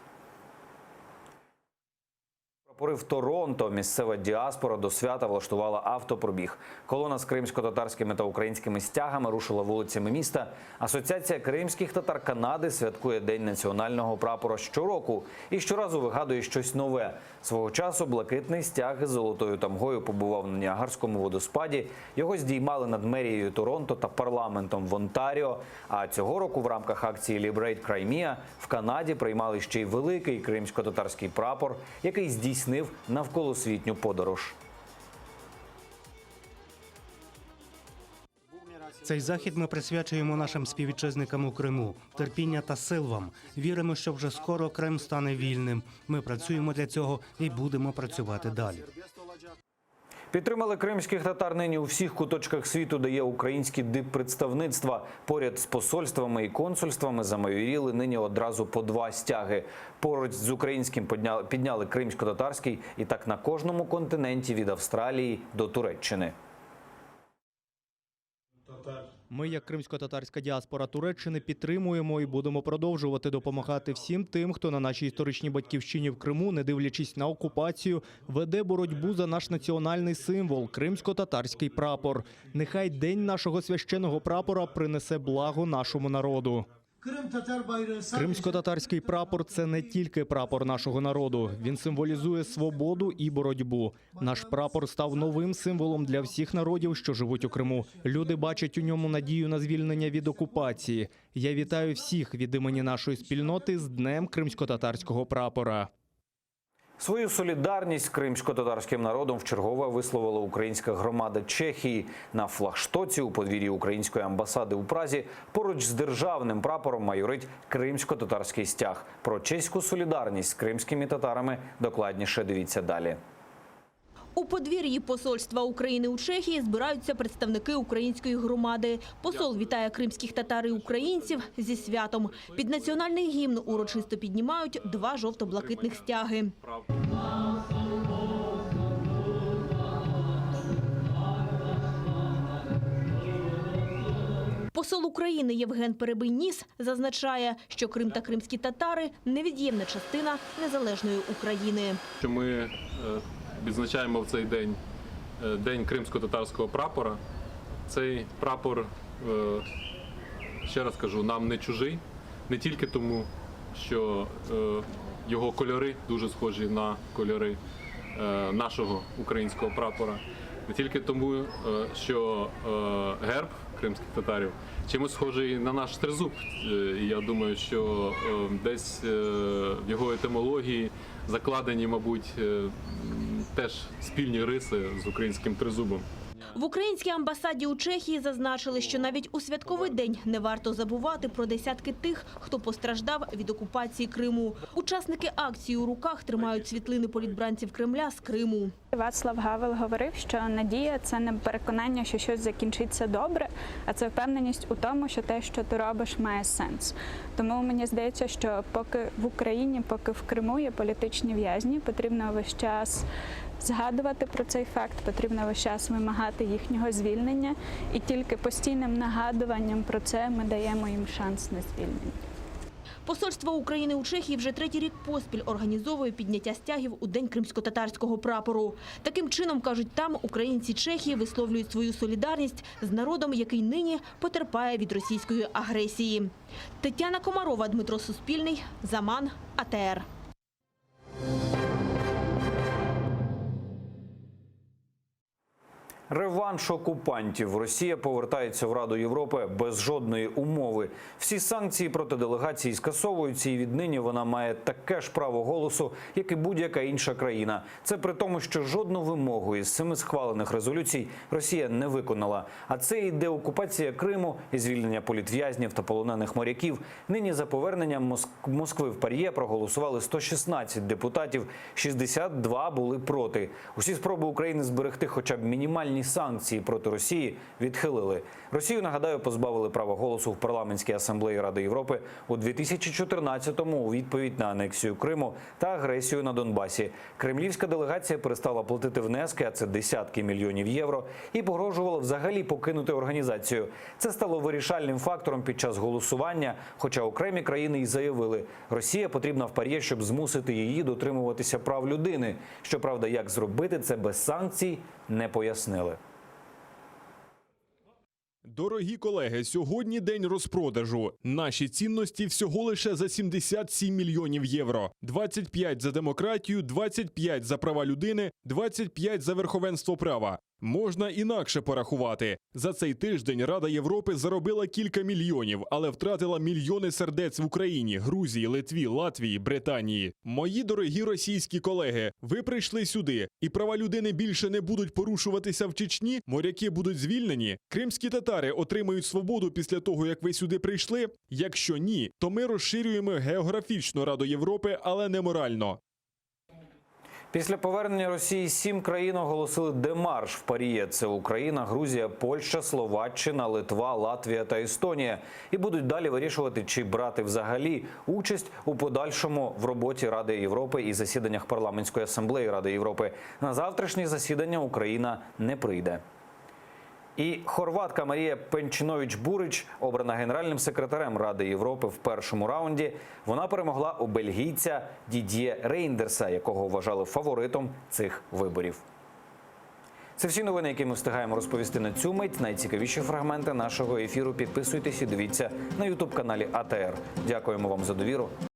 Прапори в Торонто місцева діаспора до свята влаштувала автопробіг. Колона з кримсько-татарськими та українськими стягами рушила вулицями міста. Асоціація кримських татар Канади святкує День національного прапора щороку і щоразу вигадує щось нове. Свого часу блакитний стяг із золотою тамгою побував на Ніагарському водоспаді. Його здіймали над мерією Торонто та парламентом в Онтаріо. А цього року в рамках акції Liberate Crimea в Канаді приймали ще й великий кримсько-татарський прапор, який здійснив навколосвітню подорож. Цей захід ми присвячуємо нашим співвітчизникам у Криму. Терпіння та сил вам. Віримо, що вже скоро Крим стане вільним. Ми працюємо для цього і будемо працювати далі. Підтримали кримських татар нині у всіх куточках світу, де є українські диппредставництва. Поряд з посольствами і консульствами замайоріли нині одразу по два стяги. Поруч з українським підняли, підняли кримсько-татарський і так на кожному континенті від Австралії до Туреччини. Ми, як кримсько-татарська діаспора Туреччини, підтримуємо і будемо продовжувати допомагати всім тим, хто на нашій історичній батьківщині в Криму, не дивлячись на окупацію, веде боротьбу за наш національний символ кримсько-татарський прапор. Нехай день нашого священного прапора принесе благо нашому народу. Кримсько-татарський прапор це не тільки прапор нашого народу. Він символізує свободу і боротьбу. Наш прапор став новим символом для всіх народів, що живуть у Криму. Люди бачать у ньому надію на звільнення від окупації. Я вітаю всіх від імені нашої спільноти з Днем кримсько-татарського прапора. Свою солідарність з кримсько-татарським народом вчергове висловила українська громада Чехії на флагштоці у подвір'ї української амбасади у Празі. Поруч з державним прапором майорить кримсько-татарський стяг. Про чеську солідарність з кримськими татарами докладніше дивіться далі. У подвір'ї посольства України у Чехії збираються представники української громади. Посол вітає кримських татар і українців зі святом. Під національний гімн урочисто піднімають два жовто-блакитних стяги. Посол України Євген Перебийніс зазначає, що Крим та кримські татари – невід'ємна частина незалежної України. Що ми е, відзначаємо в цей день е, День кримсько-татарського прапора. Цей прапор, е, ще раз кажу, нам не чужий, не тільки тому, що е, його кольори дуже схожі на кольори е, нашого українського прапора, не тільки тому, е, що е, герб кримських татарів чимось схожий на наш тризуб. Е, І я думаю, що е, десь е, в його етимології закладені, мабуть, е, м, теж спільні риси з українським тризубом. В українській амбасаді у Чехії зазначили, що навіть у святковий день не варто забувати про десятки тих, хто постраждав від окупації Криму. Учасники акції у руках тримають світлини політбранців Кремля з Криму. Вацлав Гавел говорив, що надія це не переконання, що щось закінчиться добре, а це впевненість у тому, що те, що ти робиш, має сенс. Тому мені здається, що поки в Україні, поки в Криму є політичні в'язні, потрібно весь час згадувати про цей факт, потрібно весь час вимагати їхнього звільнення, і тільки постійним нагадуванням про це ми даємо їм шанс на звільнення. Посольство України у Чехії вже третій рік поспіль організовує підняття стягів у День кримськотатарського прапору. Таким чином, кажуть там, українці Чехії висловлюють свою солідарність з народом, який нині потерпає від російської агресії. Тетяна Комарова, Дмитро Суспільний, Заман, АТР. Реванш окупантів. Росія повертається в Раду Європи без жодної умови. Всі санкції проти делегації скасовуються, і віднині вона має таке ж право голосу, як і будь-яка інша країна. Це при тому, що жодну вимогу із семи схвалених резолюцій Росія не виконала. А це і деокупація Криму, і звільнення політв'язнів та полонених моряків. Нині за поверненням Моск- Москви в ПАРЄ проголосували 116 депутатів, 62 були проти. Усі спроби України зберегти хоча б мінімальні санкції проти Росії відхилили. Росію, нагадаю, позбавили права голосу в парламентській асамблеї Ради Європи у 2014-му у відповідь на анексію Криму та агресію на Донбасі. Кремлівська делегація перестала платити внески, а це десятки мільйонів євро, і погрожувала взагалі покинути організацію. Це стало вирішальним фактором під час голосування. Хоча окремі країни й заявили, Росія потрібна в ПАРЄ, щоб змусити її дотримуватися прав людини. Щоправда, як зробити це без санкцій, не пояснили. Дорогі колеги, сьогодні день розпродажу. Наші цінності всього лише за 77 мільйонів євро. 25 за демократію, 25 за права людини, 25 за верховенство права. Можна інакше порахувати. За цей тиждень Рада Європи заробила кілька мільйонів, але втратила мільйони сердець в Україні, Грузії, Литві, Латвії, Британії. Мої дорогі російські колеги, ви прийшли сюди, і права людини більше не будуть порушуватися в Чечні. Моряки будуть звільнені. Кримські татари отримають свободу після того, як ви сюди прийшли. Якщо ні, то ми розширюємо географічно Раду Європи, але не морально. Після повернення Росії сім країн оголосили демарш в ПАРЄ. Це Україна, Грузія, Польща, Словаччина, Литва, Латвія та Естонія. І будуть далі вирішувати, чи брати взагалі участь у подальшому в роботі Ради Європи і засіданнях парламентської асамблеї Ради Європи. На завтрашнє засідання Україна не прийде. І хорватка Марія Пенчинович Бурич обрана генеральним секретарем Ради Європи в першому раунді. Вона перемогла у бельгійця Дід'є Рейндерса, якого вважали фаворитом цих виборів. Це всі новини, які ми встигаємо розповісти на цю мить. Найцікавіші фрагменти нашого ефіру. Підписуйтесь і дивіться на Ютуб каналі АТР. Дякуємо вам за довіру.